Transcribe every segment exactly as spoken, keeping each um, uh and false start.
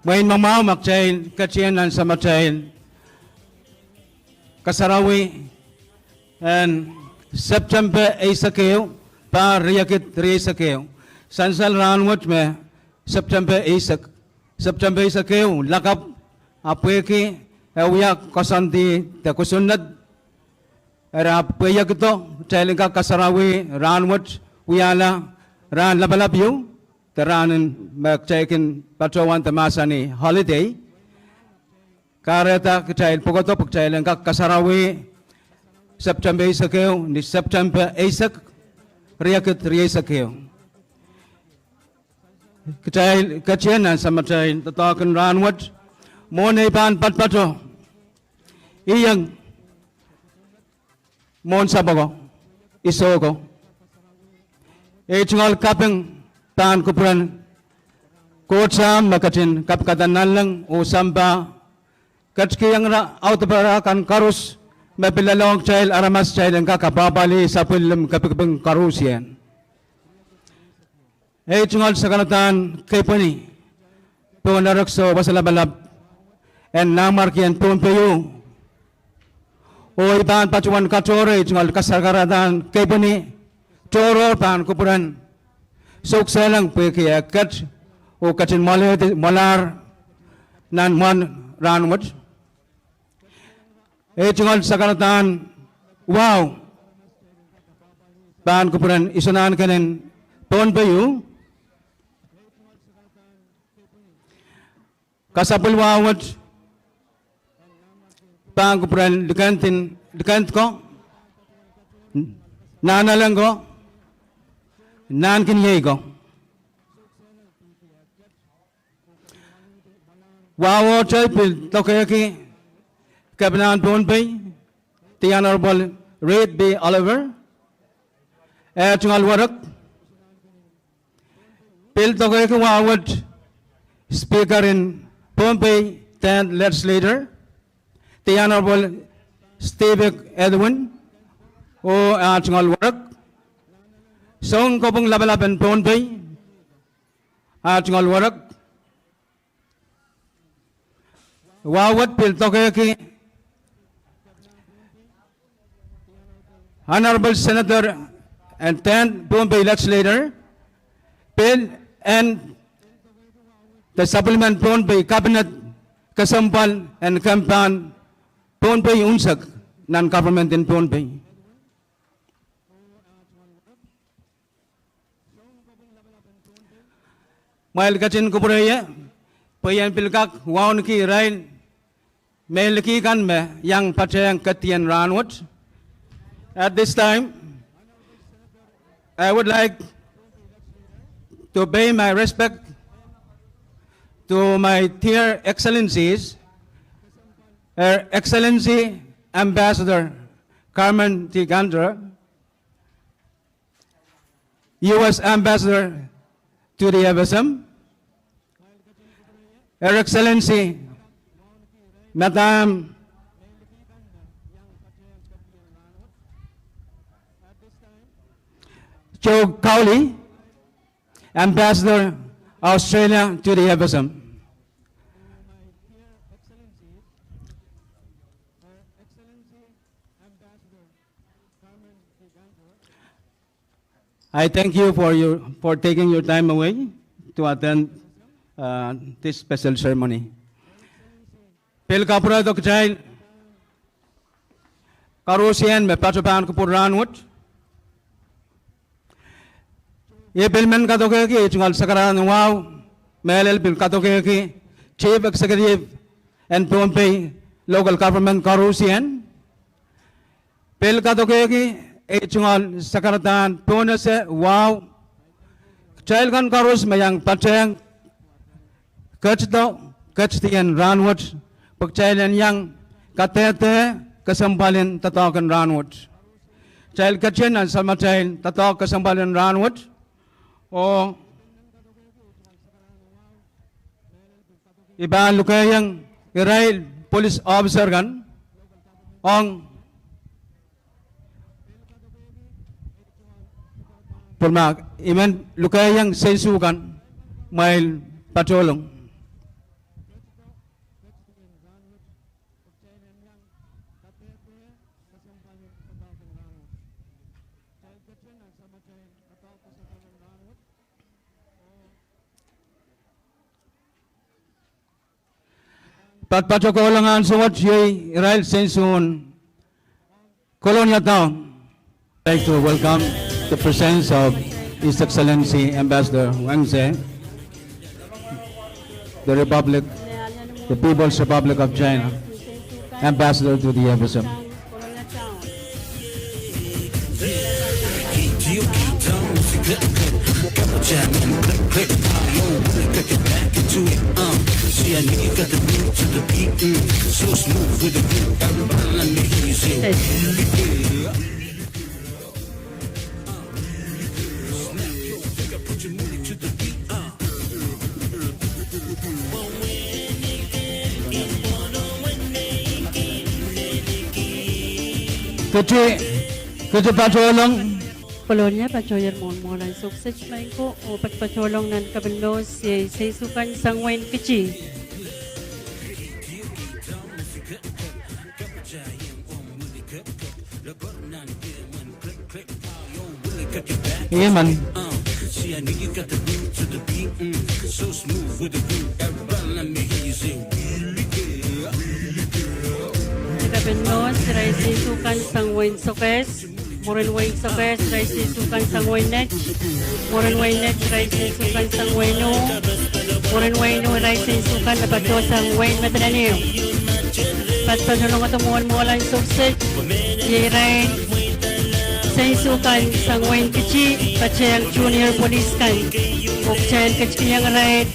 Mwein mwahu ma kitail ketin nan samatail kasarawi en September eisek ehu, pahr riekid rieisek ehu. Sansal rahnwet me September eisek, September eisek ehu lakapw, ahpw pwehki e wia koasoandi de kosonned, eri ahpw pwehki kitail en kak kasarawi rahnwet wiahla rahn lapalap ieu, de rahn me kitail kin patohwan de mahsanih holiday. Kahrehda kitail pwukoa pwe kitail en kak kasarawi September eisek ehu ni September eisek, riekid rieisek ehu. Kitail ketin nan samatail doadoahk en rahnwet, mwohn ei pahn patopato, I iang mwohn sapwoko, I sehko. Ei tungoal kaping pahn kupwuren Koht Sahm me ketin kapikada nanleng oh sampah, ketikihong ira audepe kan koaros me pil lelohng kitail aramas kitail en kak apwahpwalih sapwellime kepikipik koaros ieu. Ei tungoal sakaradahn keipweni pohn erekiso wasa lapalap en nanmwarkien Pohnpei, oh I pahn patohwan katohre ei tungoal sakaradahn keipweni tohrohr pahn kupwuren Souksehleng pwehki eh ket oh ketin mwoalahr nan mwohn rahnwet. Ei tungoal sakaradahn wahu pahn kupwuren Isonahnken en Pohnpei. Kasapwil wahu wet pahn kupwuren likend ko, nahnalek ko, nahnken iei ko. Wahu wet pil dokehki Kepinahn Pohnpei, The Honorable Reed B. Oliver, eh tungoal werek. Pil dokehki wahu wet Speaker en Pohnpei Tenth Legislature, The Honorable Stevick Edwin, oh ah tungoal werek. Sounkopwung Lapalap en Pohnpei, ah tungoal werek. Wahu wet pil dokehki Honorable Senator and Tenth Pohnpei Legislature, pil en de sapwellimen Pohnpei Cabinet, kesempwal en kempahn Pohnpei unsek nan government en Pohnpei. Kumwail ketin kupwure ie pwe I en pil kak wauneki irail mehn liki kan me iang patehng ketien rahnwet. At this time, I would like to pay my respect to my dear excellencies, Her Excellency Ambassador Carmen T. Cantor, U S Ambassador to the F S M, Her Excellency Madam Jo Cowley, Ambassador Australia to the F S M. I thank you for your, for taking your time away to attend, uh, this special ceremony. Pil kapwurehdo kitail koarusie me patohwan kupwur rahnwet. I pil men kadokehki ei tungoal sakaradahn wahu, mehlel pil kadokehki Chief Executive en Pohnpei Local Government koarusie. Pil kadokehki ei tungoal sakaradahn pohnese wahu, kitail kan koaros me iang patehng ketido, ketidien rahnwet, pwe kitail en iang kadehde kesempwal en doadoahk en rahnwet. Kitail ketin nan samatail doadoahk kesempwal en rahnwet, oh I pahn lukehiong irail police officer kan ong pwurmak, I men lukehiong seisu kan, kumwail patohlong. Patopato kohlong ansou wet iei irail seinsuwed Kolonia Town. I'd like to welcome the presence of His Excellency Ambassador Wang Ze, the Republic, the People's Republic of China, Ambassador to the F S M. Keti, keti patohlong. Kolonia patohier mwohn mwohla en sohkset maing ko, oh patopato kohlong nan Kepin Mehs, iei seinsukan sang wehin Kiti. Emen. Nan Kepin Mehs, irail seinsukan sang wehin Sokehs. Mwurin wehin Sokehs, irail seinsukan sang wehin Net. Mwurin wehin Net, irail seinsukan sang wehin U. Mwurin wehin U, irail seinsukan me patohsang wehin Madolenihmw. Patopato kohlong mwohn mwohla en sohkset, iei irail seinsukan sang wehin Kiti, patehng junior police kan. Oh kitail ketikihong irail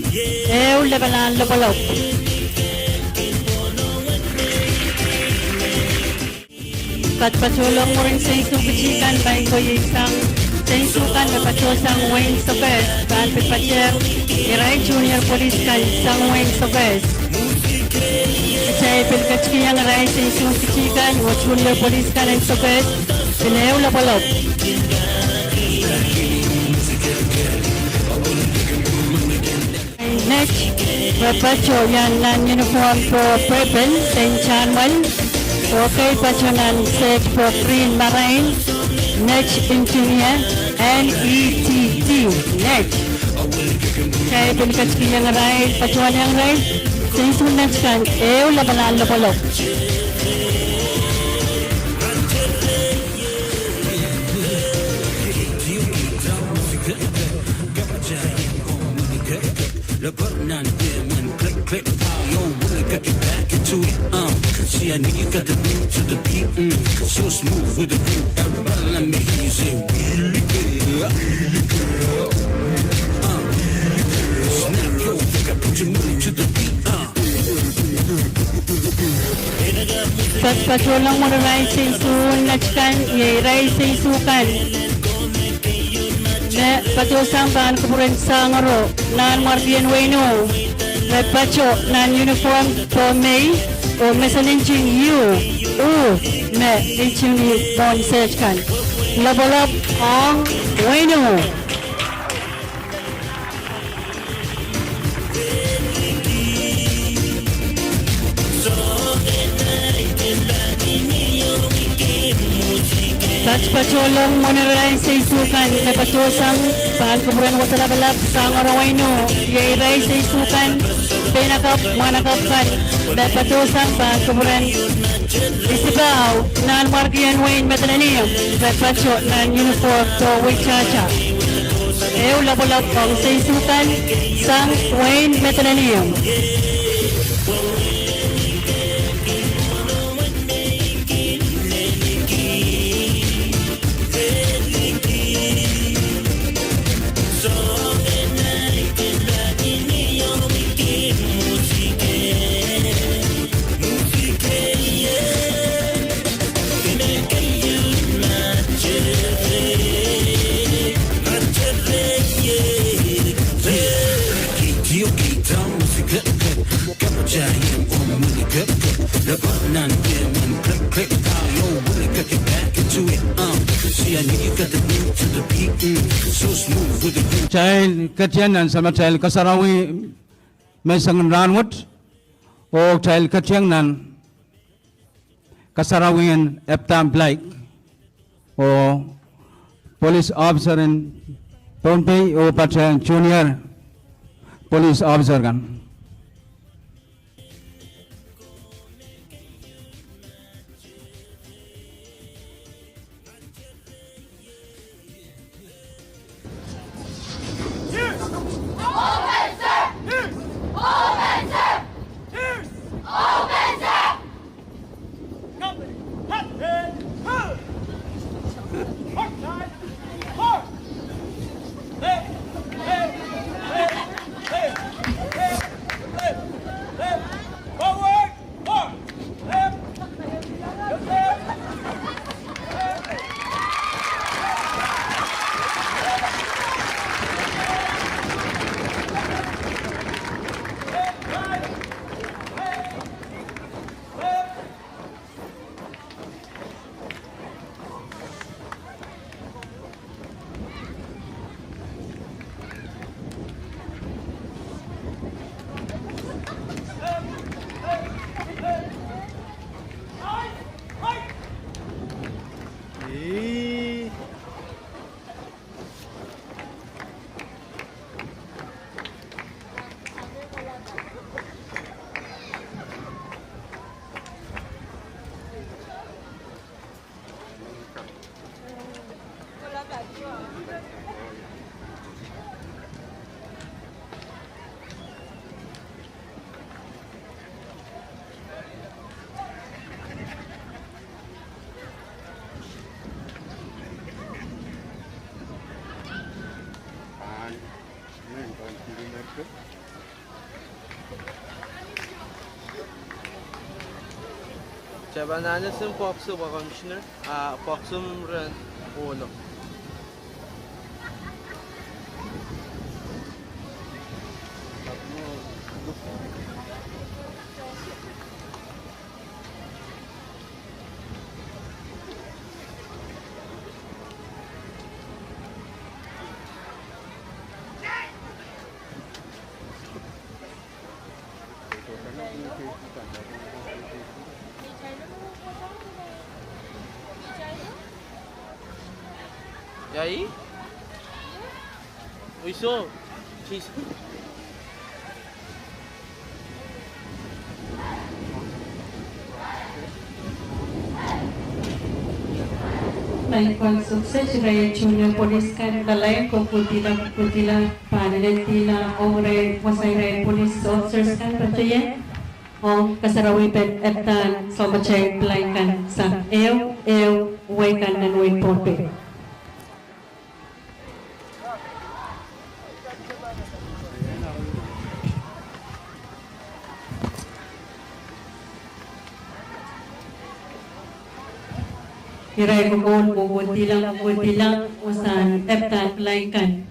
ehu lapalahn lopwolop. Patopato kohlong mwurin seinsukan Kiti kan, maing ko, iei sang seinsukan me patohsang wehin Sokehs, pahn pil patehng irail junior police kan sang wehin Sokehs. Kitail pil ketikihong irail seinsukan Kiti kan oh junior police kan en Sokehs pil ehu lopwolop. Net, re pato iang nan uniform pohn purple, dein tahnmwel, oh kei pato nan shirt pohn green, marain, Net Engineer, N E T T, Net. Kitail pil ketikihong irail, patohwanohng irail seinsukan Net kan ehu lapalahn lopwolop. Patopato kohlong mwurin irail seinsukan Net kan, iei irail seinsukan me patohsang pahn kupwuren Sangoro, Nanmwarkien wehin U. Re pato nan uniform pohn mei, oh me sehse nting U, U, me ntingdi pohn shirt kan. Lopwolop ong wehin U. Patopato kohlong mwurin irail seinsukan me patohsang pahn kupwuren Wasalapalap, Sangoro wehin U, iei irail seinsukan peinakapw mwahnakapw kan me patohsang pahn kupwuren Isipau, Nanmwarkien wehin Madolenihmw, re pato nan uniform pohn weitahta. Ehu lopwolop ong seinsukan sang wehin Madolenihmw. Kitail ketieng nan Samatail Kasarawi me sang en rahnwet, oh kitail ketieng nan kasarawien Eptan Plaik, oh police officer en Pohnpei oh patohwan junior police officer kan. Kitail pahn anahne pwoakso pwe Commissioner, ah, pwoakso mwo rehn ohlo. Ia ih? Wisa. Sis. Pahn kak sukses irail junior police kan lalail, kohkohdihla, kohkohdihla, pahn lelohng irail, wasa irail police officers kan patohwan, ong kasarawi pen Eptan Samatail Plaik kan sang ehu, ehu, wehi kan nan wehin Pohnpei. Irail kokohn kohkohdihla, kohkohdihla, wasahn Eptan Plaik kan.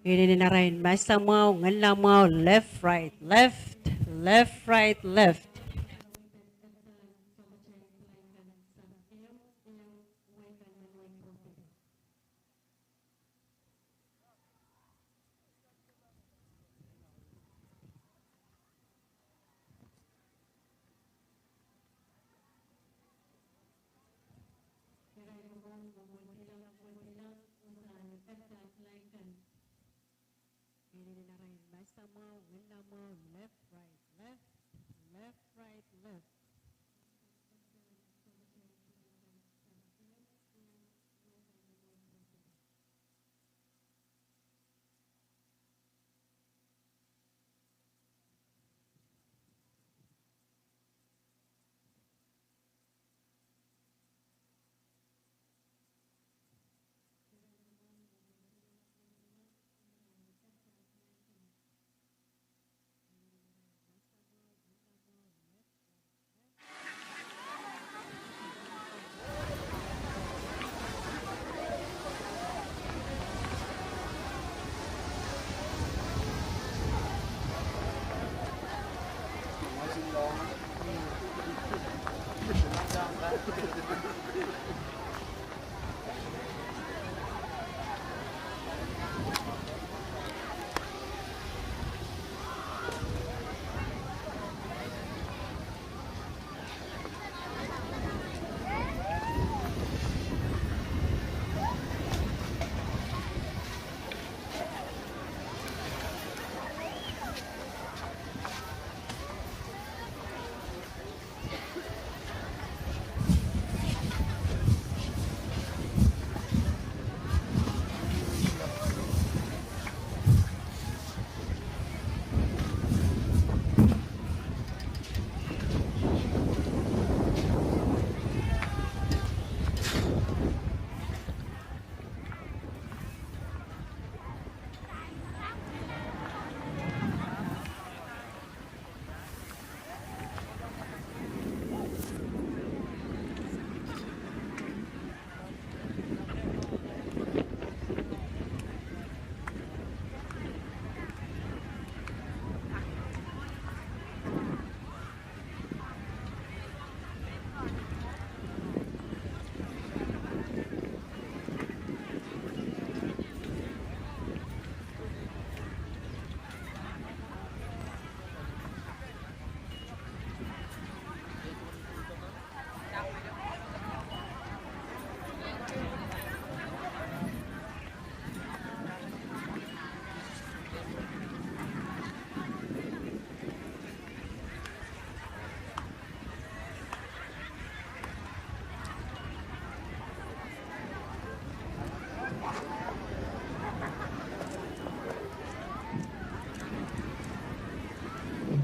Inenen arail masamwahu, ngenlamwahu, left, right, left, left, right, left. Inenen arail masamwahu, ngenlamwahu, left, right, left, left, right, left.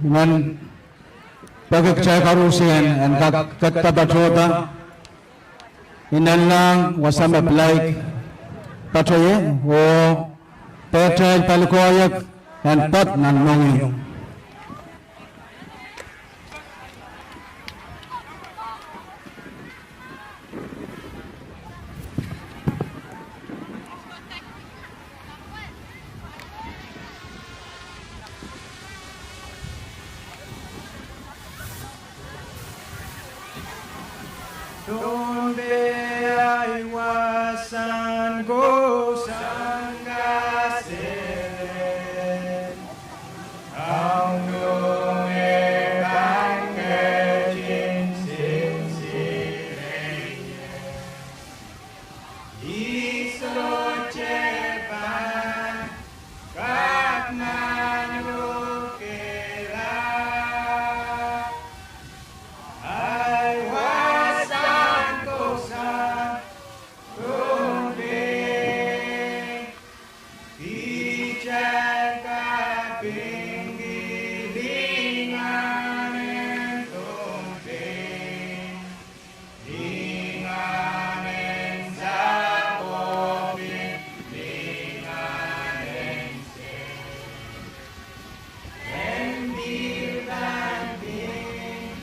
I men peki kitail koaros en kak ketido patohda. I nanleng wasa me pilaik patohie oh pehtail pali koahiek en pad nan mohngiong. Tohnpei ahi wasahn kousoan kaselel. Kauno me pahn ketin sinsile ie. Ih sohte pahn kak manokehla. Ahi wasahn kousoan, Pohnpei. Kitail kapingki lingan en Pohnpei. Lingan en sapwopin, lingan en sel. En pil pahn pin,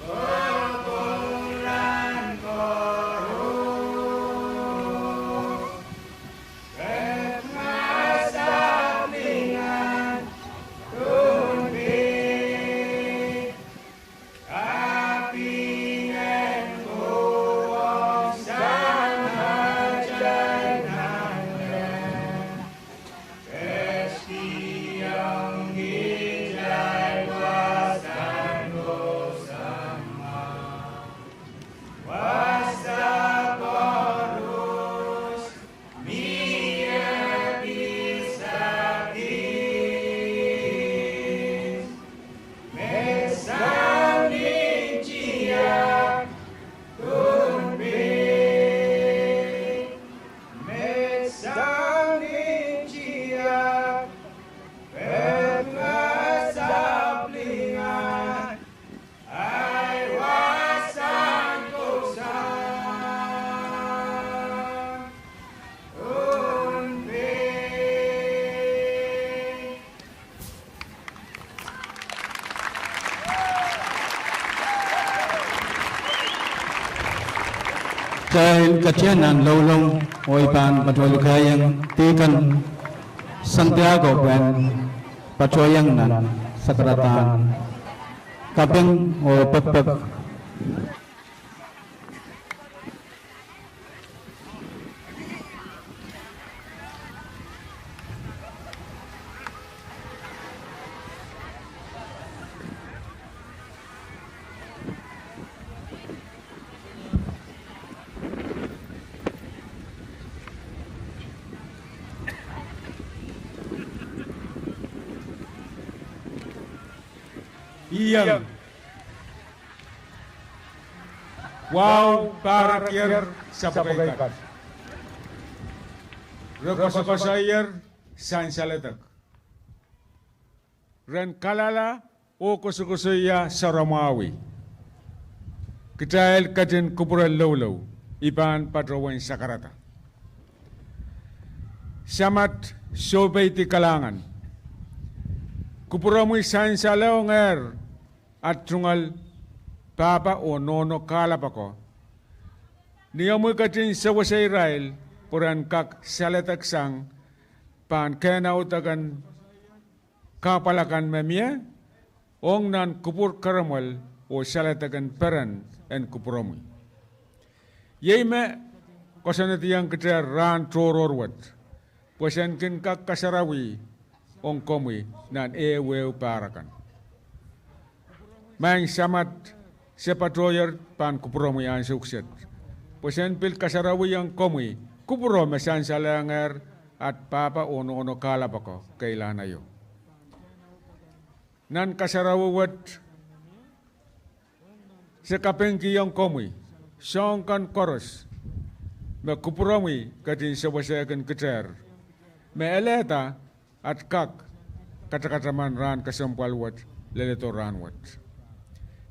oh kokour en koaros. Pek ma sapwelingen Pohnpei, kaping en kowe sang atail nanleng. Ketiong kitail wasahn kousoan. Wasa koaros mie pil sakis. Me soangen tiahk Pohnpei. Me soangen tiahk, pek ma sapwelingen ahi wasahn kousoan. Pohnpei. Kitail ketido nan loulou oh I pahn patohwei kaieng Deacon Santiago pwehn patohieng nan sakaradahn kaping oh pekpek. Iang. Wahu pahrekier sapwkei kan. Re kosokosoier sansaletek. Ren kalala oh kosokosoia sohromwahu. Kitail ketin kupwure loulou, I pahn patohwen sakarada. Samat, soupeidi kalahngan. Kupwuromwi sansalehngehr at tungoal pahpa oh nohno kahlap ako. Ni omwi ketin sewese irail pwe ren kak saledeksang pahn kehn audek en kahpwal akan me mie, ong nan kupwur keremwel oh saledek en peren en kupwuromwi. Iei me koasoanediong kitail rahn tohrohr wet, pwe sen kin kak kasarawi ong komwi nan ehuehu pahr akan. Maing Samat, se patohier pahn kupwuromwi ansou kiset, pwe sen pil kasarawi ong komwi kupwuro me sansalehngehr at pahpa oh nohno kahlap ako keilahn aio. Nan kasarawi wet, se kapingkihong komwi soahng kan koaros me kupwuromwi ketin sewesehkin kitail, me elehda at kak katakataman rahn kesempwal wet leledo rahnwet.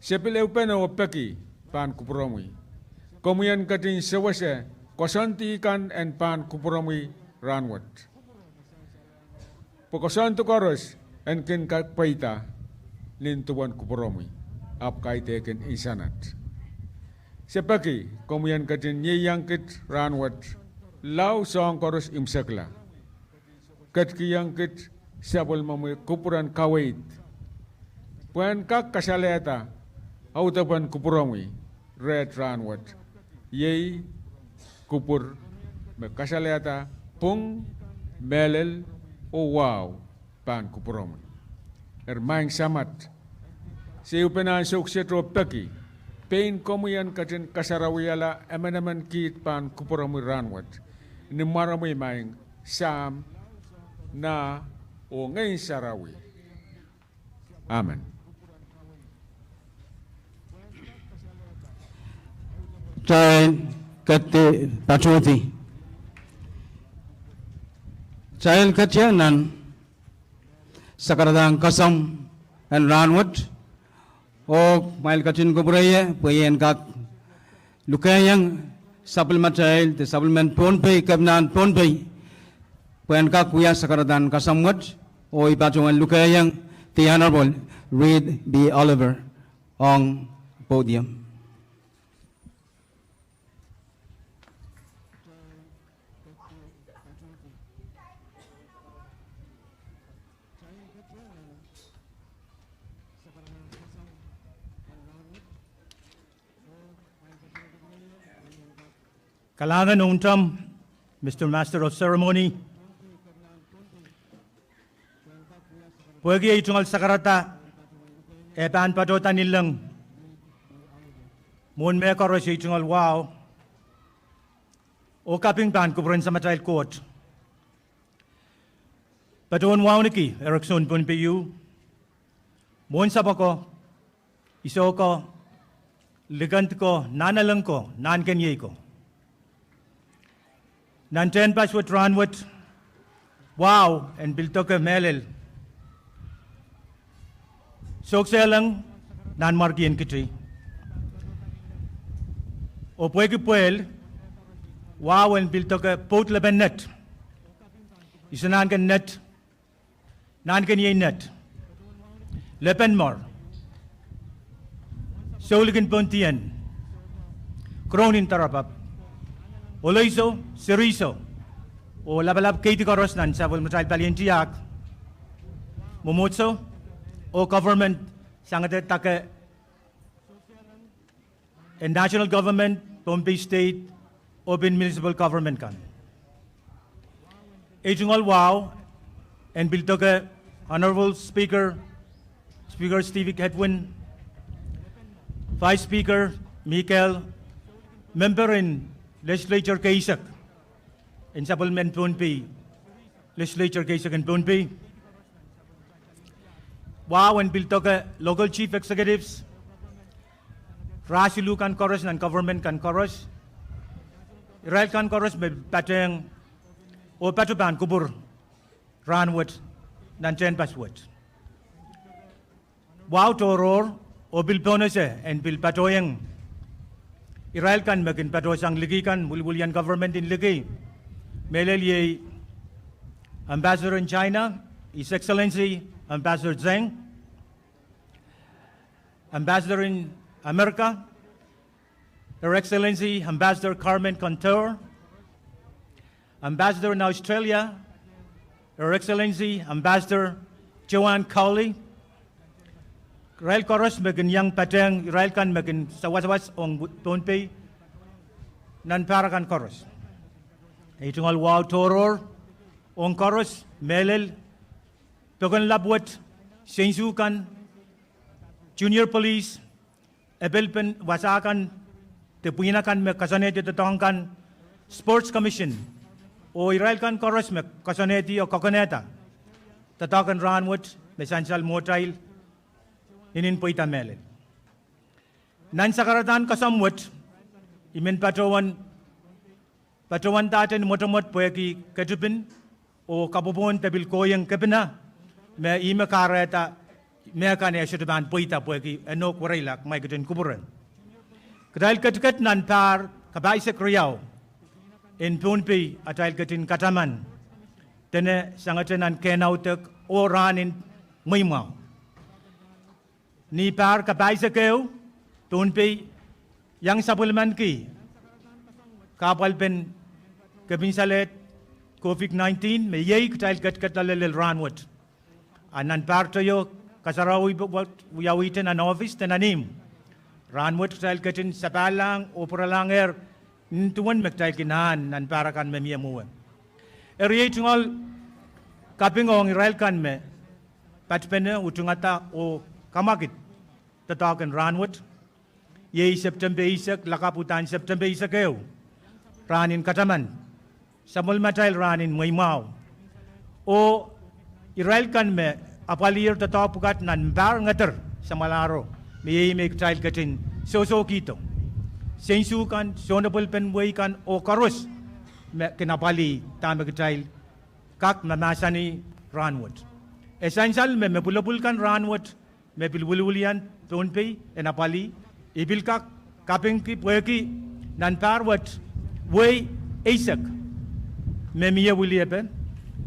Se pil ehupene oh peki pahn kupwuromwi. Komwi en ketin sewese koasoandi kan en pahn kupwuromwi rahnwet. Pwe koasoandi koaros en kin kapweida nin duwen kupwuromwi, ahpw kaidehkin insenat. Se peki komwi en ketin ieiang kit rahnwet lao soahng koaros imwisekla. Ketikihong kit sapwellimomwi kupwuren kaweid, pwehn kak kasalehda audepen kupwuromwi reht rahnwet, iei kupwur me kasalehda pwung, mehlel, oh wahu pahn kupwuromwi. Eri Maing Samat, se ehupene ansou kiset oh peki pein komwi en ketin kasarawihala emenemen kiht pahn kupwuromwi rahnwet. Ni mwaromwi Maing Sahm, Nah, oh Ngehn Sarawi. Amen. Kitail keti patohdi. Kitail ketieu nan sakaradahn kasam en rahnwet, oh kumwail ketin kupwure ie pwe I en kak lukehiong sapwellimatail de sapwellimen Pohnpei, Kepinahn Pohnpei, pwehn kak wia sakaradahn kasam wet, oh I patohwan lukehiong the Honorable Reed B. Oliver ong podium. Kalahngan ong Tom, Mister Master of Ceremony, pwehki ei tungoal sakarada e pahn patohda nanleng mwohn mehkoaros ei tungoal wahu, oh kaping pahn kupwuren Samatail Koht. Patohwan wauneki Erickson Pohnpei U, mwohn sapwko, iso ko, likend ko, nahnalek ko, nahnken iei ko. Nan tehnpas wet rahnwet, wahu en pil doke mehlel, sohksehlong Nanmwarkien Kiti. Oh pwehki pwehl, wahu en pil doke pwoud lepen net, iso nahnken net, nahnken iei net, lepen mour, soulikin Pohndien, Korohn en Doarapap, Ohleiso, Seriso, oh lapalap keidi koaros nan sapwellimatail palien tiahk, mwomwohdiso, oh government, sangete dake en national government, Pohnpei State, oh pil municipal government kan. Ei tungoal wahu en pil doke Honorable Speaker, Speaker Stevie Edwin, Vice Speaker Mikel, member en legislature keisek en sapwellimen Pohnpei, legislature keisek en Pohnpei. Wahu en pil doke local chief executives, rah siluh kan koaros nan government kan koaros, irail kan koaros me patehng oh patoh pahn kupwur rahnwet nan tehnpas wet. Wahu tohrohr oh pil pohnese en pil patohweng irail kan me kin patohsang liki kan, welwelien government en liki, mehlel iei Ambassador en China, His Excellency Ambassador Zheng, Ambassador en Amerika, Her Excellency Ambassador Carmen Cantor, Ambassador en Australia, Her Excellency Ambassador Joanne Cowley, irail koaros me kin iang patehng irail kan me kin sawasawas ong Pohnpei nan pahr akan koaros. Ei tungoal wahu tohrohr ong koaros, mehlel pokon lap wet, seinsuh kan, junior police, epelpen wasa kan, de pwihn akan me koasoanehdi doadoahk kan, Sports Commission, oh irail kan koaros me koasoanehdi oh kakonehda doadoahk en rahnwet me sansal mwohtail, I men pweida mehlel. Nan sakaradahn kasam wet, I men patohwan, patohwandahte ni mwotomwot pwehki ketipin oh kapwopwohn de pil kohieng kepina me ihme kahrehda mehkan e sohte pahn pweida pwehki e nohk wereila kumwail ketin kupwure. Kitail ketiket nan pahr kapahisek riau en Pohnpei atail ketin kataman dene sangete nan kehnaudek oh rahn en mweimwahu. Ni pahr kapahisek ehu, Pohnpei iang sapwellimaniki kahpwalpen kepin salehd COVID nineteen me iei kitail ketiket loale lel rahnwet. A nan pahr teio kasarawi wiawihte nan ohpis de nan ihmw, rahnwet kitail ketin sapahlahng oh pwuralahngehr nin duwen me kitail kin ahn nan pahr akan me mie mwowe. Eri ei tungoal kaping ong irail kan me patpene utungada oh kamwakid doadoahk en rahnwet. Iei Septempe eisek, lakapw uhdahn Septempe eisek ehu, rahn en kataman, sapwellimatail rahn en mweimwahu. Oh irail kan me apwaliher doadoahk pwukat nan pahr ngeder samwalahro, me iei me kitail ketin sohsohkihdo, seinsuh kan, sounpwulpen wehi kan oh koaros me kin apwalih dahme kitail kak mahmahsanih rahnwet. E sansal me me pwulopwul kan rahnwet me pil wiliwilian Pohnpei en apwalih, I pil kak kapingki pwehki nan pahr wet wehi eisek me mie Williampe,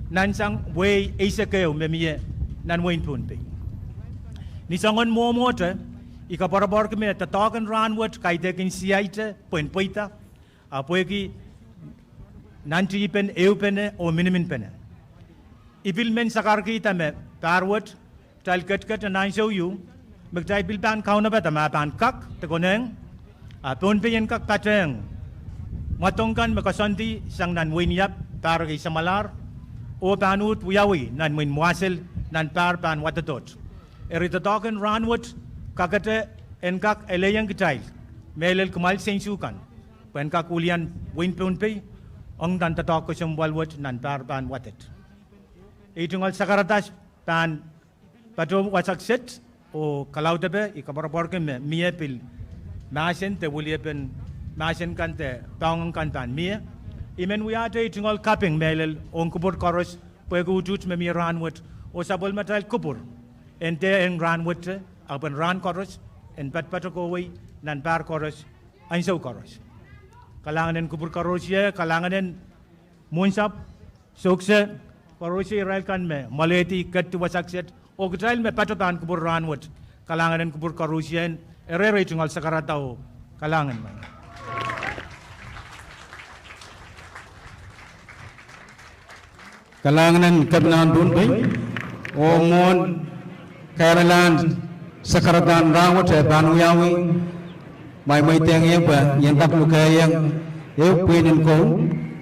nan sang wehi eisek ehu me mie nan wehin Pohnpei. Ni soangen mwomwohte, I koapworopworki me doadoahk en rahnwet kaidehkin siaite pwehn pweida, a pwehki nantihpen ehupene oh miniminpene. I pil men sakarkihda me pahr wet kitail ketiket nan ansou ieu me kitail pil pahn kaunopada ma pahn kak de konehng, a Pohnpei en kak patehng mwadong kan me koasoandi sang nan wehin Iap pahr ekei samwalahr, oh pahn uhd wiawi nan wehin Mwasel nan pahr pahn wadedoht. Eri doadoahk en rahnwet kakete en kak elehieng kitail mehlel kumwail seinsuh kan pwehn kak wilian wehin Pohnpei ong nan doadoahk kesempwal wet nan pahr pahn wadek. Ei tungoal sakarada pahn patoh wasak set oh kalaudepe, I koapworopworki me mie pil mahsen de Williampen mahsen kan de poahng kan pahn mie. I men wiahte ei tungoal kaping mehlel ong kupwur koaros pwehki utuht me mie rahnwet oh sapwellimatail kupwur en dehr ong rahnwet, ahpw en rahn koaros, en patopato kohwei nan pahr koaros, ansou koaros. Kalahngan en kupwur koaros ie, kalahngan en mwohnsapw, sohkse, koaros irail kan me mwalehdi, ketdi wasak set, oh kitail me patohdo nan kupwur rahnwet. Kalahngan en kupwur koaros ie, eri ei tungoal sakarada oh kalahngan. Kalahngan en Kepinahn Pohnpei, oh mwohn kamehlelahn sakaradahn rahnwet e pahn wiawi, mweimweidohng ie pwe I en kak lukehiong ehu pwihn en koul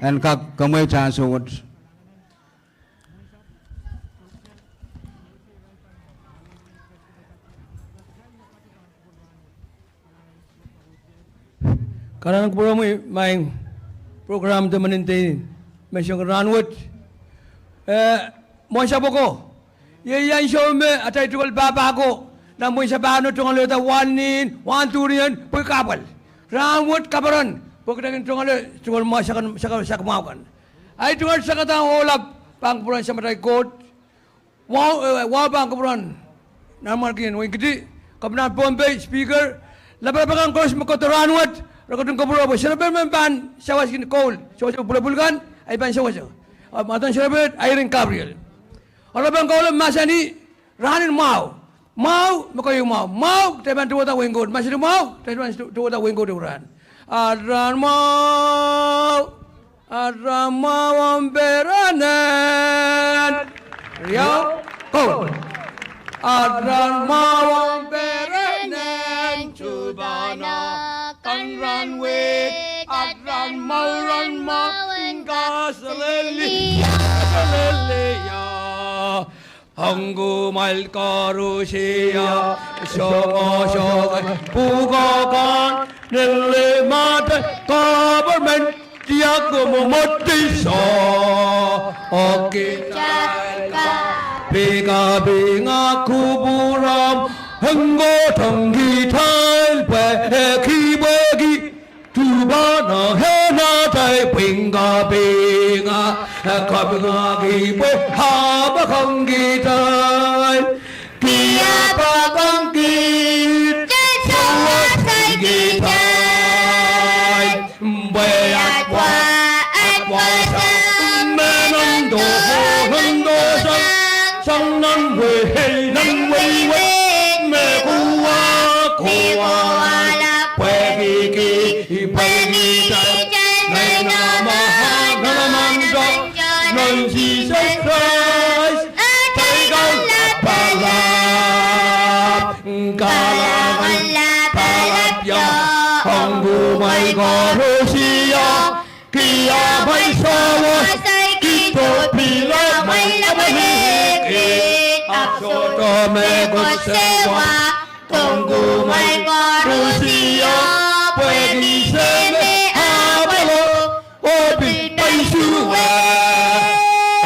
en kak kamweid ansou wet. Kalahngan en kupwuromwi, maing, program de menin dei me soangen rahnwet, eh, mwohnsapw oko. Iei ansou me atail tungoal pahpa ko nan mwein sapahl o tungoalehda wahn nin, wahn duhrian pwe kahpwal. Rahnwet kaperperen pwe kitail kin tungoale tungoal mwahu, saka, saka, saka mwahu kan. Ahi tungoal sakadahn ohlap pahn kupwuren Samatail Koht. Wahu, eh, wahu pahn kupwuren Nanmwarkien Wenkiti, Kepinahn Pohnpei, Speaker, lapalap akan koaros me kohdo rahnwet, re ketin kupwure pwe serepein men pahn sawaski koul, sewese pwulopwul kan, ahi pahn sewese. Ah, Madam Serepein Irene Gabriel. Oaralap en koul mahsanih, rahn en mwahu. Mwahu, me koahiek mwahu. Mwahu, kitail pahn towehda wehin Koht. Mahsanih mwahu, kitail pahn towehda wehin Koht ehu rahn. At rahn mwahu, at rahn mwahu ong perenen. Riau, koul. At rahn mwahu ong perenen, tuhpahn akan rahnwet. At rahn mwahu, rahn mwahu en kaselehlie, kaselehlie. Ong kumwail koaros ia, soangosoangen pwukoa kan, nillimatail koperment, ia kumwail mwomwohdiso. Oh kitail kapikapinga kupwuramwahu en Koht ong kitail pwe e kihpwiki tuhpahn akan en atail pwihn kapinga, kapingki pwe e ahpw ong kitail. Kia poakohng kitail, sawas kitail, pwe adwa, adwa sang me nan dohng, nan dohng sang, sang nan wehi, nan wehi wet, me kowa, kowa lap, pwehki, pwehki kitail, nan ahnsoun, nan ahnsoun, nan Sises Krais. Atail kalapalap, kalapalap, ia ong kumwail koaros, ia, kia kumwail sawas, kitail pil amwail amwailiki, ahpw sohte me koasoia, ong kumwail koaros, ia, pwehki Sehse apwalo, oh pil paisuwe,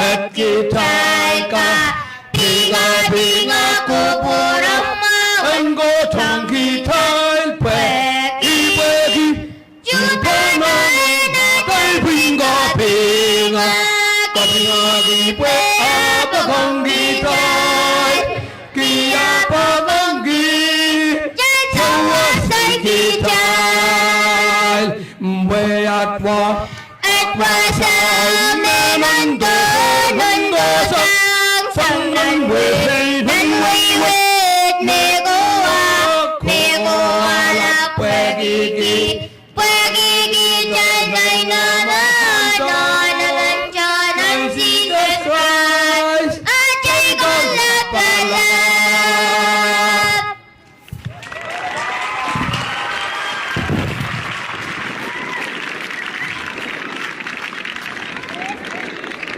et kitail kak pingapinga kupwur en Koht ong kitail, pwehki, pwehki, Juhpene, atail pingapinga, kapinga ki pwe ah poakohng kitail, kia poakohng kitail, sawas kitail, pwe adwa, adwa sang me nan dohng, nan dohng sang, sang nan wehi, nan wehi wet, me kowa, me kowa lap, pwehki, pwehki kitail, nan ahnsoun, nan ahnsoun, nan Sises Krais. Atail kalapalap.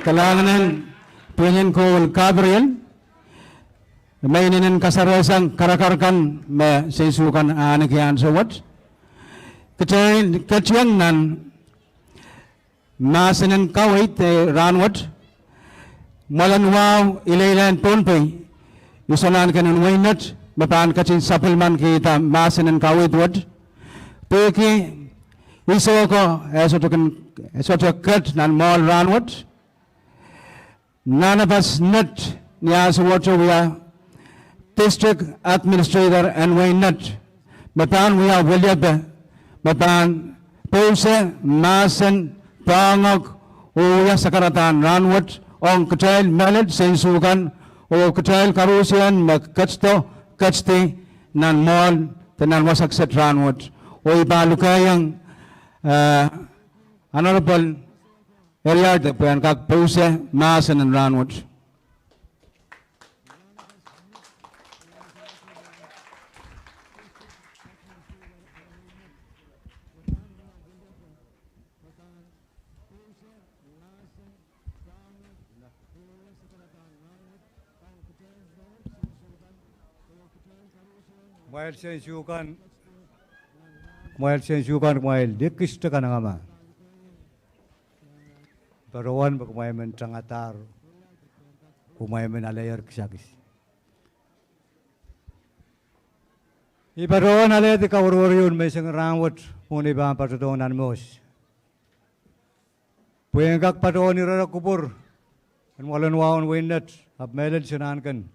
Kalahngan en pwihn en koul Gabriel, me inenen kasarawasang karakar kan me seisu kan ahneki ansou wet. Kitail ketin nan mahsen en kaweid, eh, rahnwet. Mwoalen wahu ileile en Pohnpei, Iso Nahnken en Wein Net, me pahn ketin sapwellimanikihda mahsen en kaweid wet. Pwehki iso ko, eh, sohte kin, eh, sohte ket nan mwoahl rahnwet. Nan apas net ni ansou wet wia District Administrator en Wein Net, me pahn wia weliepe, me pahn pouse mahsen, poahngoak, oh wia sakaradahn rahnwet ong kitail mehlel seisu kan, oh kitail koarosie me ketido, ketidi nan mwoahl de nan wasa kiset rahnwet. Oh I pahn lukehiong, eh, Honorable Eriard pwe en kak pouse mahsen en rahnwet. Kumwail seisu kan, kumwail seisu kan, kumwail likist kanengamah. Patohwan me kumwail men tangadahr, kumwail men aleier kisakis. I patohwan alehdi kawerwer ieu menseng rahnwet, mwohn ei pahn patohdohng nan mohs. Pwe en kak patohwan irehra kupwur en mwoalen wahu en Wein Net, ahpw mehlel Iso Nahnken,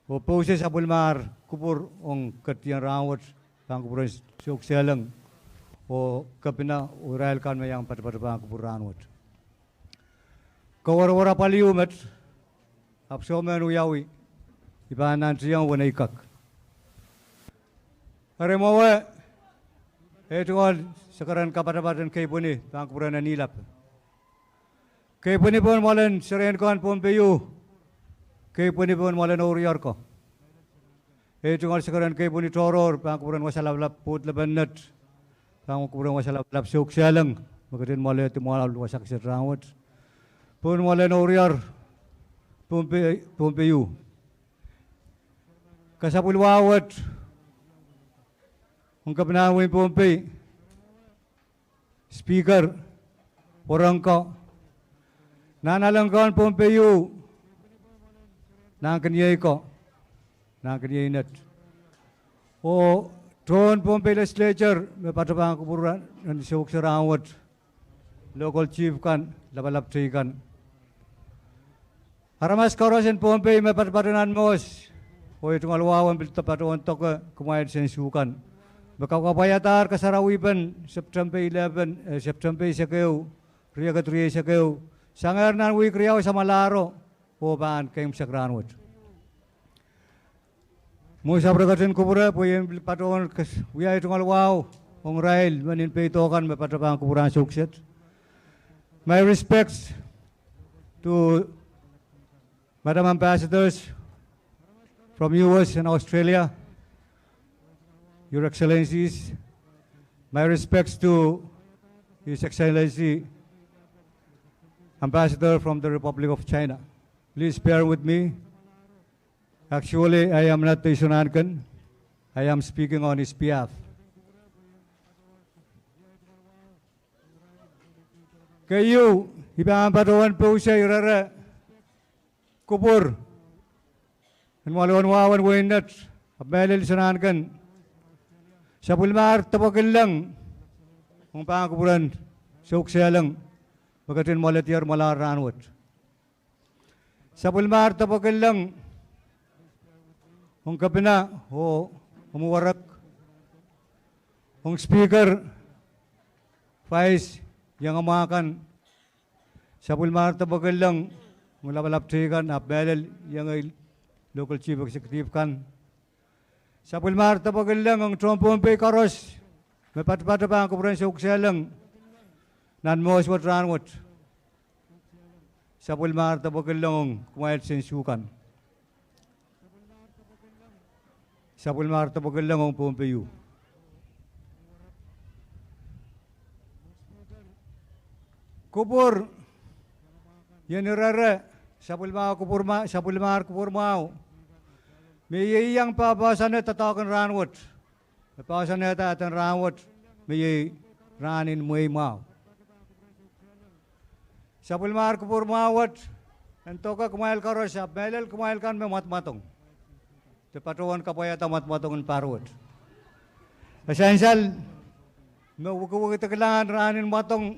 oh pouse sapwellimar kupwur ong ketidien rahnwet, pahn kupwuren Sohksehleng, oh kepina, oh irail kan me iang patopato pahn kupwur rahnwet. Kawerwer apwal ieu met, ahpw soh mehn wiawi, I pahn nantihong wenei kak. Eri mwowe, ei tungoal sekeren kapatapat en keipweni pahn kupwuren Nilap. Keipweni pohn mwoalen serein ko en Pohnpei, keipweni pohn mwoalen ourior ko. Ei tungoal sekeren keipweni tohrohr pahn kupwuren Wasa Lapalap, Pwoud Lepen Net, pahn kupwuren Wasa Lapalap Sohksehleng, me ketin mwoalehdi mwoahl wasa kiset rahnwet. Pohn mwoalen ourior Pohnpei, Pohnpei. Kasapwil wahu wet ong kepinahn wehin Pohnpei, Speaker, pwurehng ko, nahnalek ko en Pohnpei, Nahnkeniei ko, Nahnkeniei Net, oh tohn Pohnpei Legislature me patohdo pahn kupwur en Sohksehleng rahnwet, local chief kan, lapalap teikan. Aramas koaros en Pohnpei me patopato nan mohs, Oh iei tungoal wahu en pil patohwan doke kumwail sensukan me kapwaiadahr kasarawipen September eleven, eh, September eisek ehu, riekid rieisek ehu, sangehr nan wihk riau samwalahro, oh pahn keimwsek rahnwet. Mwo sahpw re ketin kupwure pwe I en pil patohwan wia tungoal wahu ong irail mehn peidok kan me patohwan pahn kupwure ansou kiset. My respects to Madam Ambassadors from U S and Australia, Your Excellencies, my respects to His Excellency Ambassador from the Republic of China. Please bear with me. Actually, I am not the Isonahnken. I am speaking on his behalf. Keieu, I pahn patohwan pousehla irere kupwur en mwoaloan wahu en wehin Net, ahpw mehlel Isonahnken, sapwellimahr depwekilleng ong pahn kupwuren Souksehleng me ketin mwoaledier mwoalahr rahnwet. Sapwellimahr depwekilleng ong Kepina oh Mwuwerek, ong Speaker, Vice, iengomwa kan. Sapwellimahr depwekilleng ong lapalap teikan, ahpw mehlel iengei Local Chief Executive kan. Sapwellimahr depwekilleng ong tohn Pohnpei koaros me patopato pahn kupwuren Souksehleng nan mohs wet rahnwet. Sapwellimahr depwekilleng ong kumwail sensukan. Sapwellimahr depwekilleng ong Pohnpei u. Kupwur, I en irere, sapwellimahr kupwur mwahu, sapwellimahr kupwur mwahu, me ieiang poahpoahsoane doadoahk en rahnwet, me poahsoanehda eden rahnwet, me iei rahn en mwehi mwahu. Sapwellimahr kupwur mwahu wet en doke kumwail koaros, ahpw mehlel kumwail kan me mwadmwadong, de patohwan kapwaiada mwadmwadong en pahr wet. E sansal me wekidekilahn rahn en mwadong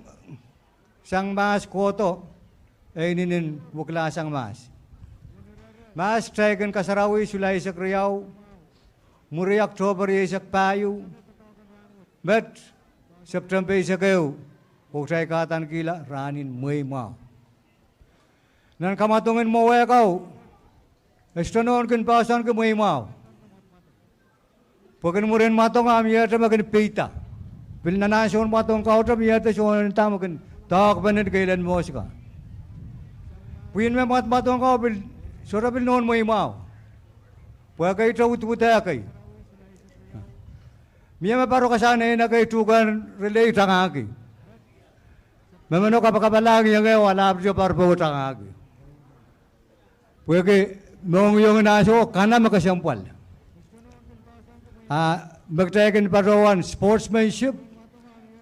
sang mahs kohdo, e inenen wekilah sang mahs. Mahs kitail kin kasarawi Sulai eisek riau, mwuri October rieisek pahieu, met September eisek ehu, oh kitail kahdankihla rahn en mwehi mwahu. Nan kamwadong en mwowehko, e sohte nohn kin poahsoanki mwehi mwahu. Pwe kin mwurin mwadong a miehte me kin peida. Pil nan ansoun mwadong kauhte miehte sohte nda me kin doahkpene keilen mohs ka. Pwihn me mwadmwadong ko pil, sohte pil nohn mwehi mwahu. Pwehki te wudwudekei. Mie me paro kasahn ein ekei tuhkehn relay tangahki. Me meno kapakapalahng iengeo a lapwtio paro powe tangahki. Pwehki mohngiongen ansou kan me kesempwal. A me kitail kin patohwan sportsmanship,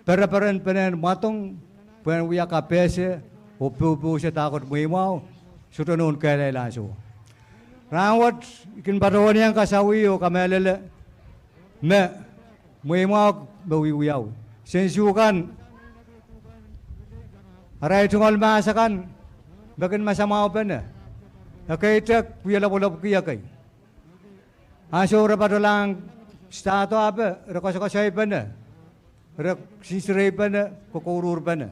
pereperen penen mwadong, pwehn wia kapehse oh poupousedahkot mwehi mwahu, sohte nohn kehlail ansou. Rahnwet I kin patohwan iang kasawih oh kamehlele me mwehi mwahu me wiewiawi. Sensukan, arail tungoal mahs akan me kin masamwahupene, ekei te wie lopwolopwki ekei. Ansou re patohlahng start ape, re koasokoasoipene, re sinsireipene, kokouruhrpene.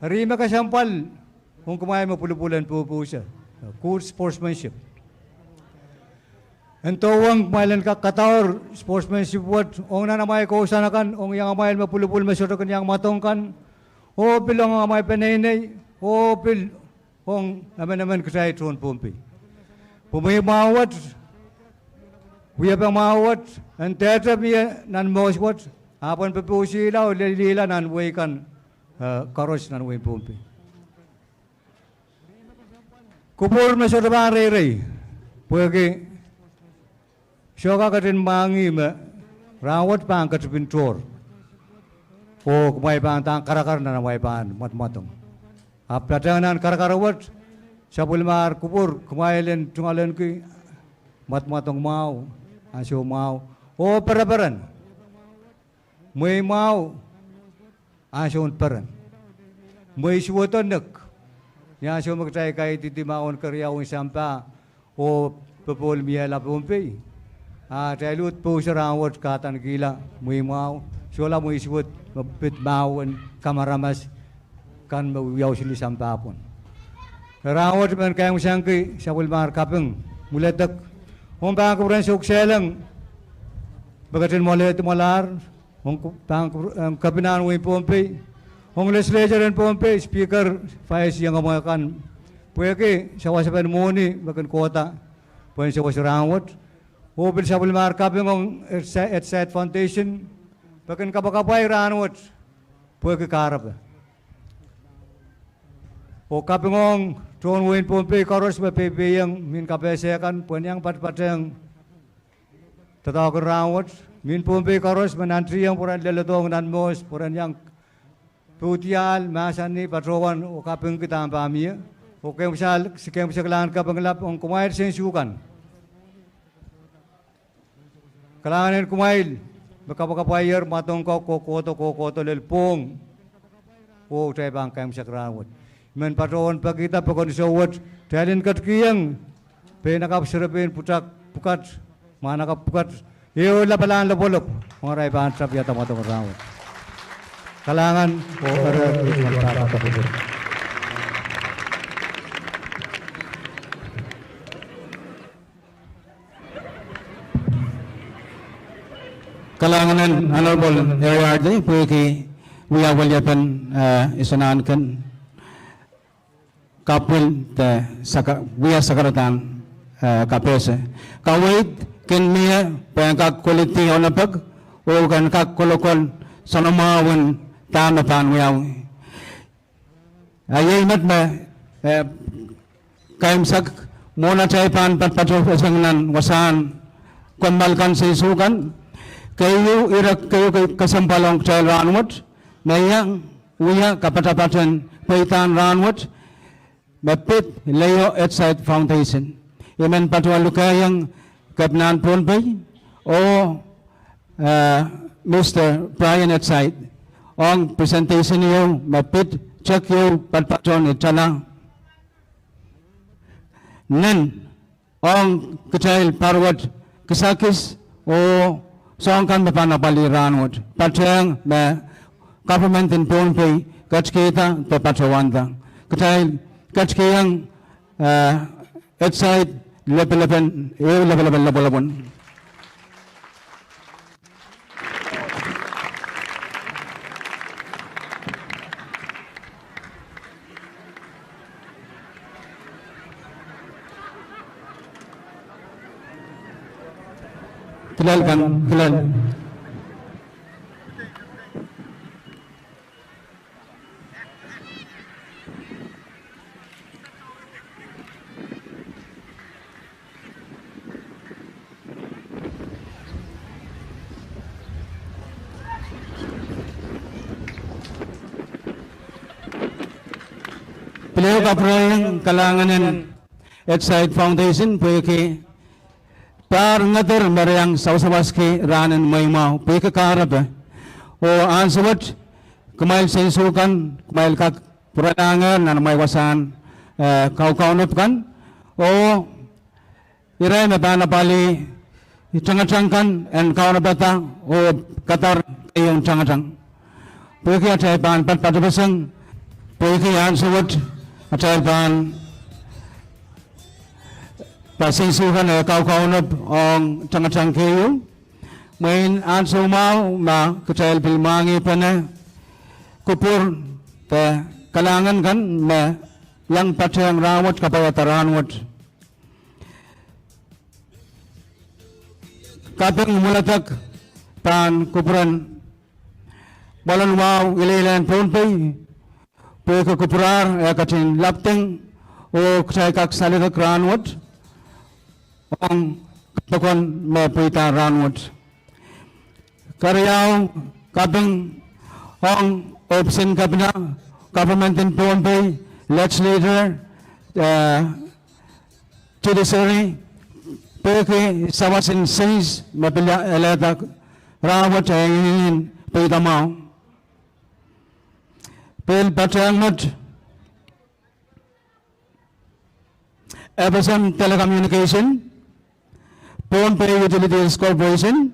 Eri me kesempwal ong kumwail me pwulopwul en poupouse, good sportsmanship. En dohweng kumwail en kak kadaur sportsmanship wet ong nan amwail kousoan akan, ong iang amwail me pwulopwul me sohte kin iang mwadong kan, oh pil ong amwail peneinei, oh pil ong emenemen kitail tohn Pohnpei. Pwe mwehi mwahu wet, wiepe mwahu wet, en dehde mie nan mohs wet, ahpw en popousehla oh lelihla nan wehi kan, eh, koaros nan wehin Pohnpei. Kupwur me sohte pahn reirei, pwehki soh ka ketin mwahngih me rahnwet pahn ketipin tohr, oh kumwail pahn dahn karakar nan amwail pahn mwadmwadong. Ahpw patehng nan karakar wet, sapwellimahr kupwur kumwail en tungoalenki mwadmwadong mwahu, ansou mwahu, oh pereperen. Mwehi mwahu, ansoun peren. Mwehi suwedo nek, ni ansou me kitail kaididi mahwen keriau en sampah, oh popohl miehla Pohnpei. A atail uhd pousehla rahnwet, kahdanekihla mweimwahu, sohla mwehi suwed me pid mahwen kamaramas kan me wiawi sili sampah pwon. Rahnwet I men kaimwisekki sapwellimar kaping, mwiledek, ong pahn kupwuren Soukisehleng me ketin mwalehdi mwahlahr, ong ku-, pahn ku-, ong kepinahn wehin Pohnpei, ong legislature en Pohnpei, speaker, vice, iengemwe kan, pwehki sawasepen mwohni me kin kohda pwehn sewese rahnwet. Oh pil sapwellimar kaping ong Edside, Edside Foundation me kin kapakapwai rahnwet pwehki kahrepe. Oh kaping ong tohn wehin Pohnpei koaros me peipeiong mihn kapehse kan pwehn iang patpatehng doadoahk en rahnwet, mihn Pohnpei koaros me nantihong pwe ren leledohng nan Mohs, pwe ren iang pwuhdiahl, mahsanih, patohwan oh kapingki dahme pahn mie. Oh keimwseklahn kaping lap ong kumwail sensukan. Kalahngan en kumwail me kapakapwaier mwadong ko, kohkohdo, kohkohdo lel pwong. Oh kitail pahn kaimwisek rahnwet. I men patohwan pekihda pokon sou wet, kitail en ketikihong pein akap serepein pwutak pwukat, mwahnakapw pwukat, ehu lapalahn lopwolopw, ong arail pahn tapiada mwadong rahnwet. Kalahngan oh ere. Kalahngan en Honorable Eriardi pwehki wia weliepen, eh, Isonahnken kapwil de saka-, wia sakaradahn, eh, kapehse. Kaweid kin mie pwehn kak koledi onopek, oh ken kak kolokol soanamwahu en dahme pahn wiawi. A iei met me, eh, kaimwisekki mwohn atail pahn patpatehsang nan wasahn kommoal kan, sensukan, keieu, ire keieu ke-, kesempwal ong kitail rahnwet, me iang wia kapatapat en pweidahn rahnwet, me pid Leo Edside Foundation. I men patohwan lukeiong kepinahn Pohnpei oh, eh, Mister Brian Edside ong presentation ieu me pid check ieu patpaton itala. Nen ong kitail pahr wet kisakis oh soahng kan me pahn apwalih rahnwet, patehng me government en Pohnpei ketikihda de patohwanda. Kitail ketikihong, eh, Edside lepelepen, ehu lepelepen lopwolopwon. Kilel kan, kilel. Pil ehu kapwurehiong kalahngan en Edside Foundation pwehki pahr ngeder me re iang sawasawaski rahnen mweimwahu pwehki kahrepe. Oh ansou wet kumwail sensukan, kumwail kak pwuralahngehr nan amwail wasahn, eh, kaukaunop kan. Oh irail me pahn apwalih tangatang kan en kaunopada oh kadar keieun tangatang. Pwehki atail pahn patpatpeseng, pwehki ansou wet atail pahn sensukan eh kaukaunop ong tangatang keieu. Mwein ansou mwahu ma kitail pil mwahngihpene kupwur de kalahngan kan me iang patehng rahnwet, kapaiada rahnwet. Kaping mwiledek pahn kupwuren Mwalen Wahu Ileile en Pohnpei pwehki kupwurahr eh ketin lapwding oh kitail kak saledek rahnwet ong kapokon me pweida rahnwet. Keriau, kaping ong ohpis en kepina, government en Pohnpei, legislature, eh, judiciary, pwehki sawas en seisk me pil elehda rahnwet eh pweida mwahu. Pil patehng met, FSM Telecommunication, Pohnpei Utilities Corporation,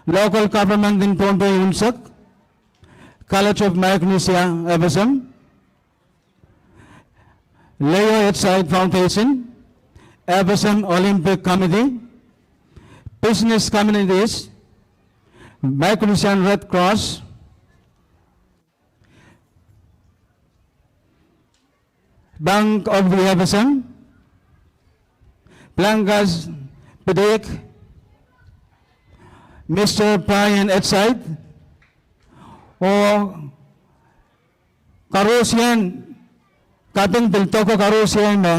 Local Government en Pohnpei unsek, College of Micronesia, FSM, Leo Edside Foundation, FSM Olympic Committee, business communities, Micronesian Red Cross, Bank of the FSM, Blankas Pidek, Mister Brian Edside, oh koaros en kaping pil doko koaros en me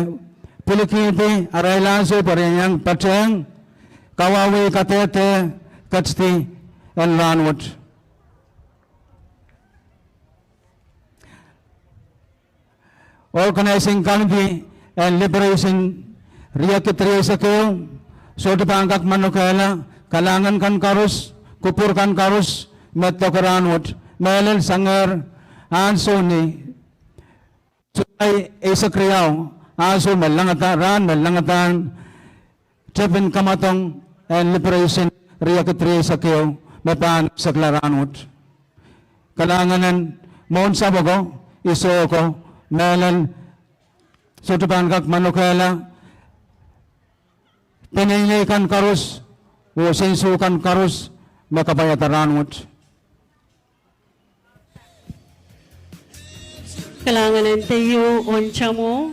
pwilikihdi arail ansou pwe re iang patehng kawauwih kadehde ketidi en rahnwet. Organizing Committee en Liberation riekid rieisek ehu, sohte pahn kak manokehla kalahngan kan koaros, kupwur kan koaros me doko rahnwet, mehlel sangehr ansou ni July eisek riau, ansou me langada, rahn me langadahn tepin kamwadong en Liberation riekid rieisek ehu me pahn sekla rahnwet. Kalahngan en mwohn sapwoko, iso ko, mehlel sohte pahn kak manokehla peneinei kan koaros oh sensukan koaros me kapwaiada rahnwet. Kalahngan en teio oh tamwo,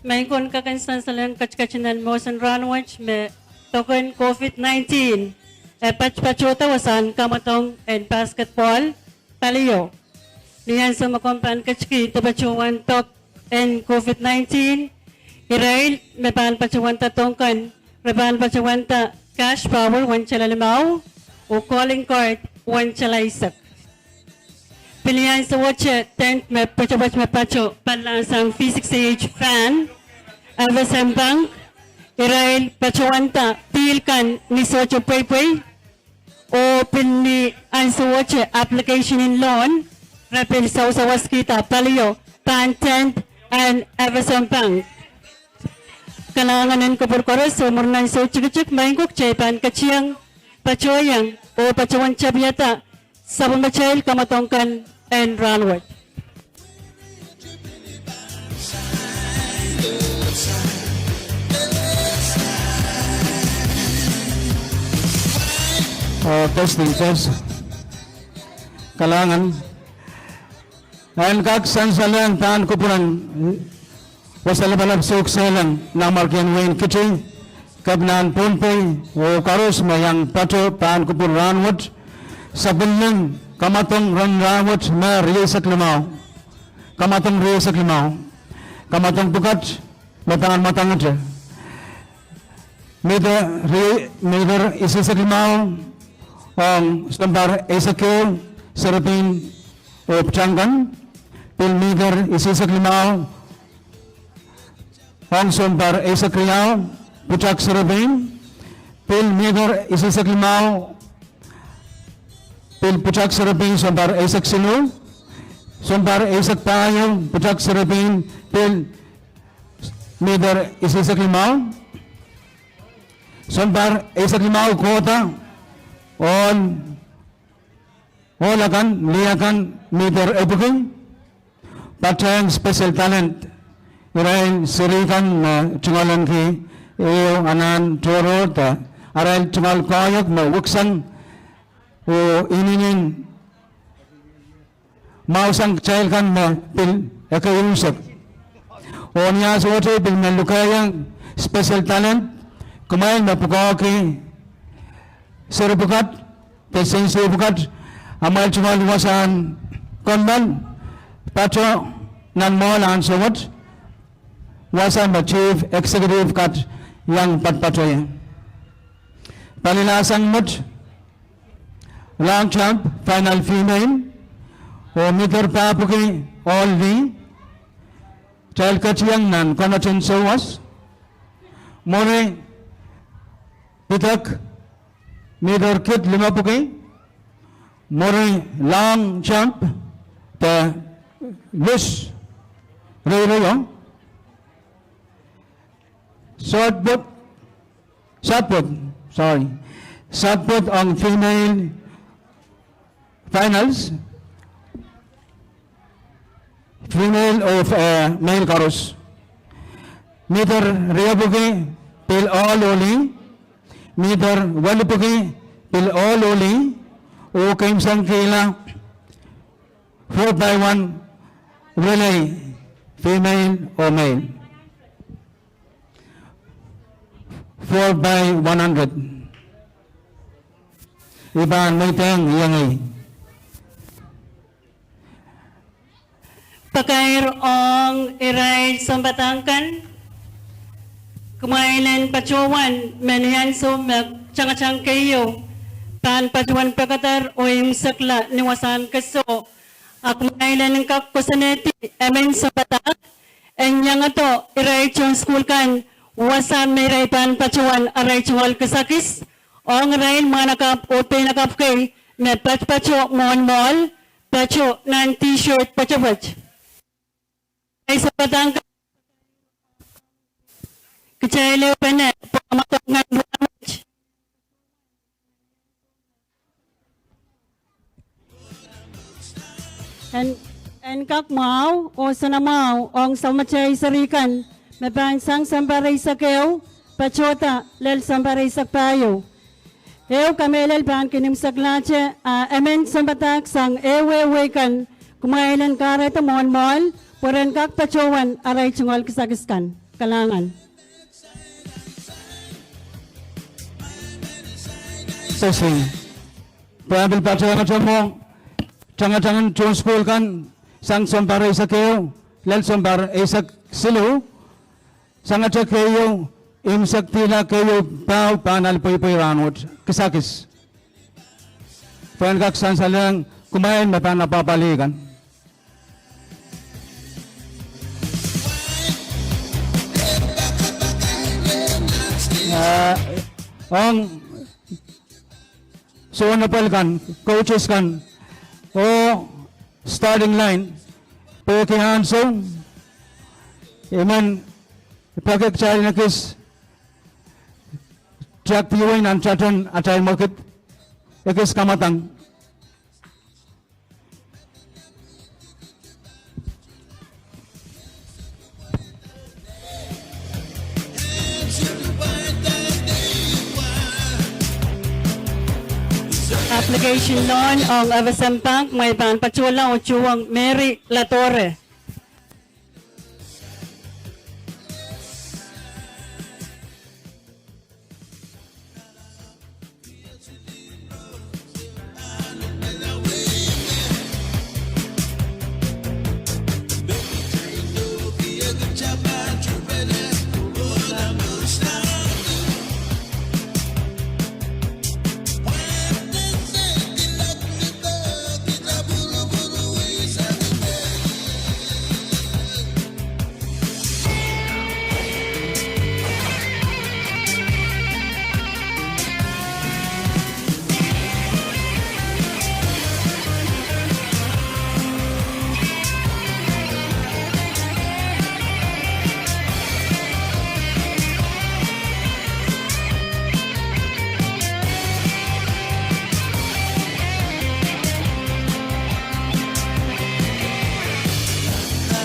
maing ko, en kak en sansalehng ketiket en mohsen rahnwet me doken COVID nineteen e patpatohda wasahn kamwadong en basketball palio. Ni ansou me komw pahn ketikihda patohwan dok en COVID nineteen, irail me pahn patohwanda dok kan, re pahn patohwanda cash power wen tala limau oh calling card wen tala eisek. Pil ni ansou wet tent me pwetepwet me pato pallahsang V six A H fan, FSM Bank, irail patohwanda pihl kan ni sohte pweipwei, oh pil ni ansou wet application en loan, re pil sawasawaskihda palio pahn tent en FSM Bank. Kalahngan en kupwur koaros oh mwurin ansou tikitik, maing ko, kitail pahn ketikihong, patohiong oh patohwan tapiada sapwellimatail kamwadong kan en rahnwet. Oh, testing, test. Kalahngan. En kak sansalehng pahn kupwuren Wasa Lapalap Soukisehleng, Nanmwarkien Wehin Kiti, Kepinahn Pohnpei, oh koaros me iang pato pahn kupwur rahnwet, sapwellime kamwadong ren rahnwet me rieisek limau. Kamwadong rieisek limau. Kamwadong pwukat me pahn mwadangete: miter, miter isisek limau ong sounpar eisek ehu serepein oh pwutak kan, pil miter isisek limau ong sounpar eisek riau pwutak serepein, pil miter isisek limau pil pwutak serepein sounpar eisek siluh, sounpar eisek pahieu pwutak serepein, pil miter isisek limau, sounpar eisek limau kohda, ohl, ohl akan, lih akan, miter epwiki. Patehng special talent, irail seri kan me tungoalenki ehu anahn tohrohr de arail tungoal koahiek me wiksang oh inenen mwahusang kitail kan me pil ekei unsek. Oh ni ansou wet pil me lukehiong special talent, kumwail me pwukoahki seri pwukat de sense pwukat, amwail tungoal wasahn konmwen pato nan mwoahl ansou wet, wasa me Chief Executive kat iang patpatohie. Palilahsang met, long jump, final female, oh miter pahpwiki ohl lih, kitail ketikihong nan konehng souwas. Mwuri pidek, miter kid limepwiki. Mwuri long jump de lus reireio, shot put, shot put. Sorry. Support ong female finals. Female oh, eh, male koaros. Meter riepwiki pil ohl oh lih. Meter welipwiki pil ohl oh lih. Oh keimwsang kihla four by one relay, female oh male. Four by one hundred. I pahn mweidehng iengei. Pakair ong irail sounpadahk kan, kumwail en patohwan me ni ansou me tangatang keieu pahn patohwan pekeder oh imwisekla ni wasahn kesoh, a kumwail en kak koasoanehdi emen sounpadahk en iangado irail tohn sukuhl kan wasa me irail pahn patohwan arail tungoal kisakis, ong irail mwahnakapw oh peinakapw kei me patopato mwohn mwoahl, pato nan T-shirt pwetepwet. Irail sounpadahk kan, kitail ehupene pwe kamwadong nan rahnwet. En, en kak mwahu oh soanamwahu ong samatail seri kan me pahn sang sounpar eisek ehu, patohda lel sounpar eisek pahieu. Ehu kamehlel pahn kin imwiseklahte, a emen sounpadahk sang ehu wehwehki kan, kumwail en kahrehda mwohn mwoahl pwe ren kak patohwan arail tungoal kisakis kan. Kalahngan. Sesing. Pwe pil patohwanohte mwo tangatangen tohn sukuhl kan sang sounpar eisek ehu lel sounpar eisek siluh, sangete keieu imwiseklahte keieu pahu pahn ahl pweipwei rahnwet kisakis. Pwehn kak sansalehng kumwail me pahn apwahpwalih kan. Ah, ong sounpwel kan, coaches kan, oh starting line, pwehki ansou, I men peki kitail en ekis tiahk pwuhwei nan taten atail mwekid, ekis kamwadang. Application loan ong F S M Bank, mwein pahn patohla oh tuhwong Mary Ladore.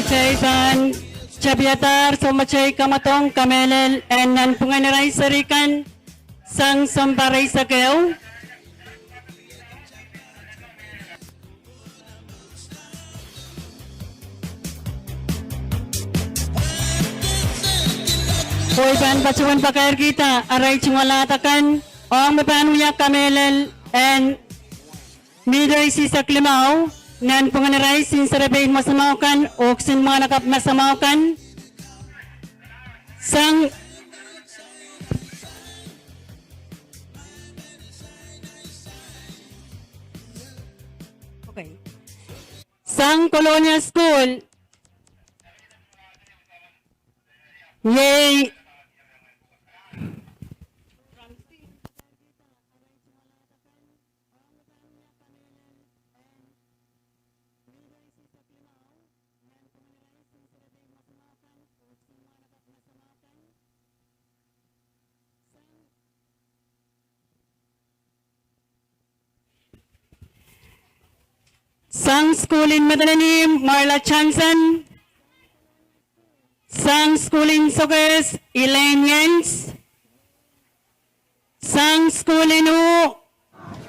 Kitail pahn tapiadahr soumatail kamwadong kamehlel en nanpwungen irail seri kan sang sounpar eisek ehu. Oh I pahn patohwan pakairkihda arail tungoal ahd akan, ong me pahn wia kamehlel en mihte eisek limau, nanpwungen irail, kisin serepein masamau kan oh kisin mwahnakapw masamau kan, sang sang Kolonia School. Iei Sang sukuhl en Medileni, Marla Johnson. Sang sukuhl en Sokehs, Elaine Jens. Sang sukuhl en Wu,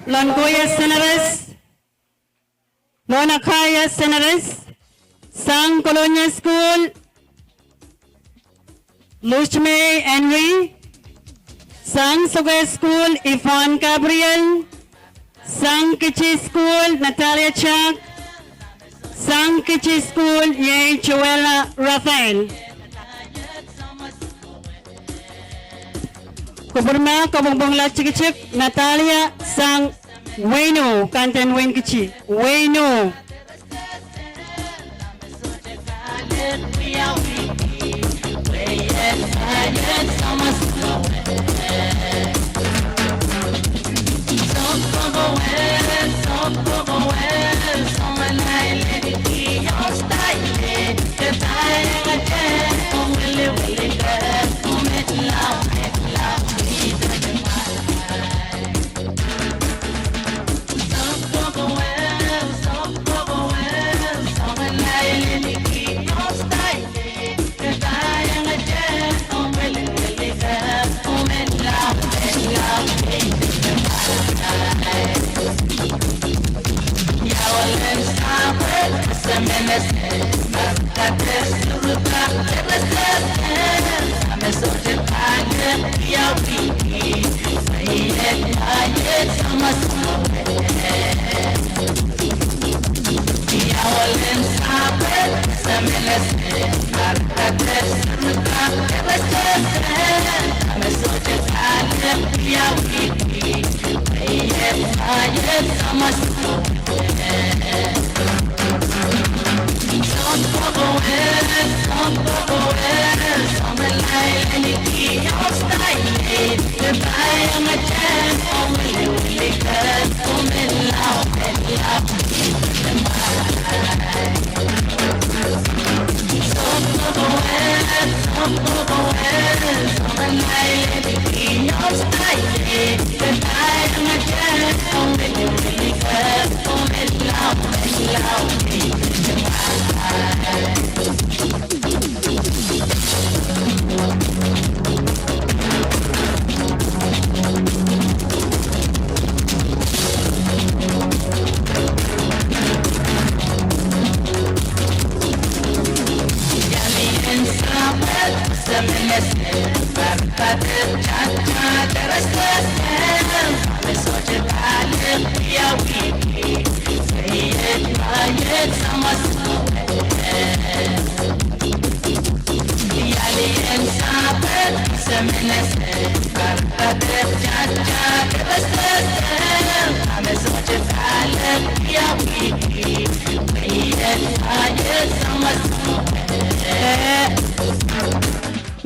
Lonkoia Senares. Lona Kaya Senares. Sang Kolonia Sukuhl, Lushmei Henry. Sang Sokehs Sukuhl, Yvonne Gabriel. Sang Kitti Sukuhl, Natalia Jack. Sang Kitti Sukuhl, iei Joella Raphael. Kupwurma kopwungpwungla tikitik Natalia sang wehin Wu, kanden wein Kitti, wehin Wu.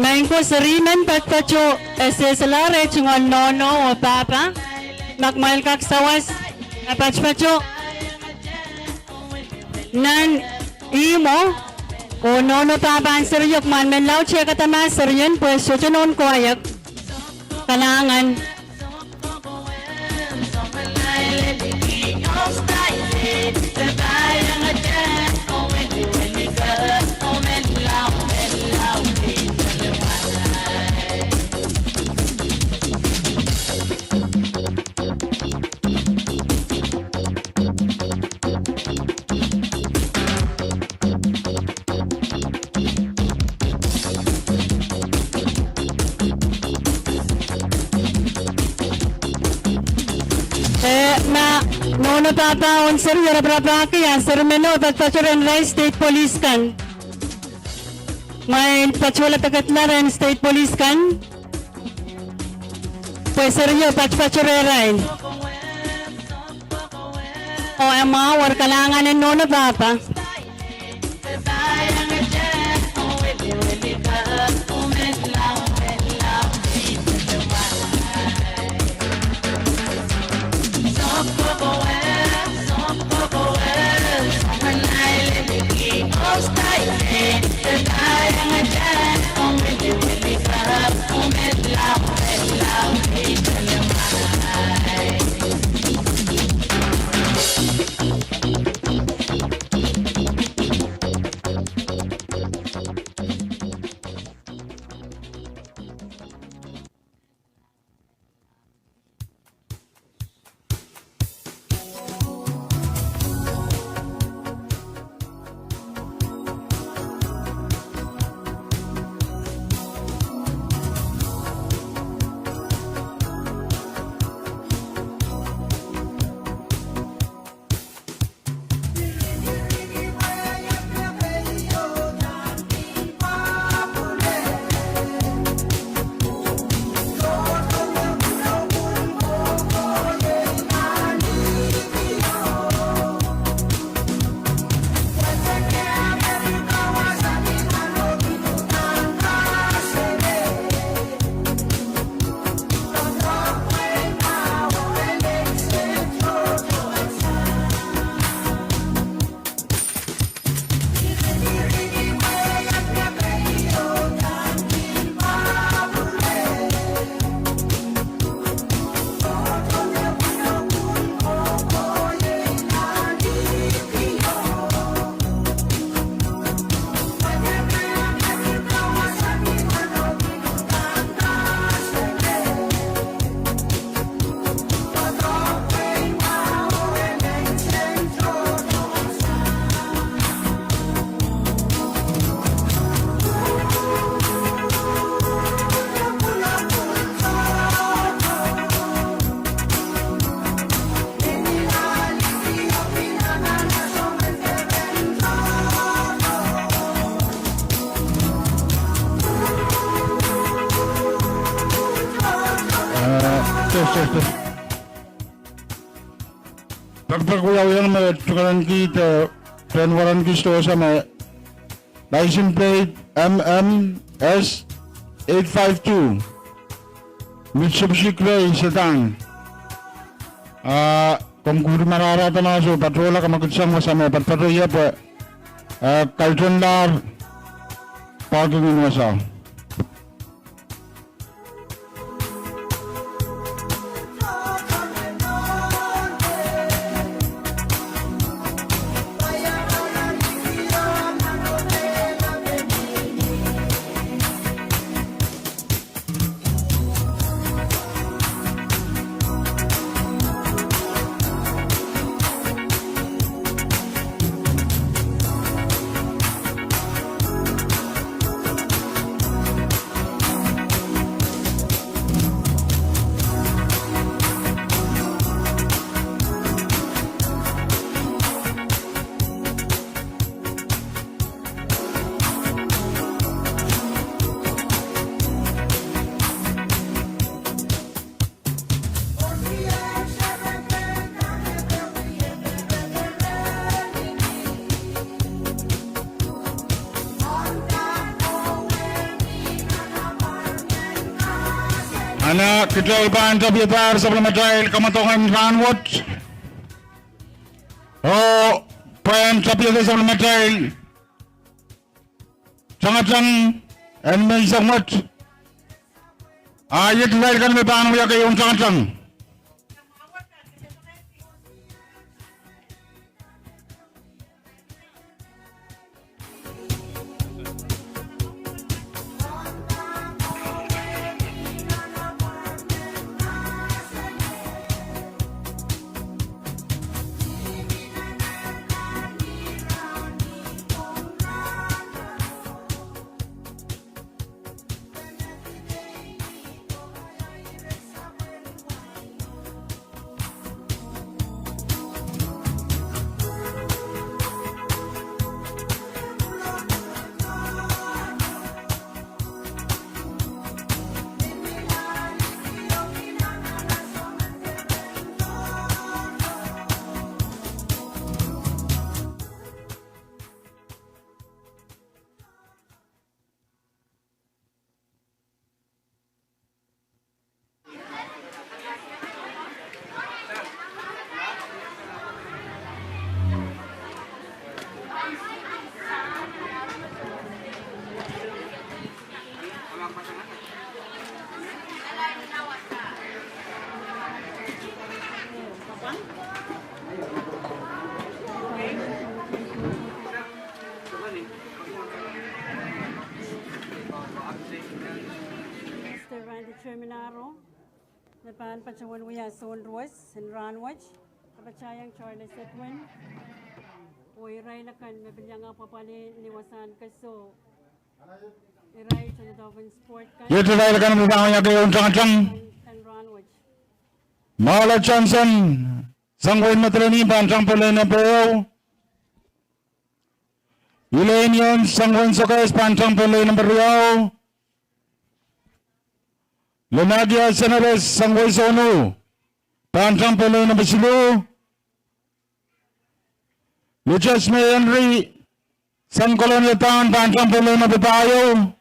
Maing ko, seri men patopato, e sehsehla rehn tungoal nohno oh pahpa. Ma kumwail kak sawas, e patopato nan ihmwo, oh nohno pahpa en serio, kumwail men laud tehkada ma serien pwe sohte nohn koahiek. Kalahngan. Eh, ma nohno pahpa oh seri raparapahki, a seri meno patopato rehn irail state police kan. Kumwail patohla pekidla rehn state police kan pwe serio patopato rehrail. Oh, e mwahu, eri kalahngan en nohno pahpa. Pekpek wiawiong me tukerenkihda, eh, pehn waranki sdohsa me license plate M M S eight five two, Mitsubishi Gray sedan. Ah, komw kuri mararahda mahso patohla, kamwakilisang wasa me patopato ie pwe, eh, kaidehn lahr parking en wasa. Ahn kitail pahn tapihadahr sapwellimatail kamwadong en rahnwet, oh pahn tapihada sapwellimatail tangatang en menseng wet. Ah, iet irail kan me pahn wia keieu en tangatang. Mister Randy Terminaro, me pahn patohwan wia soun ruwet en rahnwet, Kapatahiong Charles Edwin, oh irail akan me pil iang apwapwalih ni wasahn keso, irail tohndoadoahk en sport kan. Iet irail akan me pahn wia keieu en tangatang. Kan rahnwet. Mahla Johnson, sang wehin Madolenihmw, pahn tang pohn lei nempe ehu. Elaine Jones, sang wehin Sokehs, pahn tang pohn lei nempe riau. Lenakia Senepes, sang wehi Sonuh, pahn tang pohn lei nempe siluh. Lucius May Henry, sang Kolonia Town, pahn tang pohn lei nempe pahieu.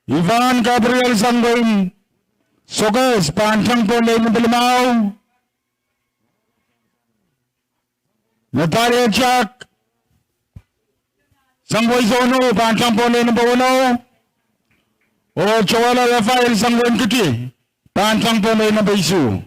Yvonne Gabriel, sang wehin Sokehs, pahn tang pohn lei nempe limau. Natalia Jack, sang wehi Sonuh, pahn tang pohn lei nempe weneu. Oh Joella Raphael, sang wehin Kiti, pahn tang pohn lei nempe isuh.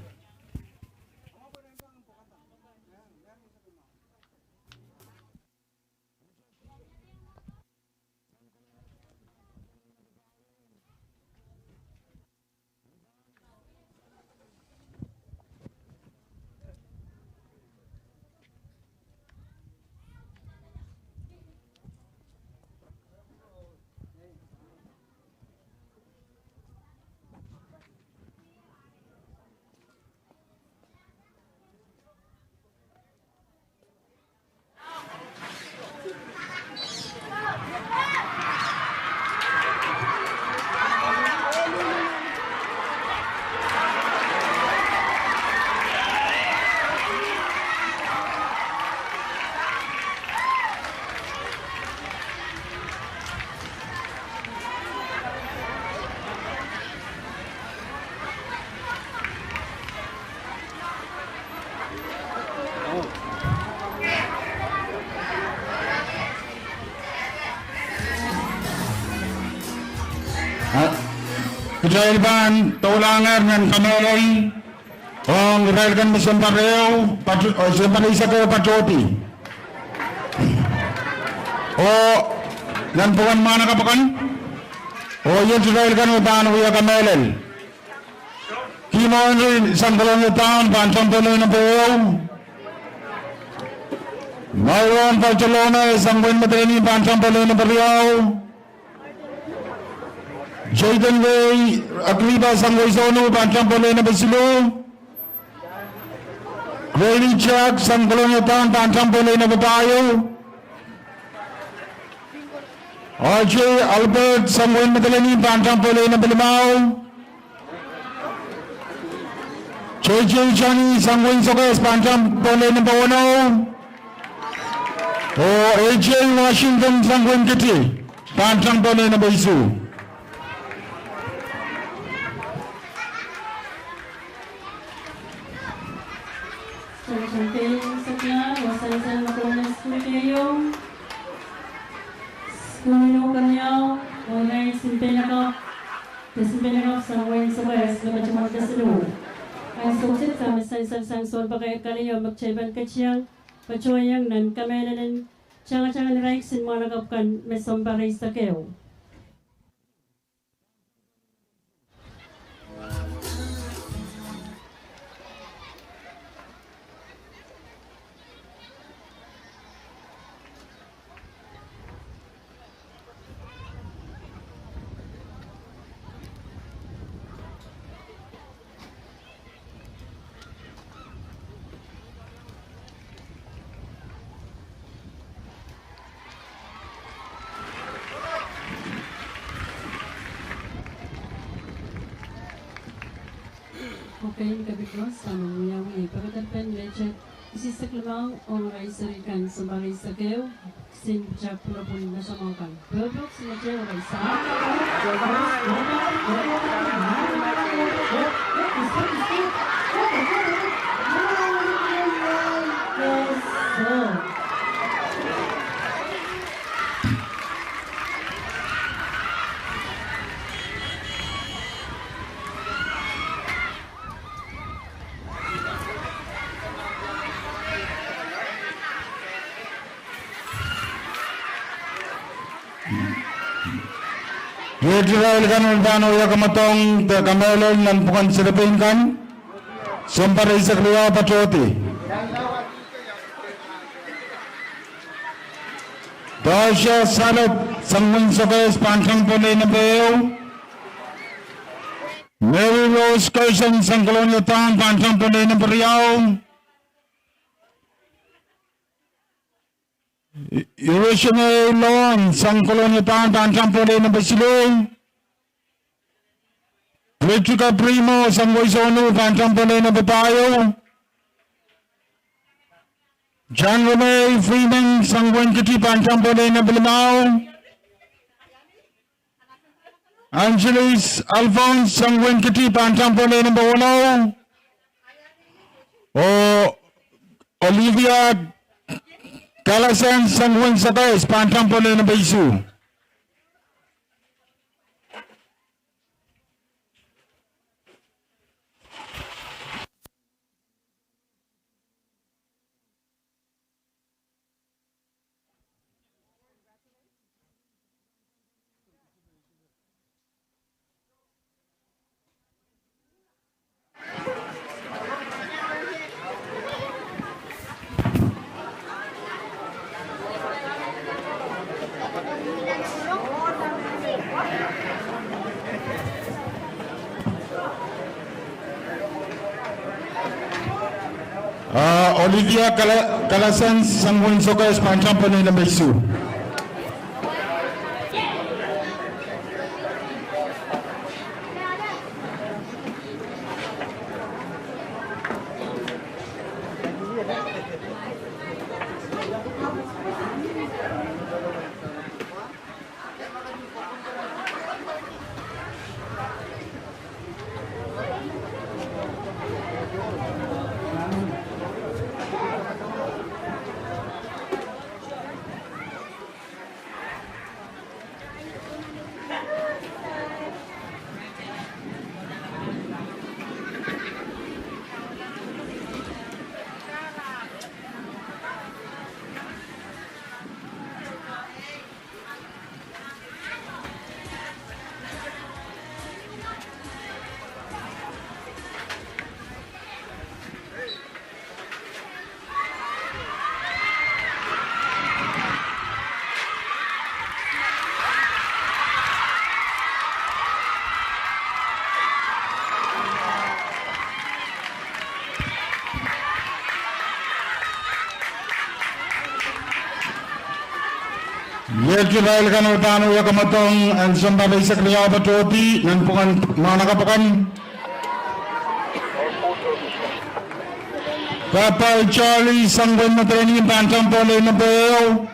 Kitail pahn doulahngehr nan kamehlel ong irail kan me sounpar ehu, pat-, eh, sounpar eisek ehu patohdi. Oh nan pwuhken mwahnakapw akan, oh iet irail kan me pahn wia kamehlel. Kimo Henry sang Kolonia Town pahn tampe lei nempe ehu. Myron Bartolome sang Wain Madolenihmw pahn tampe lei nempe riau. Jayden Ray Akriba sang Waisonu pahn tampe lei nempe siluh. Grady Jack sang Kolonia Town pahn tampe lei nempe pahieu. R J Albert sang Wain Madolenihmw pahn tampe lei nempe limau. J J Johnny sang Wain Sokehs pahn tampe lei nempe weneu. Oh A J Washington sang Wain Kiti pahn tampe lei nempe isuh. Sang sang tein saklar, oh sang sang me kolonen sukuhl keieu. Sukuhl inou keriau, oh irail sempeinakapw, de sempeinakapw sang Wain Sokehs me ketiket kesiluh. Ansou kiset dahme sansal sang sounpar kei kaliyo me kitail pahn ketiong, patohiong nan kamehlelen tangatang en irail kisin mwahnakapw kan me sounpar eisek ehu. Okay, kapit koaros, dahme wiawi pekederpen mehte isisek limau ong irail seri kan sounpar eisek ehu, kisin pwutak pwulopwul me soumwahu kan. Pwutak pwulopwul me te irail sa. Iet irail kan me pahn wia kamwadong de kamehlel nan pwuhken serepein kan, sounpar eisek riau patohdi. Dorsia Salop sang Wain Sokehs pahn tampe lei nempe ehu. Mary Rose Gerson sang Kolonia Town pahn tampe lei nempe riau. Irishine Lon sang Kolonia Town pahn tampe lei nempe siluh. Richard Primo sang Waisonu pahn tampe lei nempe pahieu. John Romeo Freeman sang Wain Kiti pahn tampe lei nempe limau. Angeles Alphonse sang Wain Kiti pahn tampe lei nempe weneu. Oh Olivia Kalasan sang Wain Sokehs pahn tampe lei nempe isuh. Ah, Olivia Kala-, Kalasan sang Wain Sokehs pahn tampe lei nempe isuh. Iet irail kan me pahn wia kamwadong en sounpar eisek riau patohdi nan pwukan mwahnakapw akan. Papai Charlie sang wein Madolenihmw pahn tampo lei nempe ehu.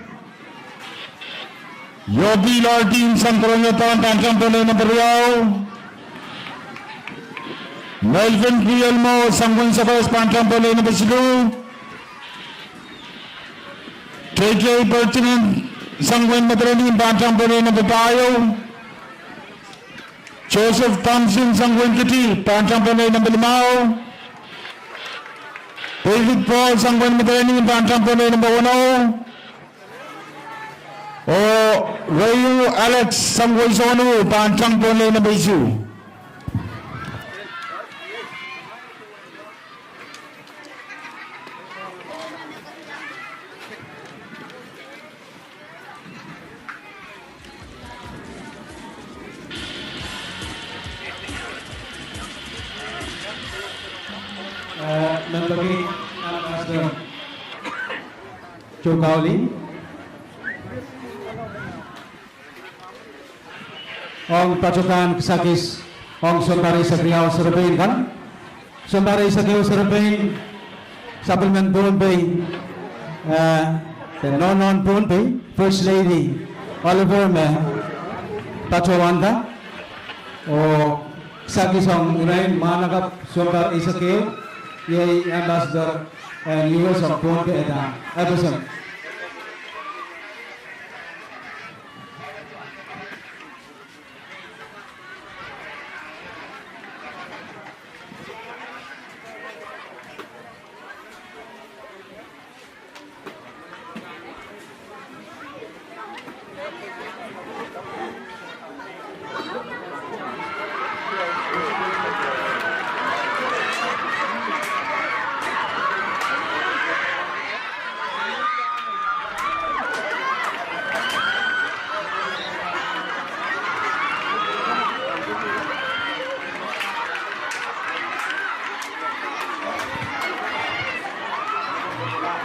Yopi Lordin sang Kolonia Town pahn tampo lei nempe riau. Melvin Guillermo sang wein Sokos pahn tampo lei nempe siluh. K K Pertinent sang wein Madolenihmw pahn tampo lei nempe pahieu. Joseph Thompson sang wein Kiti pahn tampo lei nempe limau. David Paul sang wein Madolenihmw pahn tampo lei nempe weneu. Oh Rayu Alex sang wein Sohno pahn tampo lei nempe isuh. Eh, Member Kik, Ambassador Joe Cowley. Ong patohwan kisakis ong sounpar eisek riau serepein kan. Sounpar eisek ehu serepein, sapwellimen Pohnpei, eh, de nohnohn Pohnpei, First Lady Oliver me patohwanda. Oh kisakis ong irail mwahnakapw sounpar eisek ehu, iei Ambassador en U S ong Pohnpei, Adam Eberson.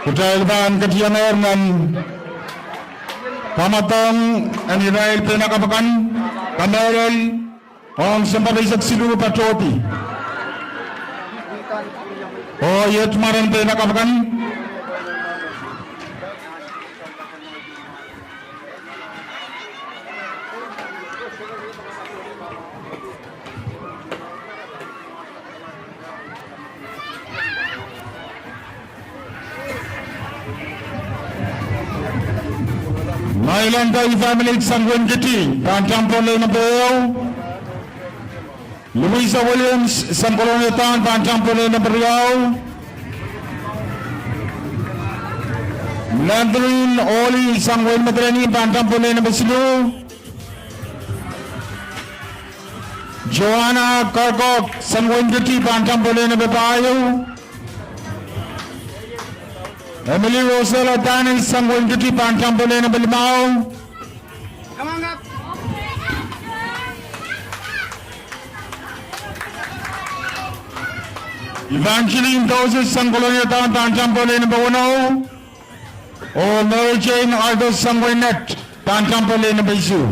Kitail pahn ketidohr nan kamwadong en irail peinakapw akan, kamehlel, ong sounpar eisek siluh patohdi. Oh iet mwaren peinakapw akan. Mailanda Ifamilid sang wein Kiti pahn tampo lei nempe ehu. Louisa Williams sang Kolonia Town pahn tampo lei nempe riau. Landrin Oli sang wein Madolenihmw pahn tampo lei nempe siluh. Joanna Karkok sang wein Kiti pahn tampo lei nempe pahieu. Emily Rosella Danis sang wein Kiti pahn tampo lei nempe limau. Evangeline Joseph sang Kolonia Town pahn tampo lei nempe weneu. Oh Mary Jane Arthur sang wein Net pahn tampo lei nempe isuh.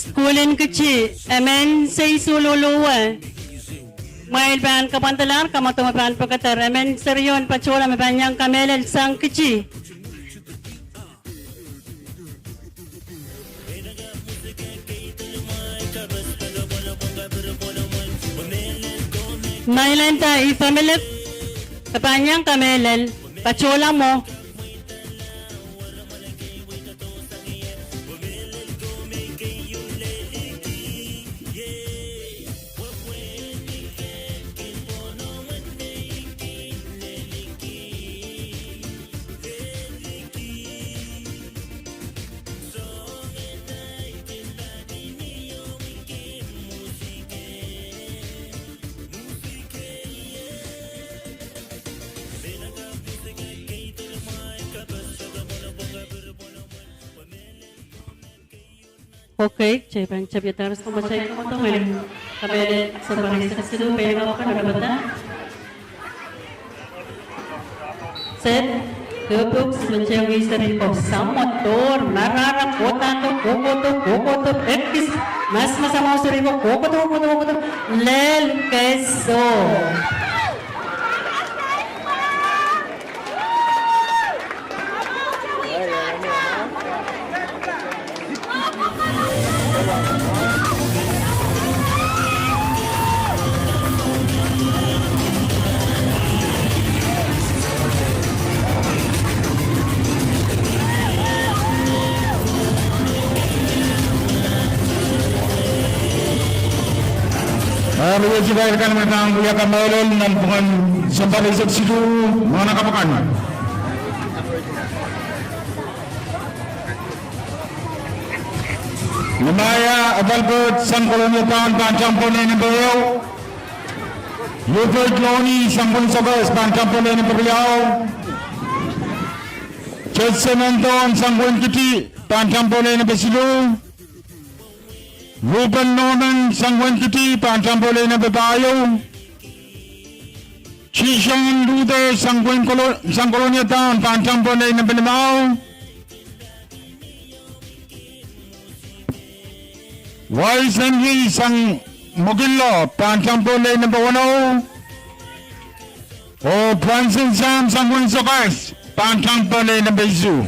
Sukuhl en Kiti, emen sei sohlohlohwe. Mwail pahn kapwandalahr, kamwadong me pahn pekeder, emen serien patohla me pahn iang kamehlel sang Kiti. Mailanda Ifamilid, ke pahn iang kamehlel, patohla mwo. Okay, kitail pahn tepda aramas komoto, komoto, me kamehlele sounpar eisek siluh, peinakapw kan, onopada. Set, kepwuk, simen tewei, serihko, samwa, doar, marahra, kohdo, kohkohdo, kohkohdo, ekis, mas, mas, samwa, serihko, kohkohdo, kohkohdo, kohkohdo, lel, keso. Eri, iei irail kan me pahn wia kamehlele nanpwungen sounpar eisek siluh, mwahnakapw kan. Nehemiah Adalbert sang Kolonia Town pahn tampo lei nempe ehu. Hubert Loni sang Queen Sokehs pahn tampo lei nempe riau. Judson Anthon sang Queen Kiti pahn tampo lei nempe siluh. Reuben Norman sang Queen Kiti pahn tampo lei nempe pahieu. Jishon Luther sang Queen Kolo-, sang Kolonia Town pahn tampo lei nempe limau. Wise Henry sang Mokillo pahn tampo lei nempe weneu. Oh Branson Sam sang Queen Sokehs pahn tampo lei nempe isuh.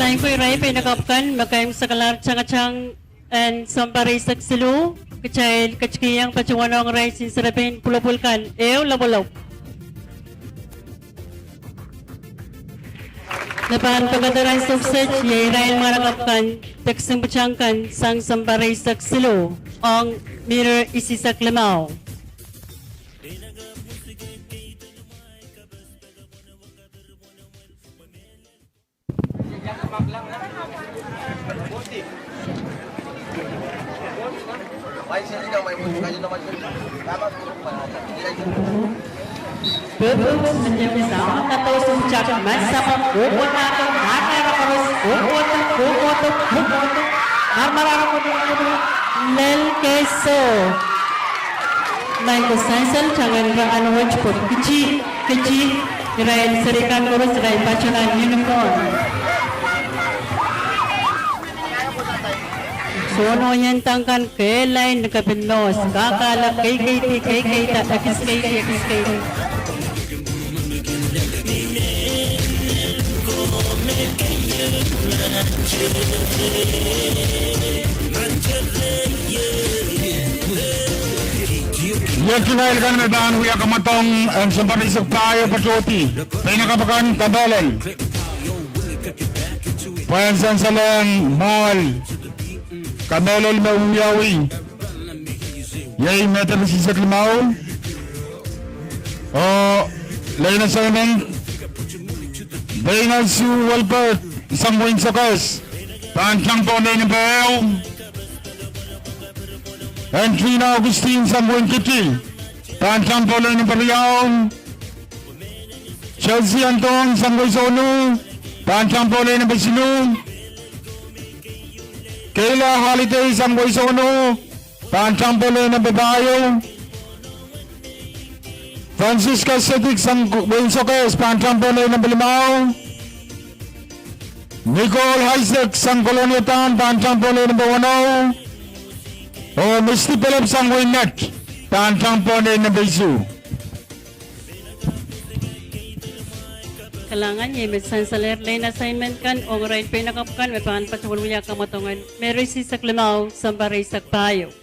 Maing ko, irail peinakapw kan me kaimwisekala tangatang en sounpar eisek siluh, kitail ketikihong patohwanohng irail sinsere pein pwulopwul kan ehu lopwolopw. Me pahn pekederan sokset, iei irail mwahnakapw kan, de kisempwukat kan sang sounpar eisek siluh, ong mihmi isisek limau. Lel keso. Maing ko, sansal tangen rahn wet pwe kiti, kiti, irail seri kan koaros irail patohwan uniform. Sohte ien tang kan kehlail ni kepin mohs, kakala keikeidi, keikeida, ekis keidi, ekis keidi. Iet irail kan me pahn wia kamwadong en sounpar eisek pahieu patohdi. Peinakapw kan, kamehlele. Pwehn sansalehng mwoahl, kamehlele me wiawi. Iei Methodist Isek Limau. Oh, lane assignment. Dana Sue Welbert sang Queen Sokehs pahn tampo lei nempe ehu. Andrina Augustine sang Queen Kiti pahn tampo lei nempe riau. Chelsea Anton sang Queen Sohno pahn tampo lei nempe siluh. Kayla Holiday sang Queen Sohno pahn tampo lei nempe pahieu. Francisca Sedik sang Queen Sokehs pahn tampo lei nempe limau. Nicole Isaac sang Kolonia Town pahn tampo lei nempe weneu. Oh Misty Philip sang Queen Net pahn tampo lei nempe isuh. Kalahngan, iei me sansalehr lane assignment kan ong irail peinakapw kan me pahn patohwan wia kamwadong en Mary isisek limau, sounpar eisek pahieu.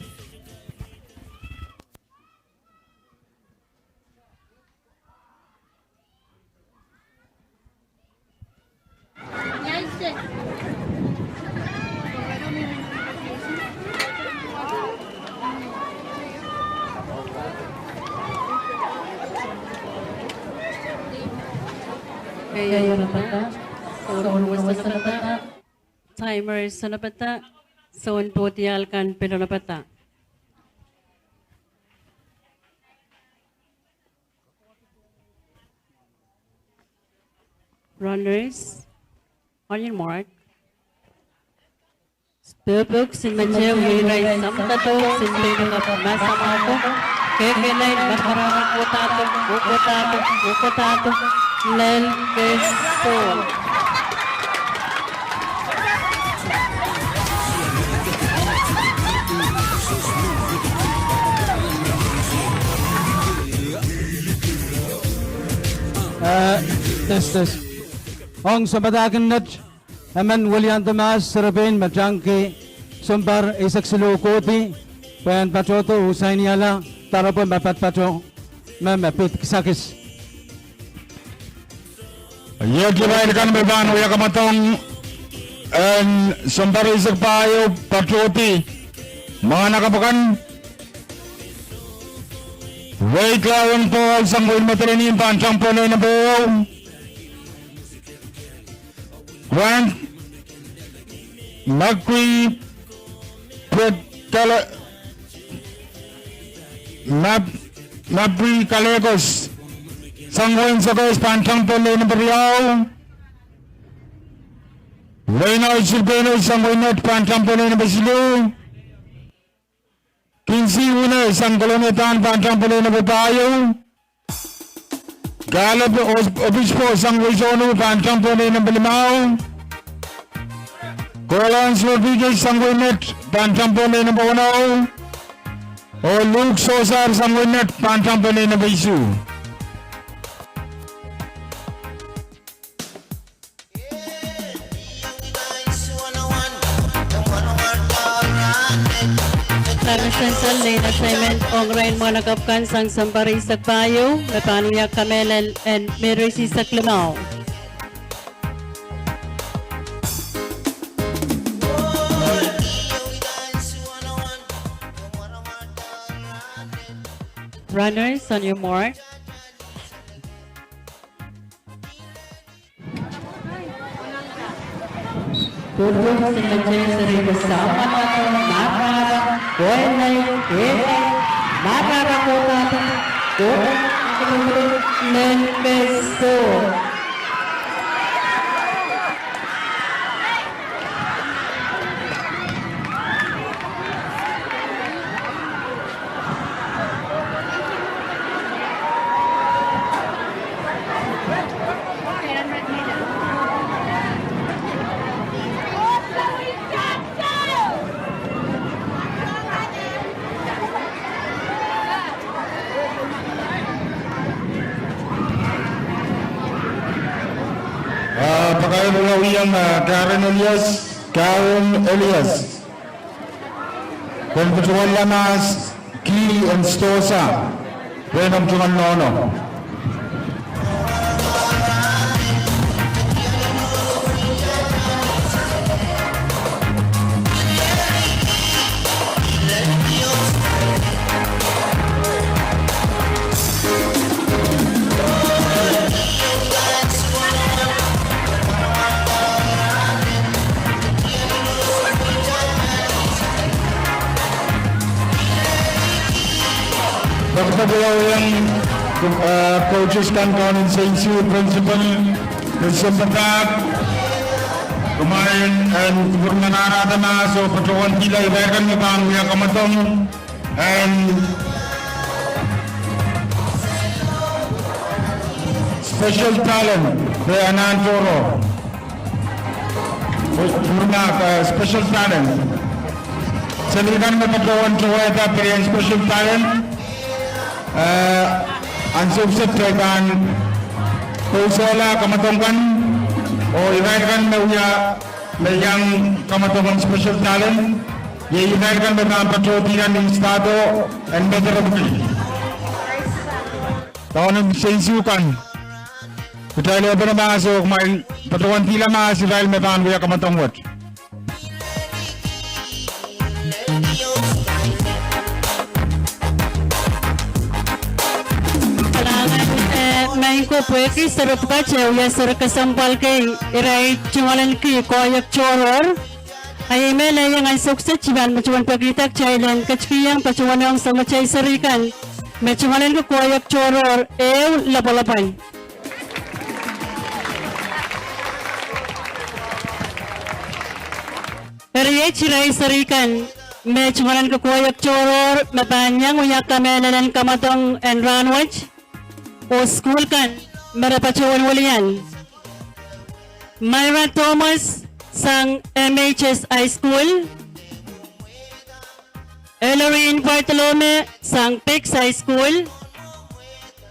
Timer sohte pahn, soun pohdiahl kan pil sohte pahn. Runners, on your mark. Spurboks en metehu iei irail samwadadohk en pein kapw mahsamahko, kehkehlail, maparara, kodahdo, oh kodahdo, oh kodahdo, lel, keso. Eh, test, test. Ong sounpadahk en net, emen William Thomas, serepein me tangki sounpar eisek siluh kohdi, pwehn patohdo oh sainihala doaropwe me patopato me, me pid kisakis. Iet irail kan me pahn wia kamwadong en sounpar eisek pahieu patohdi mwahnakapw akan. Wade Lawen Paul sang wehin Madolenihmw pahn tang pohnlei nempe ehu. Grant Makri Pwetala, Map-, Mapri Kalekos sang wehin Sokehs pahn tang pohnlei nempe riau. Reinold Silbeno sang wehin Net pahn tang pohnlei nempe siluh. Kinsey Wune sang Kolonia Town pahn tang pohnlei nempe pahieu. Caleb Os-, Obispo sang wehi Sonu pahn tang pohnlei nempe limau. Collins Rodriguez sang wehin Net pahn tang pohnlei nempe weneu. Oh Luke Sosar sang wehin Net pahn tang pohnlei nempe isuh. Pahn mih sensal nein assignment ong irail mwahnakapw kan sang sounpar eisek pahieu, me pahn wia kamehlel en mehreis eisek limau. Runners, on your mark. Spurboks en metehu seri kesempwal, maparara, koilail, kehlail, maparara, kodahdo, oh, lel, keso. Ah, pakair wiawiong, ah, Karen Elias, Karen Elias. Pwehn patohwan mahs, ki en Stosa, pwehn omw tungoal nohno. Pwehki patohwan, eh, coaches kan, Kaunen Seinsu, principal, principal, kumwail en kupwur en aramas oh patohwan kihla irail kan me pahn wia kamwadong en special talent, me anahn tohrohr. Purma, eh, special talent. Seli kan me patohwan towehda pil en special talent. Eh, ansou kiset kitail pahn kousehla kamwadong kan, oh irail kan me wia, me iang kamwadong en special talent, iei irail kan me pahn patohdi nan stado en meterepi. Kaunen Seinsu kan. Kitail ehupene mahs oh kumwail patohwan kihla mahs irail me pahn wia kamwadong wet. Kalahngan, eh, maing ko, pwehki seri pwukat e wia seri kesempwal kei, irail tungoal en ki koahiek tohrohr. A iei me laiong ansou kiset I pahn patohwan pekihda kitail en ketikihong patohwan ong soh kitail seri kan me tungoal en ki koahiek tohrohr, ehu lapalapwen. Eri iet irail seri kan me tungoal en kokoahiek tohrohr me pahn iang wia kamehlel en kamwadong en rahnwet, oh sukuhl kan me re patohwan wilian: Myra Thomas sang M H S High School, Eloreen Bartolome sang Pex High School,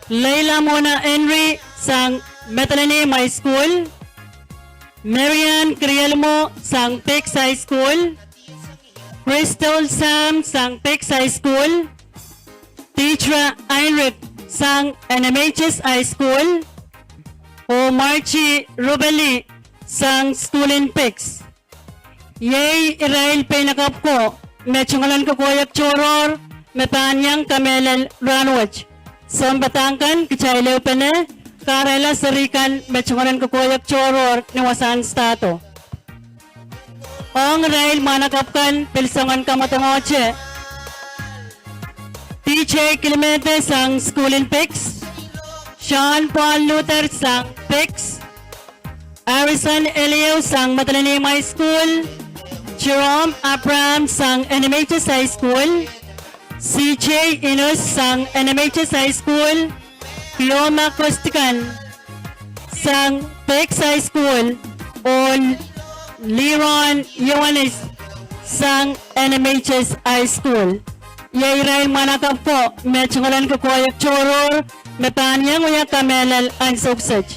Leila Mona Henry sang Madolenihmw High School, Marian Krielmo sang Pex High School, Crystal Sam sang Pex High School, Titra Heinrich sang N M H S High School, oh Marchi Rubeli sang sukuhl en Pex. Iei irail peinakapw ko me tungoal en kokoahiek tohrohr me pahn iang kamehlel rahnwet. Sounpadahk kan kitail ehupene kahrehla seri kan me tungoal en kokoahiek tohrohr ni wasahn stahdo. Ong irail mwahnakapw kan pil soangen kamwadongohte: D J Kilimete sang sukuhl en Pex, Sean Paul Luther sang Pex, Harrison Eliu sang Madolenihmw High School, Jerome Abraham sang N M H S High School, C J Inus sang N M H S High School, Kioma Kostikan sang Pex High School, oh Liron Ioanis sang N M H S High School. Iei irail mwahnakapw ko me tungoal en kokoahiek tohrohr me pahn iang wia kamehlel ansou kiset.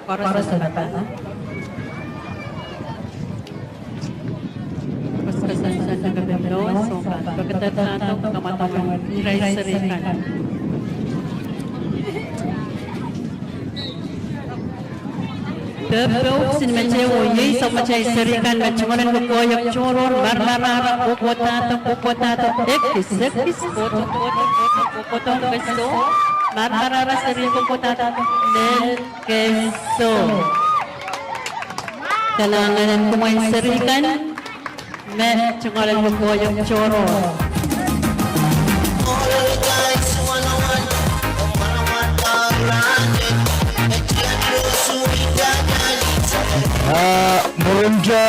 Koaros en pahn koasoakoasoia pekipek, soh pahn pekipek, pahn kamwadong irail seri kan. Pepeu, sinemeteu oh iei sapwatail seri kan me tungoal en kokoahiek tohrohr: Marmarara Okodado, Okodado, ekis, ekis, Koto, Koto, Koto, Kokoto, Keso, Marmarara seri Okodado, lel Keso. Kalahngan en kumwail seri kan me tungoal en kokoahiek tohrohr. Ah, mwurin te,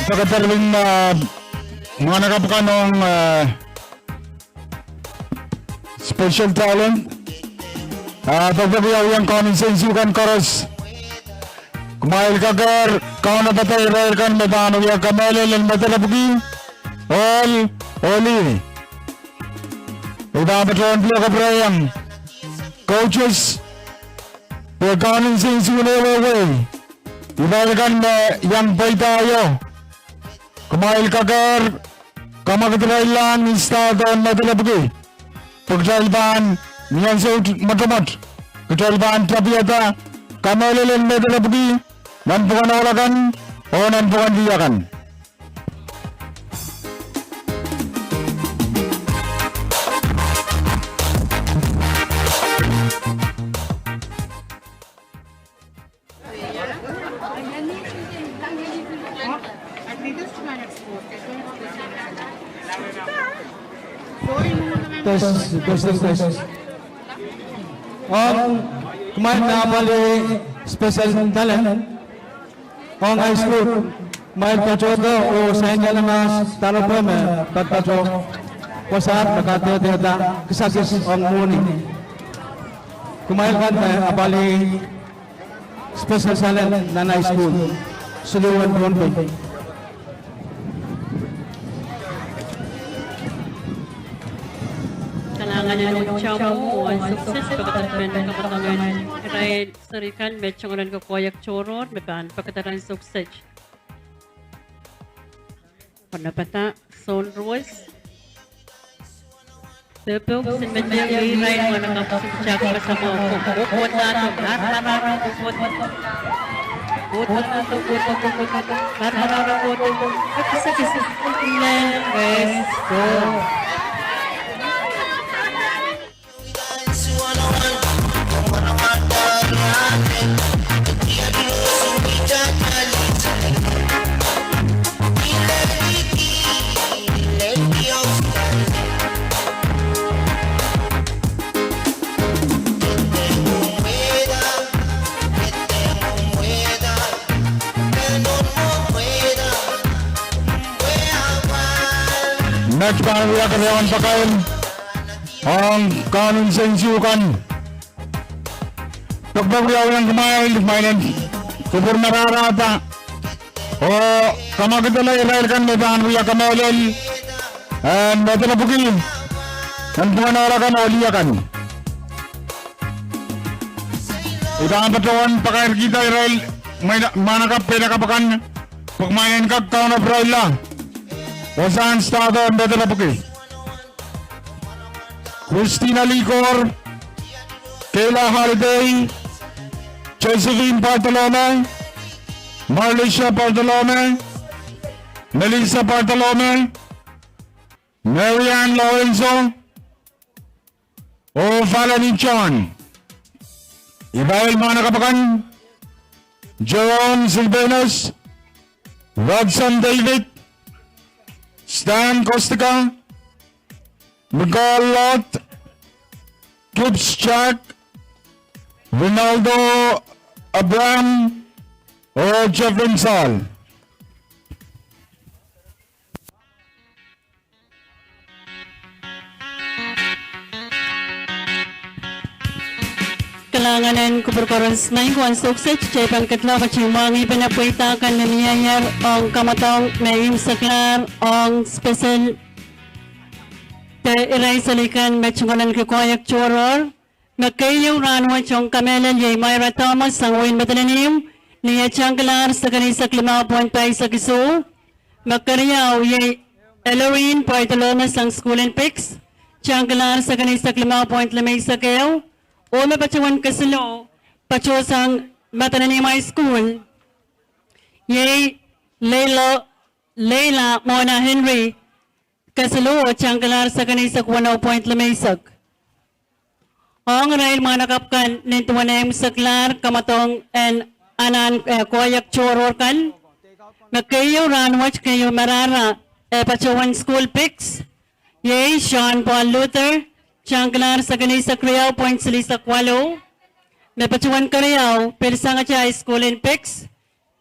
pekederpin, ah, mwahnakapw kan ong, ah, special talent. Ah, pekipek wiawiong kaun en sensukan koaros. Kumwail kakehr kaunopada irail kan me pahn wia kamehlel en Medelepwiki, ohl, oh lih. I pahn patohwan pil kapwurehiong coaches, pwe kaun en sensukan wehwehki irail kan me iang pweida ieu. Kumwail kakehr kamwakid irail lahng ni stahdohn Medelepwiki, pwe kitail pahn, ni ansou mwotomwot, kitail pahn tapihada kamehlel en Medelepwiki nan pwukan ohl akan oh nan pwukan lih akan. Test, test, test. Ong, kumwail me apwalih special talent ong high school, kumwail patohdo oh sain aramas doaropwe me patopato wasaht me kadehdehda kisakis ong mwohni. Kumwail kan me apwalih special talent nan high school, siluh en Pohnpei. Kalahngan en uhdahn mwo ansou kiset, pekederpen kamwadong irail seri kan me tungoal en kokoahiek tohrohr me pahn pekeder ansou kiset. Pwanapada soun ruwes. Pepeu kisin meteio irail mwahnakapw kisin tihkpesamo. Kohkohdo, marmara, kohkohdo. Kohkohdo, kohkohdo, kohkohdo. Marmara, kohkohdo. Kisekise. Amen. Praise God. Met pahn wia kerehn pakair ong kaun en sensukan. Pekpek wiawi ong kumwail, kumwail en kupwur mararahda oh kamwakidala irail kan me pahn wia kamehlel en me delepwiki nan duwen ohl akan oh lih akan. I pahn patohwan pakairkihda irail mwahnakapw, peinakapw akan, pwe kumwail en kak kaunoperehla wasahn stahdo en me delepwiki. Christina Likor, Kayla Holiday, Josephine Bartolome, Marlisha Bartolome, Melissa Bartolome, Marianne Lorenzo, oh Valerie John. Irail mwahnakapw akan: Jerome Silvanus, Rodson David, Stan Kostka, Nicole Lott, Gibbs Jack, Ronaldo Abraham, oh Jeffrey Saul. Kalahngan en kupwur koaros, maing ko ansou kiset kitail pahn ketlahng patohwan mwahngih pene pweida kan me mieier ong kamwadong me imwseklahr ong special de irail sali kan me tungoaleniki koahiek tohrohr. Me keieu rahnwet ong kamehlel iei Myra Thomas sang wehin Madolenihmw, ni eh tangkilahr sekond eisek limau point pahisek isuh. Me keriau iei Eloreen Bartolome sang sukuhl en Piks, tangkilahr sekond eisek limau point limeisek ehu. Oh me patohwan kesiluh patohsang Madolenihmw High School iei Leila, Leila Mona Henry, kesiluh oh tangkilahr sekond eisek weneu point limeisek. Ong irail mwahnakapw kan nin duwen eh imwseklahr kamwadong en anahn, eh, koahiek tohrohr kan, me keieu rahnwet, keieu marahra, eh, patohwan sukuhl Piks iei Sean Paul Luther, tangkilahr sekond eisek riau point silihsek waluh. Me patohwan keriau pil sangete High School en Piks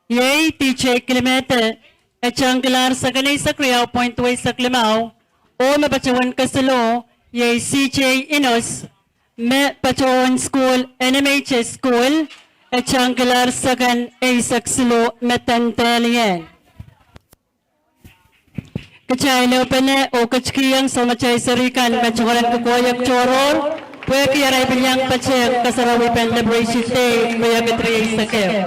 iei D J Kilimete, eh, tangkilahr sekond eisek riau point duweisek limau. Oh me patohwan kesiluh iei C J Inos, me patohwan sukuhl N M H S sukuhl, eh, tangkilahr sekond eisek siluh me dendelian. Kitail ehupene oh ketikihong sounatail seri kan me tungoaleniki koahiek tohrohr, pwehki arail pil iang patehng kasarawipen Liberation Day riekid rieisek ehu.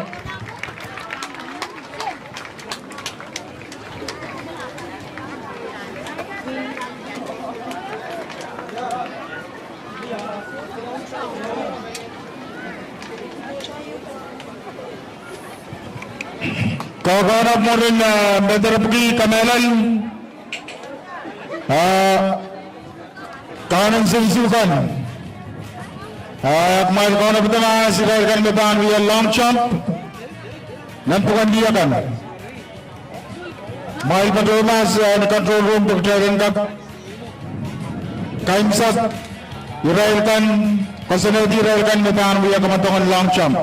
Kakaun ahpw mwurin, eh, me delepwiki kamehlel, eh, kaun en sensukan. Eh, kumwail kaunopada mahs irail kan me pahn wia long jump nan pwukan lih akan. Kumwail patohwan mahs, eh, ni control room pwe kitail en kak kaimwisekala irail kan, koasoanehdi irail kan me pahn wia kamwadong en long jump.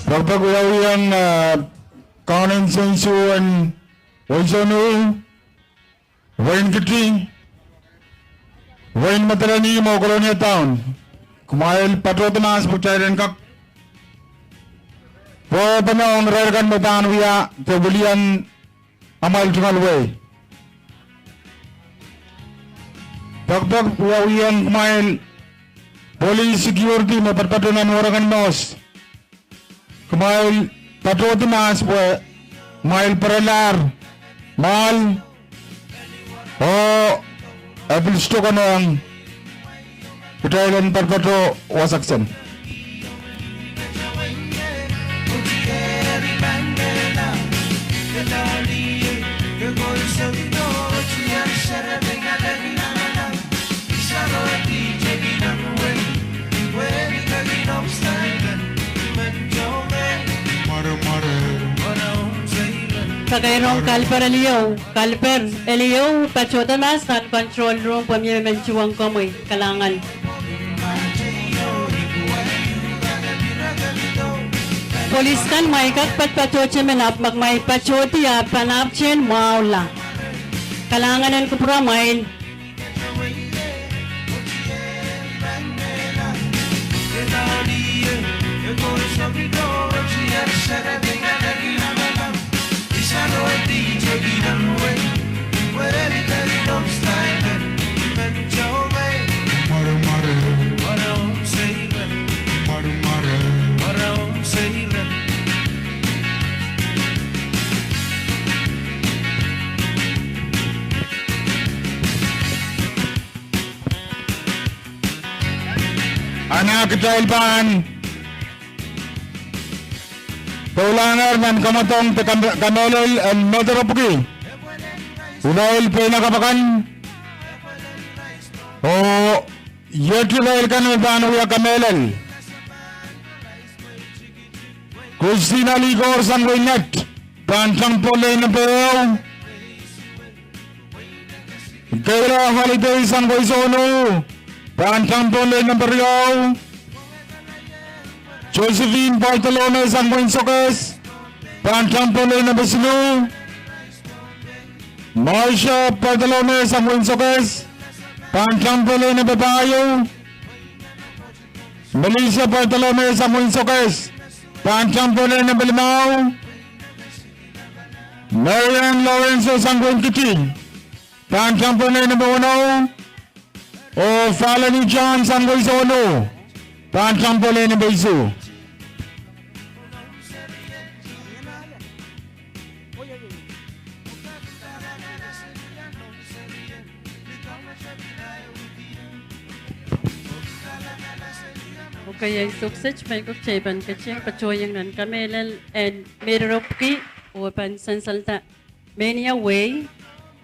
Pekpek wiawihong, eh, kaun en sensuwed en Weisonu, Wein Kiti, Wein Madolenihmw oh Kolonia Town. Kumwail patohdi mahs pwe kitail en kak pwehpene ong irair kan me pahn wia de wilian amwail tungoal wehi. Pekpek wiawihong kumwail police security me patopato nan Oregon Moss. Kumwail patohdi mahs pwe kumwail pwuralahr mwahl oh e pil sohte konehng kitail en patopato wasa kiset. Pakairong kaliper eliou, kaliper eliou, patohda mahs nan control room pwe mie me men tuhwong komwi, kalahngan. Police kan, kumwail kak patpatohte men ahpw ma kumwail patohdi ahpw pahn ahpwtehn mwahula. Kalahngan en kupwuramwail. Ahn kitail pahn pwuralahng nan kamwadong de kam-, kamehlel en Mehn Ropwiki. Irail pein akap akan, oh iet irail kan me pahn wia kamehlel: Christina Likor sang wehin Nett, pahn tang pohnlei nempe ehu. Kayla Holiday sang Weisonu, pahn tang pohnlei nempe riau. Josephine Bartholomew sang wehin Sokehs, pahn tang pohnlei nempe siluh. Marcia Bartholomew sang wehin Sokehs, pahn tang pohnlei nempe pahieu. Melissa Bartholomew sang wehin Sokehs, pahn tang pohnlei nempe limau. Marian Lorenzo sang wehin Kiti, pahn tang pohnlei nempe weneu. Oh Falani John sang Weisonu, pahn tang pohnlei nempe isuh. Okay, iei sohte kiset me kitail pahn ketin patohwong nan kamehlel en Mehn Ropwiki, oh pahn sansalda mehnia wehi,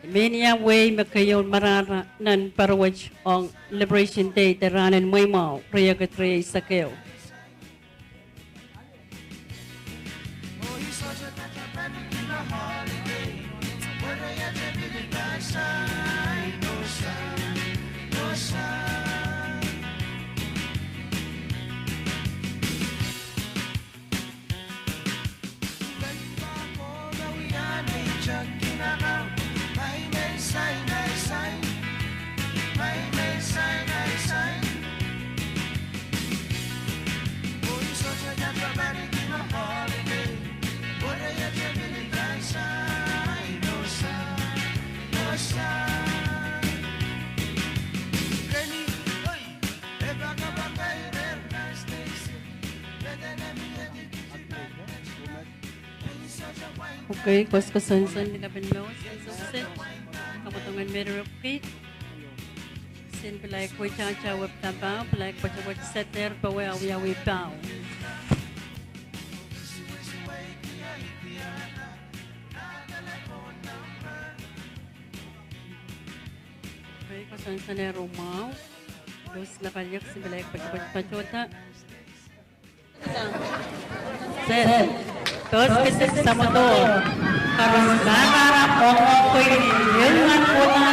mehnia wehi me keieu marahra nan pwuroa wet ong Liberation Day de rahn en mweimwahu, riekid rieisek ehu. Okay, koasoakoasoandi kapin mour, sohte kiset, kamwadong en Mehn Ropwiki. Sen pil aik wehitahta wehpda pahu, pil aik patohwan kiset dehr powe awiawi pahu. Okay, koasoakoasoandi ru mwahu. Lohs lapaliek, sen pil aik patohwan patohda. Sen, koasoakoasoandi samwodo. Koaros marahra ong pweini, ehu nan kohda.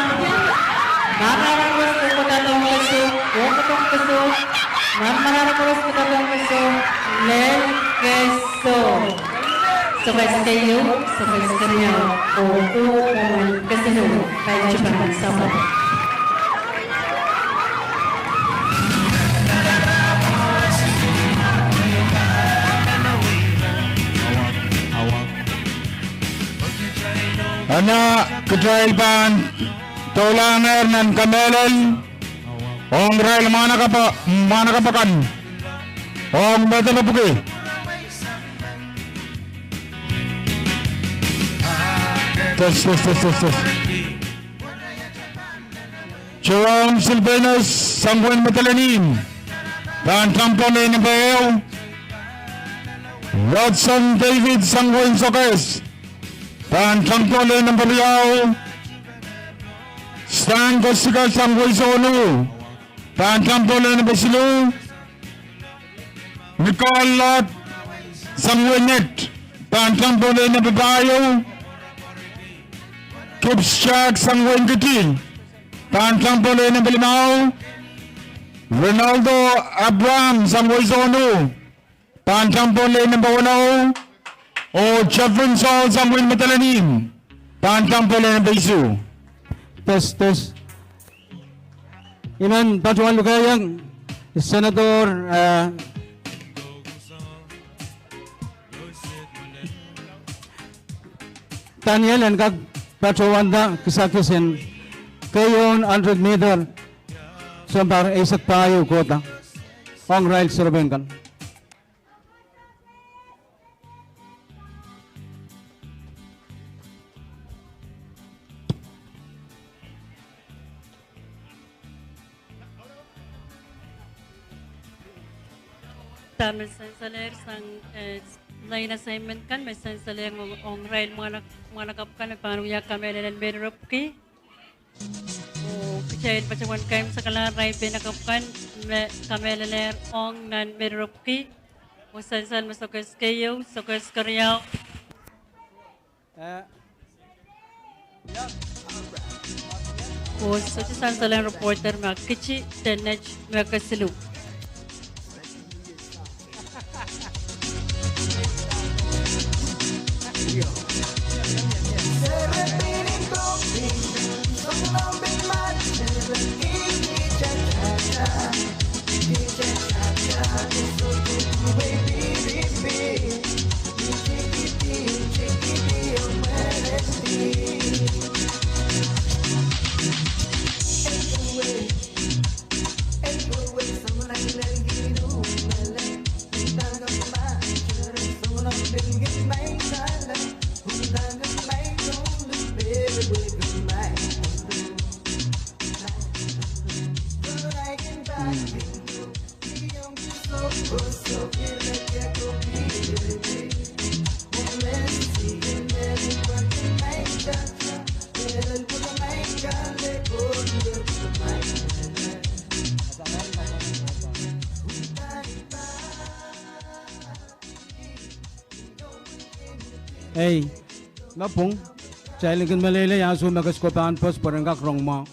Marahra koaros kohda ong kesu, oh kohda ong kesu. Marahra koaros kohda ong kesu, lel. Keso. Sokes keieu, sokes keriau, oh, oh, oh, kesiluh, pai tipen sapwung. Eri kitail pahn doulahngehr nan kamehlel ong irail mwahnakapw, mwahnakapw akan ong medewepwiki. Test, test, test, test, test. Jerome Silvanus, sang wehin Madolenihmw, pahn tampo leh number ehu. Watson David, sang wehin Sokehs, pahn tampo leh number riau. Stan Kosika, sang wehin Sohno, pahn tampo leh number siluh. Nicole Lord, sang wehin Nett, pahn tampo leh number pahieu. Gibbs Jack, sang wehin Kiti, pahn tampo leh number limau. Ronaldo Abraham, sang wehin Sohno, pahn tampo leh number weneu. Oh Jeffrey Saul, sang wehin Madolenihmw, pahn tampo leh number isuh. Test, test. I men patohwan lukehiong Senator, eh, Daniel en kak patohwanda kisakis en keieun hundred meter, sounpar eisek pahieu kohda, ong irail serepein kan. Dahme sansalehr sang, eh, line assignment kan me sansalehr ong, ong irail mwahnakapw kan me pahn wia kamehlel en merirepwiki. Oh kitail patohwan kaimwisekala irail peinakapw kan me kamehlelehr ong nan merirepwiki. Oh sansal me Sokehs keieu, Sokehs keriau. Eh, oh sohte sansal en reporter me Kiti de Nett me kesiluh. Ei, me pwung, kitail kin meleilei ansou me ke sohte pahn pwoas pwe ren kak rong mwahu.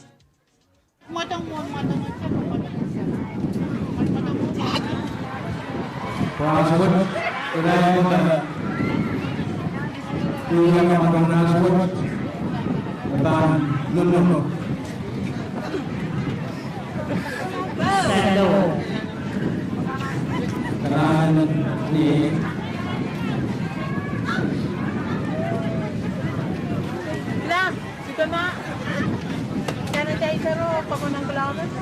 Sanitizer o, pokon nan gloves.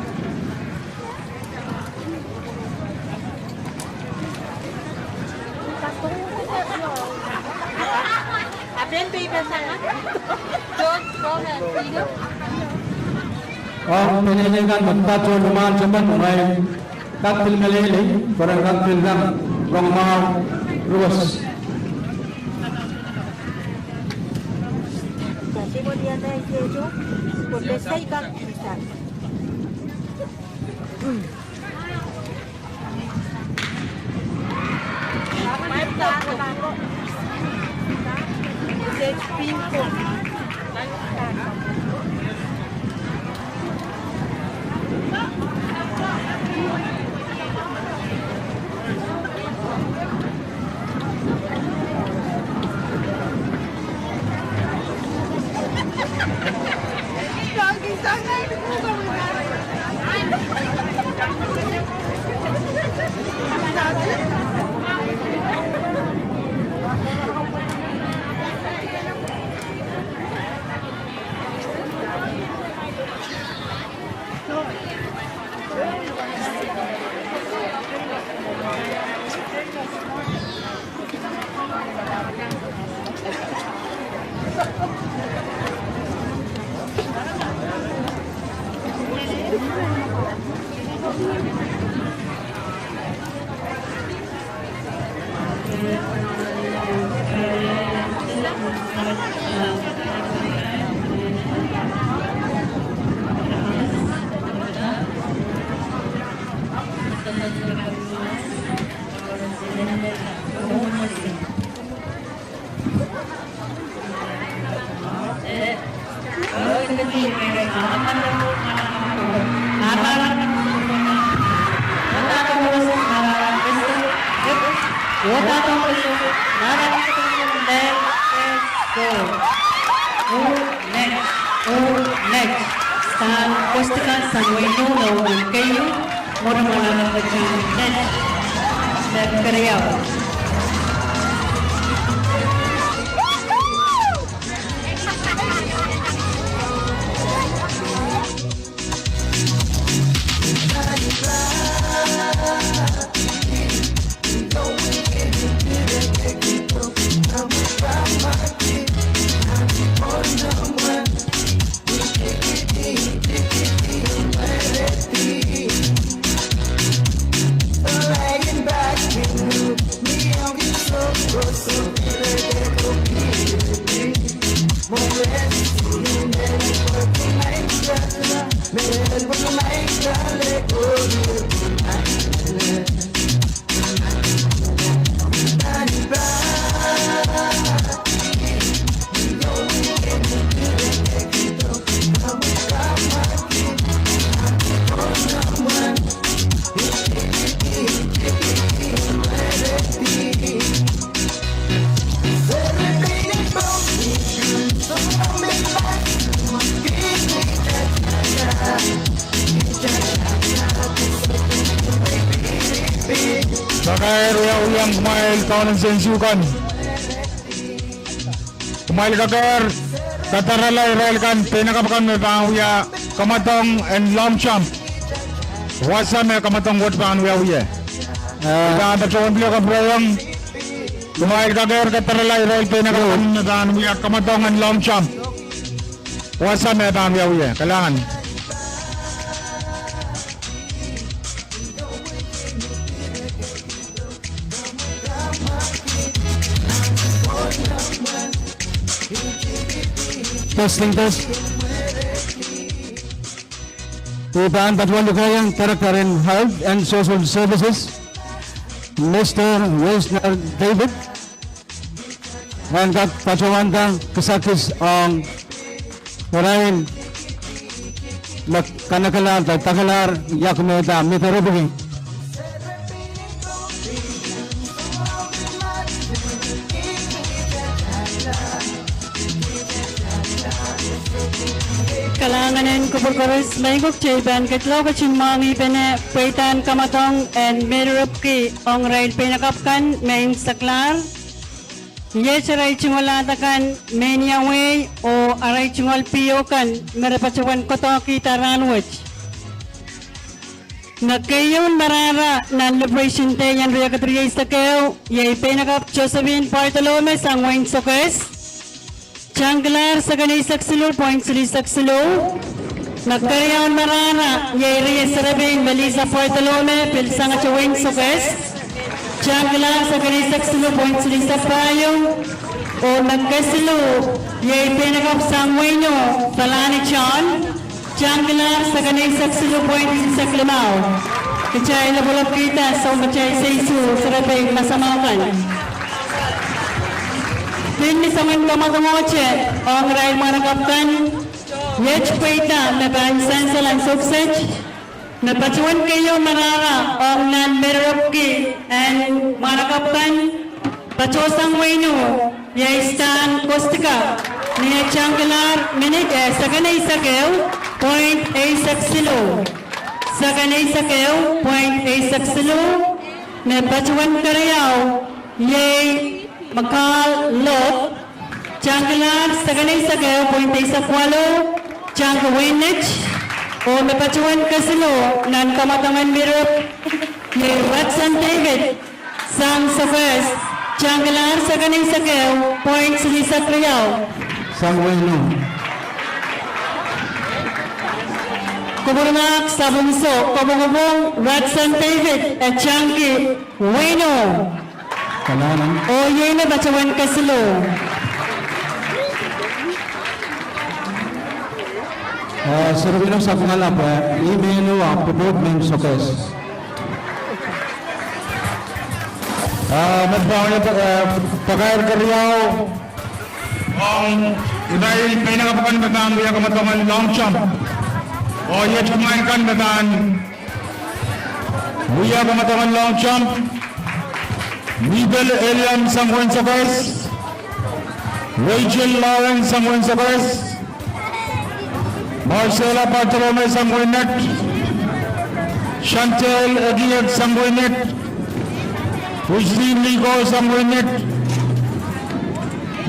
Apen paper sang. George, go ahead. Ong peneinei kan me patohwan mwahn temen, irail kak pil meleilei, pwe irail kak pil rong mwahu ruwes. Next, oh, next. Sang kosdika sang weino, oh, keieu. Mwurin mwahnakapw, next. Next, keriau. Kakair wiawiong kumwail kaun en sensukan. Kumwail kakair kadarala irail kan peinakapw kan me pahn wia kamwadong en long jump. Wasa me kamwadong wet pahn wiawi ie. Ah. Pahn patohwan pil kapwurehiong. Kumwail kakair kadarala irail peinakapw kan me pahn wia kamwadong en long jump. Wasa me pahn wiawi ie. Kalahngan. Testing, test. I pahn patohwan lukehiong Director in Health and Social Services, Mister Wisner David, en kak patohwanda kisakis ong irail me kanekelahr de dakelahr iakumehda miderepiki. Kalahngan en kupwur koaros, mehkot kitail pahn ketilong ketin mwahngih pene pweidahn kamwadong en miderepiki ong irail peinakapw kan me imwisekla. Iet arail tungoal ahd akan me iang wei oh arail tungoal P O kan me re patohwan koadoahkihda rahnwet. Me keieun marahra nan Liberation Day en riekid rieisek ehu, iei peinakapw Josephine Bartolome sang wehin Sokehs. Tangkilahr sekeneisek siluh point silihsek siluh. Me keriaun marahra, iei rie serepein Melissa Bartolome, pil sangete wehin Sokehs. Tangkilahr sekeneisek siluh point silihsek pahieu. Oh me kesiluh, iei peinakapw sang weino, Falani John. Tangkilahr sekeneisek siluh point silihsek limau. Kitail lopwolopwkihda sounpatail seisu serepein masamau kan. Pil ni soangen kamwadongohte ong irail mwahnakapw kan, iet pweida me pahn sansal en soukiset. Me patohwan keieun marahra ong nan miderepiki en mwahnakapw kan, patohsang weino, iei Stan Kostka, ni eh tangkilahr minit eh sekeneisek ehu point eisek siluh. Sekeneisek ehu point eisek siluh. Me patohwan keriau, iei Makal Lok, tangkilahr sekeneisek ehu point eisek waluh, tangki wein Nett. Oh me patohwan kesiluh nan kamwadong en miderepiki, iei Watson David sang Sokehs, tangkilahr sekeneisek ehu point silihsek riau. Sang weino. Kupwuramwahu sapwung sou, kopwungopwung Radson David, Etangki, Weno. Kalahngan. Oh iei me patohwan kesiluh. Eh, seri wino sapwungala pwe, ih me inou ahpw pwopwoud mehn Sokehs. Ah, me pahn, eh, pakair keriau. Ong irail peinakapw akan me pahn wia kamwadong en long jump. Oh iet kumwail kan me pahn wia kamwadong en long jump. Mipel Eliam sang wehin Sokehs. Rachel Lawrence sang wehin Sokehs. Marcela Bartolome sang wehin Net. Chantel Ekiek sang wehin Net. Christine Liko sang wehin Net.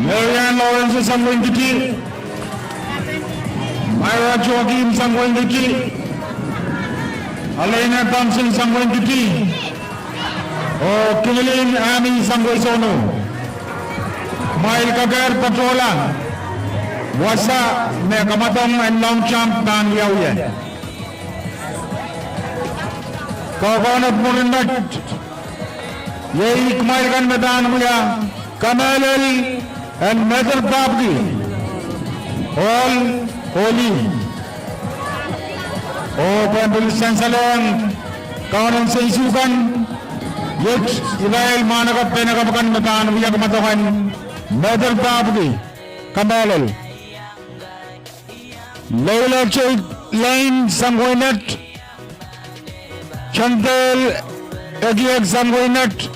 Marian Lawrence sang wehin Kiti. Myra Joachim sang wehin Kiti. Alena Thompson sang wehin Kiti. Oh Kimilin Ami sang wehi Sohno. Kumwail kekeir patohla wasa me kamwadong en long jump pahn wiawi. Kokohn mwurin met, iei kumwail kan me pahn wia kamehlel en Mehter Pahpwiki, Ohl Oli. Oh pwehn pil sansalehng Kauno en seisu kan, iet irail mwahnakapw peinakapw akan me pahn wia kamwadong en Mehter Pahpwiki, kamehlel. Leila J. Lane sang wehin Net. Chantel Ekiek sang wehin Net.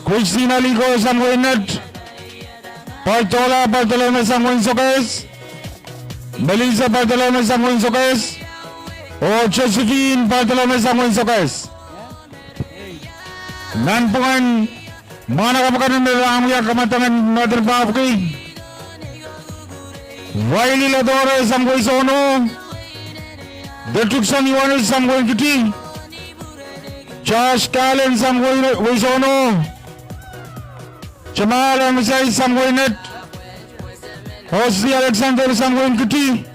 Christina Liko sang wehin Net. Bartola Bartolome sang wehin Sokehs. Melissa Bartolome sang wehin Sokehs. Oh Josephine Bartolome sang wehin Sokehs. Nanpwungen mwahnakapw akan me pahn wia kamwadong en Mehter Pahpwiki. Waili Ladore sang wehi Sohno. Detrikson Ioanis sang wehin Kiti. Josh Kalen sang wehi, wehi Sohno. Jamal Amasai sang wehin Net. Osi Alexander sang wehin Kiti.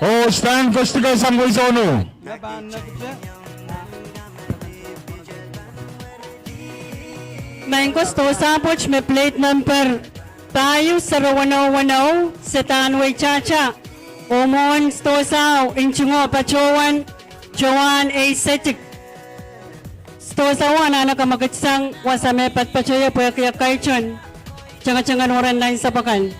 Oh Stan Kostika sang wehi Sohno. Maing ko, sdohsa pwoat me plate number pahieu sero weneu weneu, Sedan Weitahta, oh mwohn sdohsao nting oh patohwan Joan A. Setik. Sdohsao anahne kamwekid sang wasa me patopato ie pwehki ekei tohn tengeteng en weren nan sapwakan.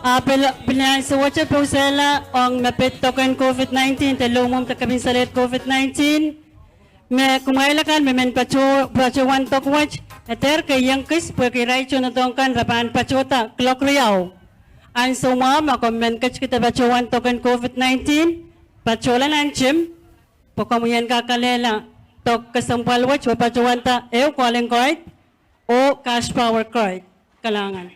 Ah pil, pil ansou wet pousehla ong me pid doken COVID nineteen de lomwomwdi kepin salehd COVID nineteen. Me kumwail akan me men patohwan dok wet, e dehr keiong kis pwehki irail tohndoadoahk kan re pahn patohda kuloak riau. Ansou mwahu ma komw men ketikihda patohwan doken COVID nineteen, patohla nan tim, pwe komw en kak kalehla dok kesempwal wet oh patohwanda ehu calling card oh cash power card. Kalahngan.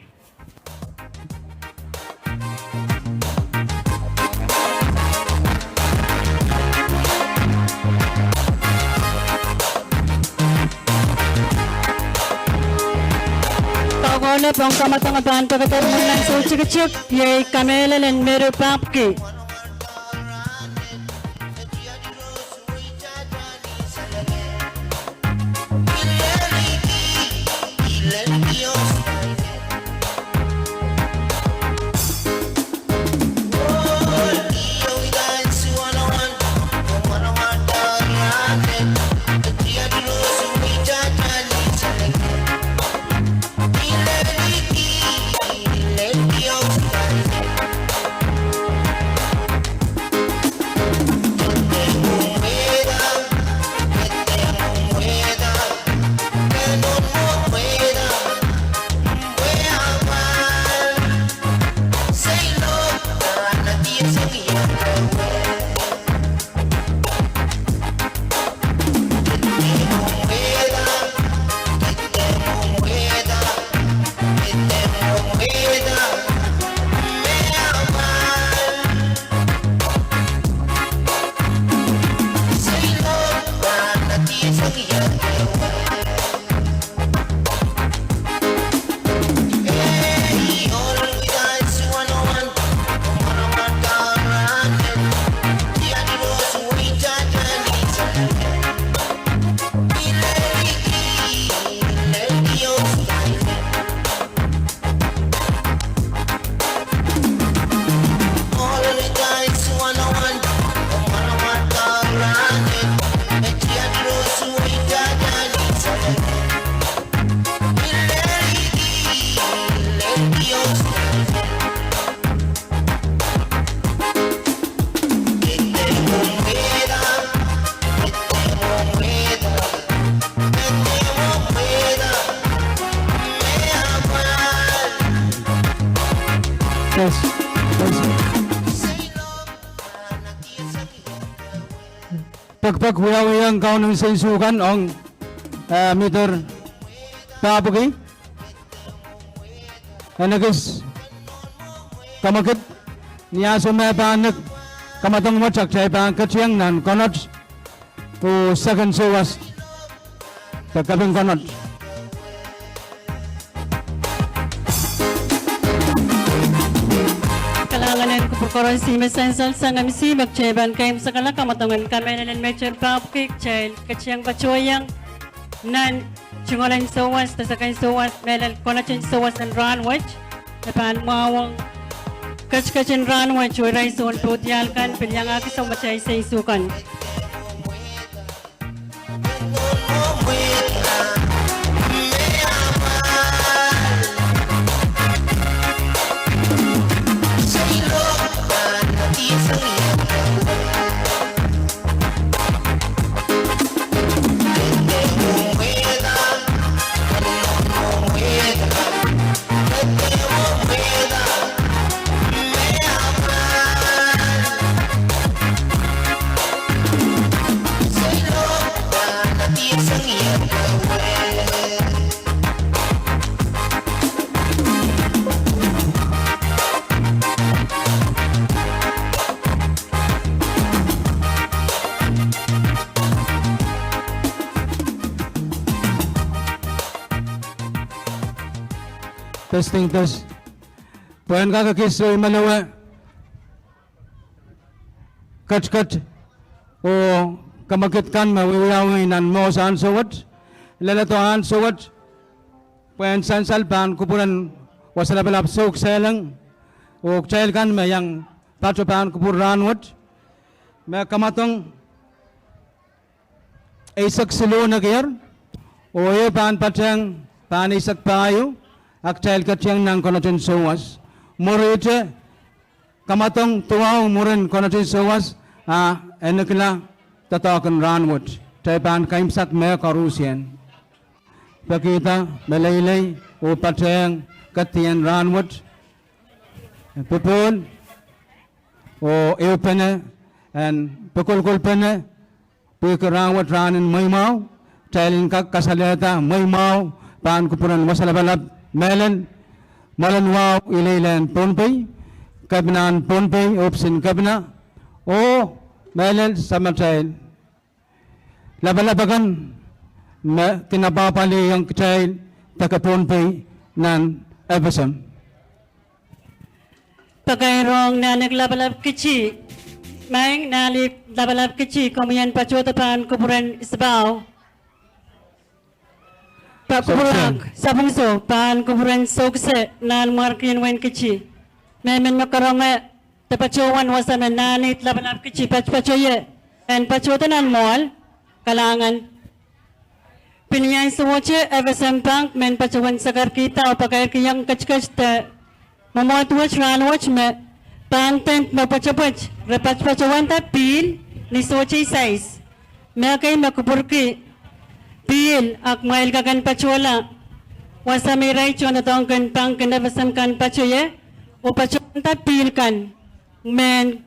Kokohla pahn kamwadong pahn pekeder mwohn nan soutik tikitik, iei kamehlel en Mehter Pahpwiki. Pekpek wiawiong kaunen seinsukan ong, eh, Mister Pahpwiki. En ekis kamwekid, ni ansou me pahn nek kamadong wet, kitail pahn ketieng nan konot oh seken souwas de kaping konot. Kalahngan en kupwur koaros me sansal sang M C me kitail pahn kaimwisekala kamadong en kamehlel en Mister Pahpwiki. Kitail ketieng patohiong nan tungoal en souwas de seken souwas, mehlel konoten souwas en rahnwet. E pahn mwahuong ketiket en rahnwet oh irail soun pwuhdiahl kan pil iangahki soumatail seinsukan. Testing, test. Pwehn kak ekis soimwalowe ketiket oh kamwekid kan me wiewiawi nan mohs ansou wet, leledo ansou wet, pwehn sansal pahn kupwuren Wasa Lapalap Soukisehleng oh kitail kan me iang pato pahn kupwur rahnwet, me kamadong eisek siluh nekier, oh e pahn patehng pahn eisek pahieu, a kitail ketieng nan konoten souwas. Mwurihte kamadong duwau mwurin konoten souwas, a e nikila doadoahk en rahnwet. Kitail pahn kaimwisekala mehkoarusie. Pekihda meleilei oh patehng kedien rahnwet, popohl oh ehupene en pokolkolpene pwehki rahnwet rahnen mweimwahu. Kitail en kak kasalehda mweimwahu pahn kupwuren Wasa Lapalap, mehlel mwoalen wahu ileile en Pohnpei, kepinahn Pohnpei, ohpis en kepina, oh mehlel samatail lapalap akan me kin apwahpwalih ong kitail deke Pohnpei nan FSM. Pakairong Nanik Lapalap Kiti. Maing Nanik Lapalap Kiti, komwi en patohdo pahn kupwuren Isipau. Pahn kupwuren Sapwungso, pahn kupwuren Soukse, Nanmwarkien Wein Kiti. Mehmen me karonge de patohwan wasa me Nanik Lapalap Kiti patpato ie, en patohdo nan mwoahl. Kalahngan. Pil ni ansou wet FSM Bank men patohwan sakarkihda oh pakairkihong ketiket de mwomwohd wet rahnwet me pahn dehn me pwetepwet re patpatohwanda pihl ni sohte sais. Me ekei me kupwurki pihl, a kumwail kak en patohla wasa me irail tohndoadoahk en bank en FSM kan pato ie oh patohwanda pihl kan, mehn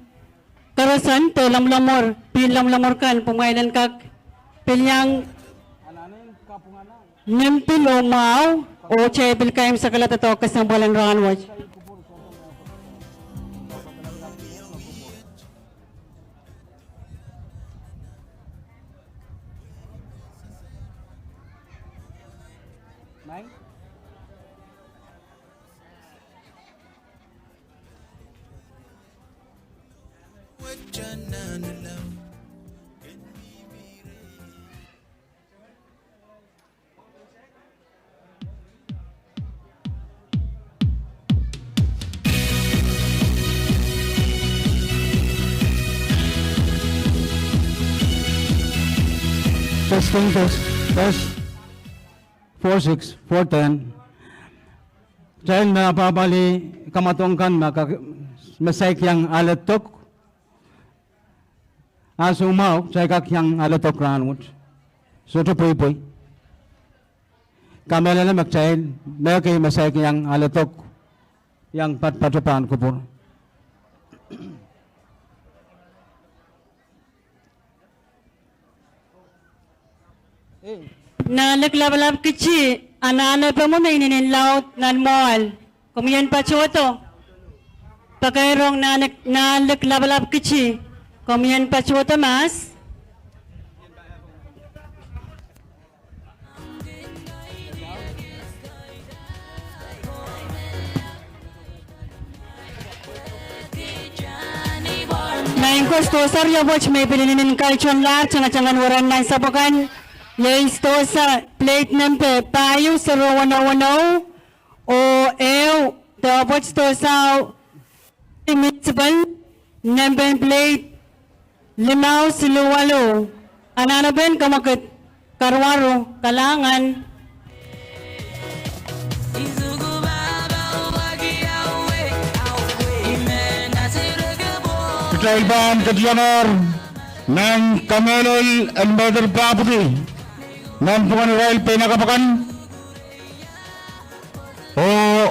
koaroson de lamwlamwur, pihl lamwlamwur kan, pwe kumwail en kak pil iang nim pihl oh mwahu, oh kitail pil kaimwisekala doadoahk kesempwal en rahnwet. Testing, test, test. Four six, four ten. Kitail me apwahpwalih kamadong kan me kak, me saik iang aledok. Ansou mwahu kitail kak iang aledok rahnwet. Sohte pweipwei. Kamehlele me kitail, me ekei me saik iang aledok, iang patpato pahn kupwur. Nahnlik lapalap kiti, anahne pwe mwo me inenen laud nan mwoahl. Komwi en patohdo. Pakairong nahnlik, nahnlik lapalap kiti. Komwi en patohdo mahs. Maing ko, sdohsa riau wet me pil inenen kaitoanlahr tangatangen weren nan sapwukan, iei sdohsa plate nempe pahieu, sero weneu weneu, oh ehu, de wet sdohsa municipal, nempe plate limau siluh waluh. Anahnepen kamwakid, karuwaru, kalahngan. Kitail pahn ketiengehr nan kamehlel en Mehdir Pahpwiki nanpwungen irail peinakapw akan. Oh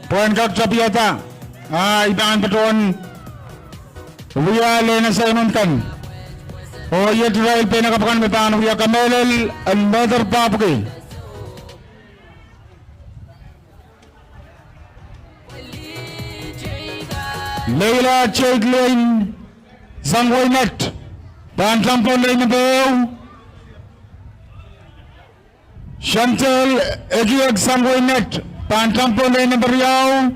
pwehn kak tapihada, ah, I pahn patohwan wia lehn assignment kan. Oh iet irail peinakapw akan me pahn wia kamehlel en Mehdir Pahpwiki. Leila Jade Lane, Sangwei Met, pahn tampohn lane nempe ehu. Chantel Ekiek, Sangwei Met, pahn tampohn lane nempe riau.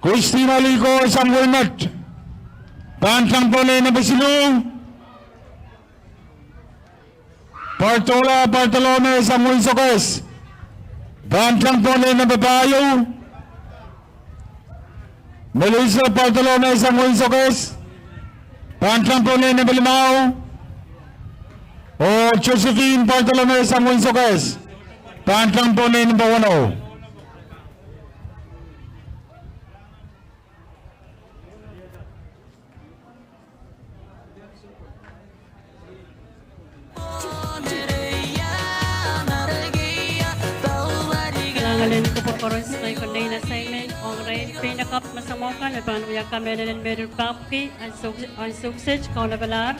Christina Liko, Sangwei Met, pahn tampohn lane nempe siluh. Bartola Bartolome, Sangwei Sokehs, pahn tampohn lane nempe pahieu. Melissa Bartolome, Sangwei Sokehs, pahn tampohn lane nempe limau. Oh Josephine Bartolome, Sangwei Sokehs, pahn tampohn lane nempe weneu. Kalahngan en kupwur koaros, ngehi kin lehn assignment ong irail peinakapw me samwoh kan me pahn wia kamehlel en Mehdir Pahpwiki, ahnsou, ahnsou kiset Kaun lapalahr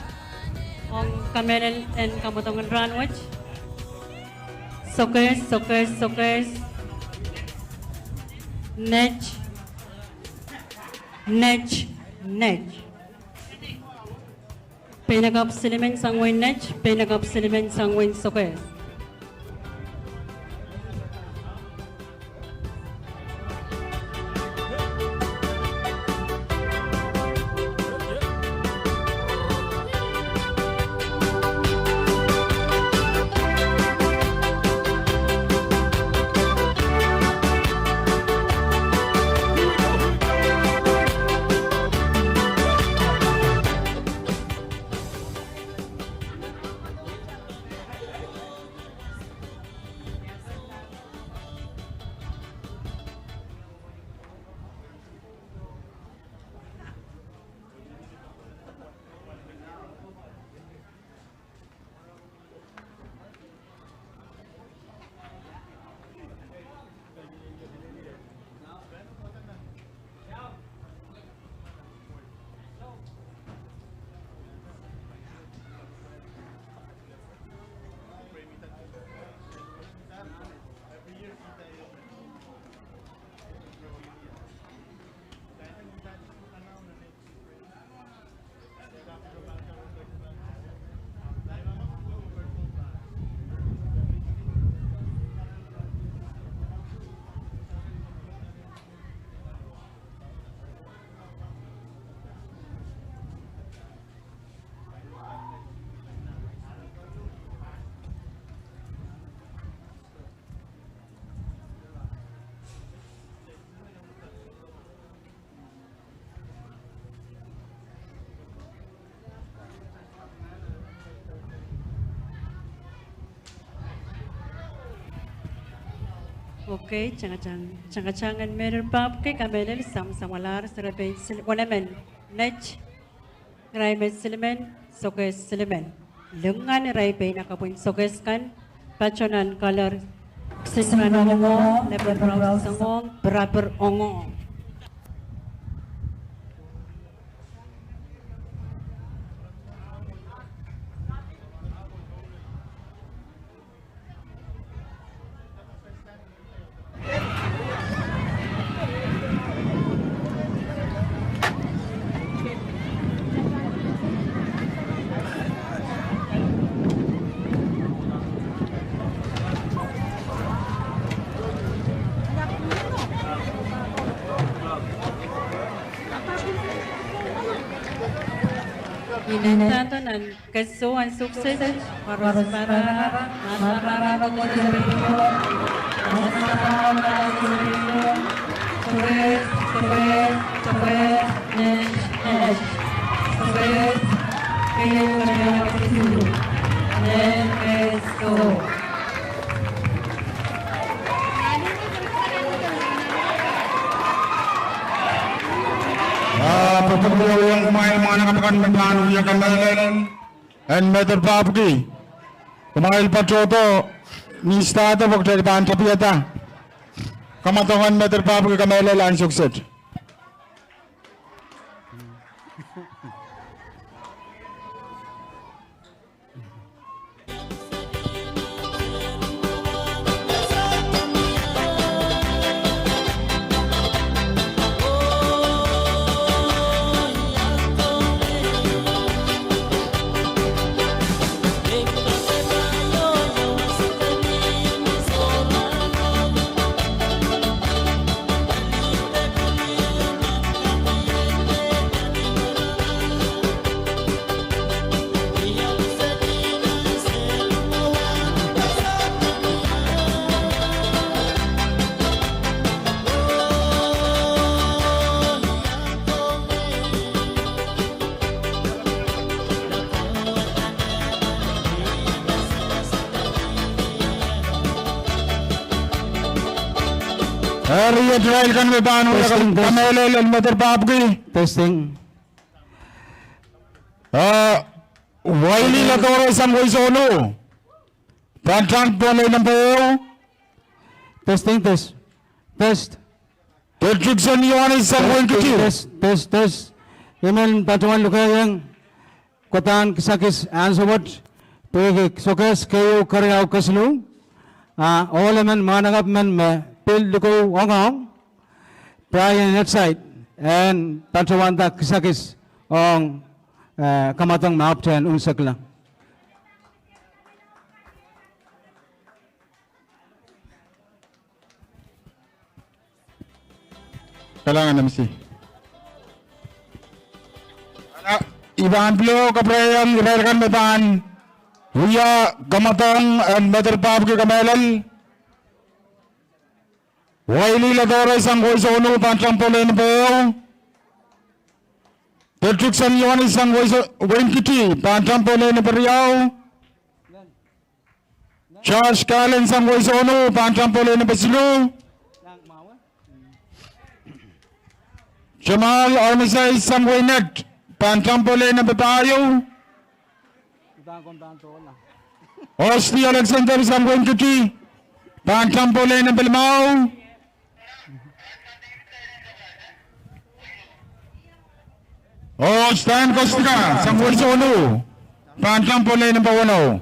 ong kamehlel en kamwadong en rahnwet. Sokehs, Sokehs, Sokehs. Net, Net, Net. Peinakapw silimen sang wehin Net, peinakapw silimen sang wehin Sokehs. Okay, tangatang, tangatang en Mehdir Pahpwiki kamehlel samwalahr, serepein sil-, wenemen Net, irail met silimen, Sokehs silimen. Lingan irail peinakapw en Sokehs kan, patohwan colour, silimen ongohng, lepe brown ongohng, pirapir ongohng. Ih nan kesoh en sukset, koaros para, Ah, pwopwoud wiahiong kumwail mwahnakapw kan me pahn wia kamehlel en Mehn Papki. Kumwail patohdo ni stage pwe kitail pahn tapiada kamwadong en Mehn Papki kamehlel en sukset. Eri, irail kan me pahn wia kamehlel en Mehn Papki. Testing. Ah, Wailih Ladore sang wehi sohno, pahn tahn pohnlei nempe ehu. Testing, test, test. Petriksen Ioanis sang wehin Kiti. Test, test, test. I men patohwan lukehiong kodahn kisakis ansou wet, pwehki sokehs keieu keriau kesiluh, a ohl emen mwahnakapw men me pil likou ong ong, Brian Netsait, en patohwanda kisakis ong, eh, kamwadong me ahpwtehn unsekla. Kalahngan M C. I pahn pil kapwurehiong irail kan me pahn wia kamwadong en Mehn Papki kamehlel. Wailih Ladore sang wehi sohno, pahn tahn pohnlei nempe ehu. Petriksen Ioanis sang wehi so-, wehin Kiti, pahn tahn pohnlei nempe riau. Josh Kalen sang wehi sohno, pahn tahn pohnlei nempe siluh. Jamal Armitage sang wehi Net, pahn tahn pohnlei nempe pahieu. Osti Alexander sang wehin Kiti, pahn tahn pohnlei nempe limau. Oh Stan Kostka sang wehi sohno, pahn tahn pohnlei nempe weneu.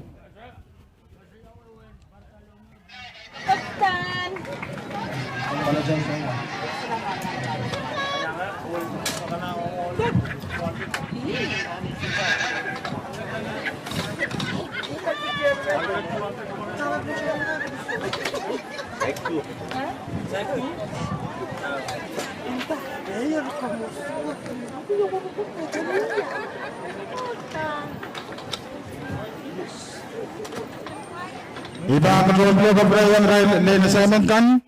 I pahn patohdo kapwurehiong irail lehn assignment kan.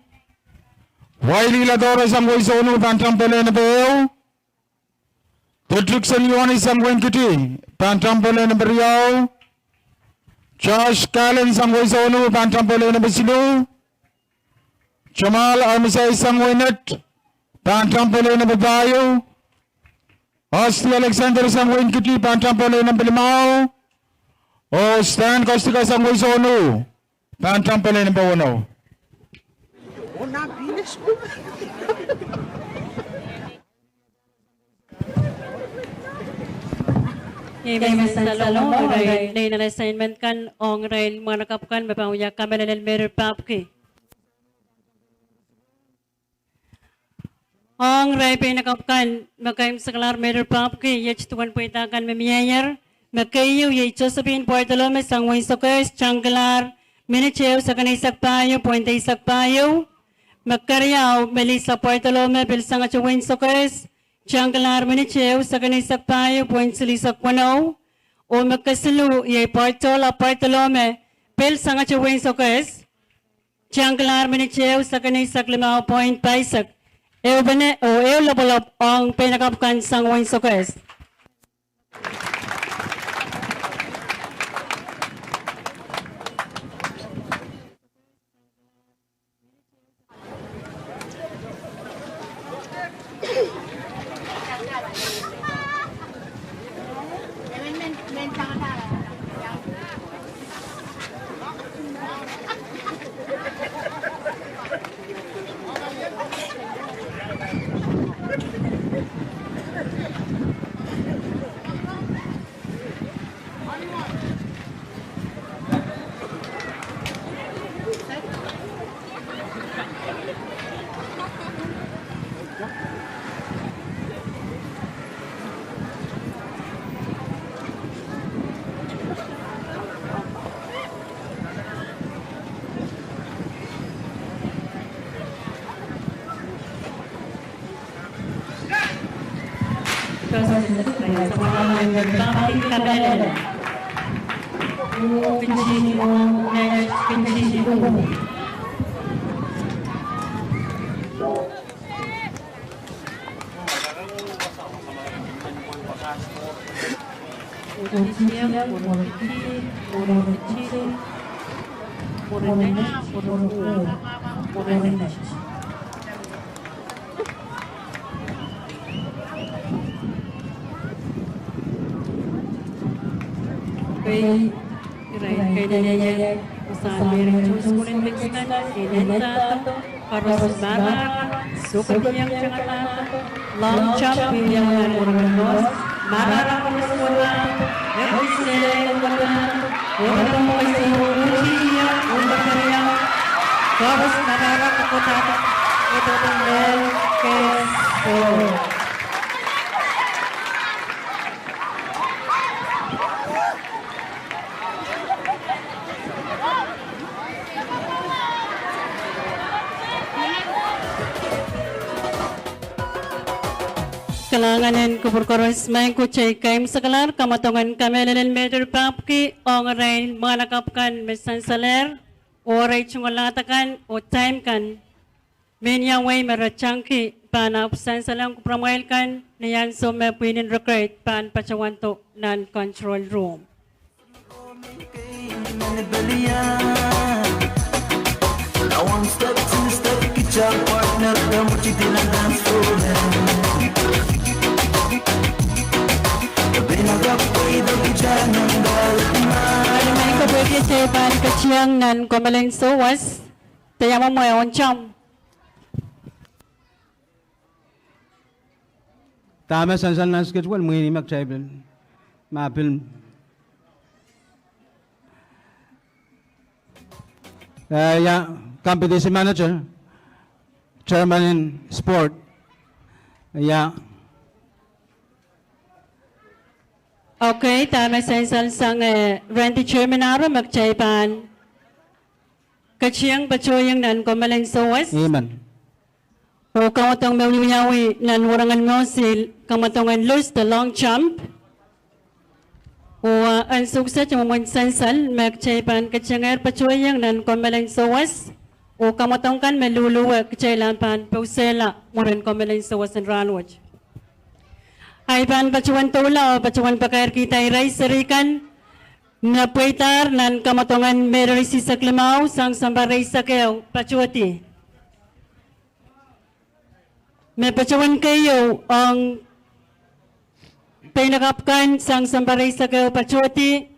Wailih Ladore sang wehi sohno, pahn tahn pohnlei nempe ehu. Petriksen Ioanis sang wehin Kiti, pahn tahn pohnlei nempe riau. Josh Kalen sang wehi sohno, pahn tahn pohnlei nempe siluh. Jamal Armitage sang wehi Net, pahn tahn pohnlei nempe pahieu. Osti Alexander sang wehin Kiti, pahn tahn pohnlei nempe limau. Oh Stan Kostka sang wehi sohno, pahn tahn pohnlei nempe weneu. Iei me sansal ong irail lehn assignment kan ong irail mwahnakapw kan me pahn wia kamehlel en Mehn Papki. Ong irail peinakapw kan me kaimwiseklahr Mehn Papki, iet duwen pweida kan me mieier. Me keieu iei Josephine Poidolome sang wehin Sokehs, tangkilahr minit ehu, sekon eisek pahieu, pwein eisek pahieu. Me keriau Melissa Poidolome, pil sangete wehin Sokehs, Tiangkilahr minit ehu, sekenisek pahieu point silihsek weneu. Oh me kesiluh iei Bartol Bartolome, pil sangete Wein Sokehs. Tiangkilahr minit ehu, sekenisek limau point paisek. Ehupene oh ehu lopwolopw ong peinakapw kan sang Wein Sokehs. Irail keinenehier, Saint Mary June School in Kingston, e nda, koaros marahn, sohte kihong tangatahk, long jump, pil iang nan Oregon North, marahn koaros wasa, ekis lel wasa, Oregon North, koaros marahn kokohda, Oregon North, kes, oh. Kalahngan en kupwur koaros, maing ko, kitail kaimwisekala kamwadong en kamehlele me dehr pahpwiki ong irail mwahnakapw kan me sansalehr, oh irail tungoal lahdo kan, oh time kan. Mehnia wei me re tangki pahn ahpw sansalohng kupwuramwail kan ni ansou me pwihn en record pahn patohwando nan control room. Kitail pahn ketiong nan komwelen souwas, de ia mwomwe ong tam. Dahme sansal nan schedule, mwein me kitail pil, ma pil, eh, ia, competition manager, chairman en sport, ia. Okay, dahme sansal sang, eh, Randy Chairman Aro, me kitail pahn ketiong patohiong nan komwelen souwas. Amen. Oh kamwadong me wiawi nan wahnpoaron mour, kamwadong en lus de long jump. Oh, eh, ansou kiset mwomwen sansal me kitail pahn ketiengehr patohiong nan komwelen souwas. Oh kamwadong kan me luhluwe kitail ahpw pahn pousehla mwurin komwelen souwas en rahnwet. Ahi pahn patohwan doula oh patohwan pakairkihda irail seri kan me pweidahr nan kamwadong en mehlel isihsek limau sang sounpar eisek ehu patohdi. Me patohwan keieu ong peinakapw kan sang sounpar eisek ehu patohdi.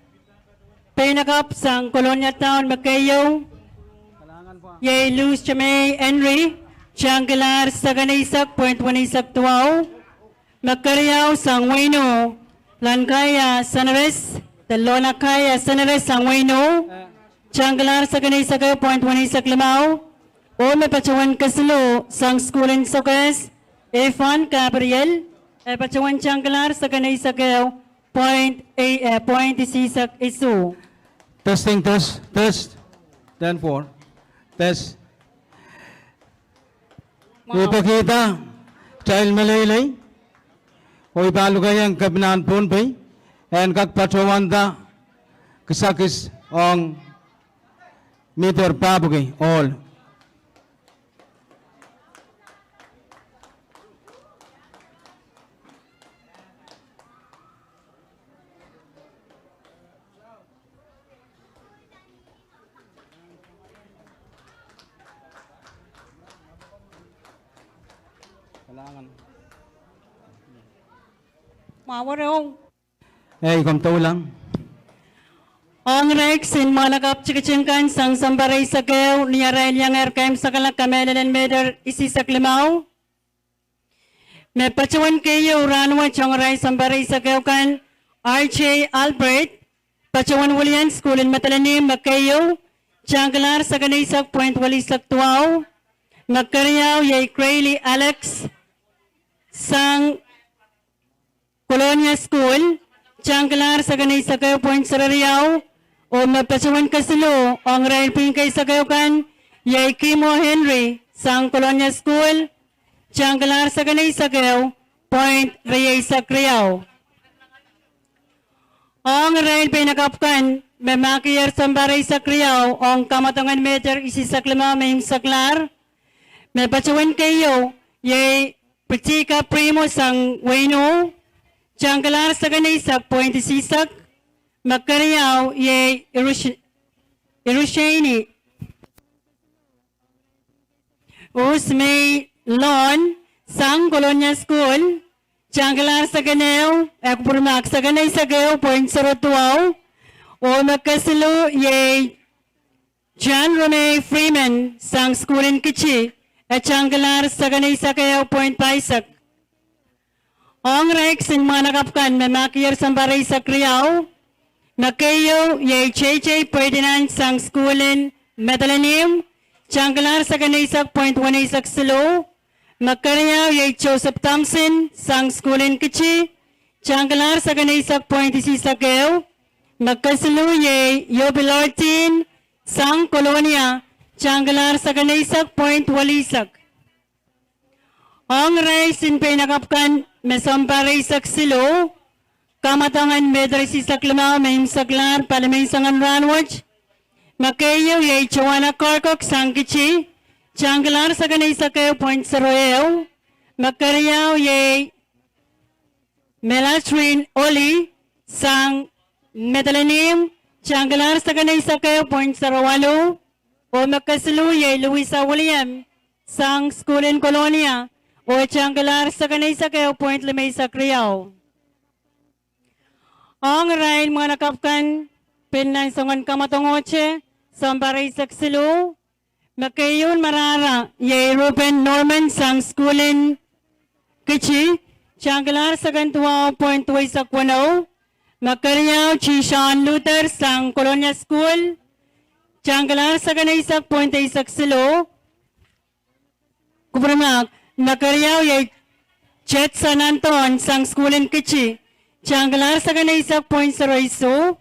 Peinakapw sang Kolonia Town me keieu, iei Luz Jamei Henry, tangkilahr seken eisek point weneisek duwau. Me keriau sang Weino, Lankaia Seneres, de Lonakaia Seneres sang Weino, tangkilahr seken eisek ehu point weneisek limau. Oh me patohwan kesiluh sang School in Sokehs, Evan Gabriel, e patohwan tangkilahr seken eisek ehu point, eh, point isihsek isuh. Testing, test, test. Ten four. Test. Wow. Ipekihda, kitail meleilei. Oh I pahn lukehiong Kepinahn Pohnpei en kak patohwanda kisakis ong Mister Papuki Ohl. Mwahu reh. Ei, komw doulahng. Ong irail kisin mwahnakapw tikitik kan sang sounpar eisek ehu, ni arail iangehr keimwseklahng kamehlel en Mehter isihsek limau. Me patohwen keieu rahnwet ong irail sounpar eisek ehu kan, R J Albert, patohwen wilian sukuhl en Madolenihmw, me keieu, tangkilahr sekeneisek point welisek duwau. Me keriau iei Crayley Alex, sang Kolonia Sukuhl, tangkilahr sekeneisek ehu point sereriau. Oh me patohwen kesiluh ong irail pwihn keisek ehu kan, iei Kimo Henry, sang Kolonia Sukuhl, tangkilahr sekeneisek ehu point rieisek riau. Ong irail peinakapw kan me mahkier sounpar eisek riau ong kamwadong en Mehter isihsek limau me imwseklahr, me patohwen keieu iei Pritika Primo sang Weino, tangkilahr sekeneisek point isihsek. Me keriau iei Irush-, Irusheni Usmei Lon, sang Kolonia Sukuhl, tangkilahr sekeneisek ehu, eh, kupwurmahk, sekeneisek ehu point sero duwau. Oh me kesiluh iei John Romei Freeman, sang sukuhl en Kiti, e tangkilahr sekeneisek ehu point pahisek. Ong irail kisin mwahnakapw kan me mahkier sounpar eisek riau, me keieu iei J J Ferdinand sang sukuhl en Madolenihmw, tangkilahr sekeneisek point weneisek siluh. Me keriau iei Joseph Thompson sang sukuhl en Kiti, tangkilahr sekeneisek point isihsek ehu. Me kesiluh iei Yobilortin sang Kolonia, tangkilahr sekeneisek point welisek. Ong irail kisin peinakapw kan me sounpar eisek siluh, kamwadong en Mehter isihsek limau me imwseklahr palimeisang en rahnwet, me keieu iei Joanna Korkok sang Kiti, tangkilahr sekeneisek ehu point sero ehu. Me keriau iei Melatrin Oli sang Madolenihmw, tangkilahr sekeneisek ehu point sero waluh. Oh me kesiluh iei Louisa William sang sukuhl en Kolonia, oh tangkilahr sekeneisek ehu point limeisek riau. Ong irail mwahnakapw kan pil nan soangen kamwadongohte, sounpar eisek siluh, me keieun marahra iei Reuben Norman sang sukuhl en Kiti, tangkilahr seken duwau point duweisek weneu. Me keriau Tishon Luther sang Kolonia Sukuhl, tangkilahr sekeneisek point eisek siluh. Kupwurmahk, me keriau iei Jetson Anthon sang sukuhl en Kiti, tangkilahr sekeneisek point sero isuh.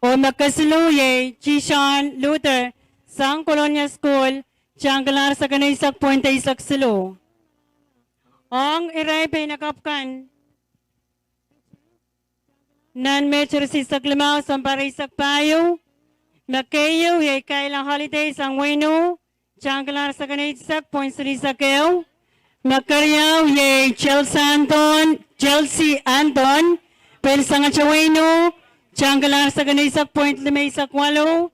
Oh me kesiluh iei Tishon Luther sang Kolonia Sukuhl, tangkilahr sekeneisek point eisek siluh. Ong irail peinakapw kan nan Mehter isihsek limau sounpar eisek pahieu, me keieu iei Kayla Holiday sang Weino, tangkilahr sekeneisek point silihsek ehu. Me keriau iei Chelsea Anthon, Chelsea Anthon, pil sangete Weino, tangkilahr sekeneisek point limeisek waluh.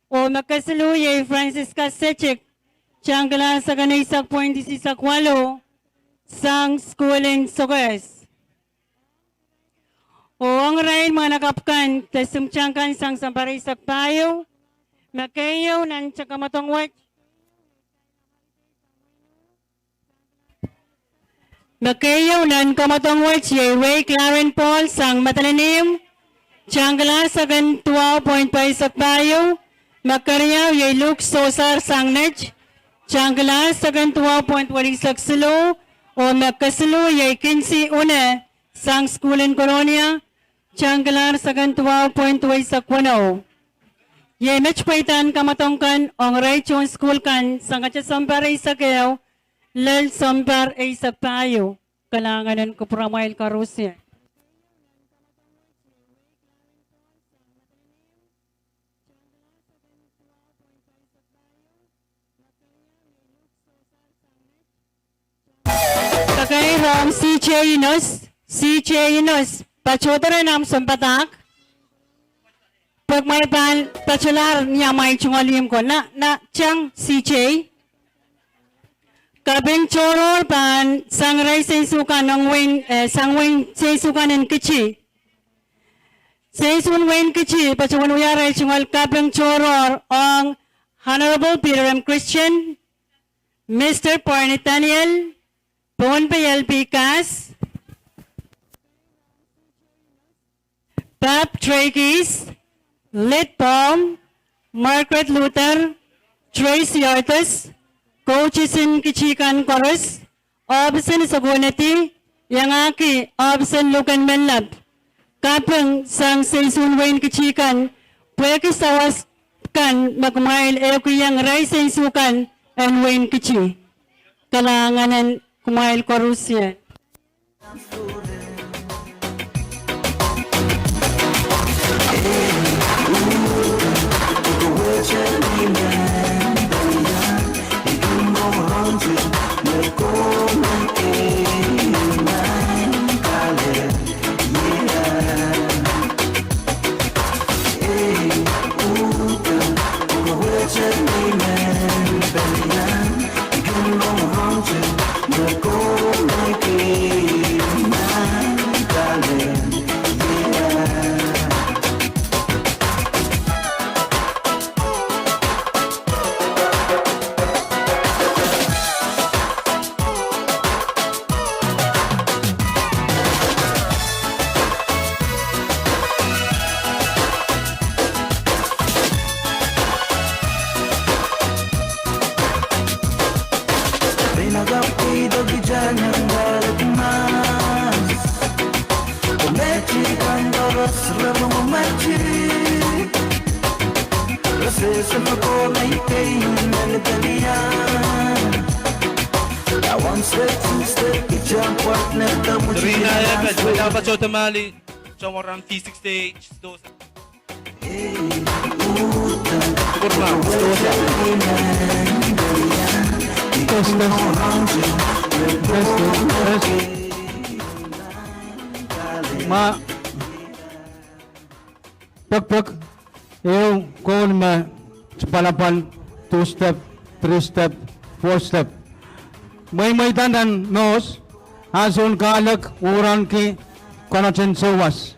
Oh me kesiluh iei Francisca Setik, tangkilahr sekeneisek point isihsek waluh, sang sukuhl en Sokehs. Oh ong irail mwahnakapw kan de soumwtang kan sang sounpar eisek pahieu, me keieu nan kamwadong wet, me keieu nan kamwadong wet iei Ray Claren Paul sang Madolenihmw, tangkilahr seken duwau point pahisek pahieu. Me keriau iei Luke Sosar sang Net, tangkilahr seken duwau point welisek siluh. Oh me kesiluh iei Kinsey Une sang sukuhl en Kolonia, tangkilahr seken duwau point duweisek weneu. Iei met pweidahn kamwadong kan ong irail tohn sukuhl kan sangete sounpar eisek ehu lel sounpar eisek pahieu. Kalahngan en kupwuramwail koaros. Pakair ong C J Inos, C J Inos, patohdo rehn ahmw sounpadahk. Pwehki kumwail pahn patohlahr ni amwail tungoal ihmw ko, na, na tang C J. Kaping tohrohr pahn sang irail seinsukan ong wein, eh, sang wein seinsukan en Kiti. Seinsukan wein Kiti patohwan wia irail tungoal kaping tohrohr ong Honorable Peter M. Christian, Mister Barney Daniel, Pohnpei L P Kas, Pap Trekis, Lid Pom, Margaret Luther, Tracy Arthurs, coaches en Kiti kan koaros, ohpis en Sokonedi, iangahki ohpis en Luken Menlap. Kaping sang seinsukan wein Kiti kan, pwehki sawas kan me kumwail ehukihong irail seinsukan en wein Kiti. Kalahngan en kumwail koarusie. Serena Evans, me dahme patohdo mali, tohn rahn V sixty-eight, Sidosa. Test, test. Test, test, test. Ma pekpek, ehu koul me pwalopwal, two step, three step, four step. Mweimweida nan mouse, ansoun kahlek, uranki, konehng en souwas.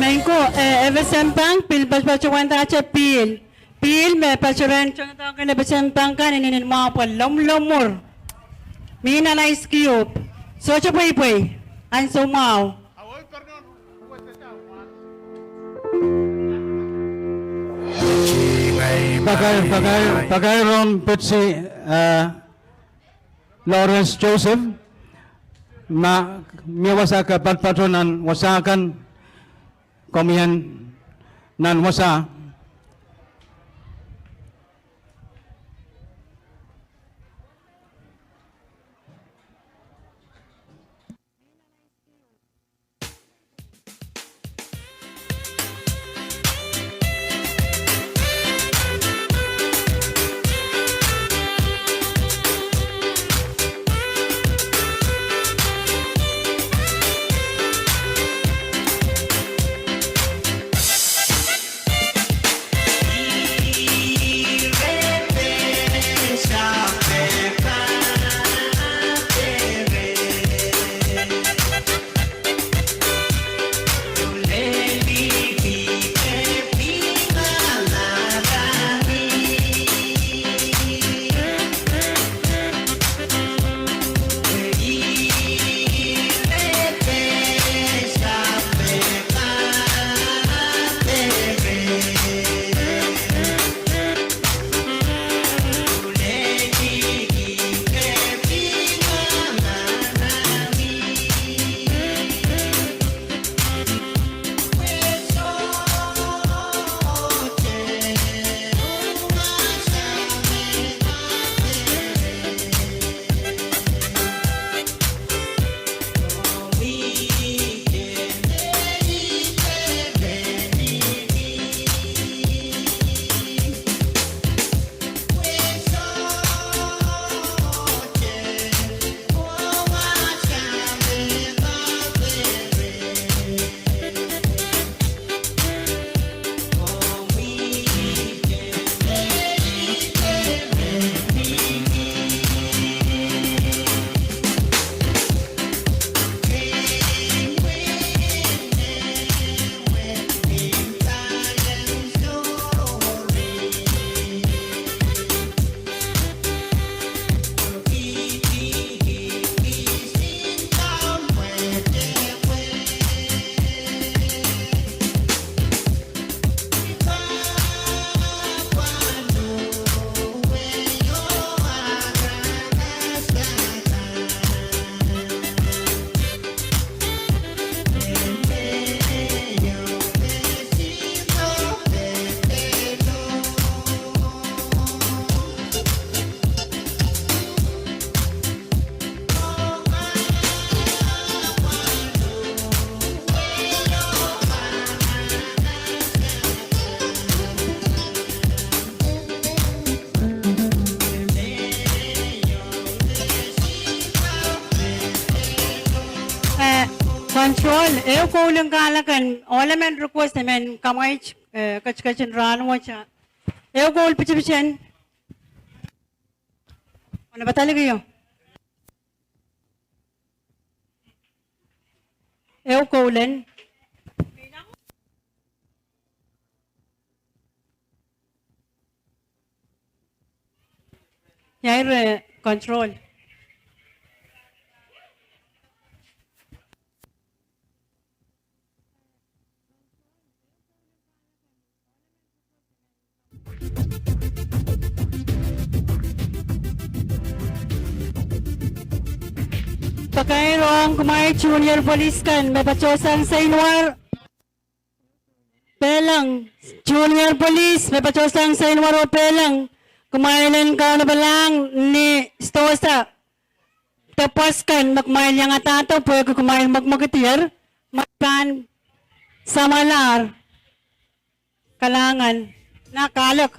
Maing ko, eh, FSM Bank, pil patohwandahte pihl. Pihl me patohwan tohndoadoahngki FSM Bank kan inenen mwahu pwe lomwlomwur. Mihmi nan Ice Cube. Sohte pweipwei. Ansou mwahu. Pakair, pakair, pakair ong Betsy, eh, Lawrence Joseph, ma mie wasa ke patopato nan wasa kan, komwi en nan wasa. Control, ehu koul en kahlek en, ohl emen request emen kamwaij, eh, ketiket en rahnwet. Ehu koul pitipit en. Ona padahk io. Ehu koul en. Ia ire control. Pakair ong kumwail junior police kan me patohsang seinwar Peleng, junior police me patohsang seinwar oh Peleng, kumwail en kaunopohlahng ni sidohsa de pwoas kan me kumwail iangadahdo pwehki kumwail mwekimwekidier, ma pahn samwalahr. Kalahngan. Na kahlek.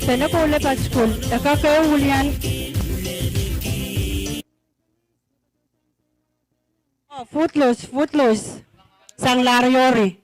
Pene koule paskul, e kak ehu ulian. Oh, Footloose, Footloose. Sang Lariori.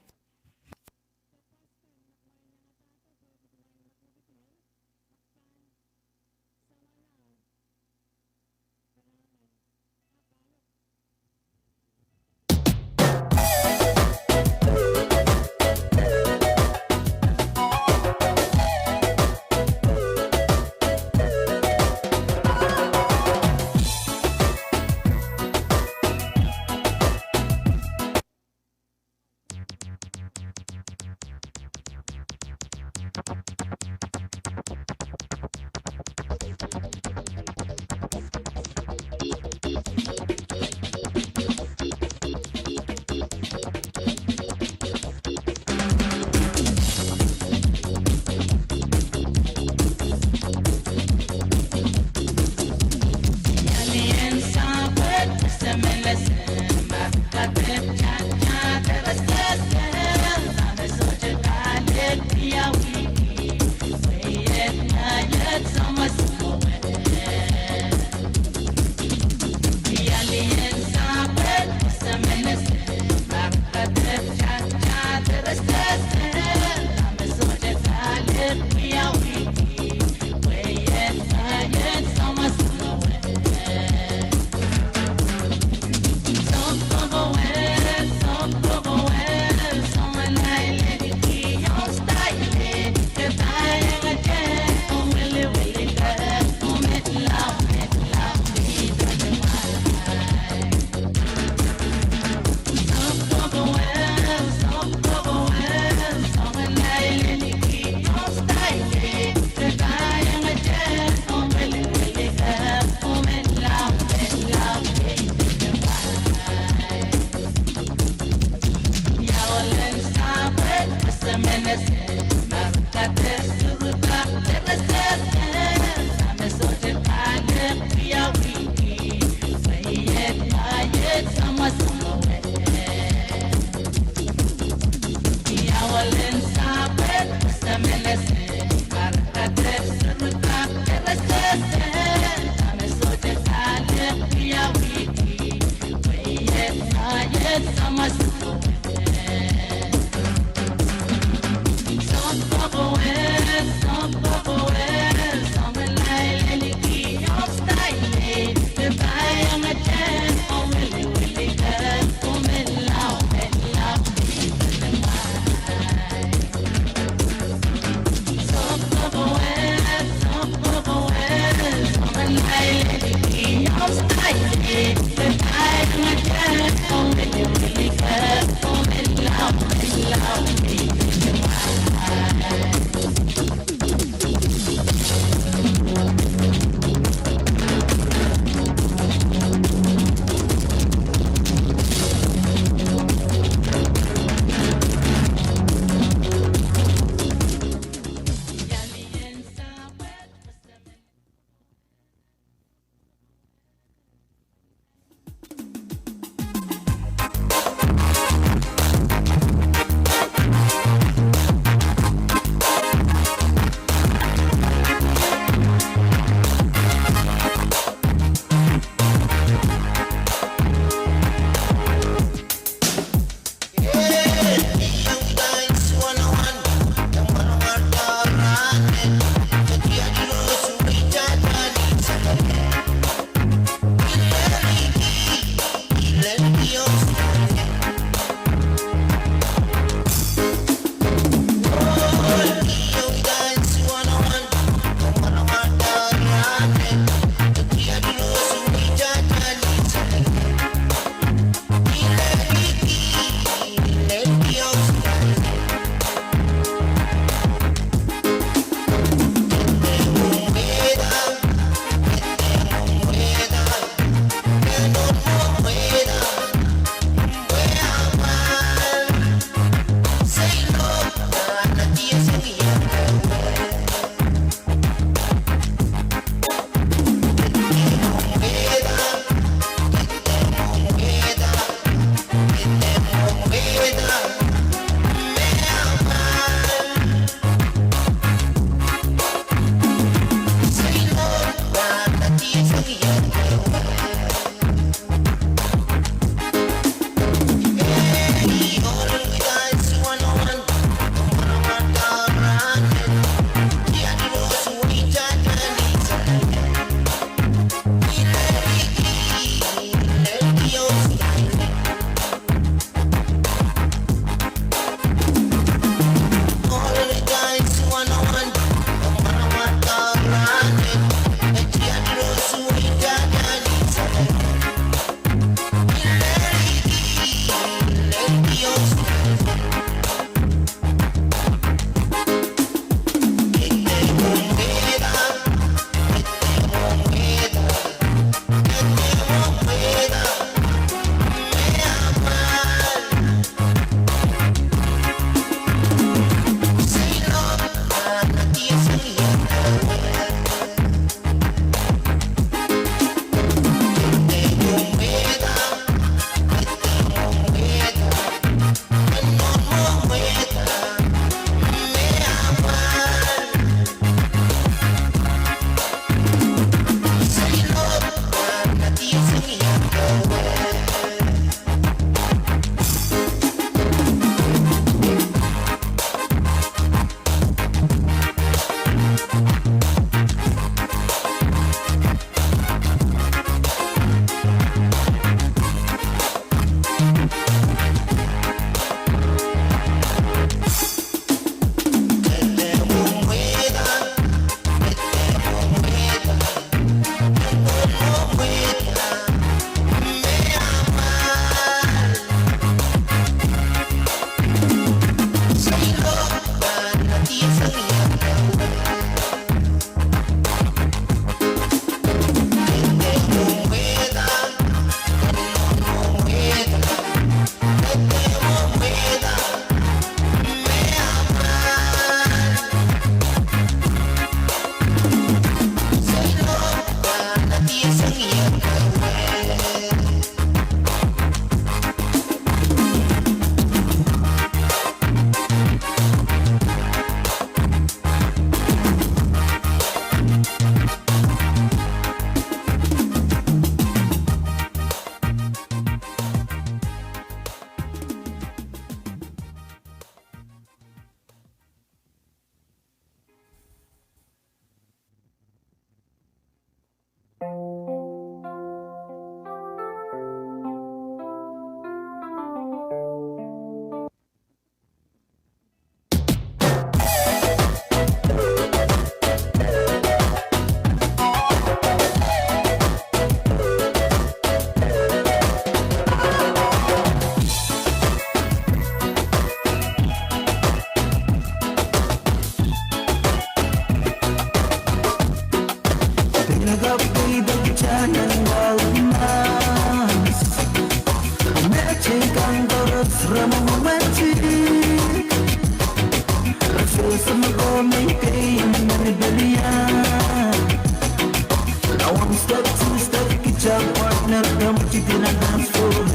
Now one step, two step, get your partner, come to the dance floor.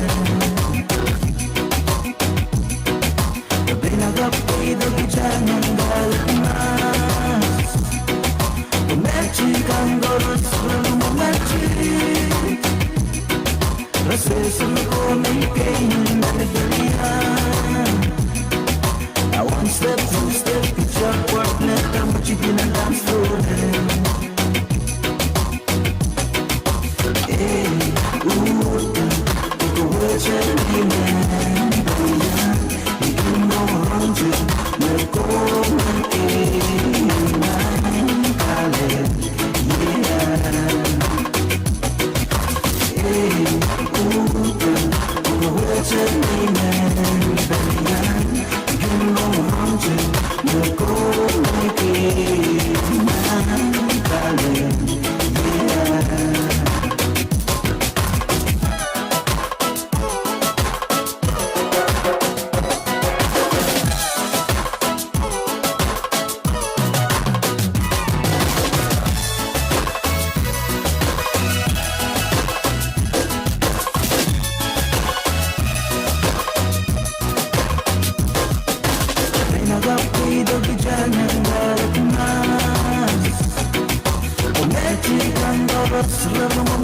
Pena kapei de kijan ngal mas. Magic kangoros ram magic. Rases me ko me kein me de ya. Now one step, two step, get your partner, come to the dance floor.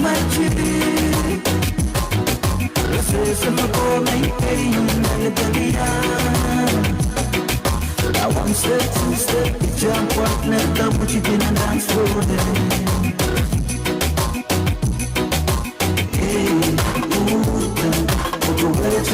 Magic. Rese se me ko me ke yun na le dalian. Now one step, two step, jump, walk, let the booty in the dance floor. Hey, ooh, ooh, ooh, ooh, ooh, ooh,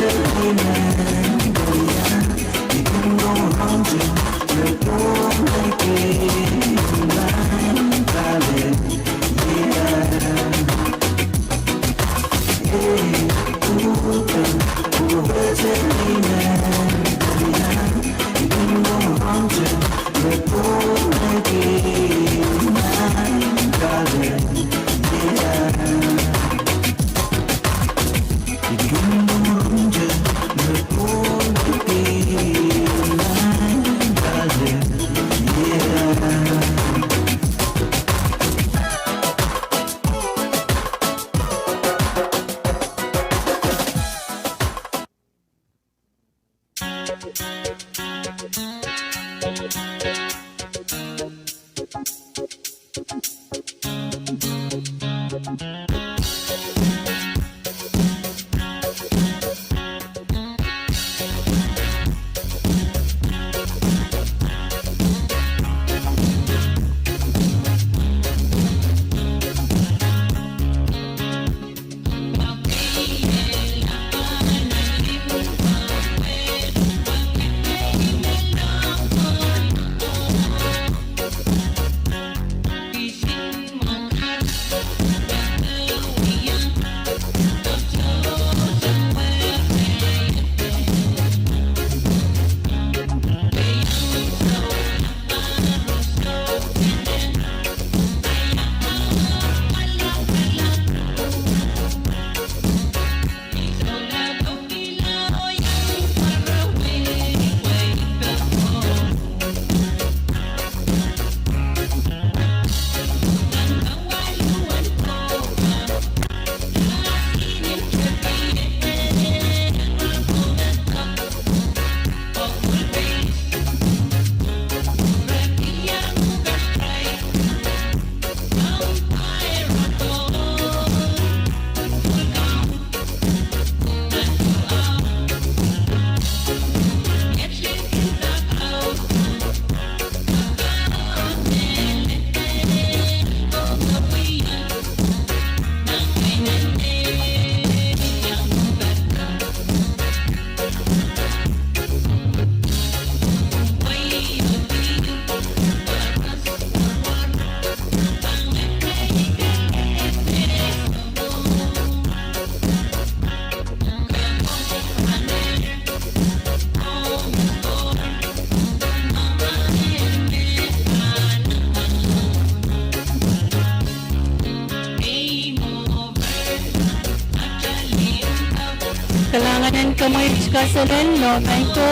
Kalahngan en komwi kaselel, lo maing ko,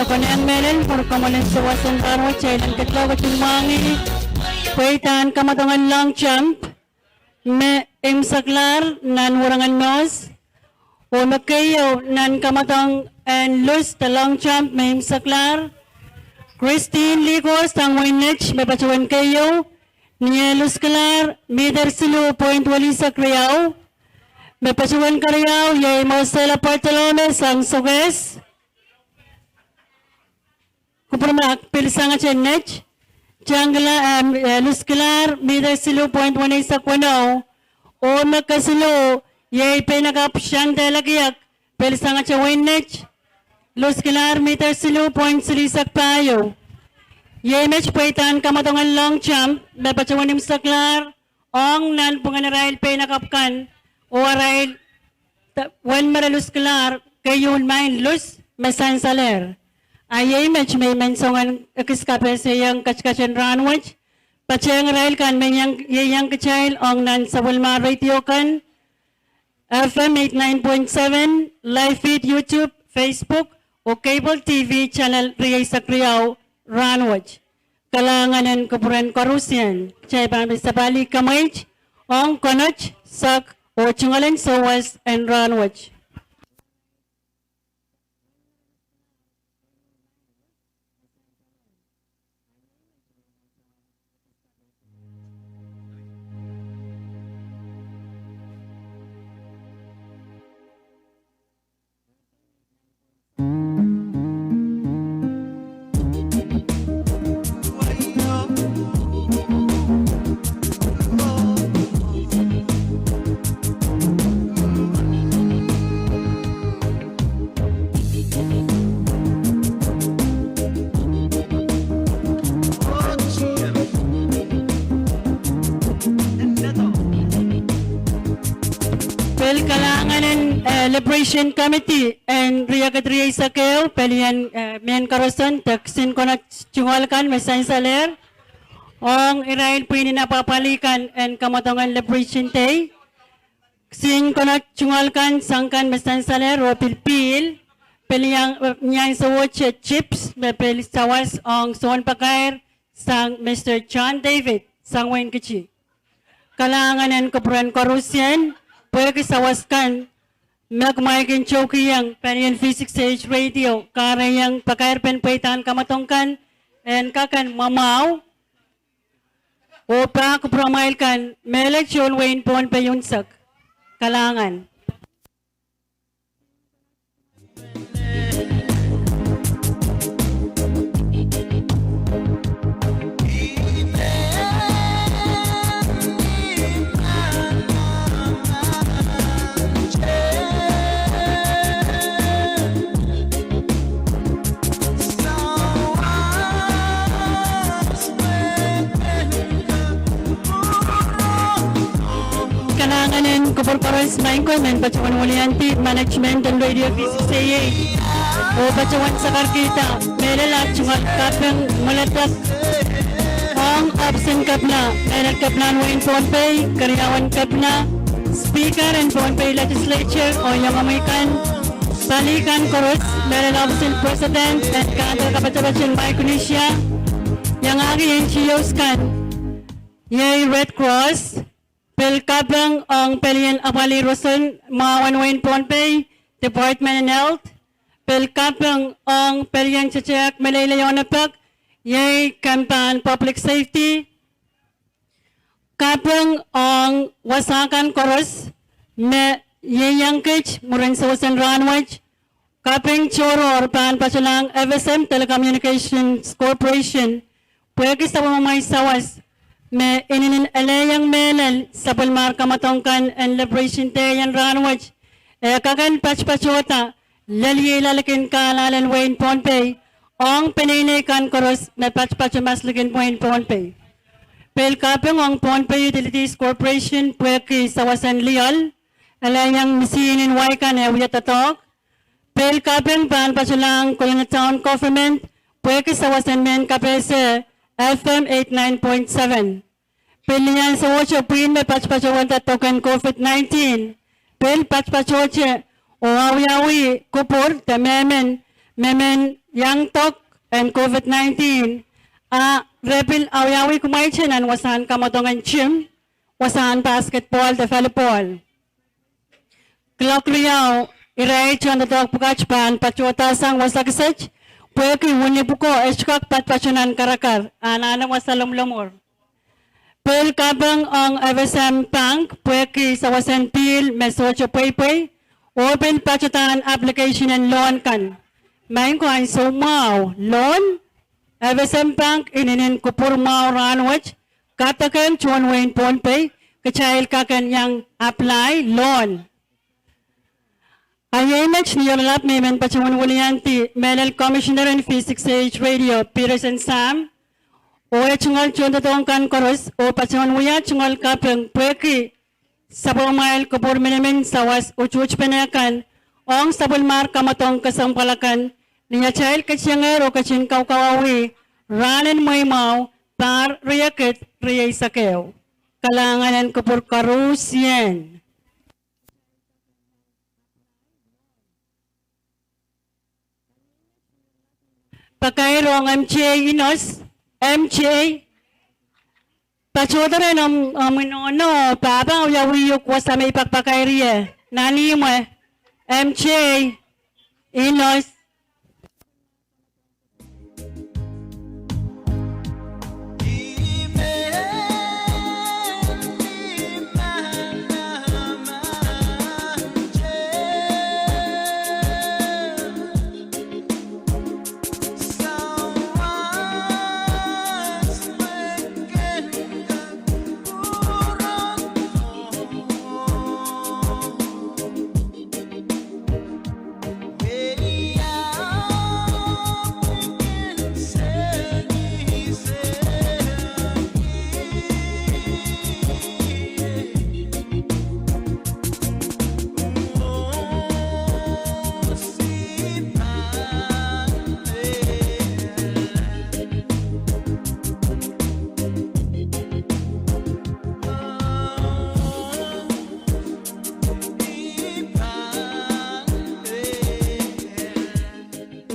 e konehng mehlel, pwurkomwel en sawas en rahnwet, kitail en ketlahng ketin mwahngih pweidahn kamwadong en long jump, me imwseklahr nan Wurangin Mouse, oh me keieu nan kamwadong en lus de long jump me imwseklahr, Christine Likos sang Wainet me patohwan keieu, ni eh luskelahr miter siluh point welihsek riau. Me patohwan keriau iei Mosela Bartolome sang Sokehs. Kupwurmahk, pil sangete Net, tangla, em, eh, luskelahr miter siluh point weneisek weneu, oh me kesiluh iei peinakapw Shante Lekiek, pil sangete Wainet, luskelahr miter siluh point silihsek pahieu. Iei met pweidahn kamwadong en long jump me patohwan imwseklahr ong nanpwungen arail peinakapw kan, oh arail, wen me re luskelahr keieun maing lus me sansalehr. A iei met me I men song en ekis kapehsehiong ketiket en rahnwet, patehng irail kan me ieiang kitail ong nan sapwellime radio kan, F M eighty-nine point seven, live feed YouTube, Facebook, oh cable T V channel rieisek riau rahnwet. Kalahngan en kupwuren koarusie, kitail pahn pil sapahlih kamweit ong konot, sahk, oh tungoal en sawas en rahnwet. Pil kalahngan en, eh, Liberation Committee en riekid rieisek ehu, pelien, eh, mehn koaroson de kisin konot tungoal kan me sansalehr, ong irail pwihn en apwapwalih kan en kamwadongen Liberation Day. Kisin konot tungoal kan sang kan me sansalehr oh pil pihl, pil iang, eh, ni ansowohte chips me pil sawas ong sounpakair sang Mister John David sang wehin Kiti. Kalahngan en kupwuren koarusie pwehki sawas kan me kumwail kin tohkihong pelien V six A H Radio, kahrehiong pakairpen pweidahn kamwadong kan en kak en mwamwahu oh pahn kupwuramwail kan mehlel tohn wehin Pohnpei unsek. Kalahngan. Kalahngan en kupwur koaros, maing ko, men patohwan weliandi management en Radio V six A H oh patohwan sakarkihda mehlel ah tungoal kaping mweledek ong ohpis en kepina, mehlel kepinahn wehin Pohnpei, keriaun kepina, Speaker en Pohnpei Legislature oh iengomwi kan, pali kan koaros, mehlel ohpis en President en Kahnderek Kapatapat en Micronesia, iangahki N G Os kan, iei Red Cross, pil kaping ong pelien apwalih roson mwahu en wehin Pohnpei, Department en Health, pil kaping ong pelien tetehk meleilei oh nepek, iei kempahn Public Safety, kaping ong wasa kan koaros me ieiang kiht mwurin sewesen rahnwet, kaping tohrohr pahn patohlahng F S M Telecommunications Corporation pwehki sapwellimamwail sawas me inenen elehieng mehlel sapwellimar kamwadong kan en Liberation Day en rahnwet, e kak en patpatohda lel ieiang likin kahlahl en wehin Pohnpei ong peneinei kan koaros me patpato mas likin wehin Pohnpei. Pil kaping ong Pohnpei Utilities Corporation pwehki sawas en lioal, elehieng misihn en wai kan e wia doadoahk. Pil kaping pahn patohlahng Colonia Town Government pwehki sawas en mehn kapehse F M eight nine point seven. Pil ni ansowohte pwihn me patpatohwenda dok en COVID nineteen, pil patpatohte oh awiawih kupwur de mehmen me men iang dok en COVID nineteen, a re pil awiawih kumwail nan wasahn kamwadong en gym, wasahn basketball de volleyball. Kuloak riau, irail tohndoadoahk pwukat pahn patohdahsang wasa kiset pwehki wini pwuko e sohte kak patpato nan karakar, anahne wasa lomwlomwur. Pil kaping ong F S M Bank pwehki sawas en pihl me sohte pweipwei, oh pil patodahn application en loan kan. Maing ko, ansou mwahu, loan. F S M Bank inenen kupwur mwahu rahnwet, kadehdehng tohn wehin Pohnpei kitail kak en iang apply loan. A iei met ni oaralap me I men patohwan weliandi mehlel Commissioner en V six A H Radio, Peterson Sam, oh eh tungoal tohndoadoahk kan koaros oh patohwan wia tungoal kaping pwehki sapwellimamwail kupwur minimin sawas utuhtpene kan ong sapwellimar kamwadong kesempwal akan ni atail ketiengehr oh ketin kaukawauwih rahn en mweimwahu, pahr riekid rieisek ehu. Kalahngan en kupwur koarusie. Pakair ong M J A Inos, M J A, patohdo rehn omw, omw nohno, pahpa, awiawih uhk wasa me I pak pakair ie nan ihmw, M J A Inos.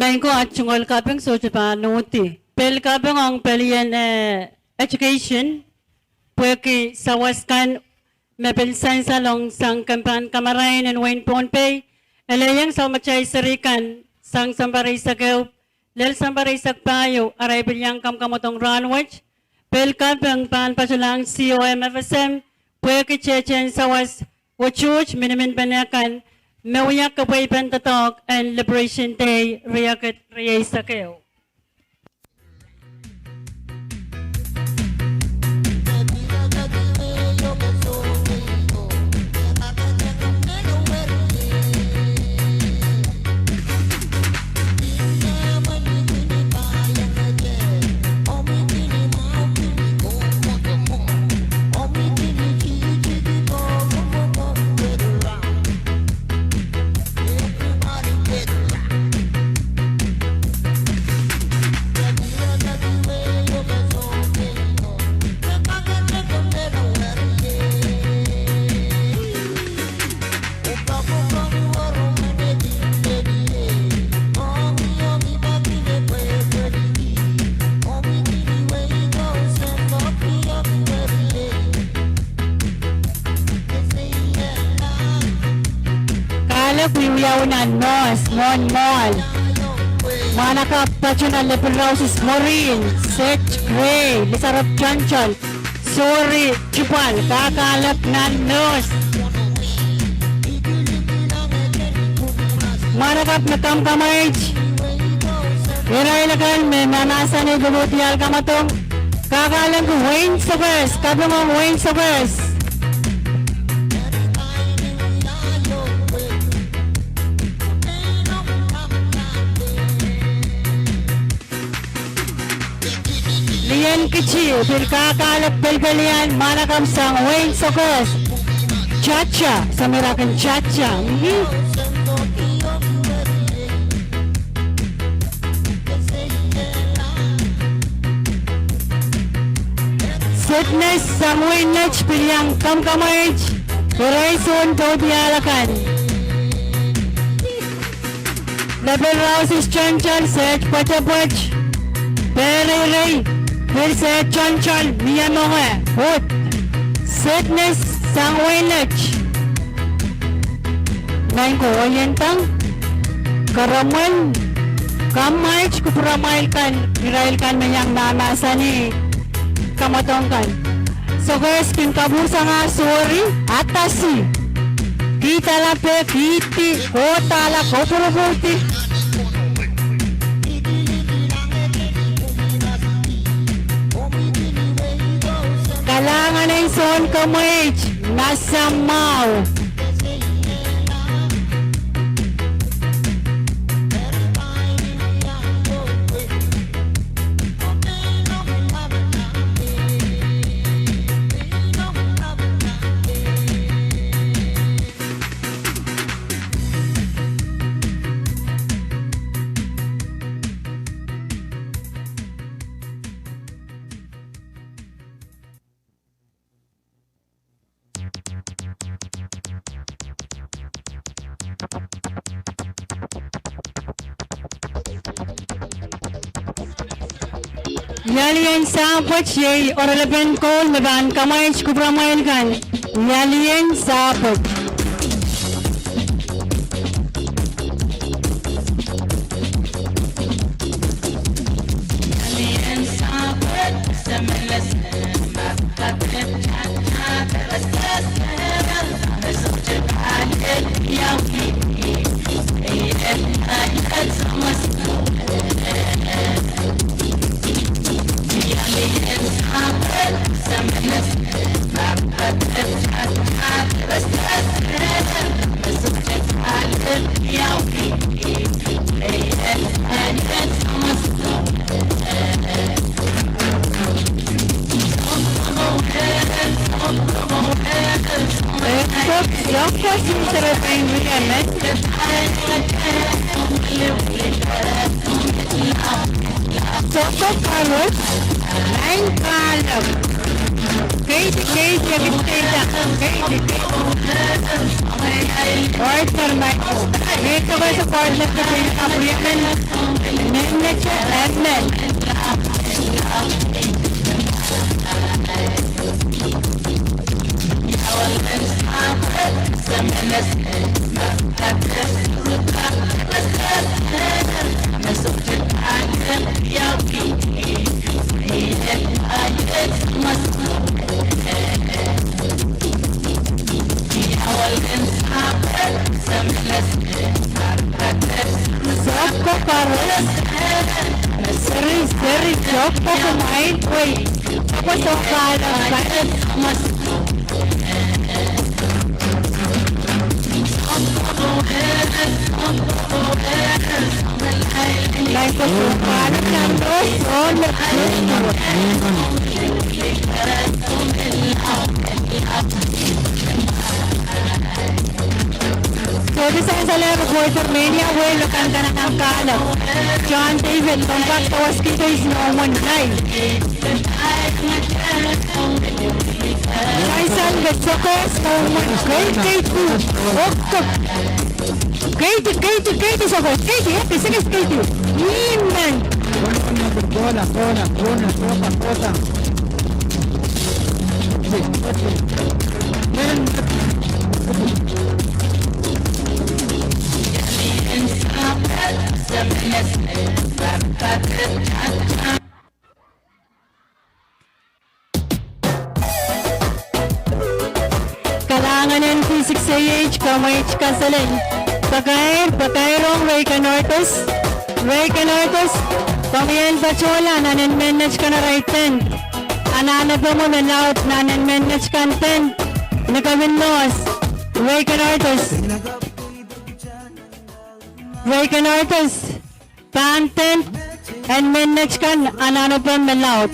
Maing ko, at tungoal kaping sohte pahn uhdi. Pil kaping ong pelien, eh, education, pwehki sawas kan me pil sansalong sang kempan kamarain en wehin Pohnpei, elehieng sapwatail seri kan sang sampah eisek ehu lel sampah eisek pahieu, arail pil iang kamwakamwadong rahnwet. Pil kaping pahn patohlahng C O M F S M, pwehki tehtehn sawas, oh tuht miniminpene kan, me wia kepweipen doadoahk en Liberation Day, riekid rieisek ehu. Kahlap wiwiawi nan North, Mwohn Mwohl. Mwahnakapw patohwan lepin rausis Morin, Seth Gray, Lisarop Toantoal, Sori Tupwal, kakahlap nan North. Mwahnakapw me kamkamweit, irail akan me mahmahsanih luluhdiahl kamwadong, kakahlap ki Wein Sokehs, kaping ong Wein Sokehs. Lien Kiti pil kakahlap pelpelian, mwahnakapw sang Wein Sokehs. Chacha, Samirakin Chacha. Mhm. Sadness sang Wein Nett pil iang kamkamweit, irail soun doudiahl akan. Lepin rausis Toantoal, Seth Pwetepwet, Pereirei, pil Seth Toantoal, mie mwenge, uhd. Sadness sang Wein Nett. Maing ko, oiendang, karamwel, kamwaid kupwuramwail kan, irail kan me iang mahmahsanih kamwadong kan. Sokehs kin kapwursang ah Sori, Atasi, Kidalape, Kihdi, Kohdahla, Kopwurupwurdi. Kalahngan en Sounkamweit, Masamwahu. Ialien Sahpwet iei oaralapen koul me pahn kamweit kupwuramwail kan. Ialien Sahpwet. Sohte kahlap, lain kahlap. Keidi, keidi, keidi, keidi. Partner Michael. Mehn sohte koaros partner de pein kapw riemen. Mehn nete, mehn. Soahng ko koaros. Seri, seri, soahng ko kumwail, wei. Soahng ko soahng ko. Sohte sansal reporter, mehnia wei lo kan kanengamah kahlap. John David, kompak tawaskihdo is no one nine. Sansal me Sokehs, no one. Keidi, keidi, keidi, keidi, keidi, Sokehs, keidi, eh, Sokehs, keidi. Amen. Kalahngan en V six A H, kamweit kaselel. Pakair, pakair ong Rei Kenortes. Rei Kenortes, komwi en patohla nan en mehn nait kan arail tent. Anahnepe mwo me laud nan en mehn nait kan tent. Ni kepin lohs, Rei Kenortes. Rei Kenortes. Pahn tent en mehn nait kan anahnepe me laud.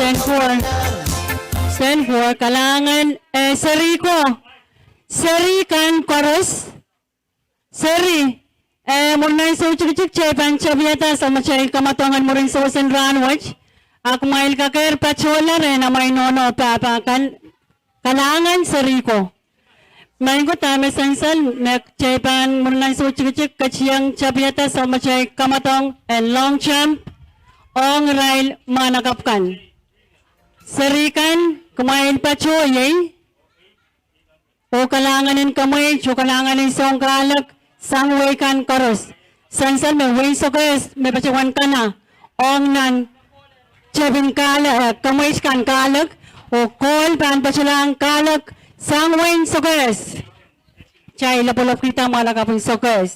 Sen Kuo, Sen Kuo, kalahngan, eh, seri ko, seri kan koaros. Seri, eh, mwurin ansou tikitik kitail pahn tapiada samatail kamwadong en mwurin sewese en rahnwet, a kumwail kakehr patohla rehn amwail nohno oh pahpa kan, kalahngan seri ko. Maing ko, dahme sansal me kitail pahn mwurin ansou tikitik ketikihong tapiada samatail kamwadong en long jump ong irail mwahnakapw kan. Seri kan, kumwail patohiei. Oh kalahngan en kamweit, oh kalahngan en sounkahlek, sang wehi kan koaros. Sansal me wehin Sokehs me patohwan kana ong nan tepin kahlek, eh, kamweit kan kahlek, oh kohl pahn patohlahng kahlek sang wehin Sokehs. Kitail lapalapkihda mwahnakapw en Sokehs.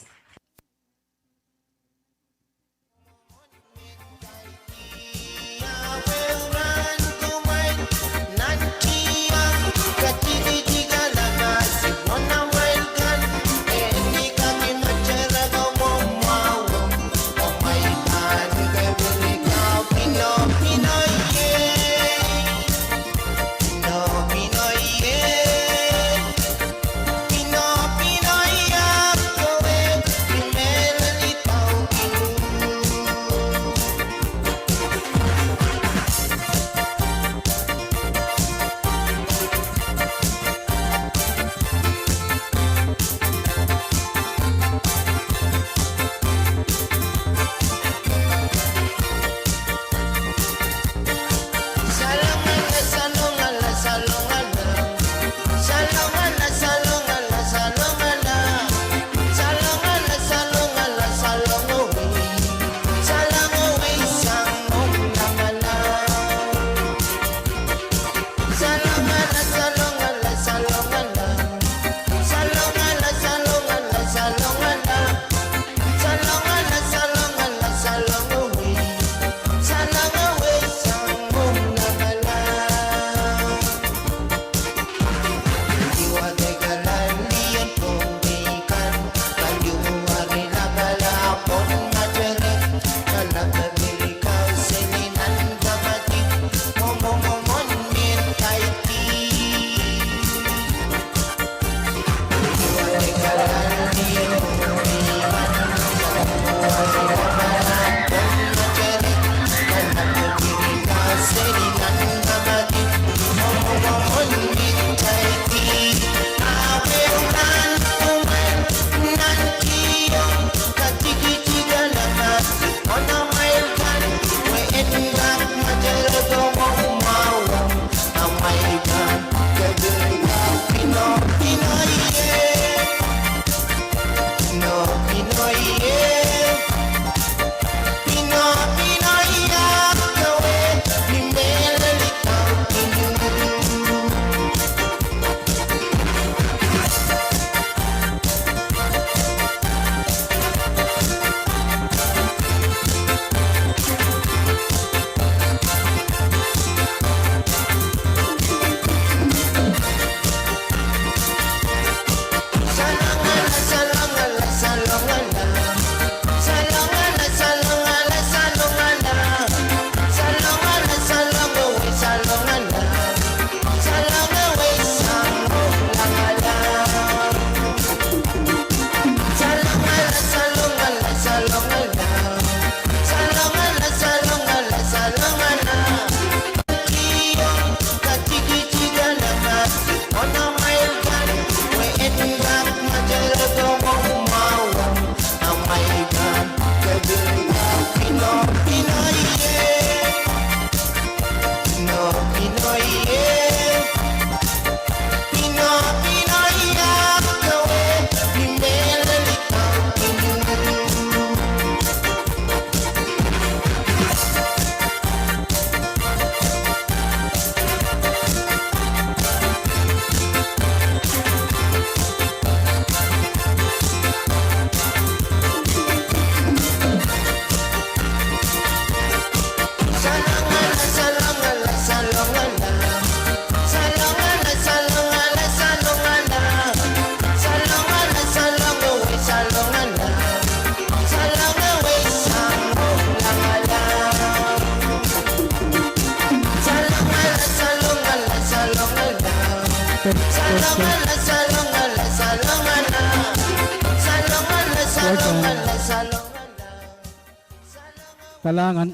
Kalahngan,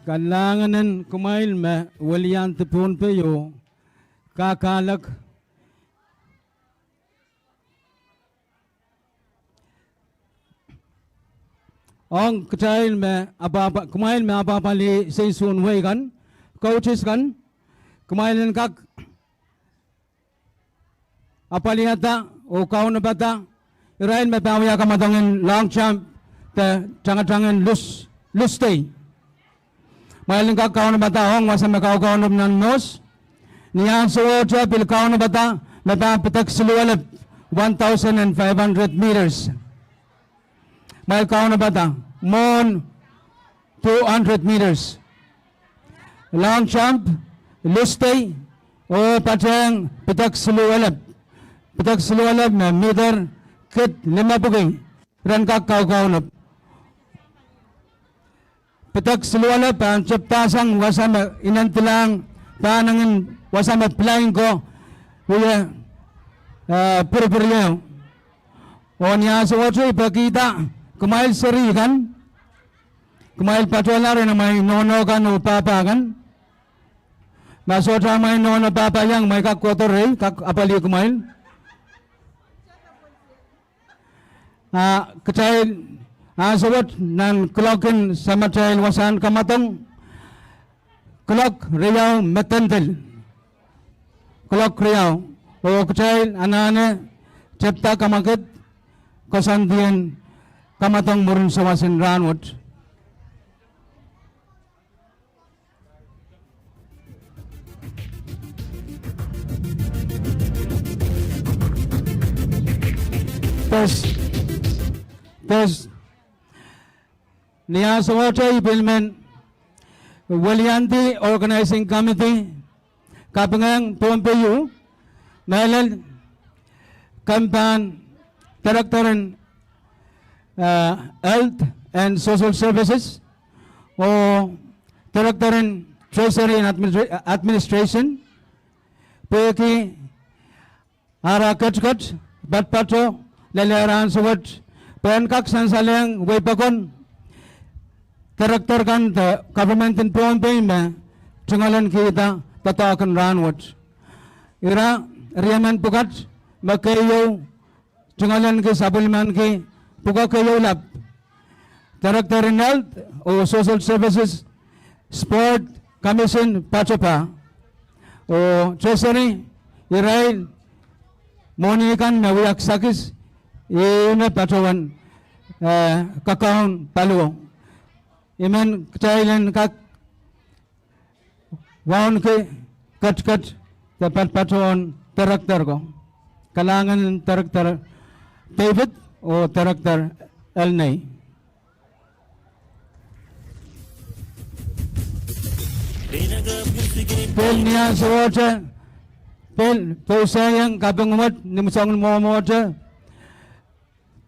kalahngan en kumwail me weliandi Pohnpei oh kakahlak ong kitail me apwahpwa, kumwail me apwahpwalih seinsuwed wei kan, coaches kan, kumwail en kak apwalihada oh kaunopada irail me pahn wia kamwadong en long jump de tangatang en lus, lus tei. Kumwail en kak kaunopada ong wasa me kaukaunopada nan mwohs. Ni ansouohte pil kaunopada me pahn pidek siluh elep, one thousand and five hundred meters. Kumwail kaunopada mwohn two hundred meters. Long jump, lus tei, oh patehng pidek siluh elep. Pidek siluh elep me miter kid limepwiki. Ren kak kaukaunop. Pidek siluh elep pahn tepdasang wasa me inendilahng, pahn engin wasa me pilahngo wie, eh, piripiriong. Oh ni ansouohte I pekihda kumwail seri kan, kumwail patohla rehn amwail nohno kan oh pahpa kan. Ma sohte amwail nohno pahpa iang, kumwail kak kohdo rehi, kak apwalih kumwail. Ah, kitail ansou wet nan kuloak en samatail wasahn kamwadong, kuloak riau me dendel. Kuloak riau. Oh kitail anahne tepda kamwakid koasoandien kamwadong mwurin sawas en rahnwet. Pes, pes, ni ansouohte I pil men weliandi organizing committee kapingehng Pohnpei U, mehlel kempahn director en, eh, Health and Social Services oh director en Treasury and Administra-, Administration, pwehki ara ketiket, patopato, lelehr ansou wet, pwehn kak sansalehng weipokon director kan de government en Pohnpei me tungoalenkihda doadoahk en rahnwet. Ira riemen pwukat me keieu tungoalenki sapwellimaniki pwukoa keieu lap. Director en Health oh Social Services, Sport Commission patopato, oh Treasury, irail mwohni kan me wia kisakis, ih me patohwan, eh, kakaun paluo. I men kitail en kak wauneki ketiket de patopato en director ko. Kalahngan en Director David oh Director Elnei. Pil ni ansouohte, pil pousehiong kaping wet ni mwomwohdiso en mwomwohdiso,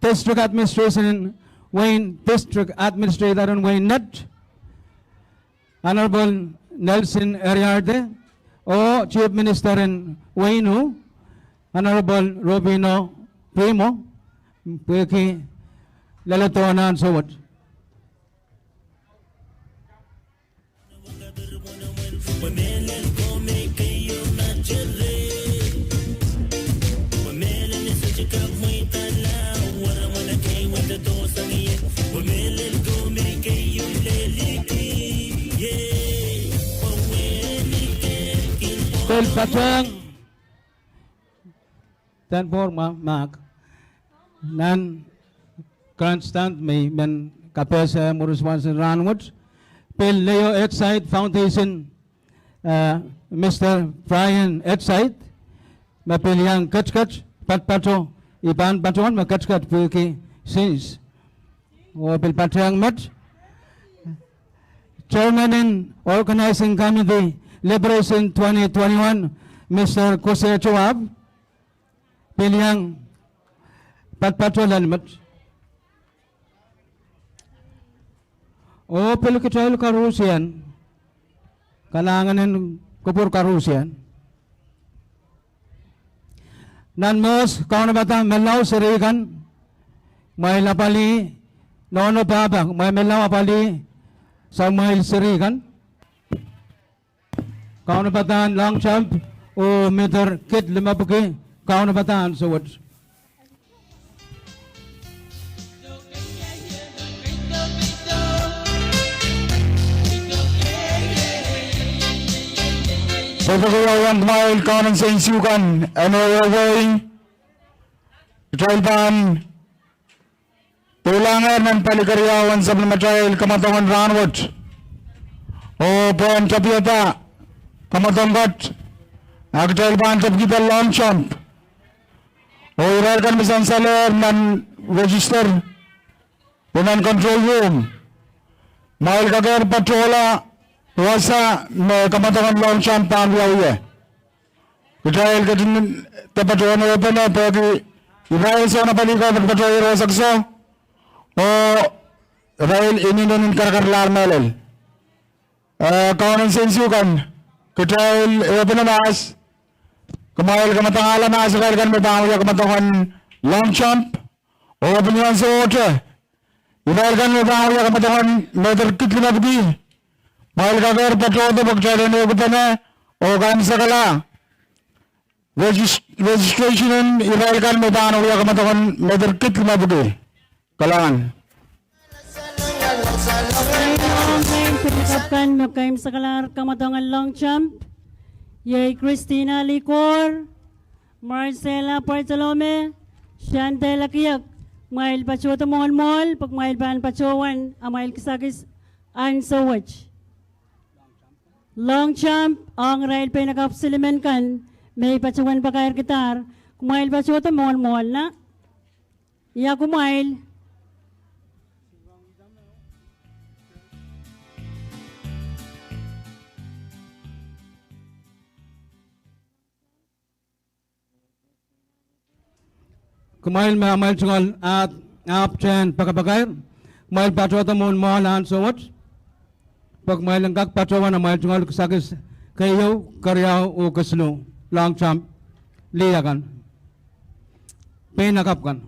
District Administration en wehin, District Administrator en wehin Net, Honorable Nelson Ariarde, oh Chief Minister en wehin U, Honorable Rufino Priimo, pwehki leledohn ansou wet. Pil patohng, Tanpor Mahk, nan grandstand me I men kapehse mwurin sawas en rahnwet, pil Leo Edsait Foundation, eh, Mister Brian Edsait, me pil iang ketiket, patopato, I pahn patohwan me ketiket pwehki sins. Oh pil patohng met, Chairman en Organizing Committee Liberation twenty twenty-one, Mister Kose Joab, pil iang patopato lel met. Oh pil kitail koarusie, kalahngan en kupwur koarusie. Nan mwohs, kaunopada menlau seri kan, mwail apwalih, nohno pahpa, mwail menlau apwalih, sang mwail seri kan. Kaunopadahn long jump, oh meter kid limepwiki, kaunopadahn ansou wet. Pwehki wiawiong kumwail Kauno en Seinsukan, en wehwehwei, kitail pahn pweilangehr nan pali keriau en sapwellimatail kamwadong en rahnwet. Oh pwehn tepida kamwadong kat, a kitail pahn tepkihda long jump. Oh irail kan me sansalehr nan register de nan control room, mwail kakehr patohla wasa me kamwadong en long jump pahn wiawi ie. Kitail ketin de patohwan ehupene pwehki irail sounapali ko patohwan wasa kiso, oh irail inenen karakaralahr mehlel. Eh, Kauno en Seinsukan, kitail ehupene mahs, kumwail kamwadangala mahs irail kan me pahn wia kamwadong en long jump, oh pil ni ansowohte, irail kan me pahn wia kamwadong en meter kid limepwiki, mwail kakehr patohdo pwe kitail en ehukipene oh kaimwisekala regis-, registration en irail kan me pahn wia kamwadong en meter kid limepwiki. Kalahngan. Kapw kan me kaimwisekalahr kamwadong en long jump, iei Christina Likor, Marcella Bartolome, Chantel Akiek, mwail patohdo mwohn mwohl, pwe kumwail pahn patohwan amwail kisakis ansou wet. Long jump, ong irail pein akapw silimen kan, me I patohwan pakairkidahr, kumwail patohdo mwohn mwohl na. Ia kumwail. Kumwail me amwail tungoal ahpw, ahpw tehn pakapakair, kumwail patohdo mwohn mwohl ansou wet, pwe kumwail en kak patohwan amwail tungoal kisakis keieu, keriau oh kesiluh, long jump, lih akan. Pein akapw kan.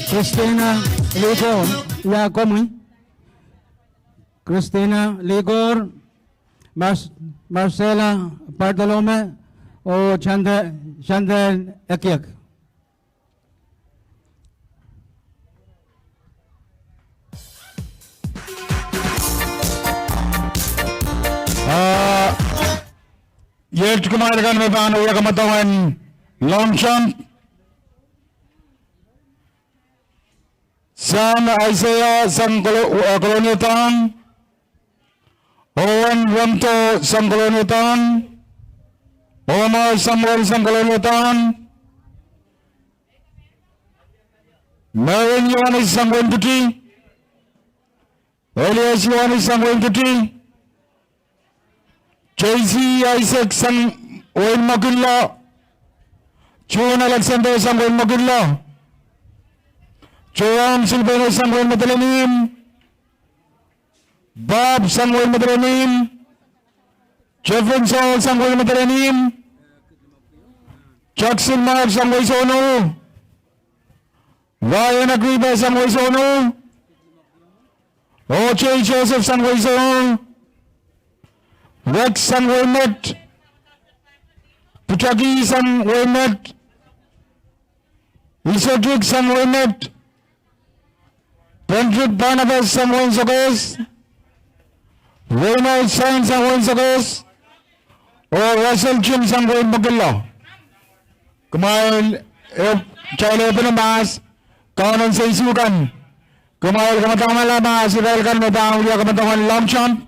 Christina Likor, ia komwi. Christina Likor, Mar-, Marcella Bartolome, oh Chante-, Chantel Akiek. Ah, iet kumwail kan me pahn wia kamwadong en long jump. Sam Isaiah sang Kolo-, eh, Kolonia Town. Owen Remto sang Kolonia Town. Omar Samuel sang Kolonia Town. Merwin Yohanes sang Wein Kiti. Elias Yohanes sang Wein Kiti. J C Isaac sang Wein Makinlo. June Alexander sang Wein Makinlo. Joram Silveno sang Wein Madolenihmw. Bob sang Wein Madolenihmw. Jeffrey Saul sang Wein Madolenihmw. Jackson Mark sang Wein Sohno. Ryan Agripa sang Wein Sohno. O J Joseph sang Wein Sohno. Rex sang Wein Met. Putaki sang Wein Met. Isedrik sang Wein Met. Pendrik Barnabas sang Wein Sokehs. Reynold Sain sang Wein Sokehs. Oh Russell Jim sang Wein Makinlo. Kumwail, eh, kitail ehupene mahs, Kauno en Seinsukan. Kumwail kamwadangala mahs irail kan me pahn wia kamwadong en long jump.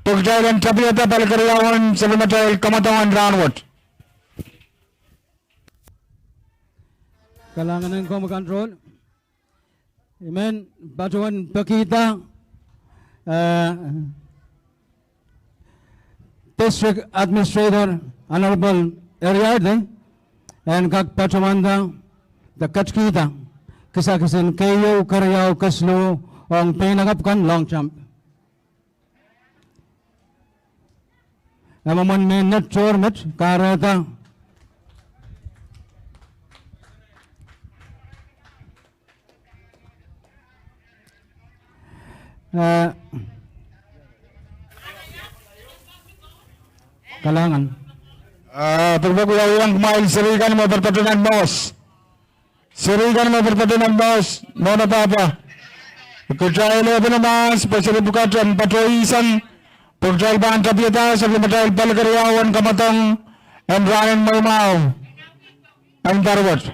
Pwe kitail en tapiada pali keriaun sapwellimatail kamwadong en rahnwet. Kalahngan en komwi kan rohng. I men patohwan pekihda, eh, District Administrator Honorable Eriardi en kak patohwanda de ketkihda kisakis en keieu, keriau, kesiluh ong peinakapw kan Longchamp. Emen mwein mehn nett tohr met kahrehda. Eh, kalahngan. Ah, pil pil wiawiong kumwail seri kan me patopato nan mour. Seri kan me patopato nan mour, nohno pahpa. Kitail epwene mahs pwe seri pwukat en patohsang, pwe kitail pahn tapiada sapwellimatail pali keriau en kamwadong en rahn en mweimwahu en paruwet.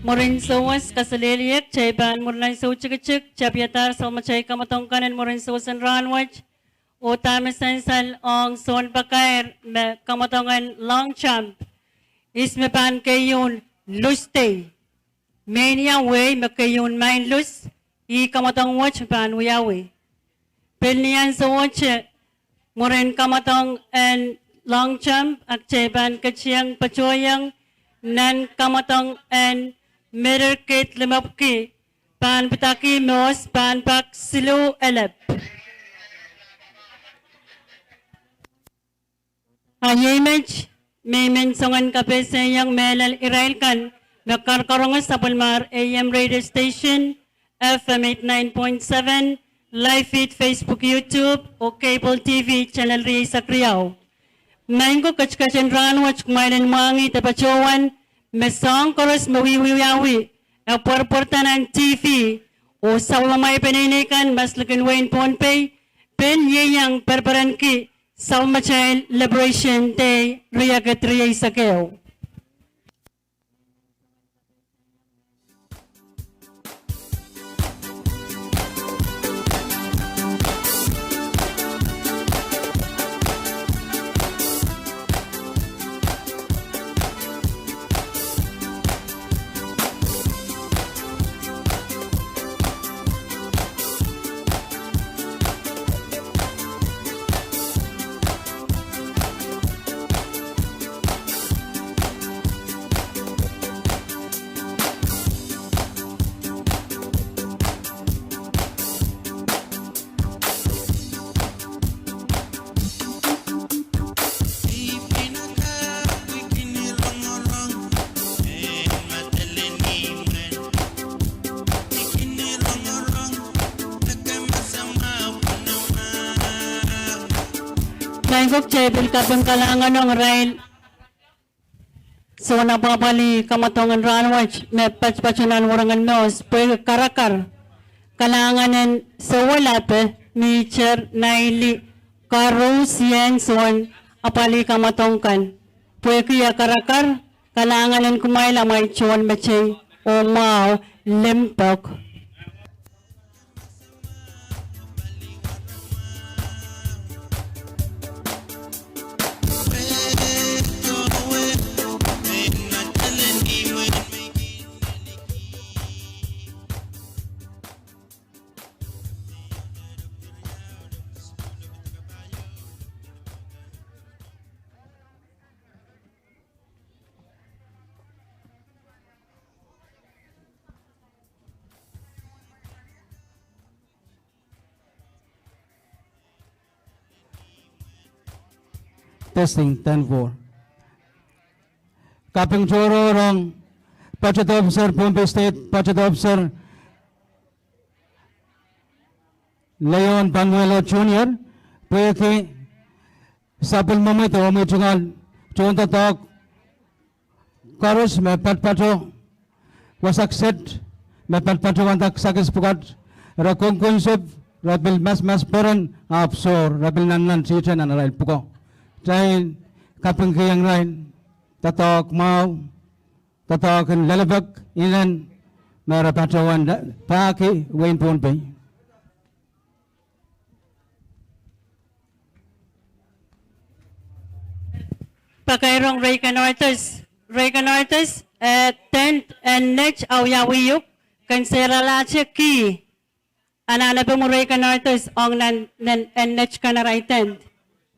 Mwurin sewese kaselehlie, kitail pahn mwurin ansou tikitik tapiadahr sapwellimatail kamwadong kan en mwurin sewese en rahn wet. Oh dahme sansal ong sounpakair me kamwadong en Longchamp, ihs me pahn keieun Lus Dei. Mehnia wehi me keieun Main Lus, ih kamwadong wet me pahn wiawi. Pil ni ansou wet, mwurin kamwadong en Longchamp, kitail pahn ketin patohiong nan kamwadong en Middle Gate Limepwuki, pahn pidakih mour, pahn pak siluh elep. A iei met, me I men soangen kapehseiong mehlel irail kan me karkaronge sapwellimar A M radio station, F M eighty-nine point seven, live feed Facebook, YouTube, oh cable T V channel rieisek riau. Maing ko, ketiket en rahnwet kumwail en mwahngih de patohwan me soahng koaros me wiwiawi e pwarpwarada nan T V, oh sapwellimamwail peneinei kan mas likin wehin Pohnpei pil ieiang perperenki sapwellimatail Liberation Day riekid rieisek ehu. Maing ko, kitail pil kaping kalahngan ong irail soun apwapwalih kamwadong en rahnwet me patopato nan Werengen Moos pwehki karakar, kalahngan en Sewolape, Mihter, Naili, Karu, Sien, soun apwalih kamwadong kan. Pwehki eh karakar, kalahngan en kumwail amwail tohnmetei oh mwahu limpoak. Testing, ten four. Kaping tohrohr ong Budget Officer, Pohnpei State Budget Officer, Leon Panuelo Junior, pwehki sapwellimomwi de omwi tungoal tohndoadoahk koaros me patopato wasa kiset, me patopato wanda kisakis pwukat, re kongkonsep, re pil masamas peren, ahpw soh, re pil nannantihte nan arail pwukoa. Kitail kapingkihong irail doadoahk mwahu, doadoahk en lelepek, inen me re patohwan pahki wehin Pohnpei. Pakairong Reagan Arthurs, Reagan Arthurs, eh, tent en net awiawi uhk, ken seralahte kih. Anahnepe mwo Reagan Arthurs ong nan, nan en net kan arail tent.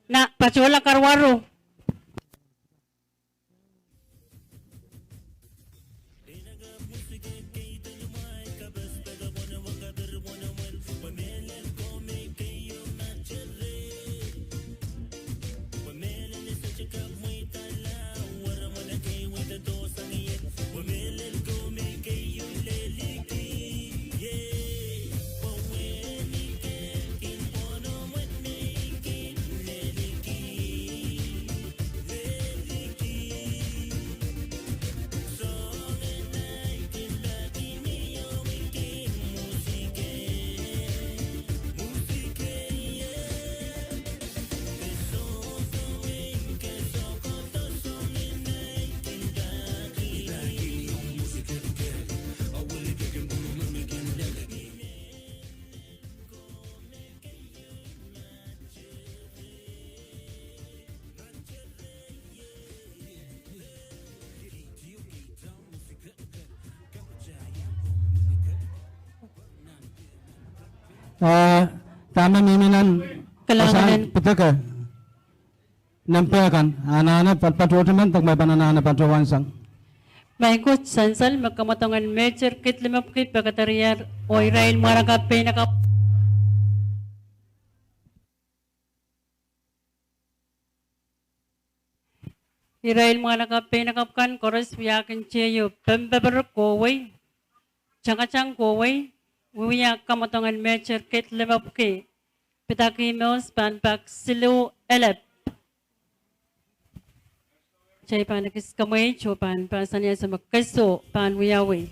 Nan patohla karwaru. Eh, dahme mihmi nan kalahngan en pidek, nan pehkan, anahne patopato emen, dahme pahn anahne patohwan sang. Maing ko, sansal me kamwadong en Major Kit Limepwuki pekadarier oh irail mwaraka pein aka Irail mwahnakapw peinakapw kan koaros wiahkin teio pempepir kohwei, tangatang kohwei, wiewia kamwadong en Major Kate Limepwuki, pidaki mouse pahn pak siluh elep. Kitail pahn ekis kamwehi oh pahn pahsanihong me keso pahn wiawi.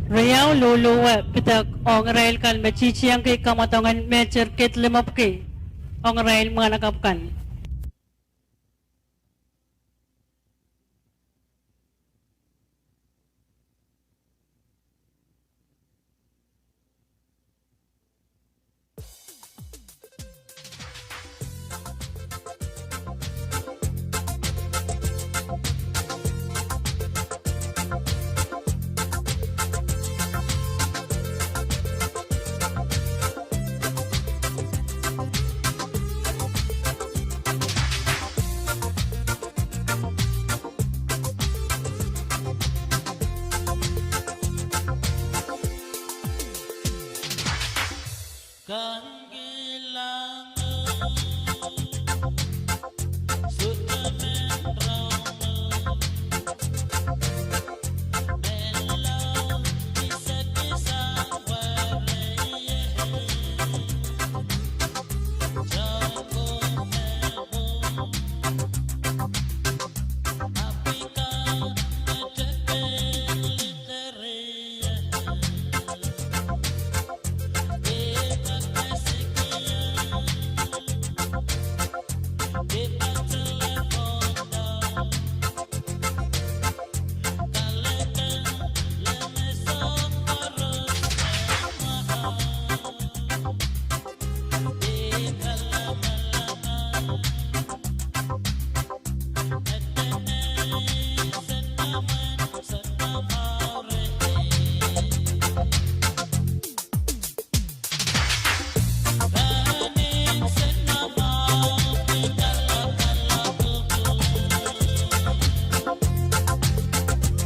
Riau loalowe pidek ong irail kan me titihongki kamwadong en Major Kate Limepwuki, ong irail mwahnakapw kan.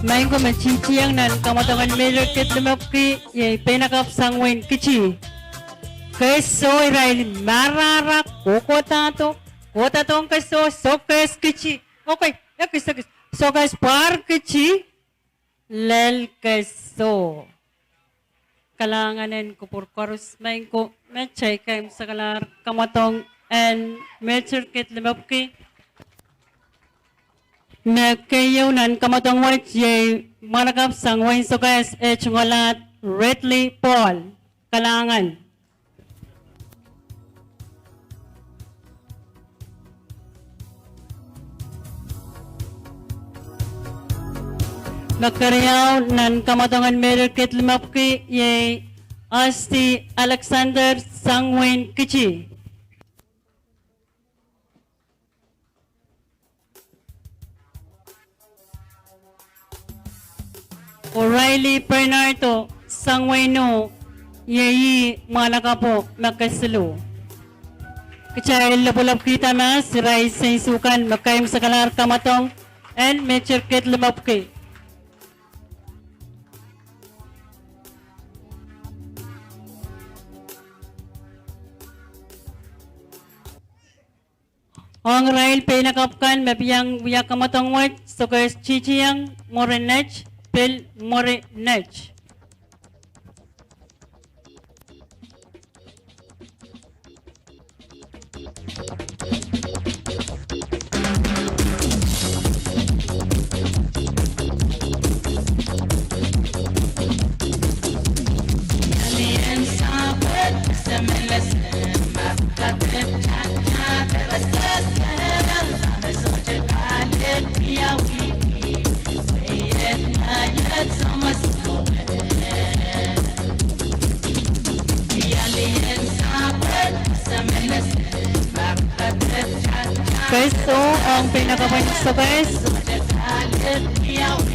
Maing ko me titihong nan kamwadong en Major Kate Limepwuki, iei peinakapw sang wehin Kiti. Keso irail marahra kohkohdahdo, kohdohdohng keso, soh kehs Kiti. Okay, ekis, ekis. Soh kehs pwar Kiti, lel keso. Kalahngan en kupwur koaros, maing ko, me kitail kin sakalahr kamwadong en Major Kid Limepwuki. Me keieu nan kamwadong wet iei mwahnakapw sang wehin Sokehs, eh, tungoal Redley Paul. Kalahngan. Me keriau nan kamwadong en Major Kid Limepwuki iei Asti Alexander sang wehin Kiti. O'Reilly Bernardo sang wehin Nuh, iei ih mwahnakapwo me kesiluh. Kitail lopwolopwkihda mas irail sensukan me keieu sakalahr kamwadong en Major Kid Limepwuki. Ong irail peinakapw kan me pahn wia kamwadong wet, Sokehs Titieng, mwuri Net, pil mwuri Net. Keieu ong peinakapwen Sokehs.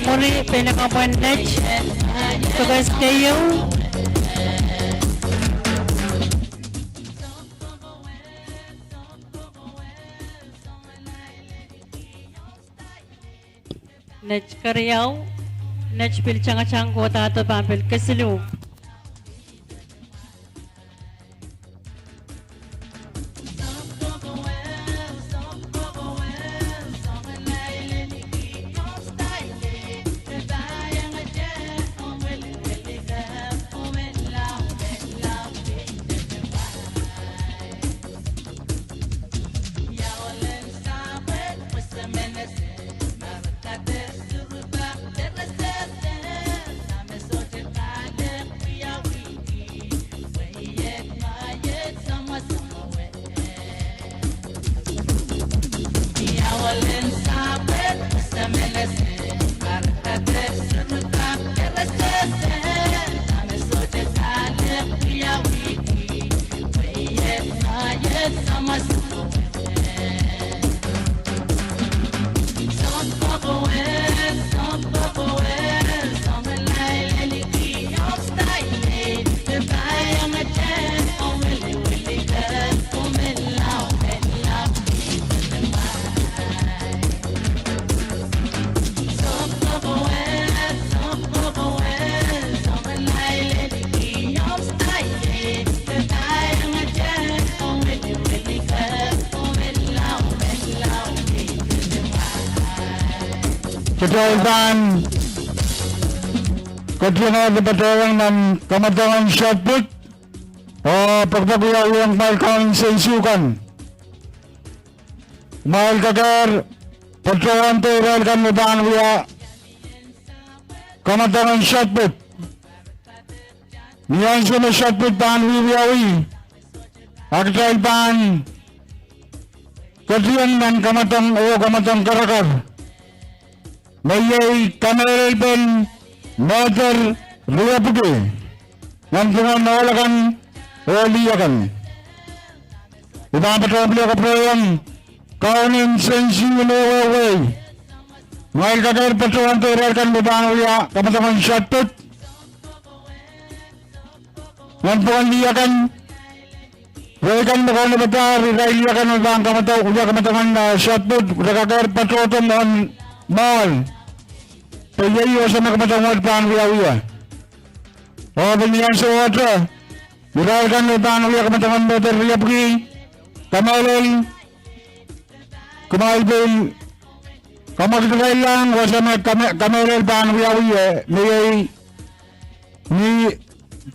Mwuri peinakapwen Net, Sokehs keieu. Net keriau, Net pil tangatang kohda de pahn pil kesiluh. Kitail pahn ketilong de patohwan nan kamwadong en shot put, oh pekipek wiawi ong kumwail kaun en sensukan. Kumwail kekehr patohwan de irail kan me pahn wia kamwadong en shot put. Ni ansou me shot put pahn wiewiawi, a kitail pahn ketilong nan kamwadong oh kamwadong kerekar. Me iei kamehlelpen Major Limepwuki, nanpwungen ohl akan oh lih akan. I pahn patohwan pil kapwurehiong kaun en sensukan oh wehwei. Kumwail kekehr patohwan de irail kan me pahn wia kamwadong en shot put. Nanpwungen lih akan, wehi kan me kaunopada irail lih akan me pahn kamwadong, wia kamwadong en, eh, shot put, re kekehr patohdo mwohn mwoahl. Pwe iei oh sang me kamwadong wet pahn wiawia. Oh pil ni ansou ohte, irail kan me pahn wia kamwadong en Major Limepwuki, kamehlel, kumwail pil kamwakid irail lang oh sang me kame-, kamehlel pahn wiawi, eh, me iei ni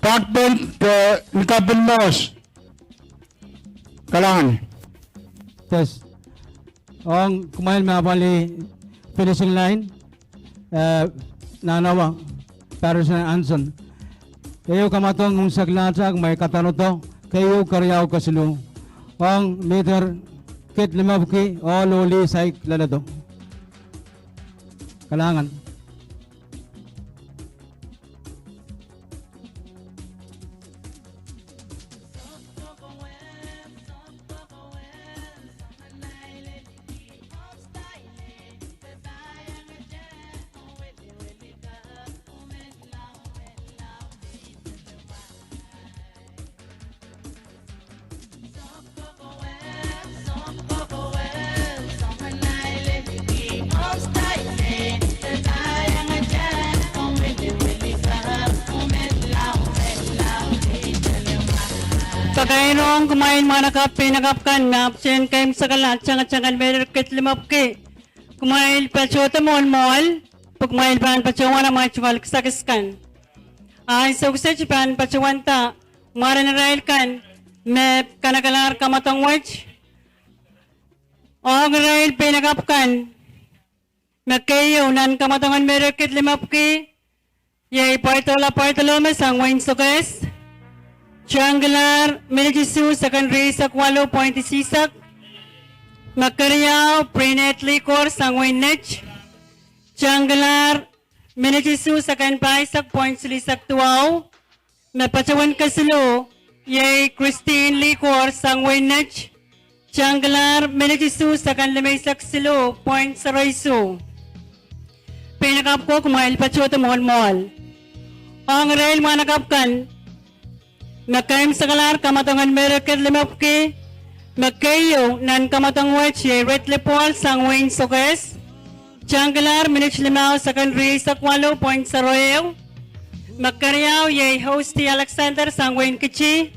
Backbone, eh, Nikapin Moss. Kalahngan. Test. Ong kumwail me apwalih finishing line, eh, nan awa, Patterson Anson. Ehu kamwadong unsek lahte, kumwail kadarodo keieu keriau kesiluh. Ong miter kid limepwiki, ohl oh lih saik leledo. Kalahngan. Pakairong kumwail mwahnakapw, peinakapw kan me apwtehn keimwseklahng tangatang en miter kid limepwiki. Kumwail patohdo mwohn mwoahl, pwe kumwail pahn patohwan amwail tungoal kisakis kan. Ansou kiset I pahn patohwanda mwaren irail kan me kanekelahr kamwadong wet. Ong irail peinakapw kan, me keieu nan kamwadong en miter kid limepwiki, iei Pwaidolo Pwaidolome sang wehin Sokehs, tangkilahr minit isuh sekon rieisek waluh point isisek. Me keriau Brinette Likor sang wehin Nett, tangkilahr minit isuh sekon pahisek point silihsek duwau. Me patohwen kesiluh, iei Christine Likor sang wehin Nett, tangkilahr minit isuh sekon limeisek siluh point sero isuh. Peinakapw ko, kumwail patohdo mwohn mwoahl. Ong irail mwahnakapw kan me keimwseklahr kamwadong en miter kid limepwiki, me keieu nan kamwadong wet iei Redley Paul sang wehin Sokehs, tangkilahr minit limau sekon rieisek waluh point sero ehu. Me keriau iei Hosty Alexander sang wehin Kiti,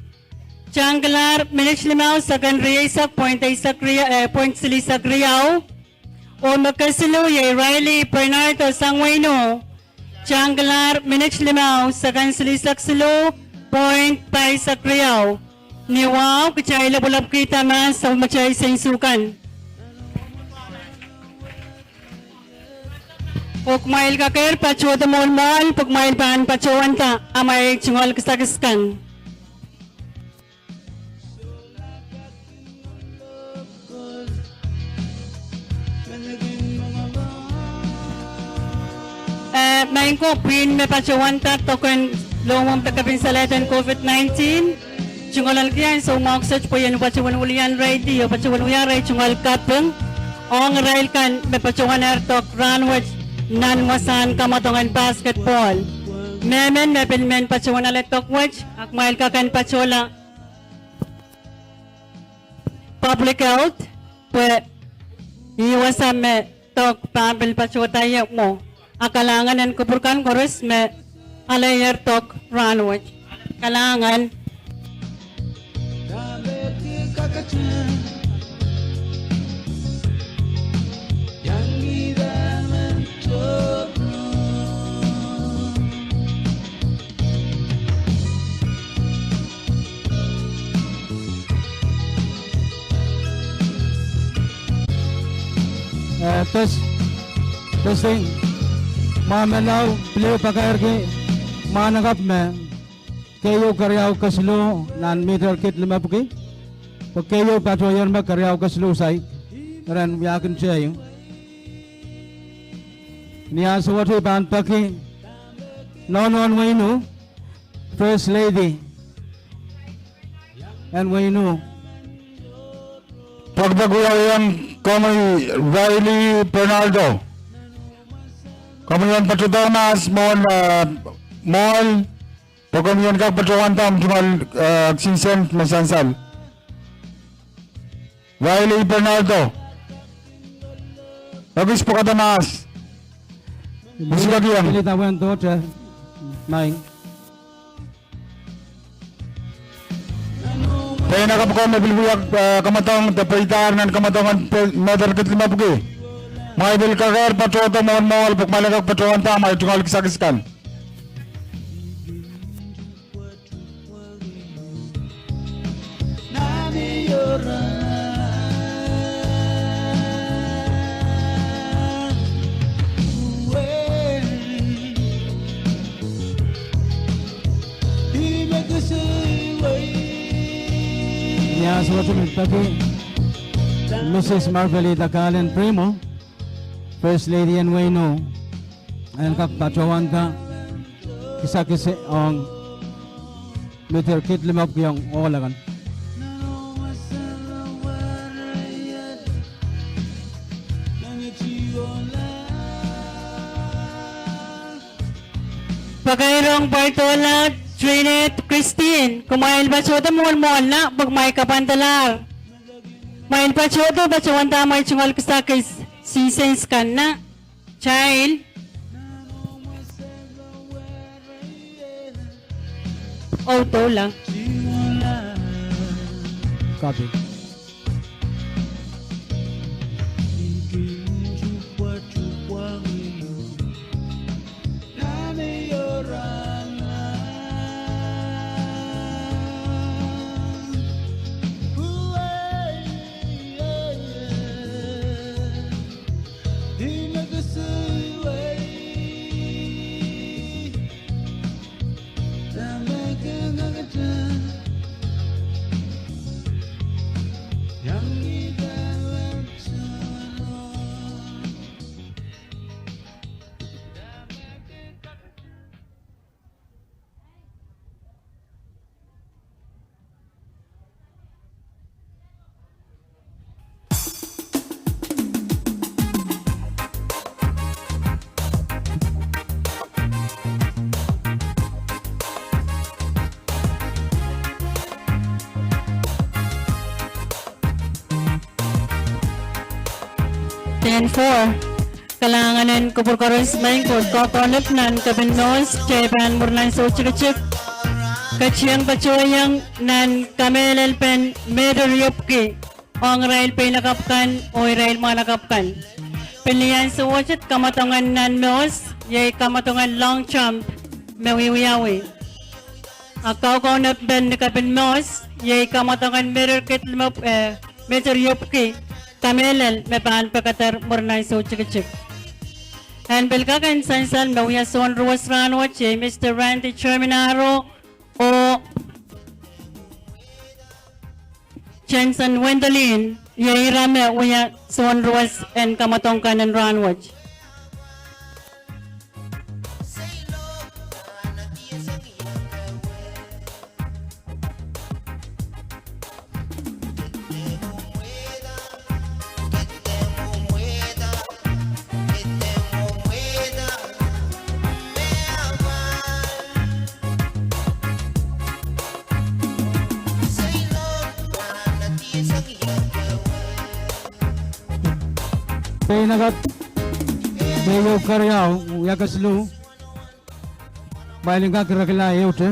tangkilahr minit limau sekon rieisek point eisek ria-, eh, point silihsek riau. Oh me kesiluh iei Riley Bernardo sang wehin Ih, tangkilahr minit limau sekon silihsek siluh point pahisek riau. Ni wahu kitail lepwelopwkihda mahs oh matail sensukan. Oh kumwail kakehr patohdo mwohn mwoahl pwe kumwail pahn patohwanda amwail tungoal kisakis kan. Eh, maing ko, pwihn me patohwanda doken lohmwohng de kepin salehden COVID nineteen, tungoal kilang soumwahu kiset pwe I en patohwan wilian rehi oh patohwan wia rehi tungoal kaping ong irail kan me patohwanehr dok rahnwet nan wasahn kamwadong en basketball. Mehmen me pil men patohwan ale dok wet, a kumwail kak en patohla public health, pwe ih wasa me dok pahn pil patohda ie mwo. A kalahngan en kupwur kan koaros me aleier dok rahnwet. Kalahngan. Eh, test, testing. Ma menlau, pil pakairki mwahnakapw me keieu keriau kesiluh nan miter kid limepwiki, pwe keieu patohier me keriau kesiluh saik, ren wiahkin tehieu. Ni ansou wet I pahn peki nohnohn wehin Ih, First Lady en wehin Ih, pekipeki wiawiong komwi Riley Bernardo. Komwi en patohdo mahs mwohn, eh, mwoahl, pwe komwi en kak patohwanda omw tungoal, eh, kisin sent me sansal. Riley Bernardo. Ekis pwekada mahs. Pil ida wen dohte, maing. Peinakapw ko me pil wia, eh, kamwadong de peidahr nan kamwadong en miter kid limepwiki. Ma I pil kakehr patohdo mwohn mwoahl pwe kumwail en kak patohwanda amwail tungoal kisakis kan. Ni ansou wet me peki Mrs Marvelita Kalen Primo, First Lady en wehin Ih, en kak patohwanda kisakis ong meter kid limepwiki ong ohl akan. Pakairong pwardohla Trinette Christine, kumwail patohdo mwohn mwohn na pwe kumwail kapwandalahr. Kumwail patohdo patohwanda amwail tungoal kisakis, seasons kan na. Child. Oh, doula. Copy. Ten four. Kalahngan en kupwur koaros, maing Koht, kaukaunop nan kepin Mohs, kitail pahn mwurin ansou tikitik ketieng patohieng nan kamehlelpen mehte riepwiki ong irail peinakapw kan oh irail mwahnakapw kan. Pil ni ansou wet kamwadongen nan Mohs, iei kamwadongen long jump me wiewiawi. A kaukaunopen ni kepin Mohs, iei kamwadongen meter kid limepw, eh, meter riepwiki kamehlel me pahn pekeder mwurin ansou tikitik. En pil kak en sansal me wia soun ruwes rahnwet, iei Mister Randy Germinaro oh Jensen Wendelin, iei ira me wia soun ruwes en kamwadong kan en rahnwet. Peinakapw, me ieu keriau, wia kesiluh. Kumwail en kak irekla ehute.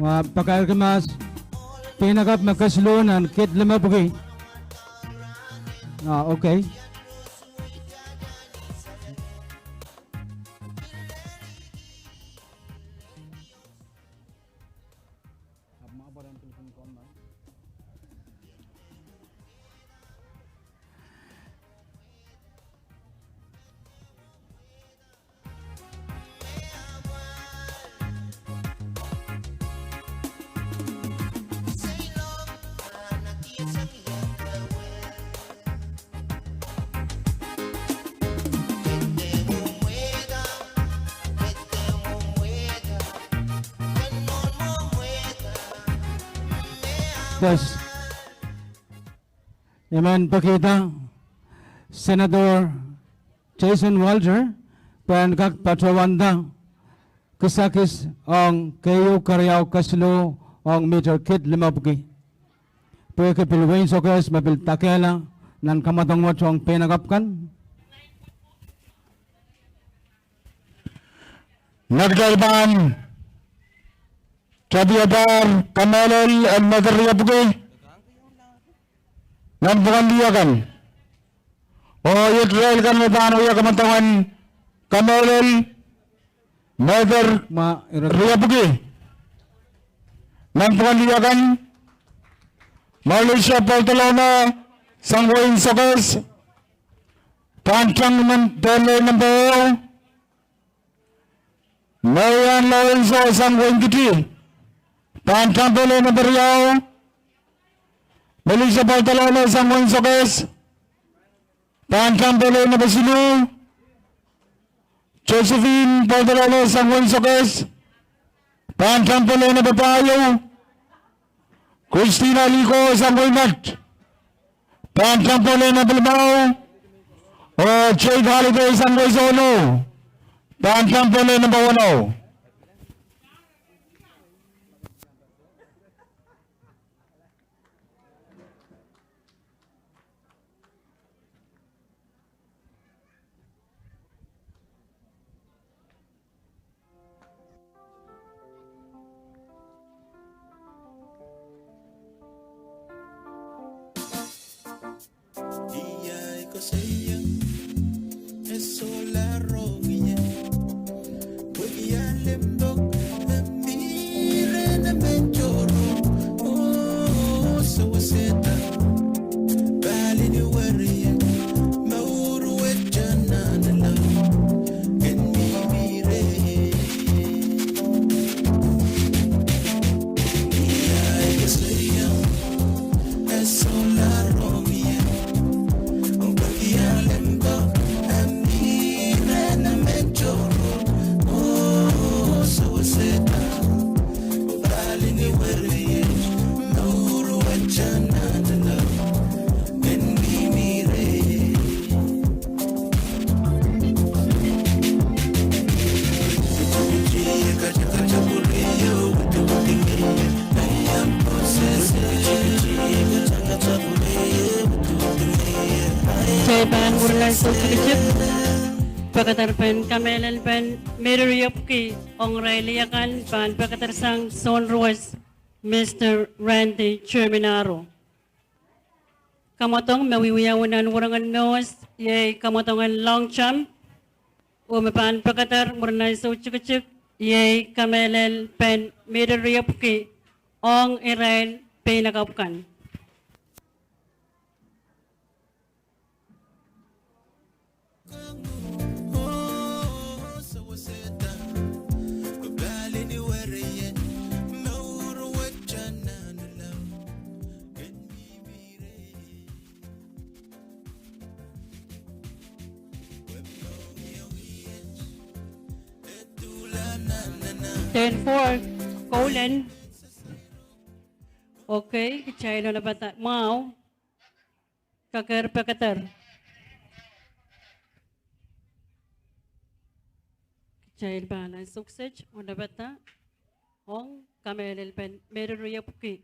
Wa pakairki mahs, peinakapw me kesiluh nan kid limepwiki. Ah, okay. Yes. I men pekihda Senator Jason Walter pwe en kak patohwanda kisakis ong keieu keriau kesiluh ong meter kid limepwiki. Pwehki pil wehin Sokehs me pil dakehla nan kamwadong wet ong peinakapw kan. Me kitail pahn tapihadahr kamehlel en meter riepwiki nan pwukan lih akan. Oh iet irail kan me pahn wia kamwadongen kamehlel Mehder Riepwiki. Nanpwungen lih akan, Malaysia Bartholomew sang wehin Sokehs, pahn tang nan pehlel namba ehu. Marian Lorenzo sang wehin Kiti, pahn tang pehlel namba riau. Malaysia Bartholomew sang wehin Sokehs, pahn tang pehlel namba siluh. Josephine Bartholomew sang wehin Sokehs, pahn tang pehlel namba pahieu. Christina Liko sang wehin Nett, pahn tang pehlel namba limau. Oh Jade Holiday sang wehin Sohno, pahn tang pehlel namba weneu. Kitail pahn mwurin ansou tikitik, pekederpen kamehlelpen Mary Riepwiki ong irail lih akan pahn pekeder sang Sohn Ruwet, Mister Randy Germinaro. Kamwadong me wiwiawi nan Wirengen Mehs iei kamwadongen long jump, oh me pahn pekeder mwurin ansou tikitik iei kamehlelpen Mary Riepwiki ong irail peinakapw kan. Ten four, Colin. Okay, kitail onopada mwahu. Kakehr pekeder. Kitail pahn ansou kiset onopada ong kamehlelpen Mary Riepwiki,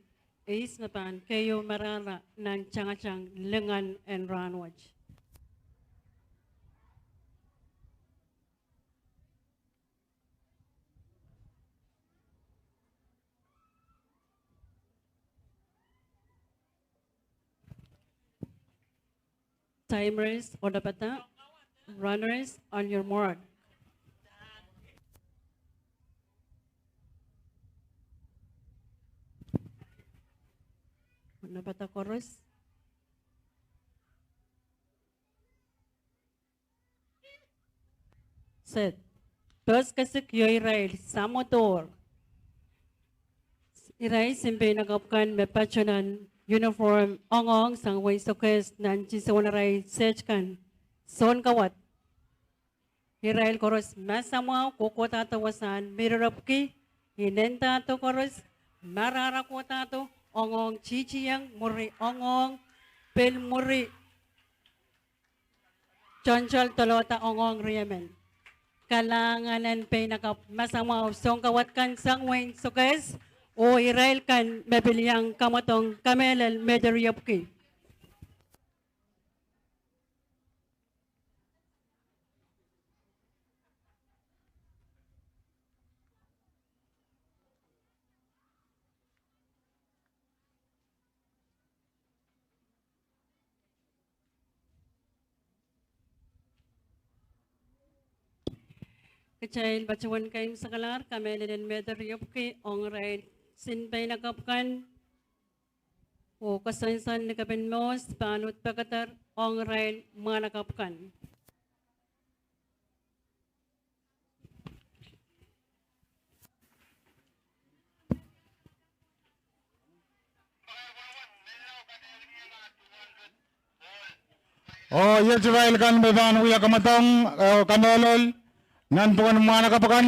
eis me pahn keieu marahra nan tangatang lingan en rahnwet. Timers onopada, runners on your mark. Onopada koaros. Set. Pehs kesik io irail, samwodohr. Irail sempeinakapw kan me patoh nan uniform ong ong sang wehin Sokehs nan tisoun arail set kan, Sounkawadk. Irail koaros masamwahu kohkohdahdo wasahn Mary Riepwiki, inendahdo koaros, marahra kohdahdo, ong ong titieng, mwuri ong ong, pil mwuri toantoal doalohda ong ong riemen. Kalahngan en peinakapw masamwahu Sounkawadk kan sang wehin Sokehs, oh irail kan me pil iang kamwadong kamehlel Mary Riepwiki. Kitail patohwan keimwseklahr kamehlel en Mehde Riepwiki ong irail Saint Paul lakapw kan, oh koasoansoan ni kepin mwohs pahn uhd pekeder ong irail mwahnakapw kan. Oh iet irail kan me pahn wia kamwadong, eh, kamehlel nan pwuken mwahnakapw kan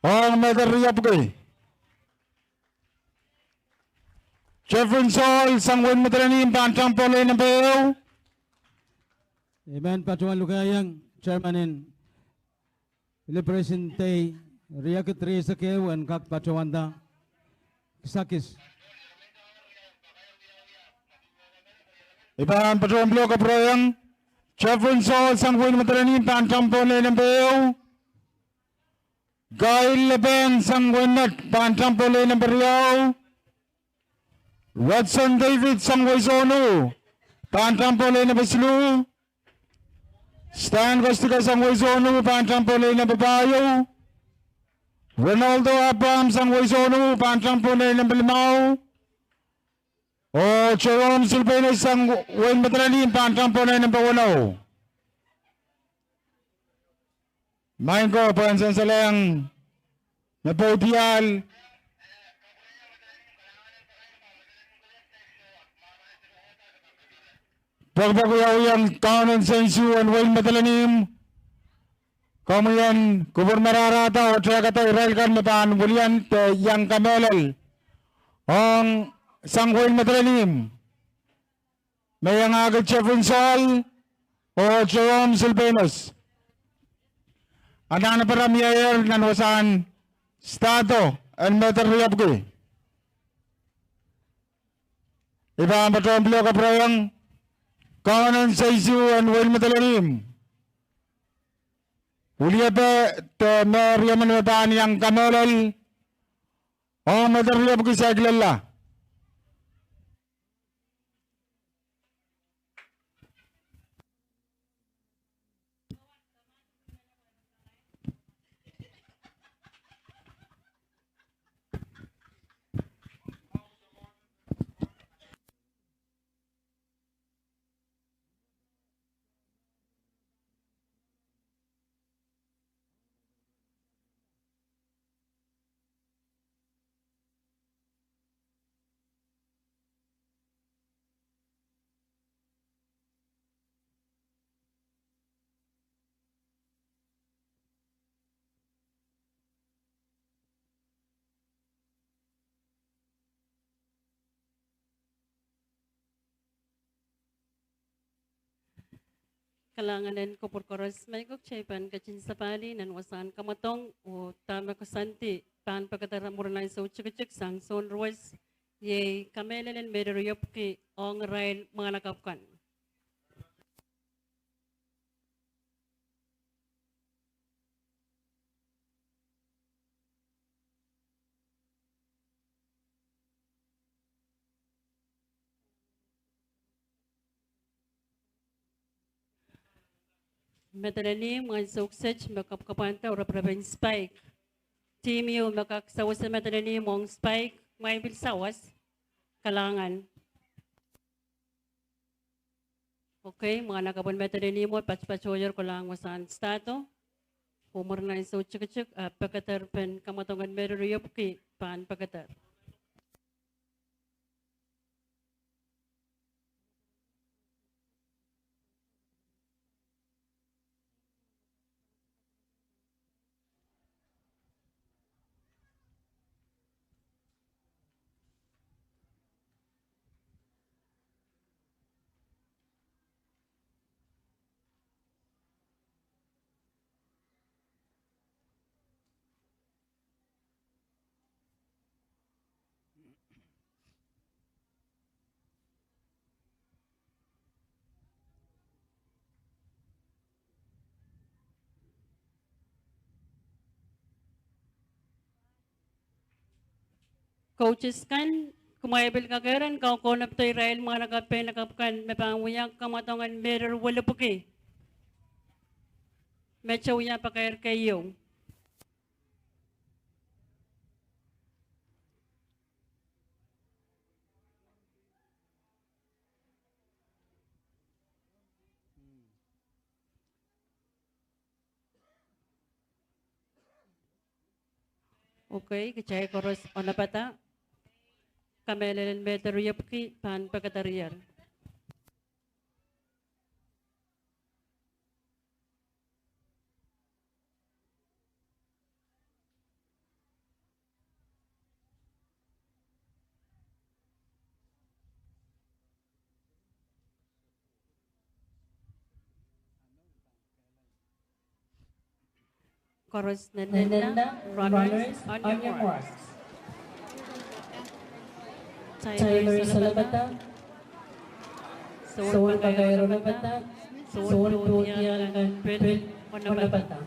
ong Mehde Riepwiki. Jeffrey Saul sang wehin Madolenihmw pahn tampohn lane nempe ehu. I men patohwan lukehiong chairman en Liberation Day, riekid rieisek ehu en kak patohwanda kisakis. I pahn patohwan pil kapwurehiong Jeffrey Saul sang wehin Madolenihmw pahn tampohn lane nempe ehu. Gail Lepen sang wehin Met pahn tampohn lane nempe riau. Rodson David sang wehi Sohno pahn tampohn lane nempe siluh. Stan Kostiko sang wehi Sohno pahn tampohn lane nempe pahieu. Ronaldo Abraham sang wehi Sohno pahn tampohn lane nempe limau. Oh Jerome Silpenus sang wehin Madolenihmw pahn tampohn lane nempe weneu. Maing ko, pwehn sansalehiong me pweidiahl. Pwekpwek wiawi ong Kaunen Sensuwed en wehin Madolenihmw. Komwi en kupwur marahrahda oh tehkada irail kan me pahn wiliandi iang kamehlel ong sang wehin Madolenihmw me iangahki Jeffrey Saul oh Jerome Silpenus. Anahne pahn mieier nan wasahn stato en Mehde Riepwiki. I pahn patohwan pil kapwurehiong Kaunen Sensuwed en wehin Madolenihmw. Wiliepe de me riemen me pahn iang kamehlel ong Mehde Riepwiki saikinte. Kalahngan en kupwur koaros. Maing ko, kitail pahn ketin sapahl nan wasahn kamwadong oh dahme koasoandi pahn pekeder mwurin ansou tikitik sang Sohn Ruwes, iei kamehlel en Mehde Riepwiki ong irail mwahnakapw kan. Madolenihmw, ansou kiset me kapwkapwanda oh reperepen Spike. Team ieu me kak sewese Madolenihmw ong Spike, kumwail pil sawas. Kalahngan. Okay, mwahnakapwen Madolenihmw patopatohier kolahng wasahn stato oh mwurin ansou tikitik, ah, pekeder pen kamwadong en Mehde Riepwiki pahn pekeder. Coaches kan, kumwail pil kakehr en kaukaunop irail mwahnakapw, peinakapw kan me pahn wia kamwadong en Mehde Riepwiki. me towia pakair keieu. Okay, kitail koaros onopada. Kamehlelen me riepwiki pahn pekada rier. Koaros nennenla, runners, on your marks. Tailers onopada. Soun pakair onopada. Soun tohn diar kan pil onopada.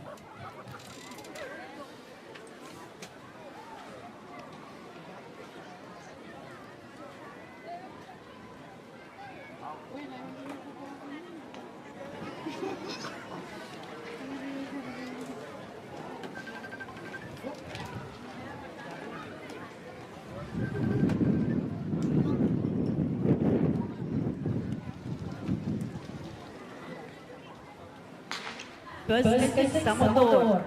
Peskis Samodohr.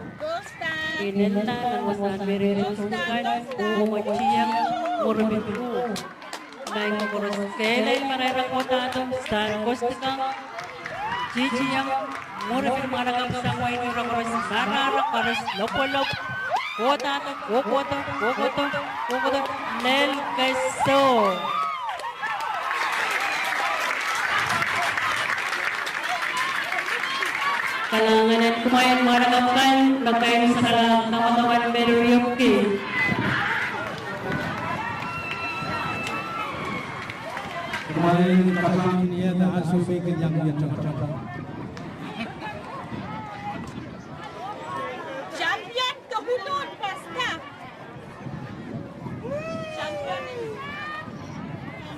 Inenla nan wasahn me riepwiki kan, oh mwetieng, mwuripin ku. Maing koaros kehlail me re kohdohdo, Stan Kostika, titieng, mwuripin mwahnakapw sang wehin Ira koaros, marahra koaros, lopwolopw, kohdohdo, kohkohdo, kohkohdo, kohkohdo, lel keso. Kalahngan en kumwail mwahnakapw kan me keimwseklahng kamwadong kan me riepwiki. Kumwail pahn iang ni eda ansou me I kin iang ni eda. Champion, tohn pasta.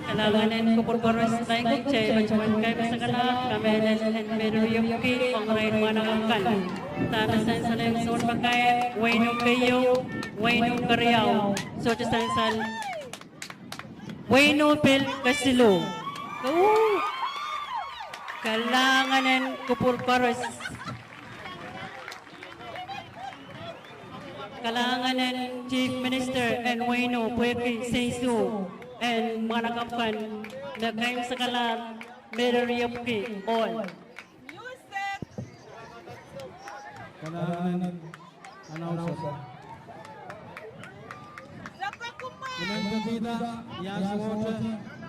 Kalahngan en kupwur koaros, maing ko, kitail patohwan keimwseklahng kamehlel en me riepwiki ong irail mwahnakapw kan. Dahme sansal en soun pakair, wehin keieu, wehin keriau, sohte sansal, wehin pil kesiluh. Kalahngan en kupwur koaros. Kalahngan en Chief Minister en wehin pwehki seinsuh en mwahnakapw kan me keimwseklahng me riepwiki ohl. Kalahngan en announcer. Imen pekihda, ia sohte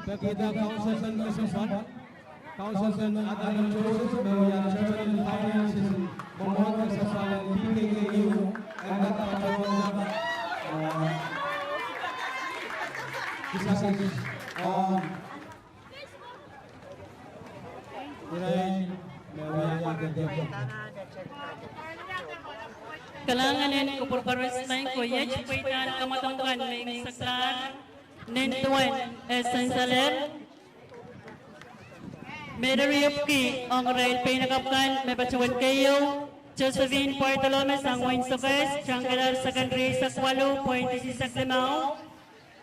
pekihda, Councilman Mesempwal. Councilman Adam Joseph, me wia Chairman en Finance en mwomwohd kesempwal en P K K U, en kak patohwanda, eh, kisakis ong irail me wia. Kalahngan en kupwur koaros, maing ko, iet pweidahn kamwadong kan me I seklahr nin duwen e sansaler. Me riepwiki ong irail peinakapw kan me patohwan keieu, Josephine Bartolome sang wehin Sokehs, tangkilahr sekon rieisek waluh point isisek limau.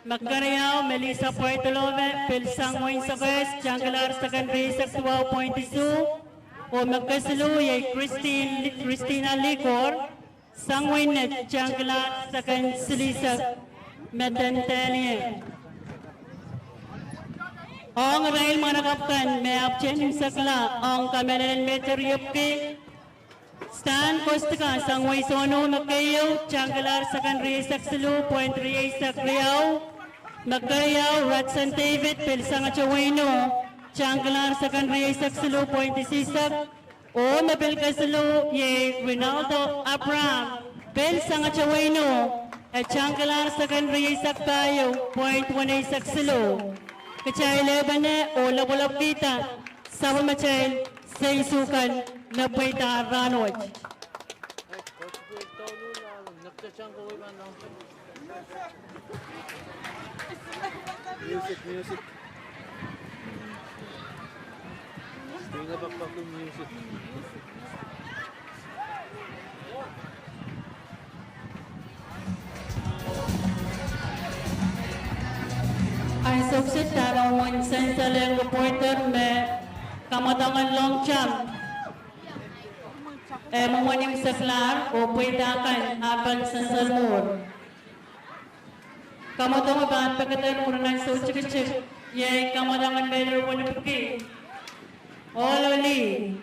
Me keriau, Melissa Bartolome, pil sang wehin Sokehs, tangkilahr sekon rieisek duwau point isuh. Oh me kesiluh iei Christine, Christina Likor, sang wehin Net, tangkilahr sekon silihsek. Meden dehlie. Ong irail mwahnakapw kan me ahpwtehn sekla ong kamehlelen me riepwiki, Stan Kostika sang wehi Sohno, me keieu, tangkilahr sekon rieisek siluh point rieisek riau. Me keriau, Ratson David, pil sangete wehin Eno, tangkilahr sekon rieisek siluh point isisek. Oh me pil kesiluh iei Rinaldo Abraham, pil sangete wehin Eno, e tangkilahr sekon rieisek pahieu point weneisek siluh. Kitail ehupene oh lopwolopwkihda sapwellimatail seinsuh kan me pweida rahnwet. Music, music. Stina, pakpak music. Ansou kiset, pahn wia sansal en reporter me kamwadangin Longcham, eh, mwomwen imwseklahr oh pweida kan, ah pahn sansal mwuhr. Kamwadang pahn pekeder mwurin ansou tikitik, iei kamwadangin Mehler Welipwiki. Ohloli.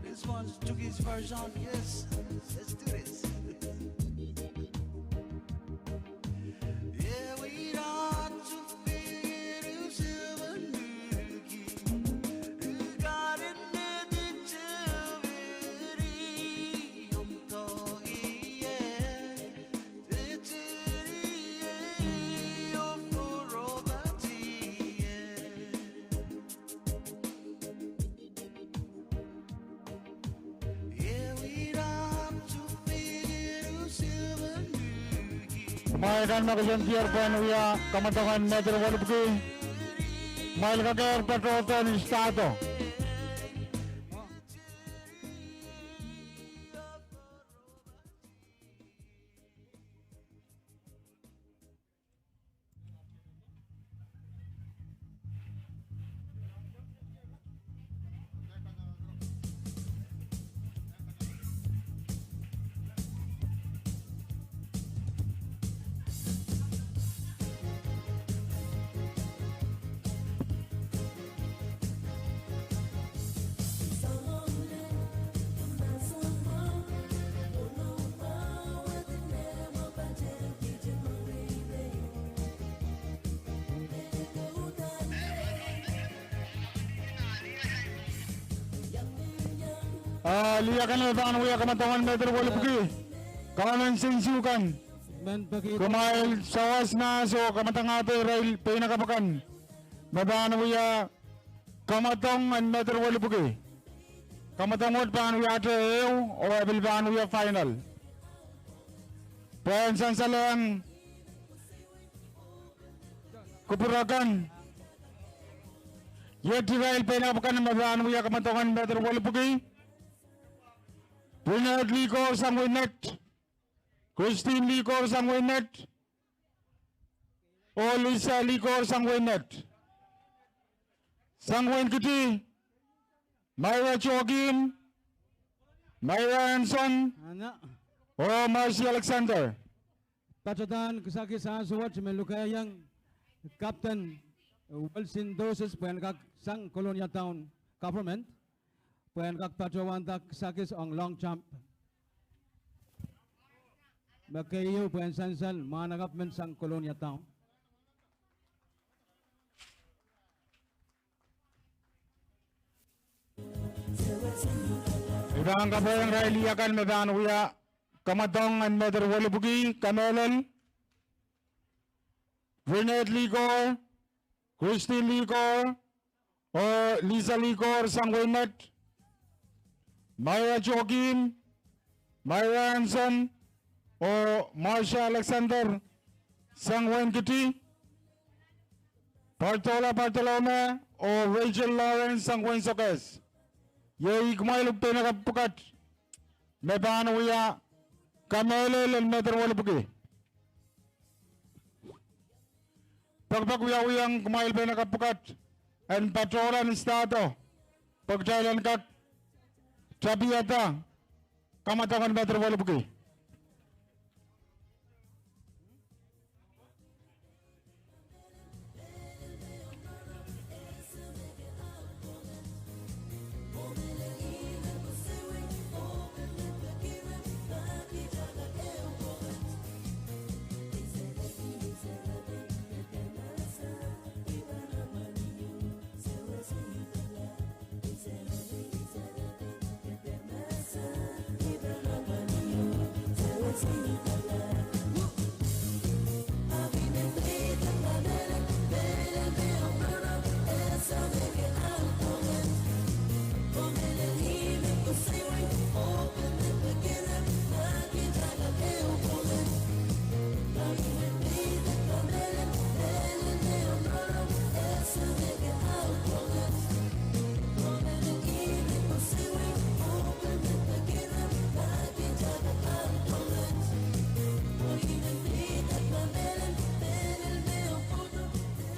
This one's Chuukese version, yes. Let's do this. Mwail kan me koasoandi pahn wia kamwadongen Mehler Welipwiki, mwail kekeir patohdo ni start. Ah, lih akan me pahn wia kamwadongen Mehter Welipwuki, kaun en sensukan. Kumwail sawas mahs oh kamadangahte irail peinakapw akan me pahn wia kamwadong en Mehter Welipwuki. Kamwadong wet pahn wiahte ehu oh e pil pahn wia final. Pwehn sansalehng kupwur akan, iet irail peinakapw akan me pahn wia kamwadongen Mehter Welipwuki: Brinette Likor sang wehin Net, Christine Likor sang wehin Net, oh Lisa Likor sang wehin Net. Sang wehin Kiti: Myra Joachim, Myra Anson, oh Marcy Alexander. Patadahn kisakis ansou wet me lukehiong Captain Wilson Doses pwehn kak sang Kolonia Town Government pwehn kak patohwanda kisakis ong long jump. Me keieu pwehn sansal mwahnakapw men sang Kolonia Town. I pahn kapwaiong irail lih akan me pahn wia kamwadong en Mehter Welipwuki, kamehlel: Brinette Likor, Christine Likor, oh Lisa Likor sang wehin Net, Myra Joachim, Myra Anson, oh Marcia Alexander sang wehin Kiti, Bartola Bartolome oh Rachel Lawrence sang wehin Sokehs. Iei kumwail peinakapw pwukat me pahn wia kamehlel en Mehter Welipwuki. Pekipek wiawiong kumwail peinakapw pwukat en patohla ni stahdo pwe kitail en kak tapihada kamwadong en Mehter Welipwuki.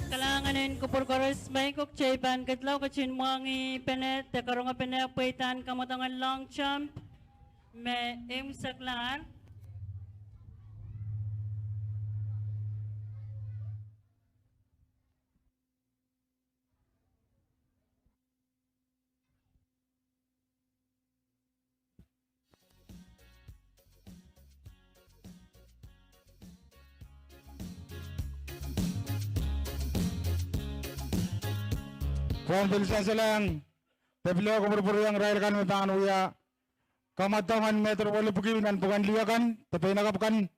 Kalahngan en kupwur koaros. Mehkot kitail pahn ketlahng ketin mwahngih pene de karongepene pweidahn kamwadong en long jump me eimwseklahr. Pwehn pil sansalehng de pil kupwurpwuriong irail kan me pahn wia kamwadong en Mehter Welipwuki nan pwuken lih akan de peinakapw kan: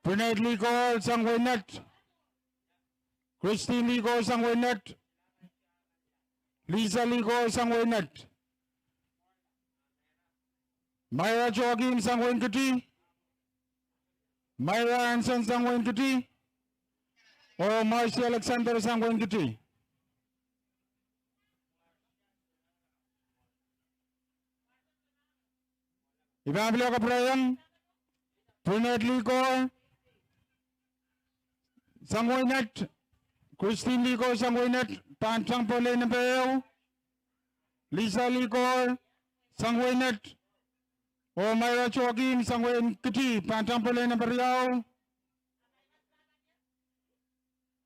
Brinette Likor sang wehin Net, Christine Likor sang wehin Net, Lisa Likor sang wehin Net, Myra Joachim sang wehin Kiti, Myra Anson sang wehin Kiti, oh Marcy Alexander sang wehin Kiti. I pahn pil kapwurpwuriong Brinette Likor sang wehin Net, Christine Likor sang wehin Net pahn tang poh lane nempe ehu, Lisa Likor sang wehin Net, oh Myra Joachim sang wehin Kiti pahn tang poh lane nempe riau,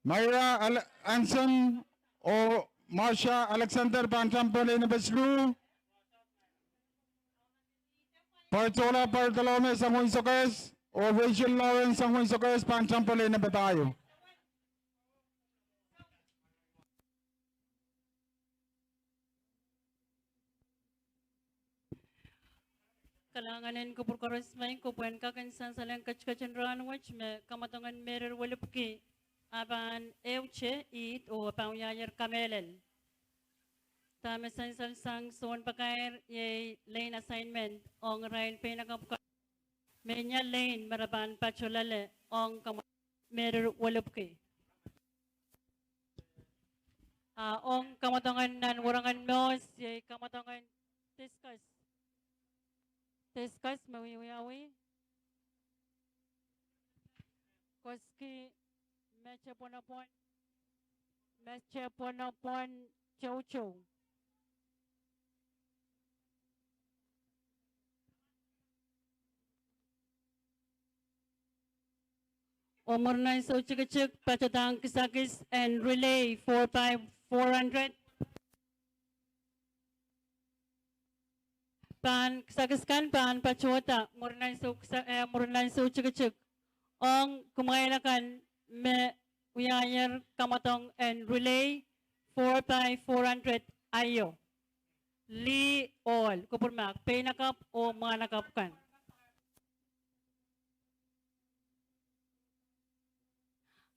Myra Anson oh Marcia Alexander pahn tang poh lane nempe siluh, Bartola Bartolome sang wehin Sokehs oh Rachel Lawrence sang wehin Sokehs pahn tang poh lane nempe pahieu. Kalahngan en kupwur koaros, me I kupwuren kak en sansal en ketiket en rahn wet me kamwadongen Merir Welipki a pahn ehute ihd oh pahn wiahier kamehlel. Dahme sansal sang sounpakair iei lein assignment ong irail peinakapw kan me inia lein me re pahn patohlahng ong kamwadongen Merir Welipki. A ong kamwadongen nan werengen Mohs iei kamwadongen discus. Discus me wiewiawi. Koski me tepwonopwon, me tepwonopwon toutou. Oh mwurin ansou tikitik patohda kisakis en relay four by four hundred. Pahn kisakis kan pahn patohda mwurin ansou kisa-, eh, mwurin ansou tikitik. Ong kumwail akan me wiahier kamwadong en relay four by four hundred aio. Lih ohl, kupwur mahk, peinakapw oh mwahnakapw kan.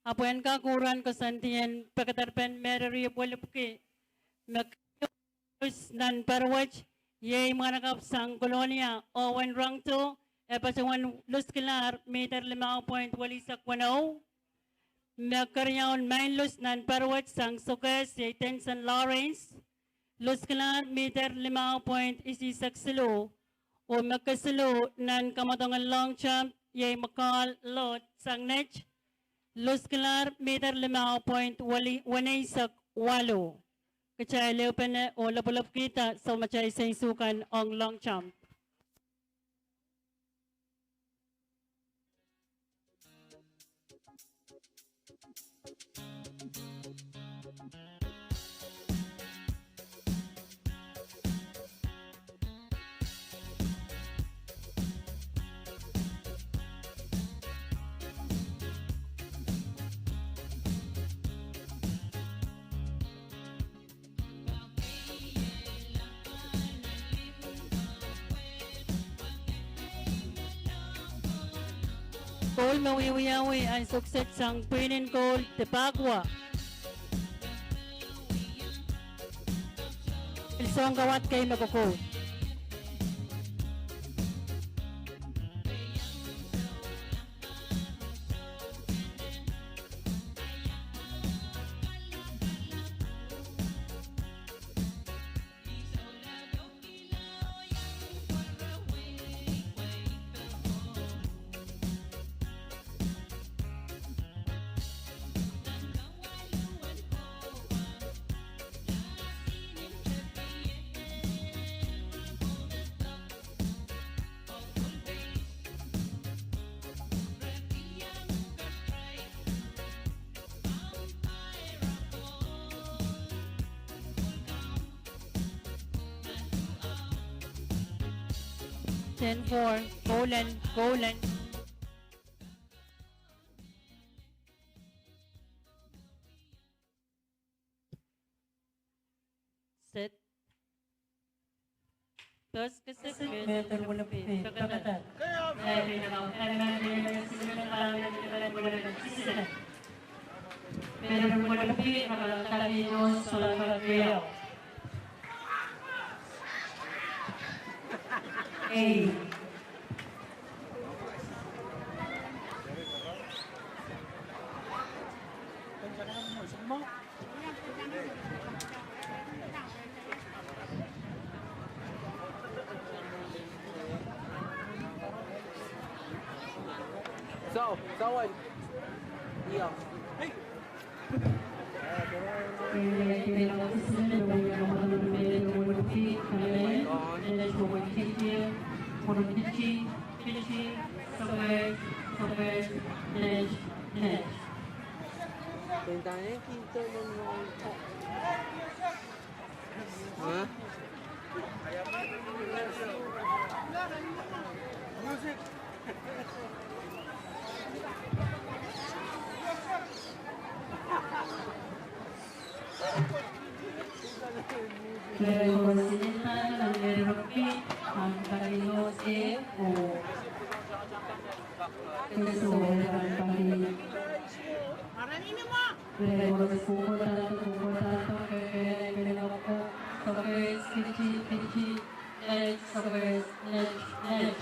Ahpw en kak uran koasoandi en pekederpen Merir Welipki me nan pariwet iei mwahnakapw sang Kolonia, Owen Rongdo, e patohwan luskilahr miter limau point welihsek weneu. Me keriaun main lus nan pariwet sang Sokehs iei Denson Lawrence, luskilahr miter limau point isihsek siluh. Oh me kesiluh nan kamwadongen long jump iei Mekal Lot sang Net, luskilahr miter limau point weneisek waluh. Kitail ehupene oh lopwolopwkihda soumatail seinsukan ong long jump. Koul me wiewiawi ansou kiset sang pwihn en koul de pahkwa. Pil soang kawadek me kokoud. Ten four, koul en, koul en. Set. Pehs kesik, Metehr Welipki, pekeder. Metehr Welipki, pekeder. Ei. So, someone. Yeah. Hey. Huh? Keso, Reverend Paki. Reverend Kokodato, Kokodato, Reverend Kokodato, Sokehs, Kiti, Kiti, Neht, Sokehs, Neht, Neht.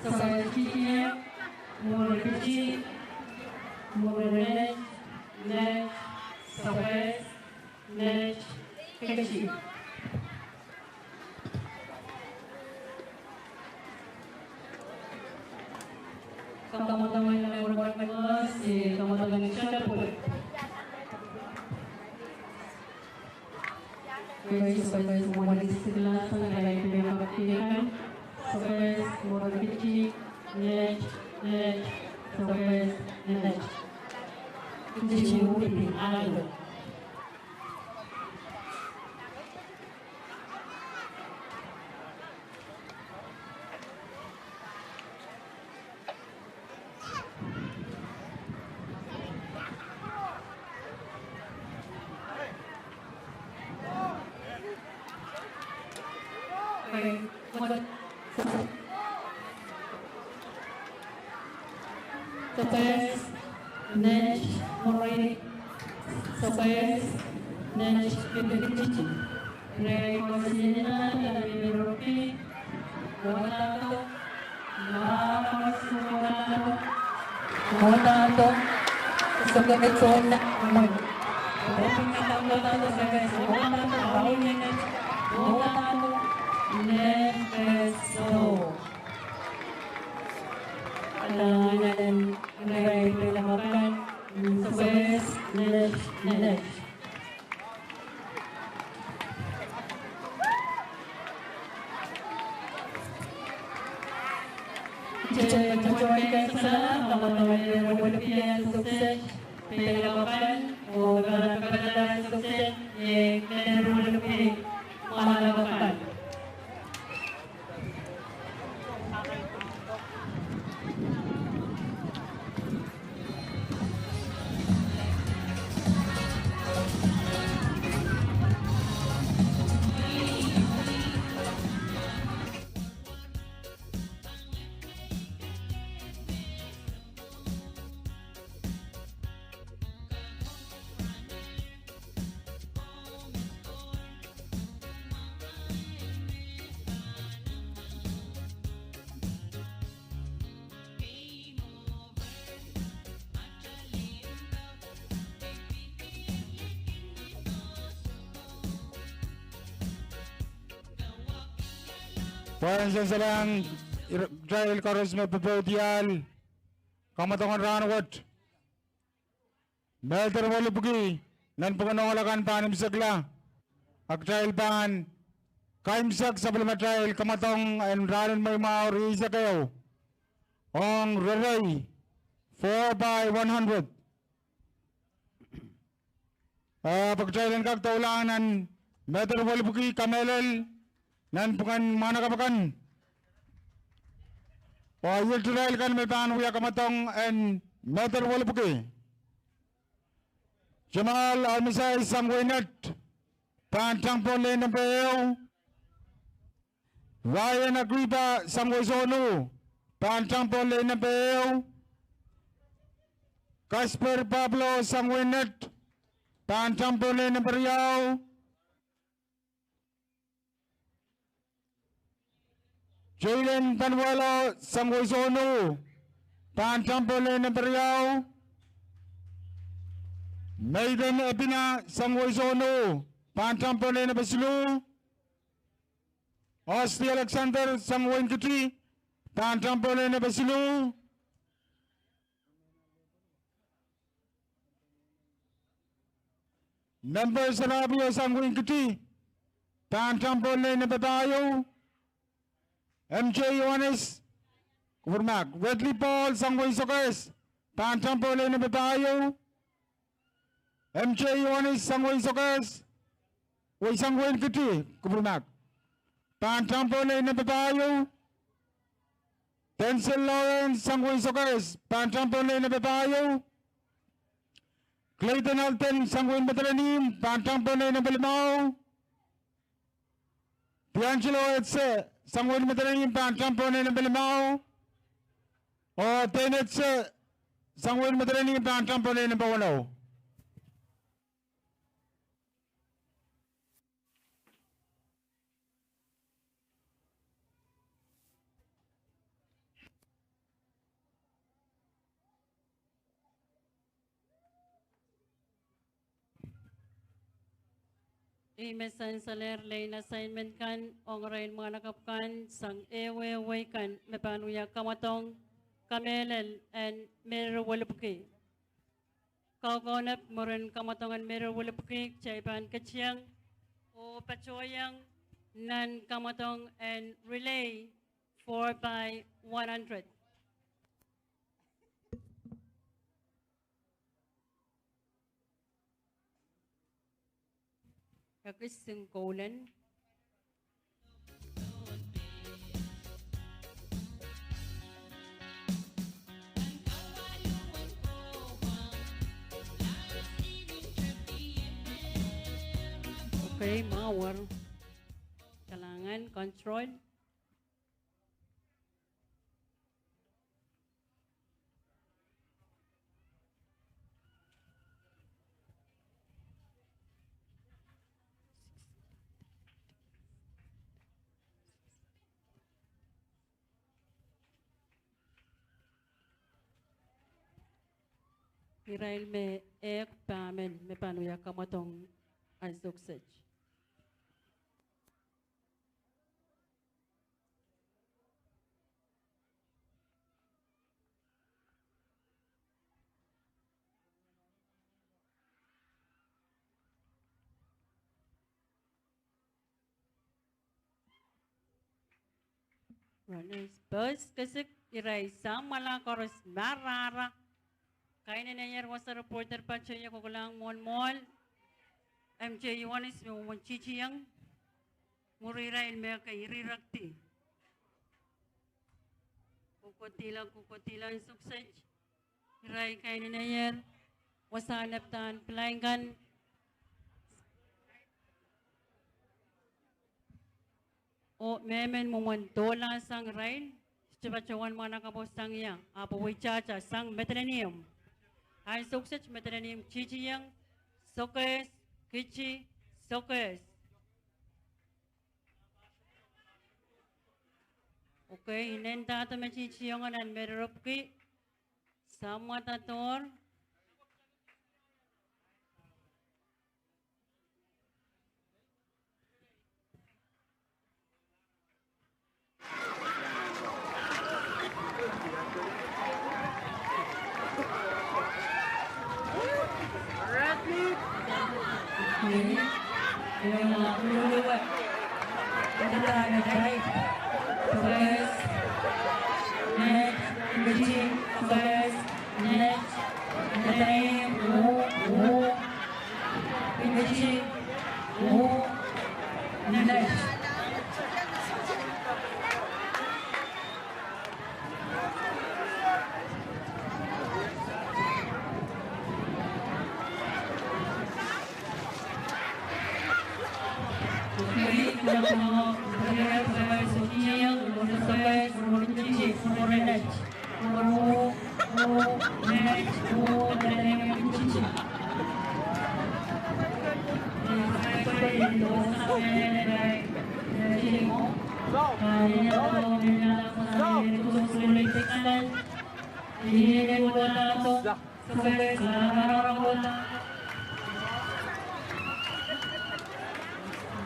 Sokehs Kiti, Mwuri Kiti, Mwuri Neht, Neht, Sokehs, Neht, Kiti. Kamwadong en Mwuri Kiti, kamwadong en Sokehs. Praise, praise, Mwuri Kiti, Sokehs, Neht, Neht, Sokehs, Mwuri Kiti, Neht, Neht, Sokehs, Neht. Kiti, Mwuri, alo. Sokehs, Neht, Mwuri, Sokehs, Neht, Kiti. Re koasoanehdi nan mehn Mwuri Kiti, Kokodato, Mwuri Kiti, Kokodato, Kokodato, Sokehs, Neht, Mwuri. Kokodato, Sokehs, Kokodato, Mwuri Neht, Kokodato, Neht, Keso. Alangen irail pil akan, Sokehs, Neht, Neht. Kitail patohwan kesempwal, kamwadong en Mwuri Kiti, Sokehs, pil akan, oh patohwan kesempwal, eh, Mwuri Kiti, pil akan. Pwehn sansal ong ir-, kitail koaros me popohdiahl, kamwadong en rahnwet. Mehder Welipwuki, nan pwuken ohl akan pahn imwisekla. A kitail pahn kaimwisekla sapwellimatail kamwadong en rahnen mweimwahu rieisek ehu ong rerei, four by one hundred. Ah, pwe kitail en kak doulahng nan Mehder Welipwuki kamehlel nan pwuken mwahnakapw akan. Oh iet irail kan me pahn wia kamwadong en Mehder Welipwuki. Jamal Almisai sang wehin Neht, pahn tang pohn lane nempe ehu. Ryan Agripa sang wehi Sohno, pahn tang pohn lane nempe ehu. Kasper Pablo sang wehin Neht, pahn tang pohn lane nempe riau. Jalen Panuelo sang wehi Sohno, pahn tang pohn lane nempe riau. Nathan Epina sang wehi Sohno, pahn tang pohn lane nempe siluh. Osti Alexander sang wehin Kiti, pahn tang pohn lane nempe siluh. Member Sarabio sang wehin Kiti, pahn tang pohn lane nempe pahieu. M J Yohanes, kupwurmahk. Wedley Paul sang wehi Sokehs, pahn tang pohn lane nempe pahieu. M J Yohanes sang wehi Sokehs, wehi sang wehin Kiti, kupwurmahk. pahn tamponei nempe pahieu. Denzel Lawrence, Sanguin Sokehs, pahn tamponei nempe pahieu. Clayton Alden, Sanguin Madolenihmw, pahn tamponei nempe limau. D'Angelo Etse, Sanguin Madolenihmw, pahn tamponei nempe limau. Oh Dane Etse, Sanguin Madolenihmw, pahn tamponei nempe weneu. Ih me sansalehr lane assignment kan ong irail mwahnakapw kan sang ehuehu wehi kan me pahn wia kamwadong, kamehlel en Mary Welipwuki. Kaukaunop mwurin kamwadong en Mary Welipwuki, kitail pahn ketiong oh patohiong nan kamwadong en relay four by one hundred. Ekis singkoulen. Okay, mawar. Kalahngan, control. Irail me ehk pahmen me pahn wia kamwadong ansou kiset. Runners, pes kesik irail samwala koaros marahra. Kaineneier wasa reporter patohie kokolahng mwohn mwohl. M J Ioanis me mwomwen titieng. Mwuri irail me kei irirekdi. Kokohdihla, kokohdihla ansou kiset. Irail kaineneier wasa nepdahn pilain kan. Oh mehmen mwomwen dohlahsang irail, sohte patohwan mwahnakapwo sang ia, ahpw weitahta sang Madolenihmw. Ansou kiset Madolenihmw titieng, Sokehs, Kiti, Sokehs. Okay, inendahte me titihong nan Mary Welipwuki, samwada dohr.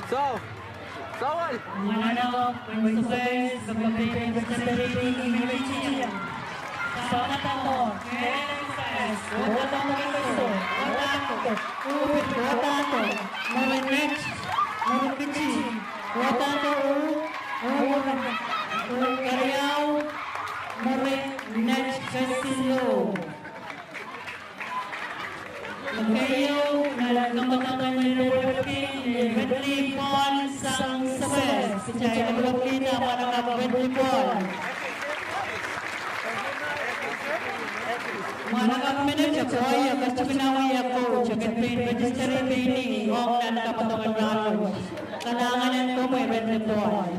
So, so, well. Keieu nan kamwadong en Mary Welipwuki, Redley Paul sang Sokehs. Kitail kapakapkihda mwahnakapw Redley Paul. Mwahnakapw menet e koahiek, e tikinau, e coach, e kin pein register pein ih ong nan kamwadong en rahnwet. Kalahngan en komwi Redley Paul.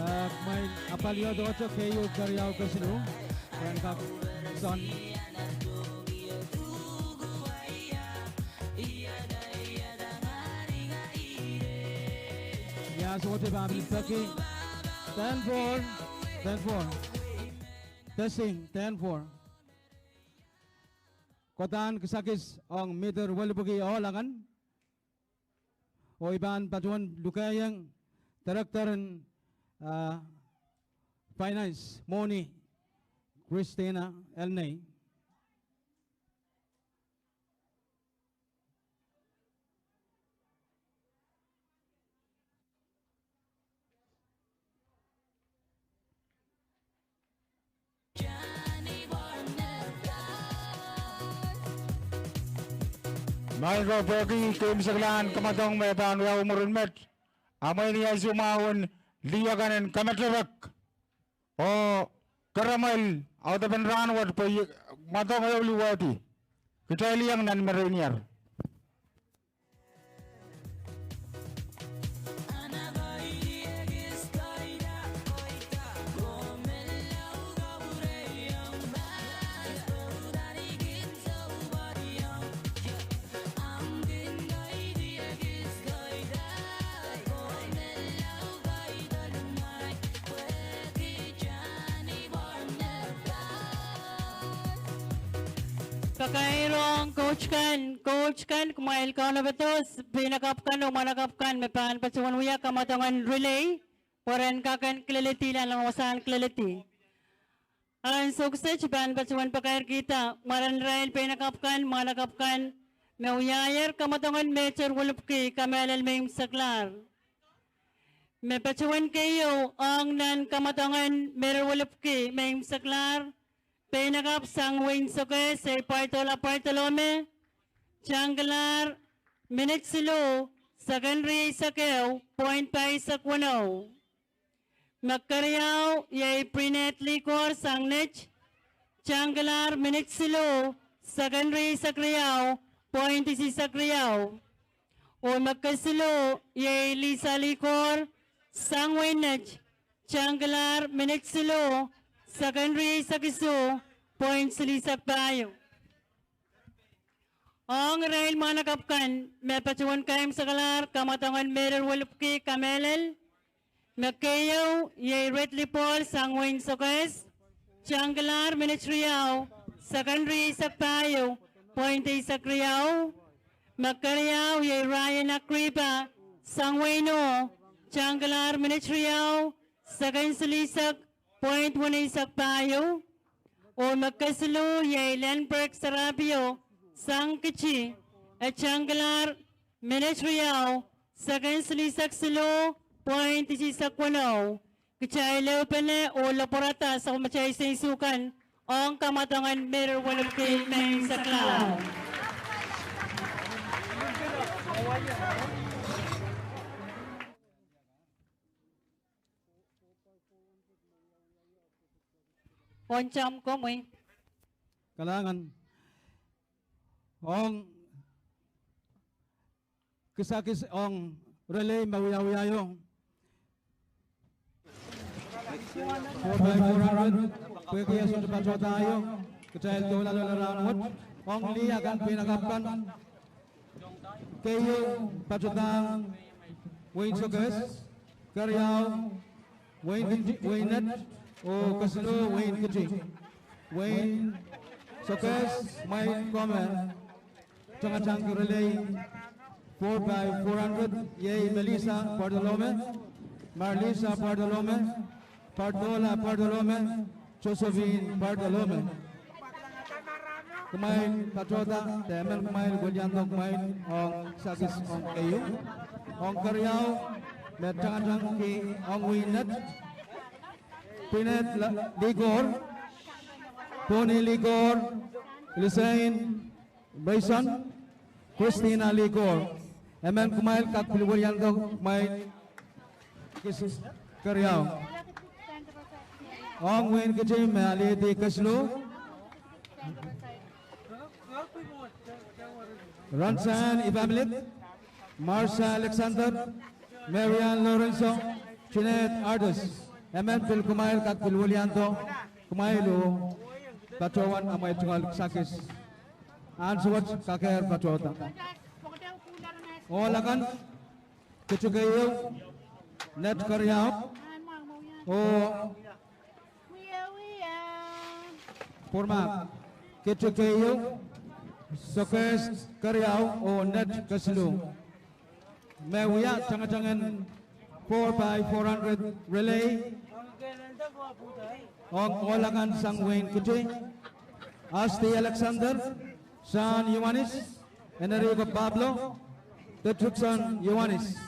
Ah, kumwail apwalih dohte keieu, keriau, kesiluh, pwehn kak soan. Ia sohte pahn pil peki. Ten four, ten four. Testing, ten four. Kohdahn kisakis ong Mister Welipwiki Olangan. Oh I pahn patohwan lukehiong Director en, ah, Finance, Mwohni, Christina Elnei. Maing ko, pwehki keimwseklahn kamwadong me pahn wiawi mwurin met, amwail ni ansou mwahu en lih akan en kameterek oh keremel audepen rahnwet pwe mwadong ehu luwehdi. Kitail iang nan mereinier. Pakairong coach kan, coach kan, kumwail kaunopada peinakapw kan oh mwahnakapw kan me pahn patohwan wia kamwadong en relay, pwe ren kak en kileledi, nan wasahn kileledi. Ansou kiset I pahn patohwan pakairkihda mwaren irail peinakapw kan, mwahnakapw kan, me wiahier kamwadong en Major Welipwiki, kamehlel me imwseklahr. Me patohwan keieu ong nan kamwadong en Major Welipwiki me imwseklahr, peinakapw sang wehin Sokehs, Sei Pwaidol Apwaidolome, tangkilahr minit siluh, sekend rieisek ehu, point pahisek weneu. Me keriau iei Prinet Likor sang Net, tangkilahr minit siluh, sekend rieisek riau, point isihsek riau. Oh me kesiluh iei Lisa Likor sang wehin Net, tangkilahr minit siluh, sekend rieisek isuh, point silihsek pahieu. Ong irail mwahnakapw kan me patohwan kaimwseklahr kamwadong en Major Welipwiki, kamehlel, me keieu iei Redley Paul sang wehin Sokehs, tangkilahr minit riau, sekend rieisek pahieu, point eisek riau. Me keriau iei Ryan Akripa sang wehin Oho, tangkilahr minit riau, sekend silihsek, point weneisek pahieu. Oh me kesiluh iei Lenberg Sarapio sang Kiti, e tangkilahr minit riau, sekend silihsek siluh, point isihsek weneu. Kitail ehupene oh lopwurada sapwellimatail sensukan ong kamwadong en Major Welipwiki me imwseklahr. Ontam komwi. Kalahngan. Ong kisakis ong relay me wiawiahiong four by four hundred, pwehki e sohte patohdahiong kitail doula loale rahnwet, ong lih akan peinakapw kan. Keieu patohdahiong wehin Sokehs, keriau wehin Kiti, wehin Net, oh kesiluh wehin Kiti, wehin Sokehs, kumwail kowe me tangatangki relay four by four hundred, iei Melissa Bartolome, Marlisa Bartolome, Bartola Bartolome, Josephine Bartolome. Kumwail patohda de emen kumwail weliando kumwail ong kisakis ong keieu. Ong keriau me tangatangki ong wehin Net, Pinet La-, Likor, Poni Likor, Lisein Mason, Christina Likor. Emen kumwail kak pil weliando kumwail kisakis keriau. Ong wehin Kitti me alehdi kesiluh, Ransan Ipamilith, Marsha Alexander, Marian Lorenzo, Jeanette Artis. Emen pil kumwail kak pil weliando kumwail oh patohwan amwail tungoal kisakis. Ansou wet kakehr patohda. Ohl akan, Kitti keieu, Net keriau, oh pwurma, Kitti keieu, Sokehs keriau oh Net kesiluh. Me wia tangatangen four by four hundred relay ong ohl akan sang wehin Kitti: Asti Alexander, San Ioanis, Enrico Pablo, Patrickson Ioanis.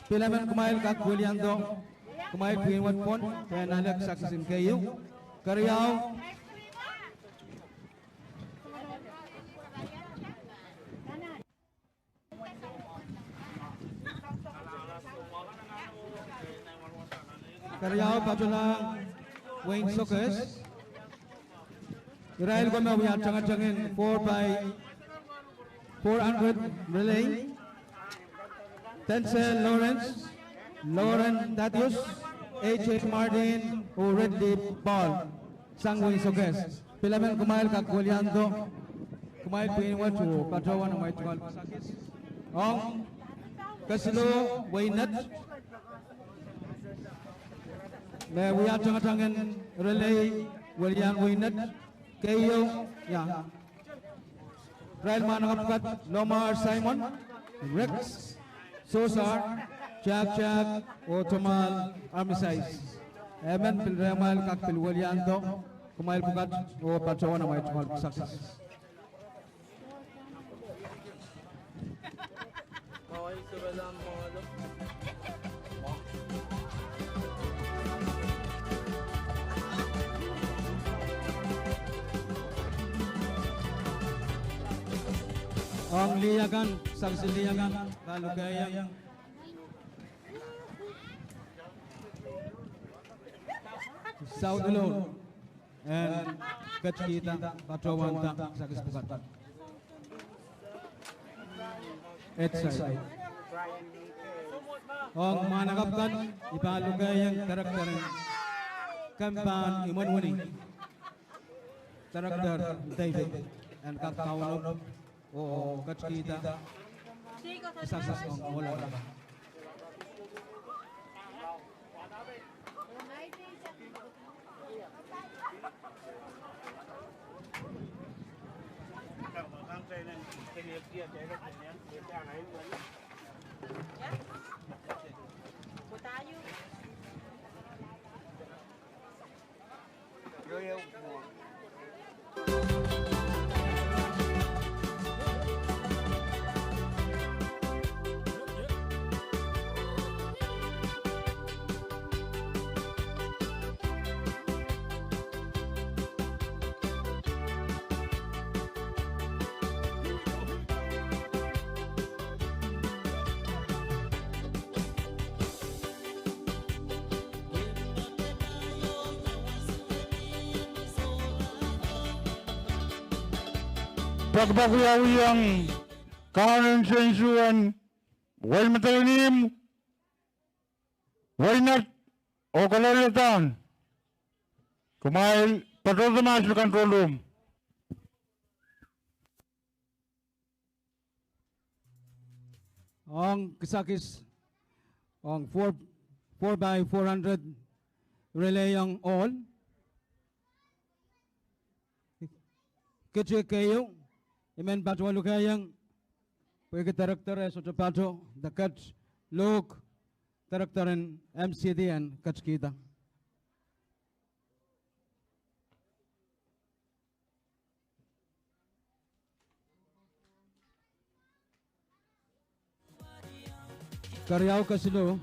Pil emen kumwail kak weliando kumwail pwihn wet pwon pwe en ale kisakis en keieu. Keriau. Keriau patohlahng wehin Sokehs. Irail kowe me wia tangatangen four by four hundred relay: Denzel Lawrence, Lauren Thaddeus, A J Martin, oh Redley Paul, sang wehin Sokehs. Pil emen kumwail kak weliando kumwail pwihn wet oh patohwan amwail tungoal kisakis. Ong kesiluh, wehin Net. Me wia tangatangen relay, welian wehin Net. Keieu, ia. Irail mwahnakapw pwukat: Lomar Simon, Rex Sosar, Jack Jack, oh Tomal Armitage. Emen pil rehmwail kak pil weliando kumwail pwukat oh patohwan amwail tungoal kisakis. Ong lih akan, kisakis en lih akan, pahn lukehiong South Lone en ketkihda patohwanda kisakis pwukat. Ong mwahnakapw kan, I pahn lukehiong director en kemp en imwen wini, Director David, en kak kaunop oh ketkihda kisakis ong ohl akan. Pekipek wiawi ong kaun en sensuwed en wein Madolenihmw, wein Net, oh Kololedohn. Kumwail patohdo mahs ni control room. Ong kisakis ong four, four by four hundred relay ong ohl. keti keieu, I men patohwan lukehiong, pwehki director e sohte pato, de ket Luke, director en M C D en ketikihda. Keriau, kesiluh.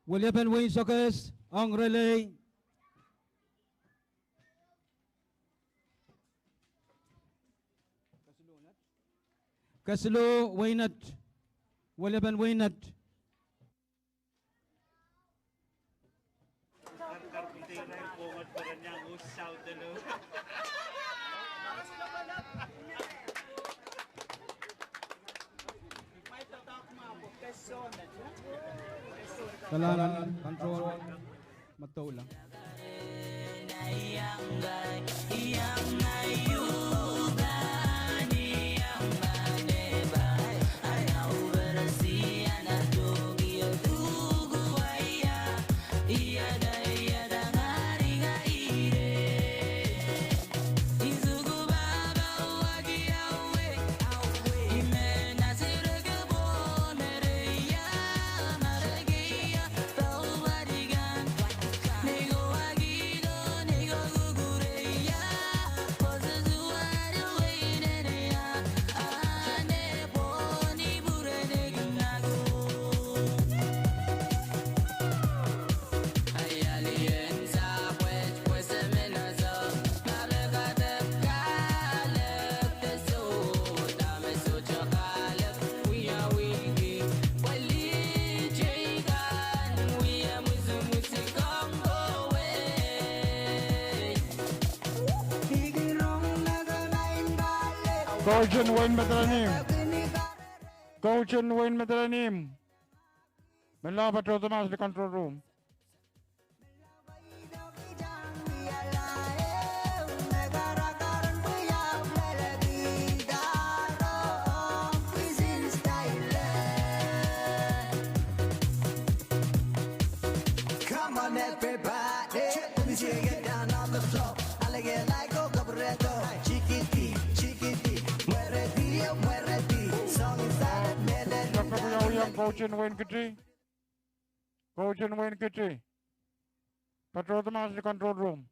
Weliepen wein Sokehs, ong relay. Kesiluh wein Net. Weliepen wein Net. Kalahngan, control. Madoula. Koahiek en wein Madolenihmw. Koahiek en wein Madolenihmw. Menlau patohdo mahs ni control room. Come on, everybody, let me see you get down on the floor. Koahiek en wein Kiti. Koahiek en wein Kiti. Patohdo mahs ni control room.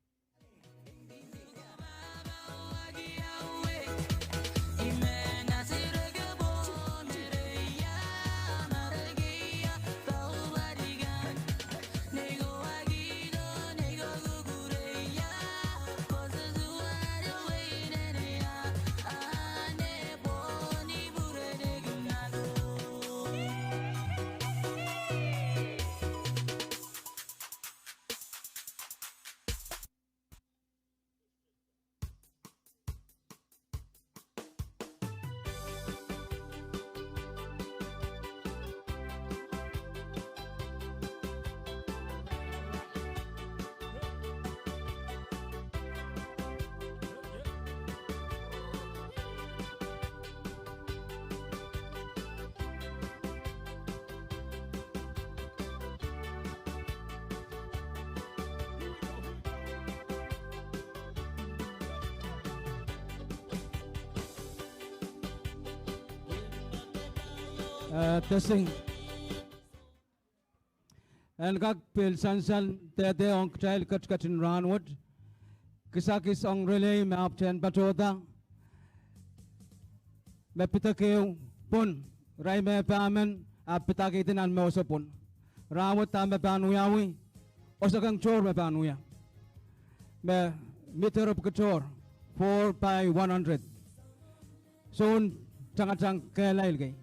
Eh, testing. En kak pil sansal dehde ong kitail ketiket en rahnwet. Kisakis ong relay me ahpwtehn patohda. Me pid ehu pwon, irail me pahmen, ahpw pid ehu kihdi nan me oso pwon. Rahnwet dahme pahn wiawi, oso keng tohr me pahn wia. Me miter epwiki tohr, four by one hundred. Soun tangatang kehlail kei.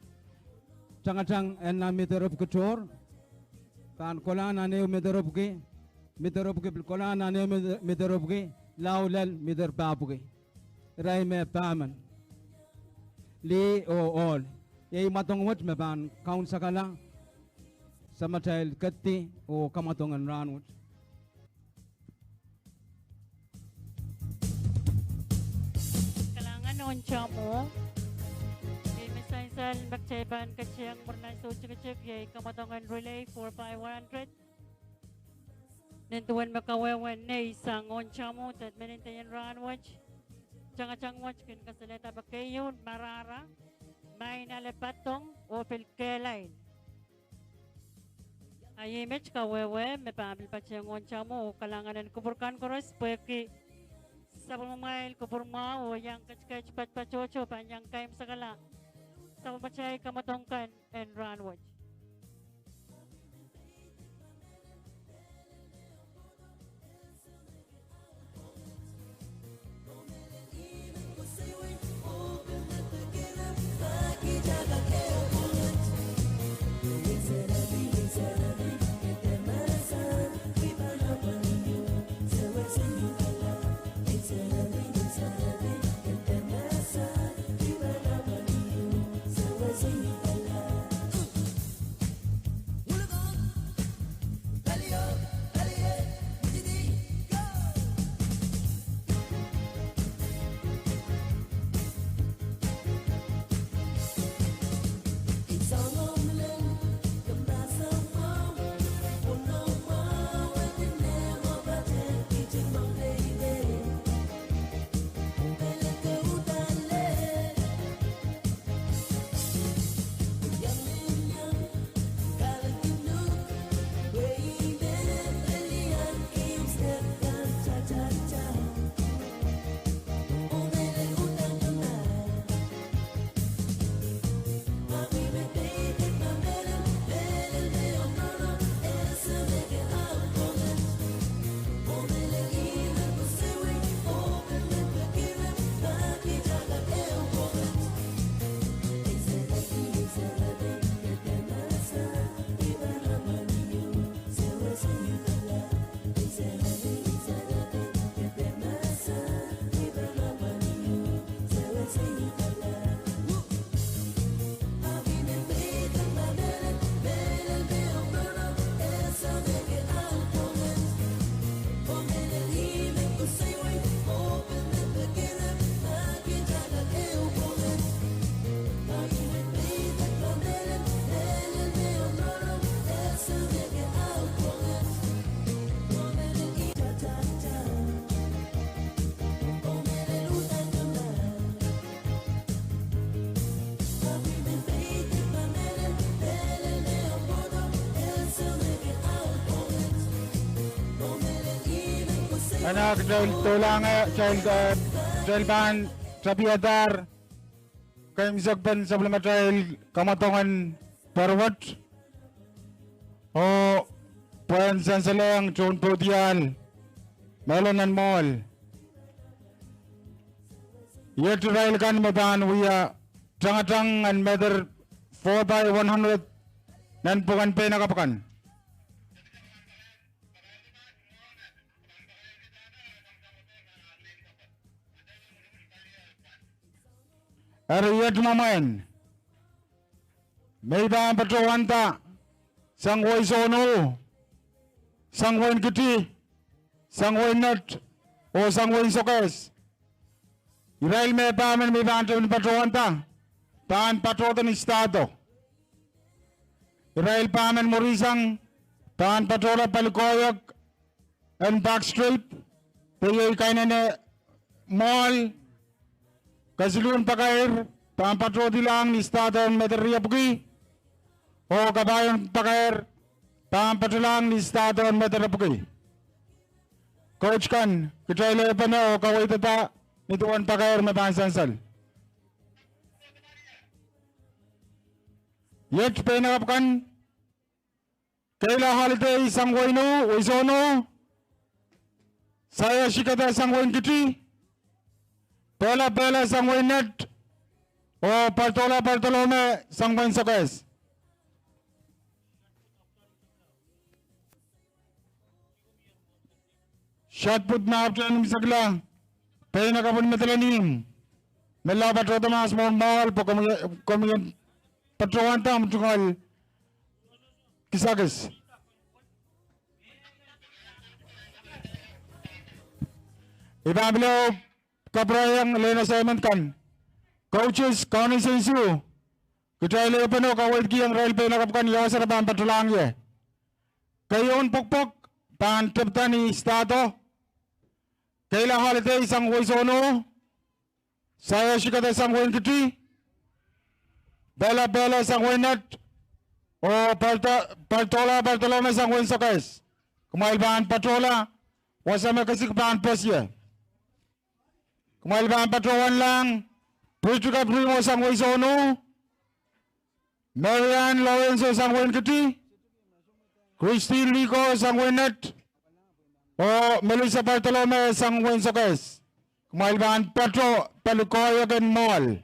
Tangatang en nan miter epwiki tohr. Pahn kolahng nan ehu miter epwiki. Miter epwiki pil kolahng nan ehu miter, miter epwiki. Lao lel miter pahpwiki. Irail me pahmen. Lih oh ohl. Iei mwadong wet me pahn kaun sakala. Samatail kehdi oh kamwadong en rahnwet. Kalahngan oh nta mwo. Iei me sansal me kitail pahn ketieng mwurin nan soutik tikitik, iei kamwadong en relay four by one hundred. Nin duwen me kawehwe nei sang Ohntamwo, de menin dei en rahn wet, tangatang wet kin kasalehda me keieun marahra, maing ale patong oh pil kehlail. A ih met kawehwe me pahn pil patehng Ohntamwo oh kalahngan en kupwur kan koaros pwehki sapwellimamwail kupwur mwahu oh iang ketiket patpatohto pahn iang kaimwisekala sapwellimatail kamwadong kan en rahn wet. Eri kitail dohlahng, eh, kitail, eh, kitail pahn tapiadahr kaimwisekpen sapwellimatail kamwadong en pwoarowet oh pwehn sansalehng tohn pwoudiahl mehlel nan mwoahl. Iet irail kan me pahn wia tangatang en Meder four by one hundred nan pwuken peinakapw kan. Eri iet mwomwen me I pahn patohwanda sang wehi Sohno, sang wehin Kiti, sang wehin Net, oh sang wehin Sokehs. Irail me pahmen me I pahn dehr patohwanda pahn patohdo ni Stahdo. Irail pahmen mwurin sang pahn patohla pali koahiek en Park Street, pwe iei kainene mwoahl. Kesiluhn pakair pahn patohdilahng ni Stahdo en Meder riepwiki, oh kapahion pakair pahn patolahng ni Stahdo en Meder epwiki. Koht kan, kitail ehupene oh kaweidada ni duwen pakair me pahn sansal. Iet peinakapw kan: Keila Holiday sang wehin Sohno, Saia Shikada sang wehin Kiti, Pehla Pehla sang wehin Net, oh Paldola Paldola me sang wehin Sokehs. Shotput me ahpwtehn imwisekla peinakapwen medelen ihmw, me lao patohda mahs mwohn mwoahl pwe komwi en patohwanda omw tungoal kisakis. I pahn pil kapwurehiong lehn assignment kan. Coaches, kaun en sensuo, kitail ehupene oh kaweidkihong irail peinakapw kan ia wasa re pahn patolahng ie. Keieun pwekpwek pahn tepda ni Stado, Keila Holiday sang wehi Sohno, Sayo Shikada sang wehin Kiti, Pehla Pehla sang wehin Nett, oh Parta-, Partola Bartolome sang wehin Sokehs. Kumwail pahn patohla, wasa me kesik pahn pwosie. Kumwail pahn patohwanlahng Prituka Primo sang wehi Sohno, Marian Lorenzo sang wehin Kiti, Christine Likor sang wehin Nett, oh Melissa Bartolome sang wehin Sokehs. Kumwail pahn patoh pali koahiek en mwoahl.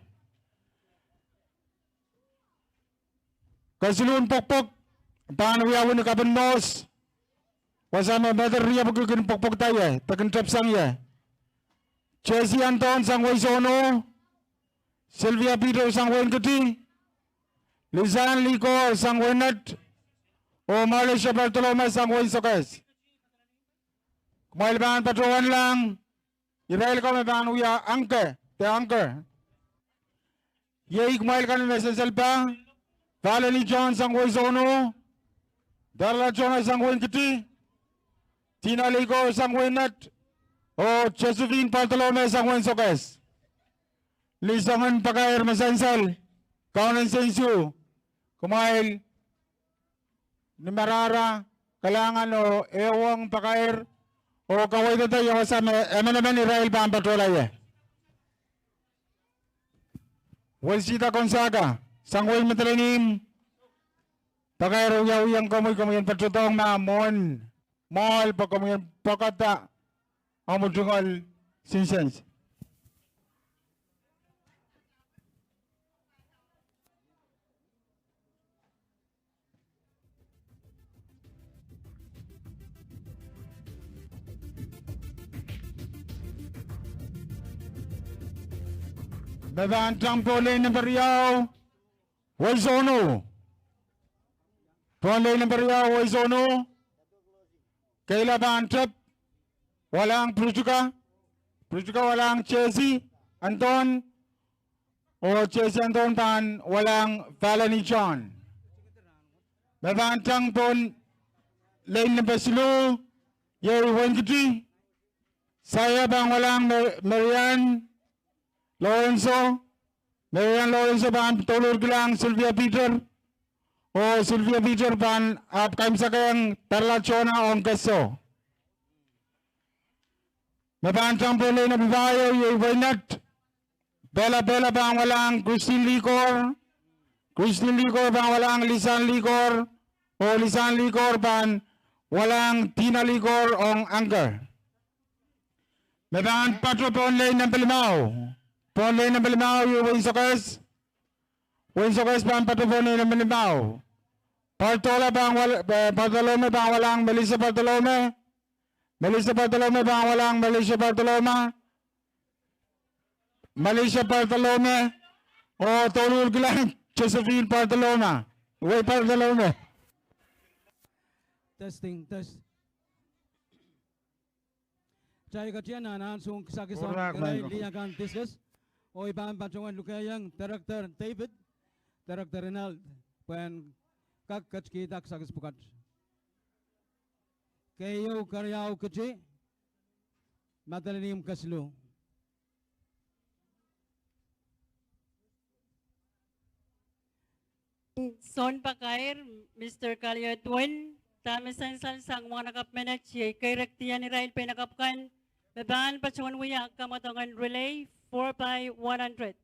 Kesiluhn pwokpwok pahn wiawi ni Kapin Mohs, wasa me mehder riepwiki kin pwokpwokda ie, de kin tepsang ie. Jesse Anton sang wehi Sohno, Sylvia Peter sang wehin Kiti, Lisann Likor sang wehin Nett, oh Marlesia Bartolome sang wehin Sokehs. Kumwail pahn patohwanlahng irail ko me pahn wia anchor, de anchor. Iei kumwail kan me sansal pah: Valeni John sang wehi Sohno, Darla Jona sang wehin Kiti, Tina Likor sang wehin Nett, oh Josephine Bartolome sang wehin Sokehs. Ni soangen pakair me sansal, kaunen sensuo, kumwail ni marahra, kalahngan oh ehuong pakair, oh kaweidada ia wasa me emenemen irail pahn patohla ie. Welsita Gonzaga sang wehin Madolenihmw, pakair wiawihong komwi, komwi en patohdohng ma mwohn mwoahl pwe komwi en pwekada omw tungoal sinsens. Me pahn tang pohn lehn nempe riau, wehi Sohno. Pohn lehn nempe riau, wehi Sohno. Keila pahn tep, walahng Prituka. Prituka walahng Jesse Anton, oh Jesse Anton pahn walahng Valeni John. Me pahn tang pohn lehn nempe siluh, iei wehin Kiti. Saia pahn walahng Marian Lorenzo. Marian Lorenzo pahn douluhl kilang Sylvia Peter, oh Sylvia Peter pahn ahpw kaimwisekaiong Darla Jona ong keso. Me pahn tang pohn lehn nempe pahieu, iei wehin Nett. Pehla Pehla pahn walahng Christine Likor. Christine Likor pahn walahng Lisann Likor, oh Lisann Likor pahn walahng Tina Likor ong anchor. Me pahn patoh pohn lehn nempe limau, pohn lehn nempe limau, iei wehin Sokehs. Wehin Sokehs pahn patoh pohn lehn nempe limau. Bartola pahn wal-, Bartolome pahn walahng Melissa Bartolome. Melissa Bartolome pahn walahng Marlesia Bartolome. Marlesia Bartolome, oh douluhl kilang Josephine Bartolome, wehi Bartolome. Testing, test. Kitail ketin anahne ansou kisakis ong irail lih akan discus, oh I pahn patohwan lukehiong Director David, Director Ronald, pwehn kak ketkihda kisakis pwukat. Keieu, keriau, Kiti, Madolenihmw kesiluh. Sounpakair, Mister Kaliot Win, dahme sansal sang mwahnakapw menet, iei keirekdiong irail peinakapw kan me pahn patohwan wia kamwadong en relay four by one hundred.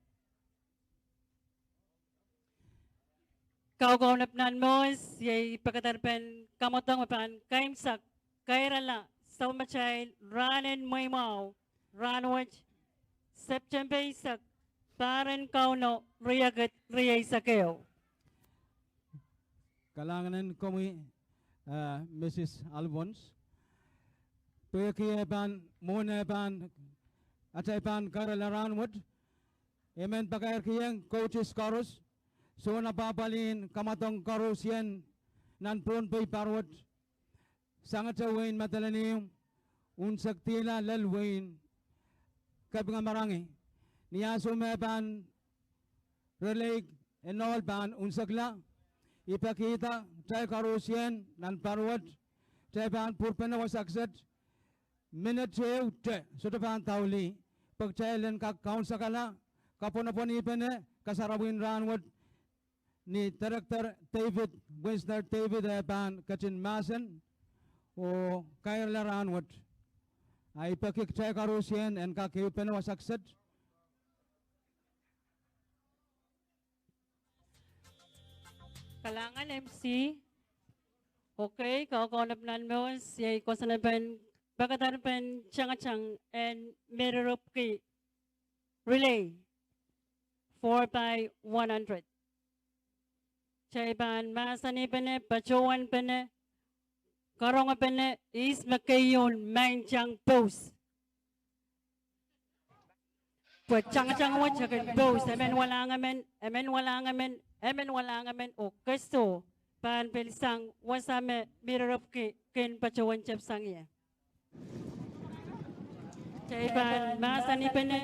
Kaukaunop nan Mohs, iei pekederpen kamwadong me pahn kaimwisak kairala sapwellimatail rahnen mweimwahu, rahnwet, Septempe eisek, pahr en Kauno, riekid rieisek ehu. Kalahngan en komwi, eh, Mrs Alphonse. Pwehki e pahn, mwohn e pahn, atail pahn kairala rahnwet, I men pakairkihong coaches koaros, soun apwahpwalih kamwadong koaros ien nan Pohnpei pahr wet, sangete wehin Madolenihmw, unsekdihla lel wehin Kapingamarangi. Ni ansou me pahn relay en ohl pahn unsekla, I pekihda kitail koaros ien nan pahr wet, Kitail pahn pwurpene wasa kiset, minit ehute sohte pahn daulih, pwe kitail en kak kaunsekala kapwonopwonihpene kasarawien rahnwet ni Director David, Winsner David, eh, pahn ketin mahsen oh kairala rahnwet. Ahi peki kitail koarusie en kak ehupene wasa kiset. Kalahngan M C. Okay, kaukaunop nan mour, iei koasoanepen pekederpen tangatang en Miriripwiki relay, four by one hundred. Kitail pahn mahsanihpene, patohwanpene, karongpene ihs me keieu maing tang pous. Pwe tangatang wet e kin pous, emen walahngemen, emen walahngemen, emen walahngemen, oh keso pahn pil sang wasa me Miriripwiki kin patohwan tepsang ie. Kitail pahn mahsanihpene,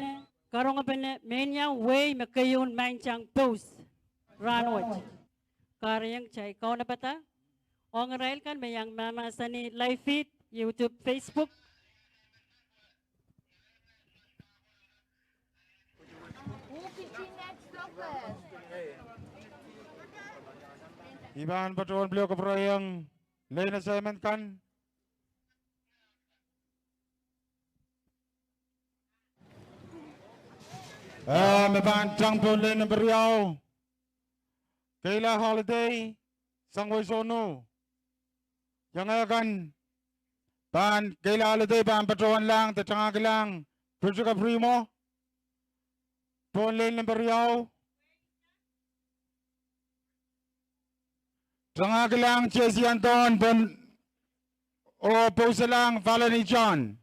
karongpene, mehnia wehi me keieu maing tang pous rahnwet. Kahrehiong kitail kaunopada ong irail kan me iang mahmahsanih live feed, YouTube, Facebook. I pahn patohwan pil kapwurehiong lane assignment kan. Eh, me pahn tang pohn lane number riau, Kayla Holiday, sang Weisonu. Iangeh kan pahn Kayla Holiday pahn patohwanlahng de tangahkilahng Ritaka Primo pohn lane number riau. Tangahkilahng Jesse Anthon pohn oh pousalahng Valeni John.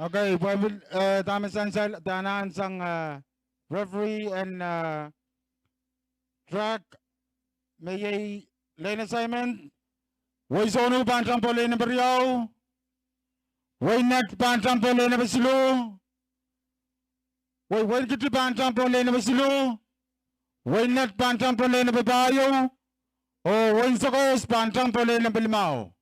Okay, pwe pil, eh, dahme sansal, dahnan sang, eh, referee en, eh, track me iei lane assignment. Weisonu pahn tang pohn lane number riau. Weinet pahn tang pohn lane number siluh. Wei, Wein Kiti pahn tang pohn lane number siluh. Weinet pahn tang pohn lane number pahieu. Oh Wein Sokehs pahn tang pohn lane number limau.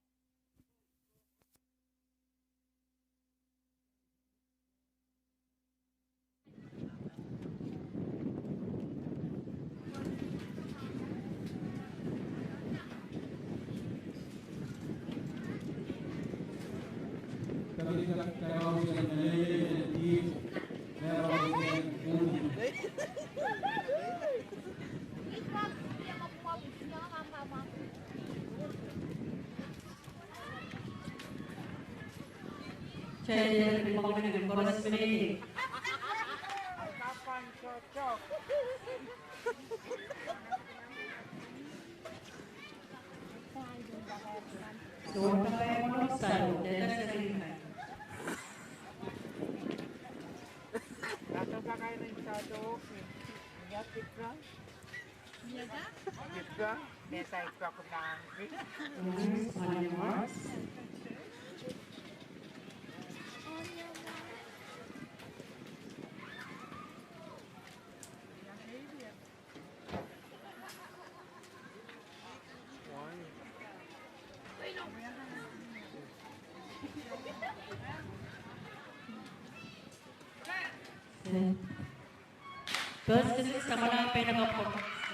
First six, samwalahn pein kapw.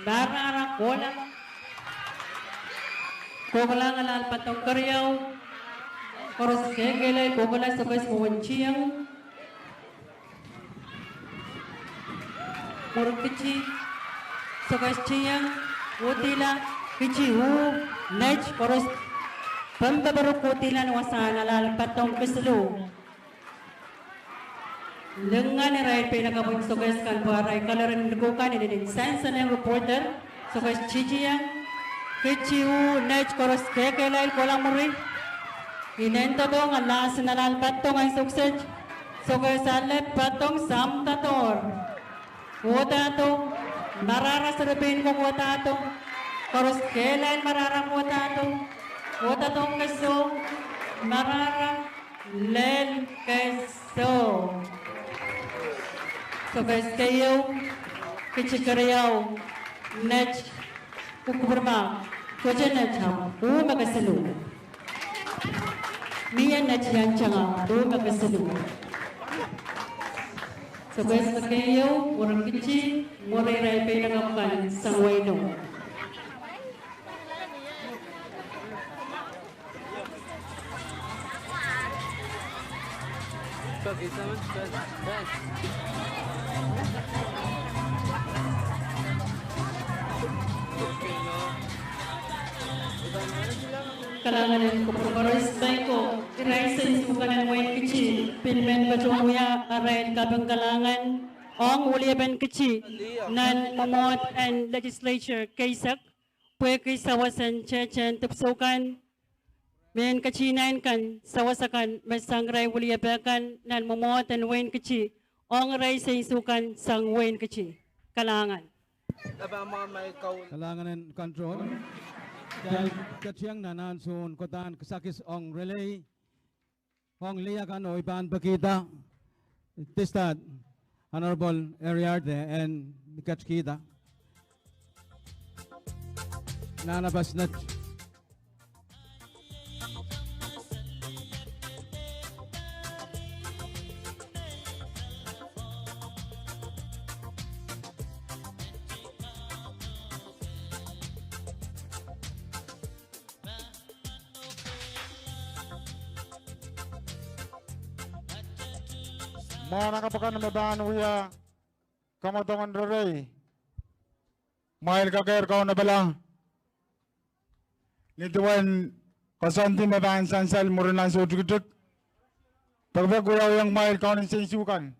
Marara kohla. Kohkohlahng alahl patong keriau. Koaros kehkehla, kohkohla Sokehs Mwohn Tieng. Mwuri Kiti, Sokehs Tieng, Kotila, Kiti U, Net, koaros pempeperuk Kotila ni wasahn alahl patong kesiluh. Lingan irail pein kapw en Sokehs kan pwe arail colour en likoukan inenen sansanen reporter, Sokehs Titieng, Kiti U, Net, koaros kehkehlail kohla mwuri. Inen doadoahk, alas, alahl patong en Sokehs, Sokehs ale patong samdadohr. Wadahdo, marara serepein kok wadahdo, koaros kehlail marara wadahdo, wadahdo keso, marara, lel keso. Sokehs keieu, Kiti keriau, Net, Kupwurma, koatenetap, oh me kesiluh. Mie netieng tanga, oh me kesiluh. Sapwes me keieu, mwurin kiti, mwuri irail peinakapw kan sang weino. Kalahngan en kupwur koaros. Baiko, irail sensukan en wehin Kiti pil men patohwan wia arail kaping kalahngan ong weliepen Kiti nan mwomwohd en legislature keisek, pwehki sawas en tehtehn dipwisou kan, mehn ketihnain kan, sawas akan me sang irail weliepe kan nan mwomwohd en wehin Kiti, ong irail sensukan sang wehin Kiti. Kalahngan. Kalahngan en control. Kitail ketieng nan ansoun kohdahn kisakis ong relay, ong lih akan oh I pahn pekihda, distad, Honorable Eriarde en ketikihda. Nan apas net. Mwahnakapw akan me pahn wia kamwadongen reirei, mwail kakehr kaunopala, ni duwen koasoandi me pahn sansal mwurin ansou tikitik. Pekipek wiawiong mwail kaunen sensukan,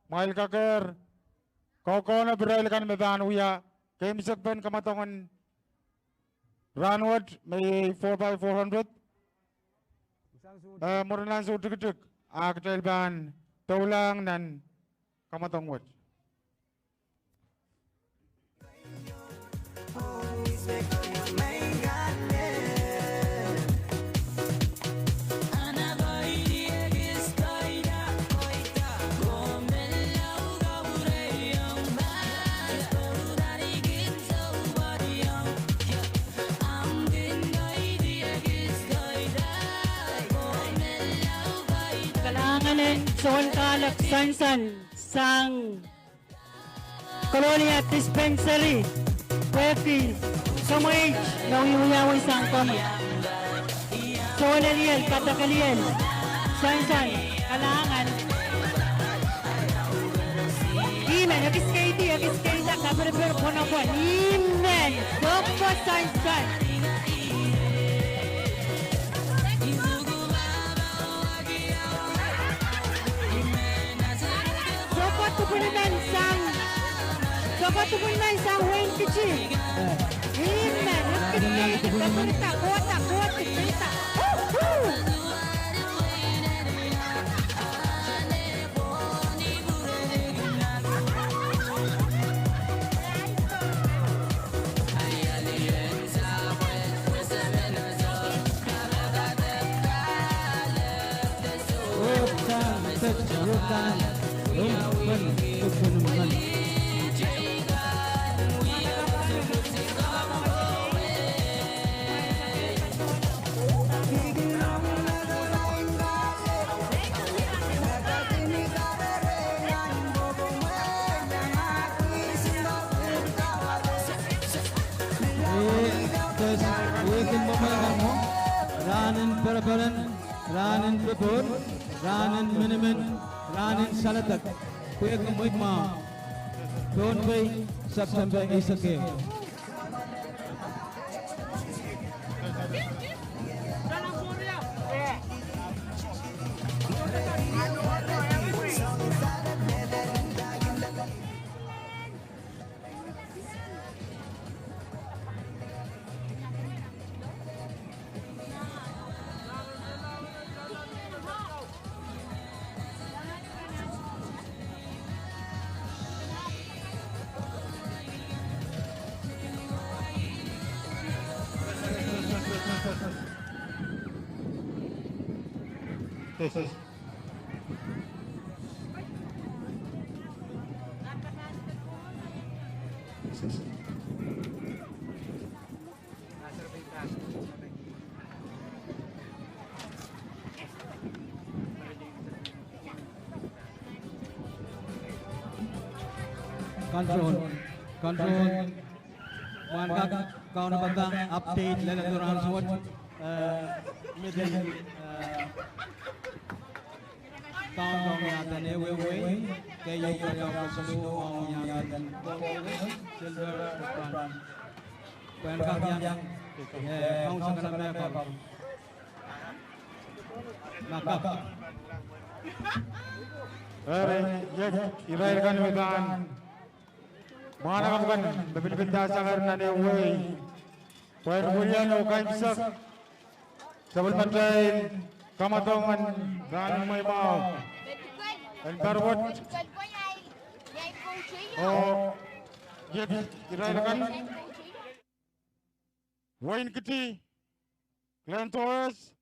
mwail kakehr, kau kaunop irail kan me pahn wia keimwseklahn kamwadongen rahnwet me iei four by four hundred. Eh, mwurin ansou tikitik, a kitail pahn doulahng nan kamwadong wet. Kalahngan en sounkahlek sansan sang Kolonia Dispensary, pwehki kemweit me wiwiawi sang komwi. Soh lelien, kadek lelien, sansan, kalahngan. Amen. Ekis keidi, ekis keida, kapirpir, pwonopwon. Amen. Sohte sansan. Sohte dipwin men sang, sohte dipwin men sang wehin Kiti. Amen. Kiti, kiti, kiti, koti, koti, kiti. Rahn en pereperen, rahn en popohl, rahn en minimin, rahn en saledek, pwehki mwekid mwahu, Pohnpei, September eisek ehu. Control. Control. Mwahnakapw kaunopada update lel ehu rahn wet, eh, middle, eh, countdown iaden ehuehu, keieu keriau kesiluh ong iaden silver, pwehn kak iang, eh, kaun sakana mehkot. Eri, iet irail kan me pahn mwahnakapw kan me pilipilda saker nan ehuehu, pwehn wilian oh kaimwisekala sapwellimatail kamwadong en rahn en mweimwahu en pahr wet. Oh iet irail kan: Wein Kiti, Glenn Torres,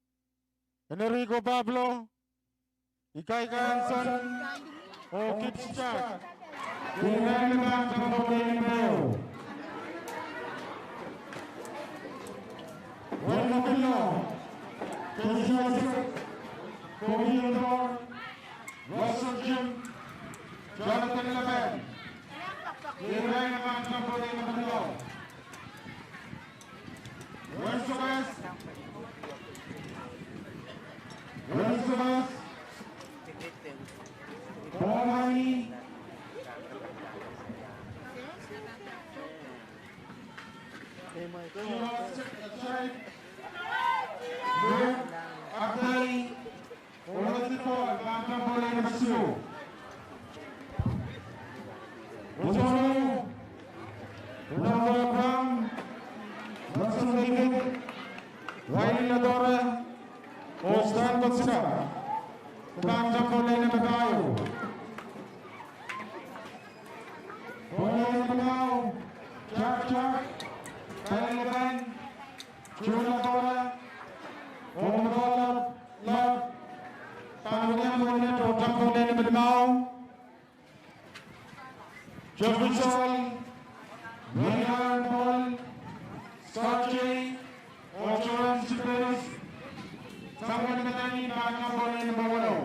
Enrico Pablo, Ikaika Anson, oh Kipstak. Irail me pahn tamponei nempe ehu. Wein Mokillo, Kesiasek, Komiendor, Russell Jim, Jonathan Laban. Irail me pahn tamponei nempe ehu. Wein Sokas. Wein Sokas. Pomani. Wein Atai. Oleti Paul, pahn tamponei nempe isuh. Usono, Unamora Brown, Russell David, Wiley Ladora, oh Stan Kotsina, pahn tamponei nempe pahieu. Tamponei nempe pahieu, Jack Jack, Pelileban, June Ladora, oh Mabala Lap, pahn wilian mwohn met oh tamponei nempe limau. Jeffrey Saul, Mary Aaron Paul, Scott J, oh Joan Sipes, Samuel Metheny, pahn tamponei nempe weneu.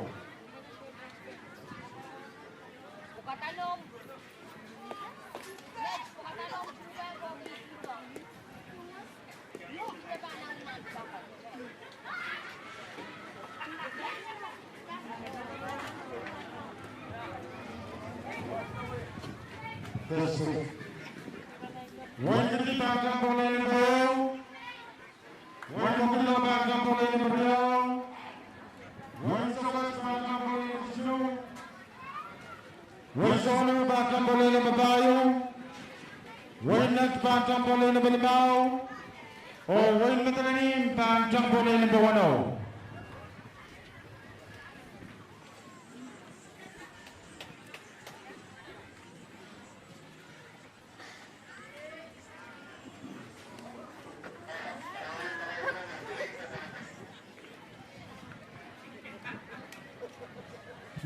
Wein Kiti pahn tamponei nempe ehu. Wein Mokillo pahn tamponei nempe riau. Wein Sokas pahn tamponei nempe isuh. Wein Sono pahn tamponei nempe pahieu. Wein Nett pahn tamponei nempe limau. Oh Wein Metheny pahn tamponei nempe weneu.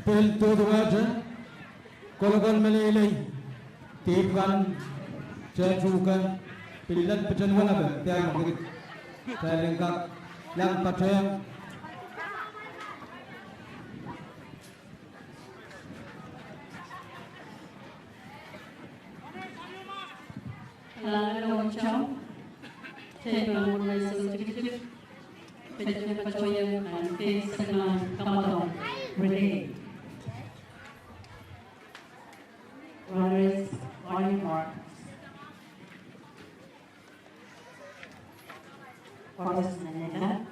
Pil duduwehte, kolokol meleilei, dihp kan, te tuhke, pil lel piten welape, diar me kitail en kak iang patehng. Kalahngan oh tohn Teikan Women's Executive, patohwan patohwan nan keisek nan kamwadong relay. Runners, Ronnie Mark. Forrest Menenda.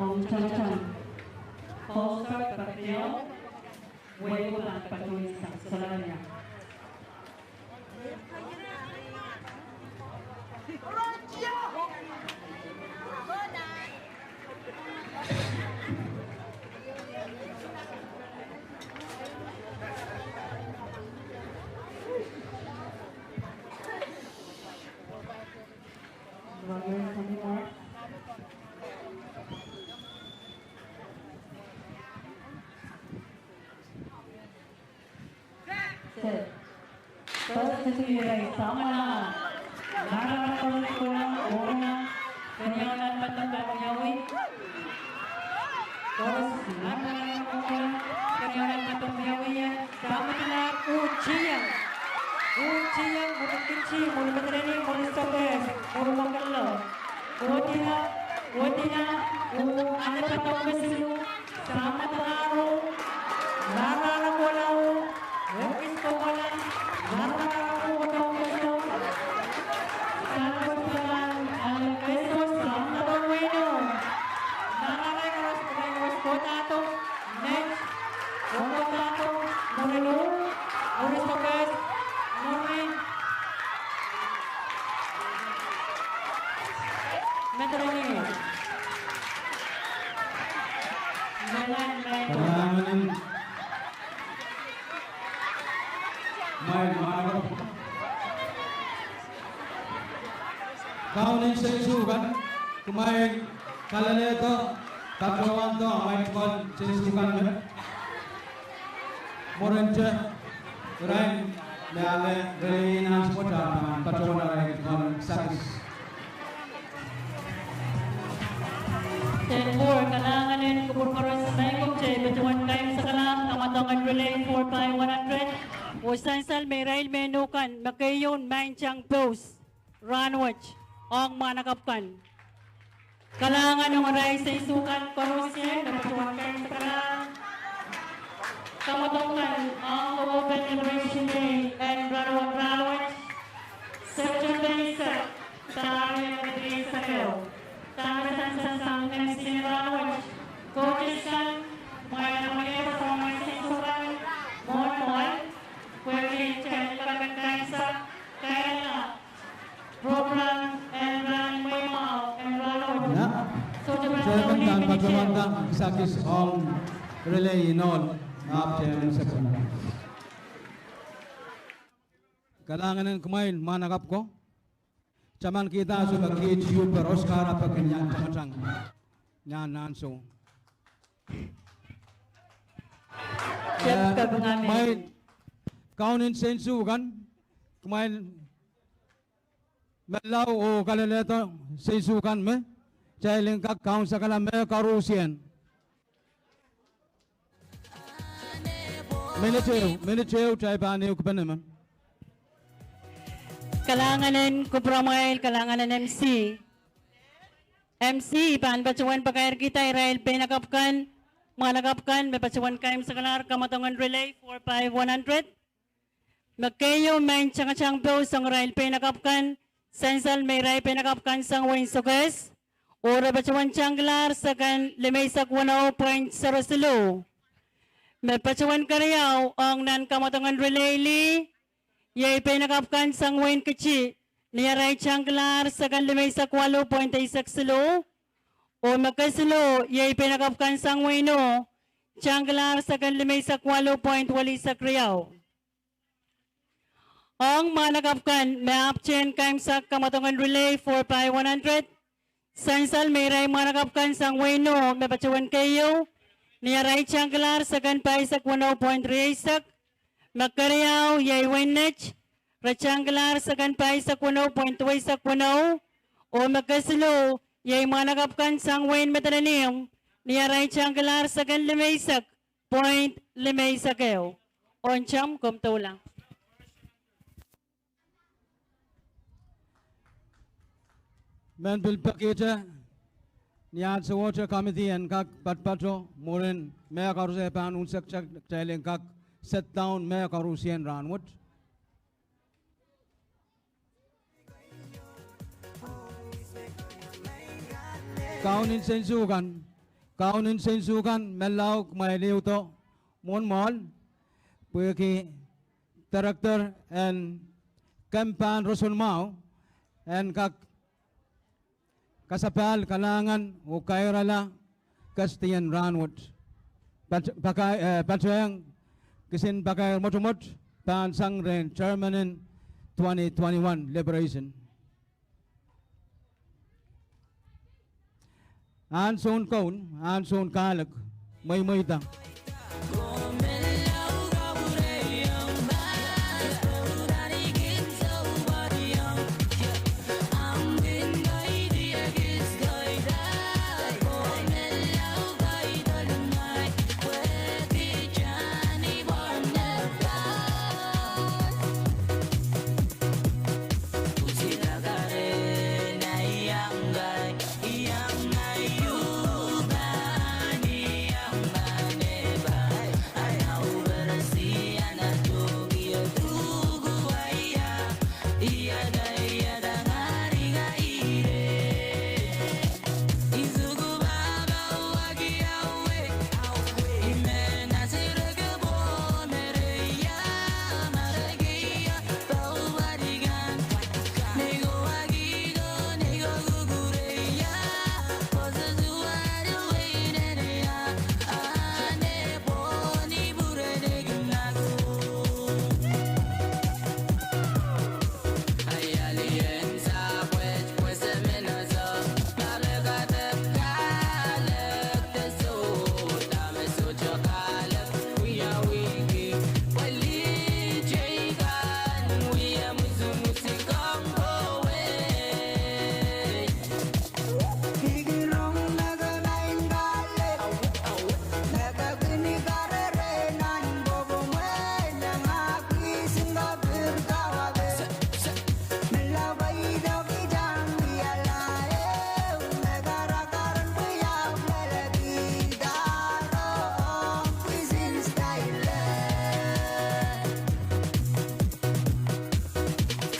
Ong Tamataman Paul Stark Bakdeo, Wei Wulang Patuin Sang Solaria. Ujiang, ujiang, mwurin Kinsi, mwurin Meteleni, mwurin Sokehs, mwurin Mwoakelo. Wodina, wodina, oh, ale padok me siluh, Samataru, Rarara Kolau, Ekis Kokola, Rarara Kokola, Samataru, ale Keso, Samataru Weno, Rarara Kokola, Kokola, Met, Kokola, Murinu, Muristokas, Murin, Meteleni. Kalahngan en, mwail mwahnakapw. Kaunen seinsukan, kumwail kalelehdo, patohwando amwail tuhkehn seinsu kan me. Mwurinte, irail me ale relay announcement, patohwan arail tuhkehn kisakis. Eri, kalahngan en kupwur koaros, maing ko, kitail patohwan kaimwisekala kamwadong en relay four by one hundred. Oh sansal me irail mehn kan me keieu maing tang post rahnwet ong mwahnakapw kan. Kalahngan ong arail seinsukan koaros me patohwan kaimwisekala. Kamwadong kan ong Open Liberation Day en rahnwet, rahnwet September eisek, pahr riekid eisek ehu. Dahme sansal sang MC en rahnwet? Coaches kan, mwail amwail performance seinsukan, mwohn mwoahl, pwehki kitail kak kaimwisekala program en rahn mwahu en rahnwet. Sohte pahn, sohte pahn patohwanda kisakis ong relay en ohl, ahpw kitail en sehse. Kalahngan en kumwail mwahnakapw ko. Taman kihda sohte kiht ieu peroskara peki ni ah tangatang, ni ah ansou. Kumwail kaunen seinsukan, kumwail menlau oh kalelehdo seinsukan me, kitail en kak kaunsekala me koarusie. Minit ehu, minit ehu, kitail pahn ehukipene men. Kalahngan en kupwuramwail, kalahngan en MC. M C pahn patohwan pakairkihda irail peinakapw kan, mwahnakapw kan me patohwan kaimwisekalahr kamwadong en relay four by one hundred. Me keieu maing tangatang poh sang irail peinakapw kan, sansal me irail peinakapw kan sang wehin Sokehs, oh re patohwan tangkilahr seken limeisek weneu point zero siluh. Me patohwan keriau ong nan kamwadong en relay lih, iei peinakapw kan sang wehin Kiti, ni arail tangkilahr seken limeisek waluh point eisek siluh. Oh me kesiluh, iei peinakapw kan sang wehin Ih, tangkilahr seken limeisek waluh point welihsek riau. Ong mwahnakapw kan me ahpwtehn kaimwisekala kamwadong en relay four by one hundred, sansal me irail mwahnakapw kan sang wehin Ih me patohwan keieu, ni arail tangkilahr seken pahisek weneu point rieisek. Me keriau, iei wehin Net, re tangkilahr seken pahisek weneu point duweisek weneu. Oh me kesiluh, iei mwahnakapw kan sang wehin Madolenihmw, ni arail tangkilahr seken limeisek point limeisek ehu. Ontam, komw doula. Men pil pekihte, ni ansou wet committee en kak patopato mwurin mehkoaros e pahn unsekte, kitail en kak set down mehkoaros en rahn wet. Kaunen sensukan, kaunen sensukan, menlau kumwail ehute mwohn mwoahl, pwehki director en kemp en roson mwahu en kak kasapahl kalahngan oh kairala guest en rahn wet. Pat-, paka-, eh, patohwan kisin pakair mwotomwot pahn sang rehn chairman en twenty twenty-one liberation. Ansoun koul, ansoun kahlek, mweimweida.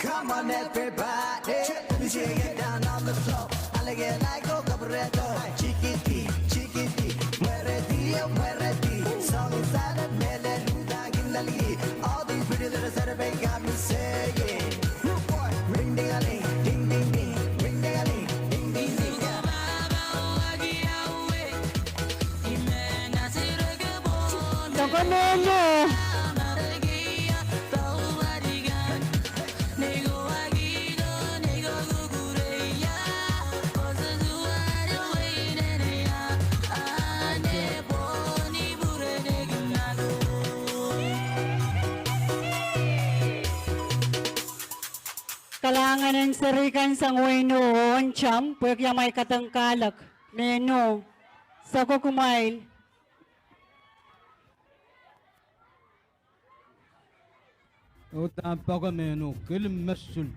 Come on, everybody. Let me see you get down on the floor. All these pretty little Saturday got me saying, ring ding a ling, ding ding ding, ring ding a ling, ding ding ding. Kalahngan en serihkan sang wehin Ih, ontam, pwehki amwail kadehng kahlek mehno. Sako kumwail. Uhdahn pahn kak mehno, kilim mesun.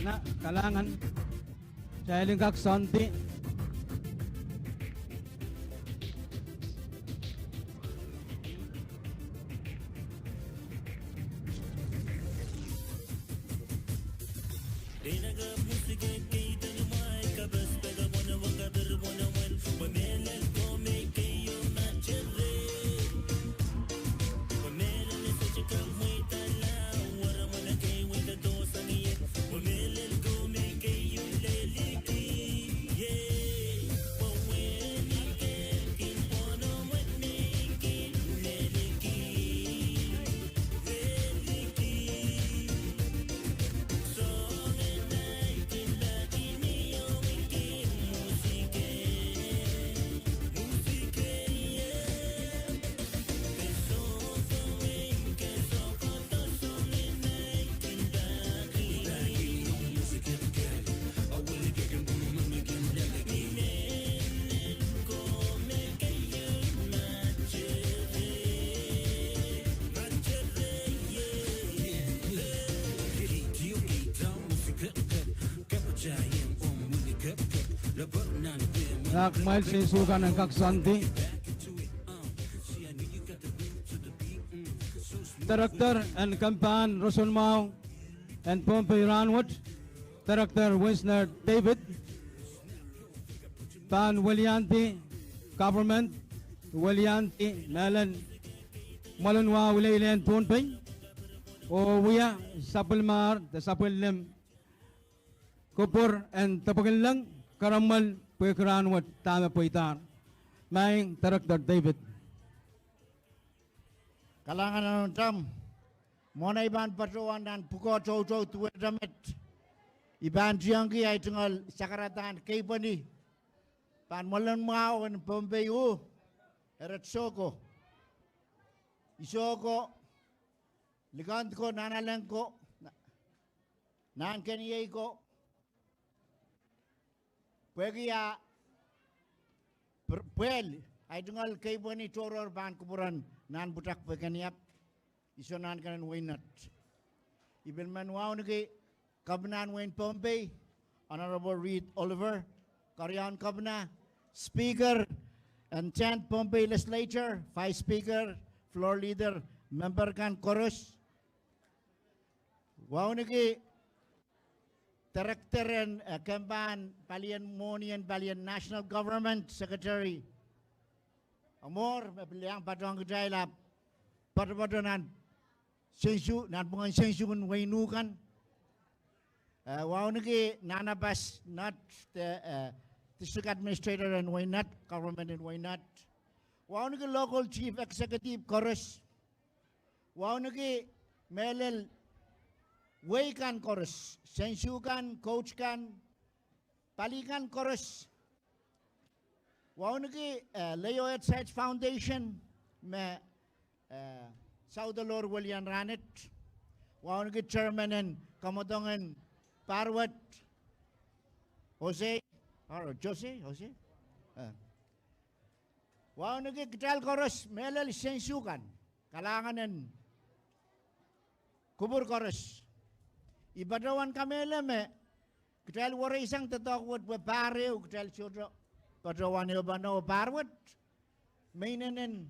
Kalahngan, kalahngan. Kitail en kak soandi. Dak mwail sensukan en kak soandi. Director en kempahn roson mwahu en Pohnpei rahnwet, Director Winsner David, pahn weliandi government, weliandi mehlen mwoalen wahu ileile en Pohnpei, oh wia sapwellimahr de sapwellime kupwur en depwekin leng, karamwel pwehki rahnwet dahme pweidahr. Maing Director David. Kalahngan en Tamw, mwohn ei pahn patohwan nan pwukoa toutou duwehte met, I pahn tiengki ei tungoal sakaradahn keipweni, pahn mwoalen mwahu en Pohnpei uh, Eret Soko, I Soko, Likend ko, Nanaleng ko, Nahnkeniei ko, pwehki ah pwehl, ei tungoal keipweni tohrohr pahn kupwuren nan pwutak pwehki ni ahpw I soh nan kenen wehin Nett. I pil men wauneki Kepina en wehin Pohnpei, Honorable Reed Oliver, Keriaun Kepina, Speaker en Pohnpei Legislature, Vice Speaker, Floor Leader, member kan koaros. Wauneki Director en kempahn palien mwohni en palien National Government, Secretary Amor, me pil iang patohwan kitail ahpw poatopoato nan sensu, nanpwungen sensuken wehin uh kan. Wauneki Nanapas Nett, District Administrator en wehin Nett, government en wehin Nett. Wauneki local chief executive koaros. Wauneki mehlel wehi kan koaros, sensu kan, coach kan, pali kan koaros. Wauneki Leo Edsait Foundation me saudohlo welian rahnwet. Wauneki chairman en kamwadong en pahr wet, Jose, Jose, Jose. Wauneki kitail koaros mehlel sensu kan, kalahngan en kupwur koaros. I patohwan kamehlele me kitail wereisang doadoahk wet pwe pahr ehu kitail sohte patohwan ehupeneo pahr wet, me inenen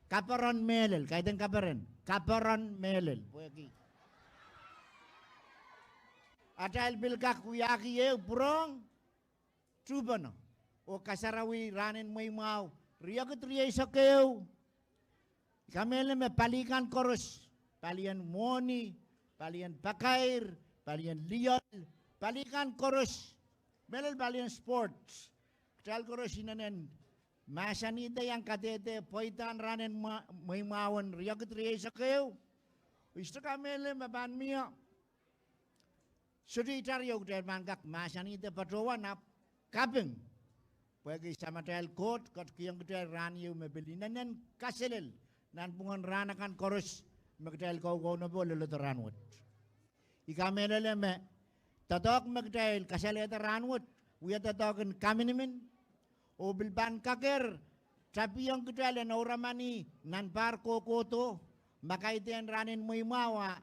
kapehren mehlel, kaidehn kapehren, kapehren mehlel pwehki atail pil kak wiahki ehu pwurehng tuhpeno oh kasarawi rahnen mweimwahu riekid rieisek ehu. I kamehlele me pali kan koaros, palien mwohni, palien pakair, palien lioal, pali kan koaros, mehlel palien sports, kitail koaros inenen mahsanihda iang kadehde pweidahn rahnen mweimwahu en riekid rieisek ehu. I sohte kamehlele me pahn mie sohte itar ieu kitail pahn kak mahsanihda patohwan ahpw kaping, pwehki Samatail Koht ketikihong kitail rahn ieu me pil inenen kaselel nanpwungen rahn akan koaros me kitail kaukaunopo leledo rahnwet. I kamehlele me doadoahk me kitail kasalehda rahnwet wia doadoahk en kaminimin oh pil pahn kakehr tapihong kitail en oramani nan pahr kohkohdo, ma kaidehn rahnen mweimwahu a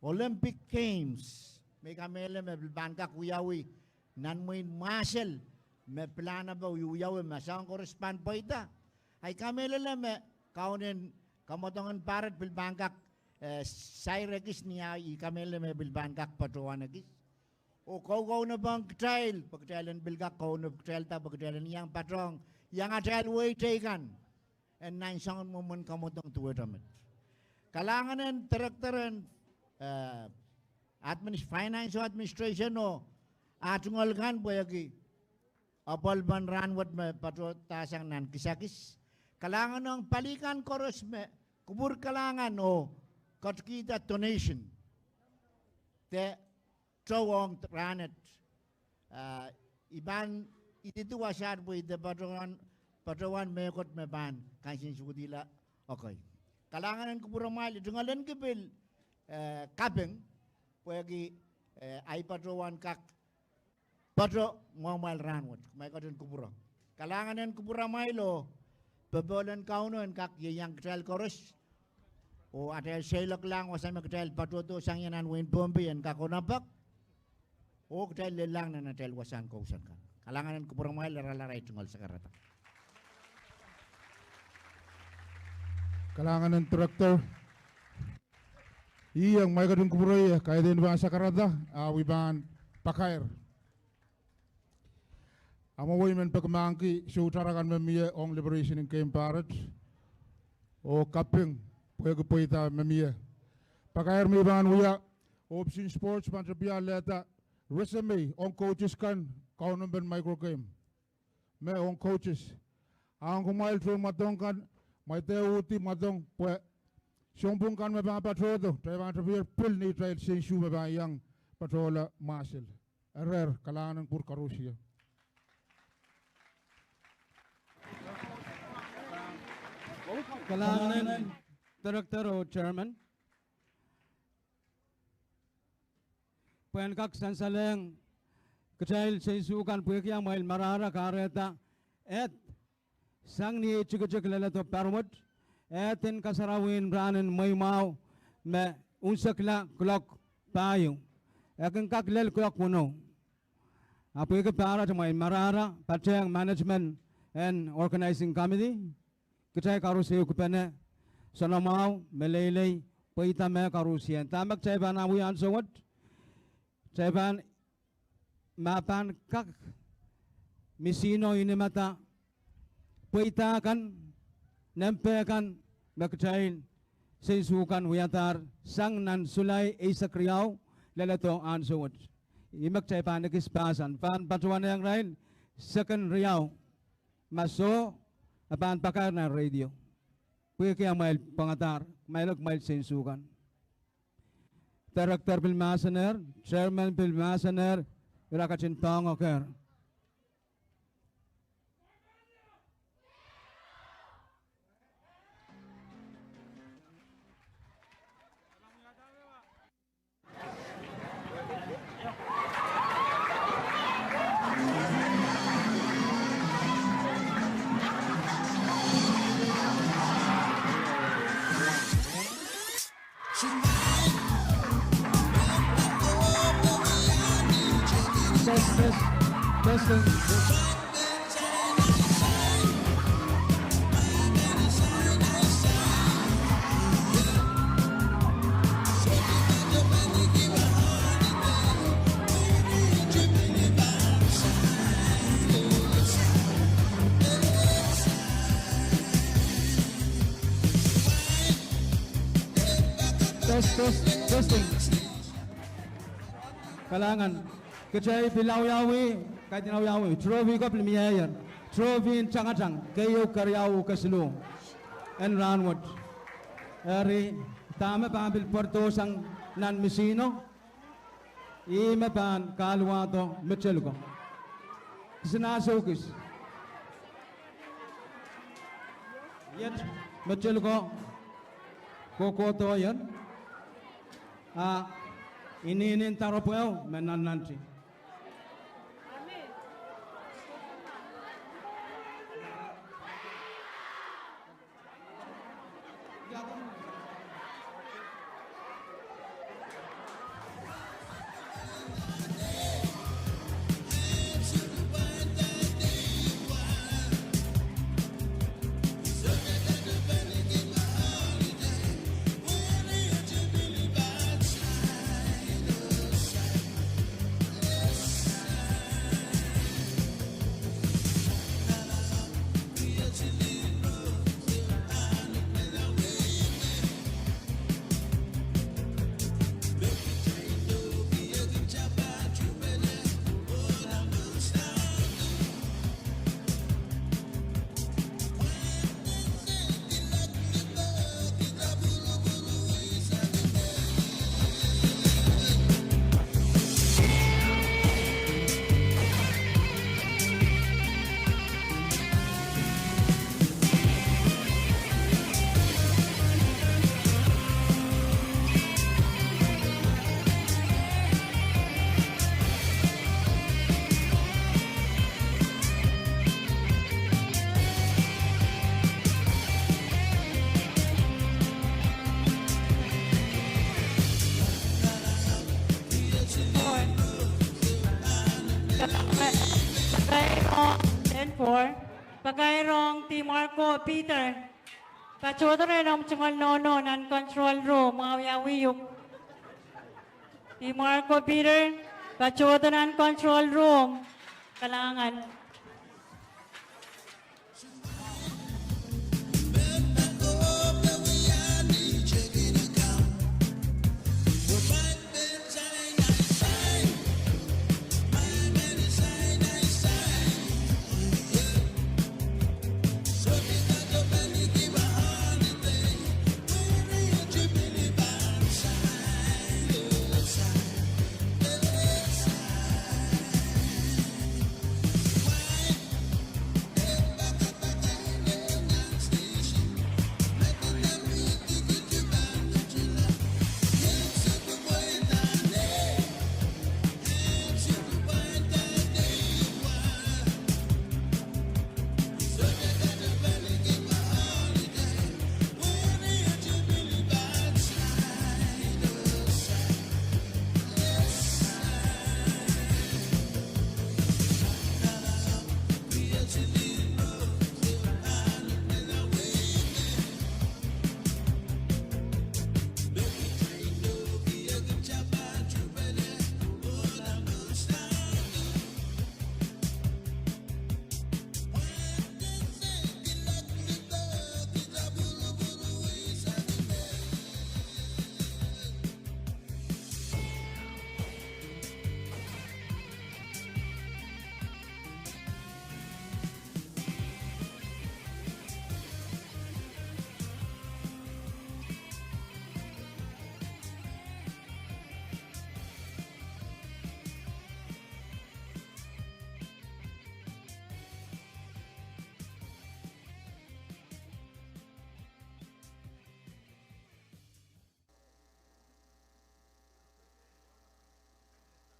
Olympic Games. Me I kamehlele me pil pahn kak wiawi nan mwehin Mwahsel, me pilahn ape wiawi me soahng koaros pahn pweida. Ahi kamehlele me Kauno en kamwadong en Pahret pil pahn kak, eh, sair ekis ni ahi kamehlele me pil pahn kak patohwan ekis. Oh koukounop ong kitail, pwe kitail en pil kak koukounop kitailda, pwe kitail en iang patohwan, iang atail wehi teikan en nan soangen mwomwen kamwadong duwehte met. Kalahngan en director en, eh, adminis-, finance administration oh ah tungoal kan pwehki apwalipen rahnwet me patohdahsang nan kisakis. Kalahngan ong pali kan koaros me kupwur kalahngan oh ketikihda donation de towe ong rahnwet. Ah, I pahn ididi wasaht pwe ih de patohwan, patohwan mehkot me pahn kansensuwedihla. Okay. Kalahngan en kupwuramwail, I tungoal en kak pil, eh, kaping, pwehki, eh, ahi patohwan kak patohwan mwail rahnwet. Kumwail ketin kupwure. Kalahngan en kupwuramwail oh popohl en Kauno en kak ieiang kitail koaros. Oh atail seiloaklahng wasa me kitail patohdo sang ie nan wehin Pohnpei en kak onopek. Oh kitail lelahng nan atail wasahn kousoan kan. Kalahngan en kupwuramwail, iralahr ahi tungoal sakarada. Kalahngan en director. Ih, kumwail ketin kupwure, kaidehn pahn sakarada, ah, I pahn pakair. Amwa wei men peki mahkki soutarakan me mie ong Liberation en Keimw Pahret. Oh kaping, pwehki pweida me mie. Pakair me I pahn wia, oh Option Sports pahn tepida lelehda resume ong coaches kan, kaunopen micro game. Me ong coaches. A ong kumwail tohn mwadong kan, kumwail dehr uhdi mwadong pwe sounpwong kan me pahn patohdo, kitail pahn tepier pil neitail sensu me pahn iang patohla Mwahsel. Erehr, kalahngan en kupwur koarusie. Kalahngan en director oh chairman. Pwehn kak sansalehng kitail sensu kan pwehki amwail marahra kahrehda ehd sang ni ei tikitik leledo pahr wet, ehd en kasarawien rahnen mweimwahu me unsekla kuloak pahieu. E kin kak lel kuloak weneu. A pwehki pahrata amwail marahra, patehng management en organizing committee, kitail koaros ehukipene soanamwahu, meleilei, pweida me koarusie. Dahme kitail pahn wia ansou wet? Kitail pahn, ma pahn kak, misihno inimada pweida kan, nempe kan, me kitail sensu kan wiadahr sang nan Sulai eisek riau leledo ansou wet. Ih me kitail pahn ekis pahsan, pahn patohwanehng irail seken riau. Ma soh, e pahn pakair nan radio. Pwehki amwail pwangadahr, kumwail, kumwail sensu kan. Director pil mahsenehr, chairman pil mahsenehr, ira ketin poahngokehr. Test, test, testing. Test, test, testing. Kalahngan. Kitail pil awiawi, kaidehn awiawi, trophy ko pil mie ier. Trophy en tangatang, keieu, keriau, kesiluh. En rahnwet. Eri, dahme pahn pil pwarodohsang nan misihno? Ih me pahn kahluwahdo meteliko. Kisin ah soukis. Iet meteliko kohkohdo ier. A inenen doaropwehu me nannanti. Ten four. Pakairong Di Marco Peter. Patohdo rehn omw tungoal nohno nan control room, mwahu wiawi uhk. Di Marco Peter, patohdo nan control room. Kalahngan.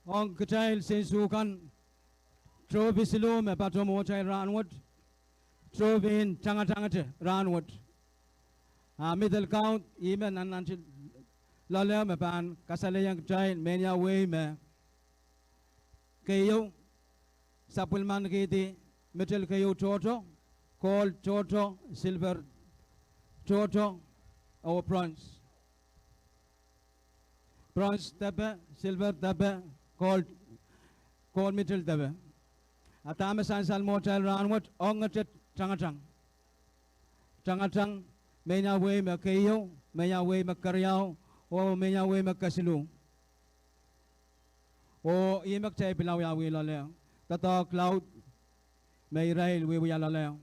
Ong kitail seisokan, trophy siluh me patohdo mwohtail rahnwet, trophy en tangatangete rahnwet. A middle count, ihme nannanti loaleo me pahn kasalehiong kitail me iang wehi me keieu, sapwellimanikihdi medal keieu tohto, gold tohto, silver tohto, oh bronze. Bronze depe, silver depe, gold, gold medal depe. A dahme sansal mwohtail rahnwet, ongete tangatang. Tangatang me iang wehi me keieu, me iang wehi me keriau, oh me iang wehi me kesiluh. Oh ihme kitail pil wiawi loaleo, doadoahk laud me irail wiewia loaleo.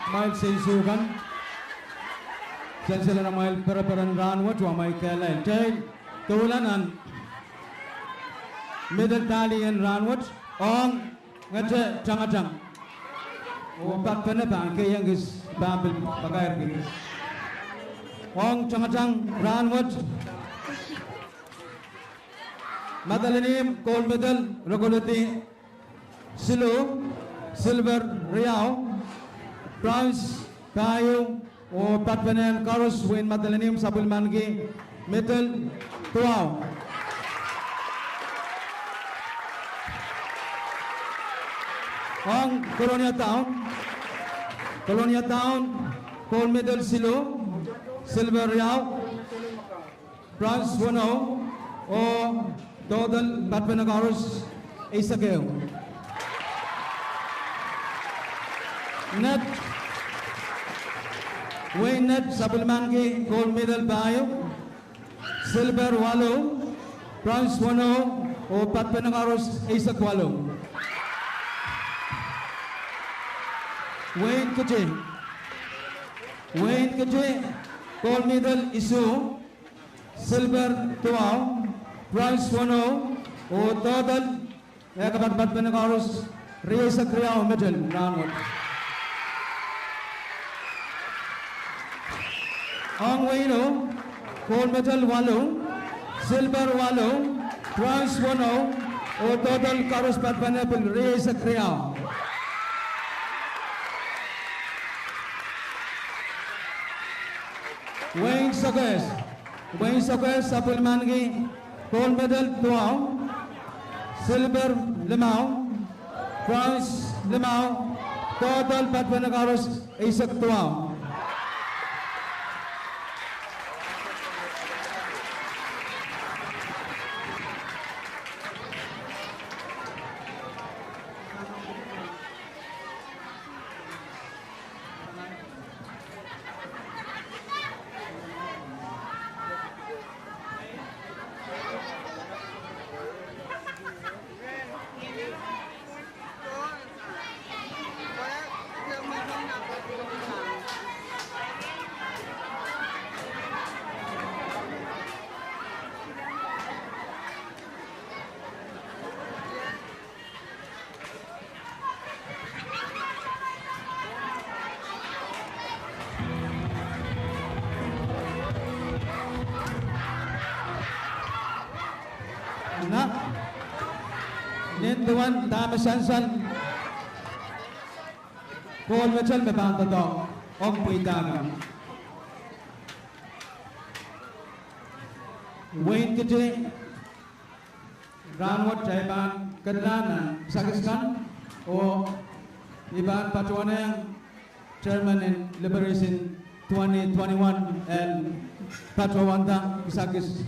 Amwail seiso kan, selsel en amwail pereperen rahnwet oh amwail kehlail. Kitail doula nan medal tally en rahnwet ong ngete tangatang. Oh patpene pahn keiong kis, pahn pil pakairki. Ong tangatang rahnwet. Madeline, gold medal, rokoledi siluh, silver riau, bronze pahieu, oh patpene koaros wehin Madolenihmw sapwellimaniki medal duwau. Ong Kolonia Town, Kolonia Town, gold medal siluh, silver riau, bronze weneu, oh doadoahk patpene koaros eisek ehu. Net, wehin Net sapwellimaniki gold medal pahieu, silver waluh, bronze weneu, oh patpene koaros eisek waluh. Wehin Kiti, wehin Kiti, gold medal isuh, silver duwau, bronze weneu, oh doadoahk, eh, kapat patpene koaros rieisek riau medal rahnwet. Ong wehin Ilo, gold medal waluh, silver waluh, bronze weneu, Oh total koaros patpene pil rieisek riau. Wein Sokehs, Wein Sokehs sapwellimaniki gold medal duwau, silver limau, bronze limau, total patpene koaros eisek duwau. Nan, nin duwen dahme sansal gold medal me pahn doadoahk ong pweida kan. Wein Kiti, rahnwet I pahn ketilahng kisakis kan, oh I pahn patohwanohng chairman en Liberation twenty twenty-one en patohwanda kisakis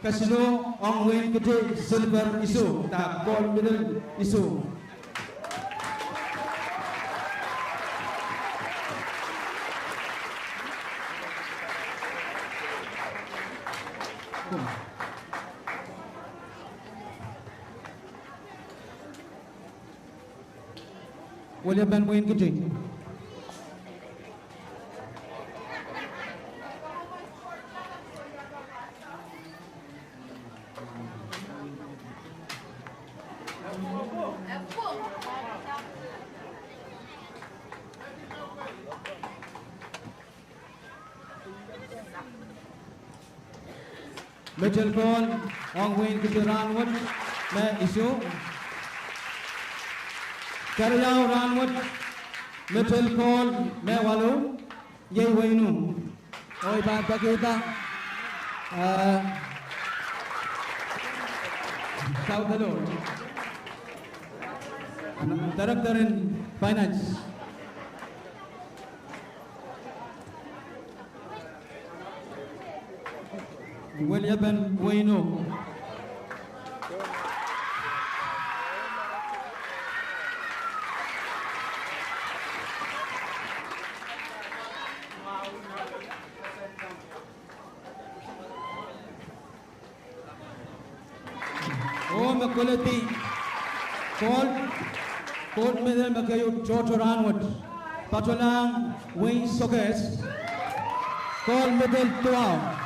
kesiluh ong Wein Kiti, silver isuh, de gold medal isuh. Weliepen Wein Kiti. Medal gold ong Wein Kiti rahnwet me isuh. Keriau rahnwet, medal gold me waluh, iei Wein U. Oh I pahn pekihda, eh, South Lord, Director in Finance. Weliepen Wein U. Oh me koledi gold, gold medal me keieu tohto rahnwet, patohlahng Wein Sokehs, gold medal duwau.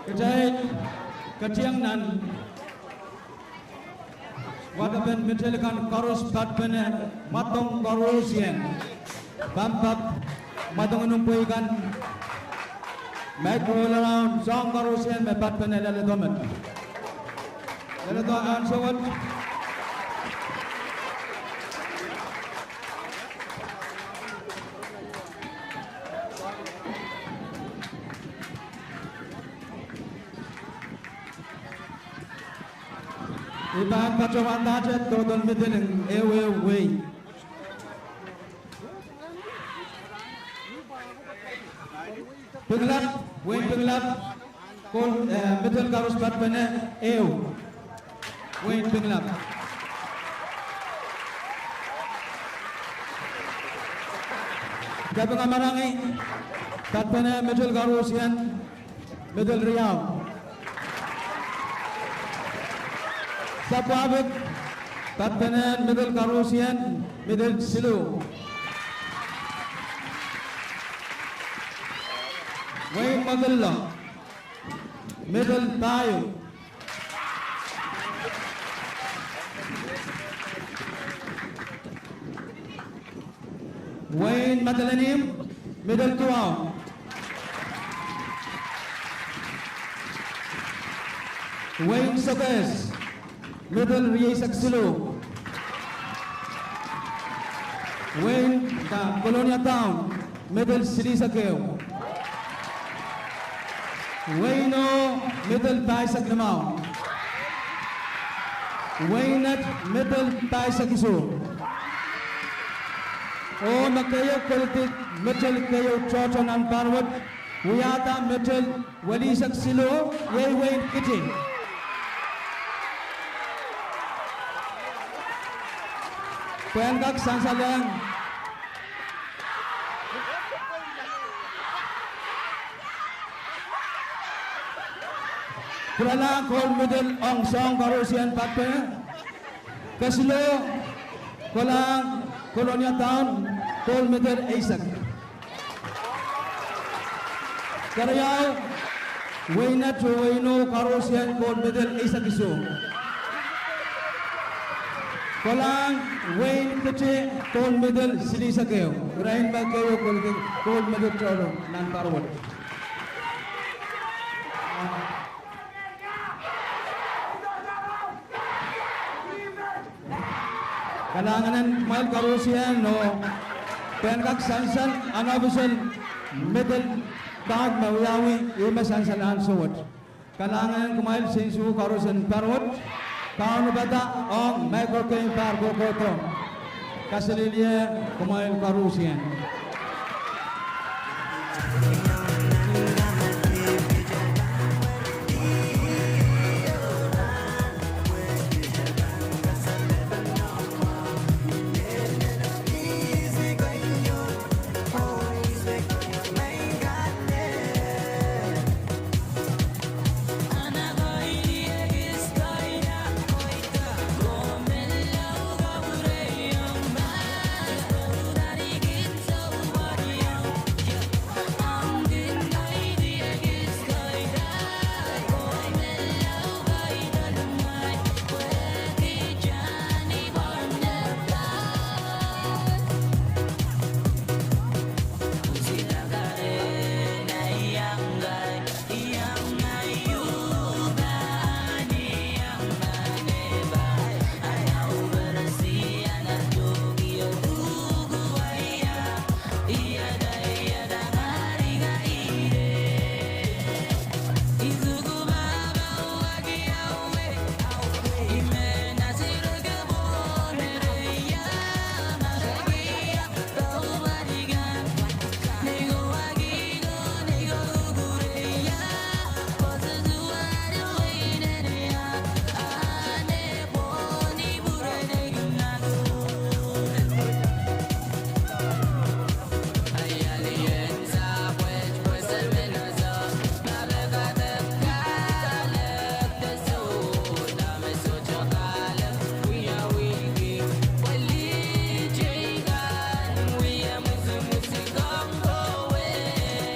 Kitail ketieng nan wadepen medal kan koaros patpene, mwadong koarosie, pampap, mwadong en pwei kan, micro all around, soahng koarosie me patpene leledo met. Leledo ansou wet. I pahn patohwandahte doadoahk middle en ehuehu wehi. Pingelap, Wein Pingelap, kol, eh, middle koaros patpene ehu. Wein Pingelap. Kapinga Marangi, patpene middle koaros en middle riau. Sapwapik, patpene middle koaros en middle siluh. Wein Mwakillo, middle pahieu. Wein Madolenihmw, middle duwau. Wein Sokehs, middle rieisek siluh. Wein, ah, Kolonia Town, middle silihsek ehu. Wein Oho, middle pahisek limau. Wein Nett, middle pahisek isuh. Oh me keieu koledi middle keieu tohto nan Parwet, wiahda middle welihsek siluh, iei Wein Kiti. Pwehn kak sansalehng Kiralahng gold medal ong soahng koarosie patpene. Kesiluh, Kolahng Kolonia Town, gold medal eisek. Keriau, Wein Nett oh Wein Oho koarosie gold medal eisek isuh. Kolahng Wein Kiti gold medal silihsek ehu. Irail me keieu koledi gold medal tohrohr nan Parwet. Kalahngan en kumwail koarosie oh pwehn kak sansal unofficial medal card me wiawi, ih me sansal ansou wet. Kalahngan en kumwail sensuwed koaros en Parwet, kaunopada ong micro game pahr kohkohdo. Kaselehlie kumwail koarosie.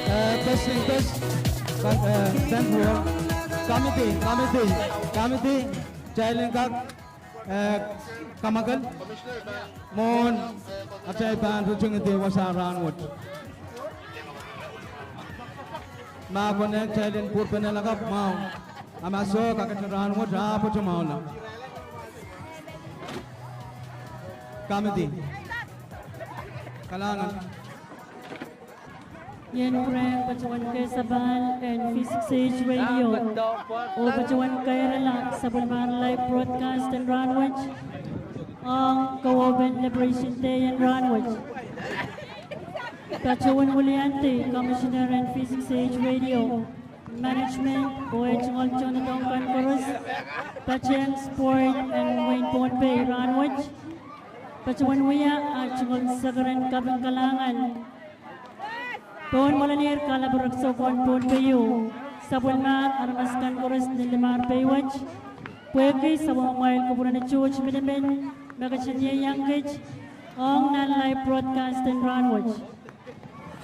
Eh, testing, test. Ka-, eh, thank you. Committee, committee, committee, kitail en kak, eh, kamwakel mwohn atail pahn ritingidi wasa rahnwet. Ma konehng kitail en pwurpene lakapw mwahu. A ma soh, kakete rahnwet ah pwoatomwahula. Committee. Kalahngan. I en pwurehng patohwan kehlail en V six A H Radio oh patohwan kairala sapwellimar live broadcast en rahnwet ong kaweopen Liberation Day en rahnwet. Patohwan wiliandi Commissioner en V six A H Radio, management oh eh tungoal tohndoadoahk kan koaros, patehng sport en wehin Pohnpei rahnwet. Patohwan wia ah tungoal sakaradahn kaping kalahngan pohn mwoalen kahlaperek soukohn Pohnpei, sapwellimar aramas kan koaros ni limar pei wet, pwehki sapwellimamwail kupwuren tohto minimin me ketin ieiang kit ong nan live broadcast en rahnwet.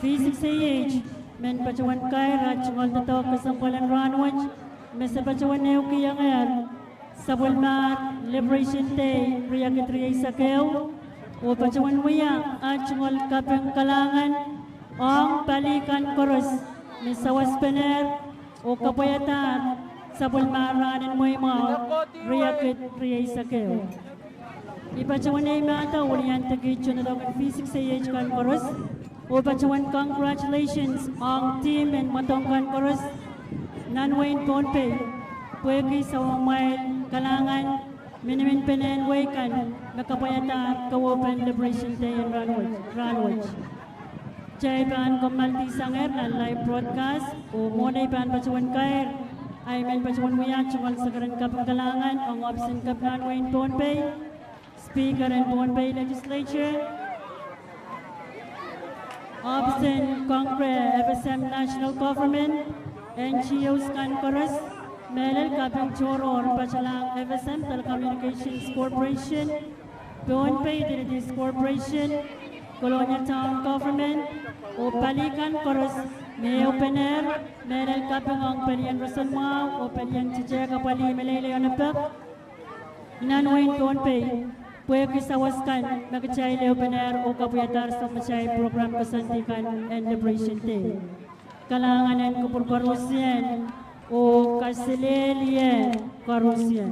V six A H men patohwan kair ah tungoal doadoahk kesempwal en rahnwet, me se patohwan ehukiongehr sapwellimar Liberation Day riakid rieisek ehu, oh patohwan wia ah tungoal kaping kalahngan ong pali kan koaros me sawaspene oh kapwaiadahr sapwellimar rahn en mweimwahu riakid rieisek ehu. I patohwan eimahda wiliandi tohndoadoahk en V six A H kan koaros, oh patohwan congratulations ong team en mwadong kan koaros nan wehin Pohnpei, pwehki sapwellimamwail kalahngan miniminpene en wehi kan me kapwaiadahr kaweopen Liberation Day en rahnwet. Kitail pahn kommoaldi sangehr nan live broadcast, oh mwohn ei pahn patohwan kair, I men patohwan wia tungoal sakaradahn kaping kalahngan ong ohpis en Kepina en wehin Pohnpei, Speaker en Pohnpei Legislature, ohpis en Congress, F S M National Government, N G Os kan koaros, mehlel kaping tohrohr patohlahng F S M Telecommunications Corporation, Pohnpei Utilities Corporation, Kolonia Town Government, oh pali kan koaros me ehupene, mehlel kaping ong pelien roson mwahu oh pelien titeh kapwalih meleilei onopek nan wehin Pohnpei, pwehki sawas kan me kitail ehupene oh kapwaiadahr sapwellimatail program koasoandi kan en Liberation Day. Kalahngan en kupwur koarusie oh kaselehlie koarusie.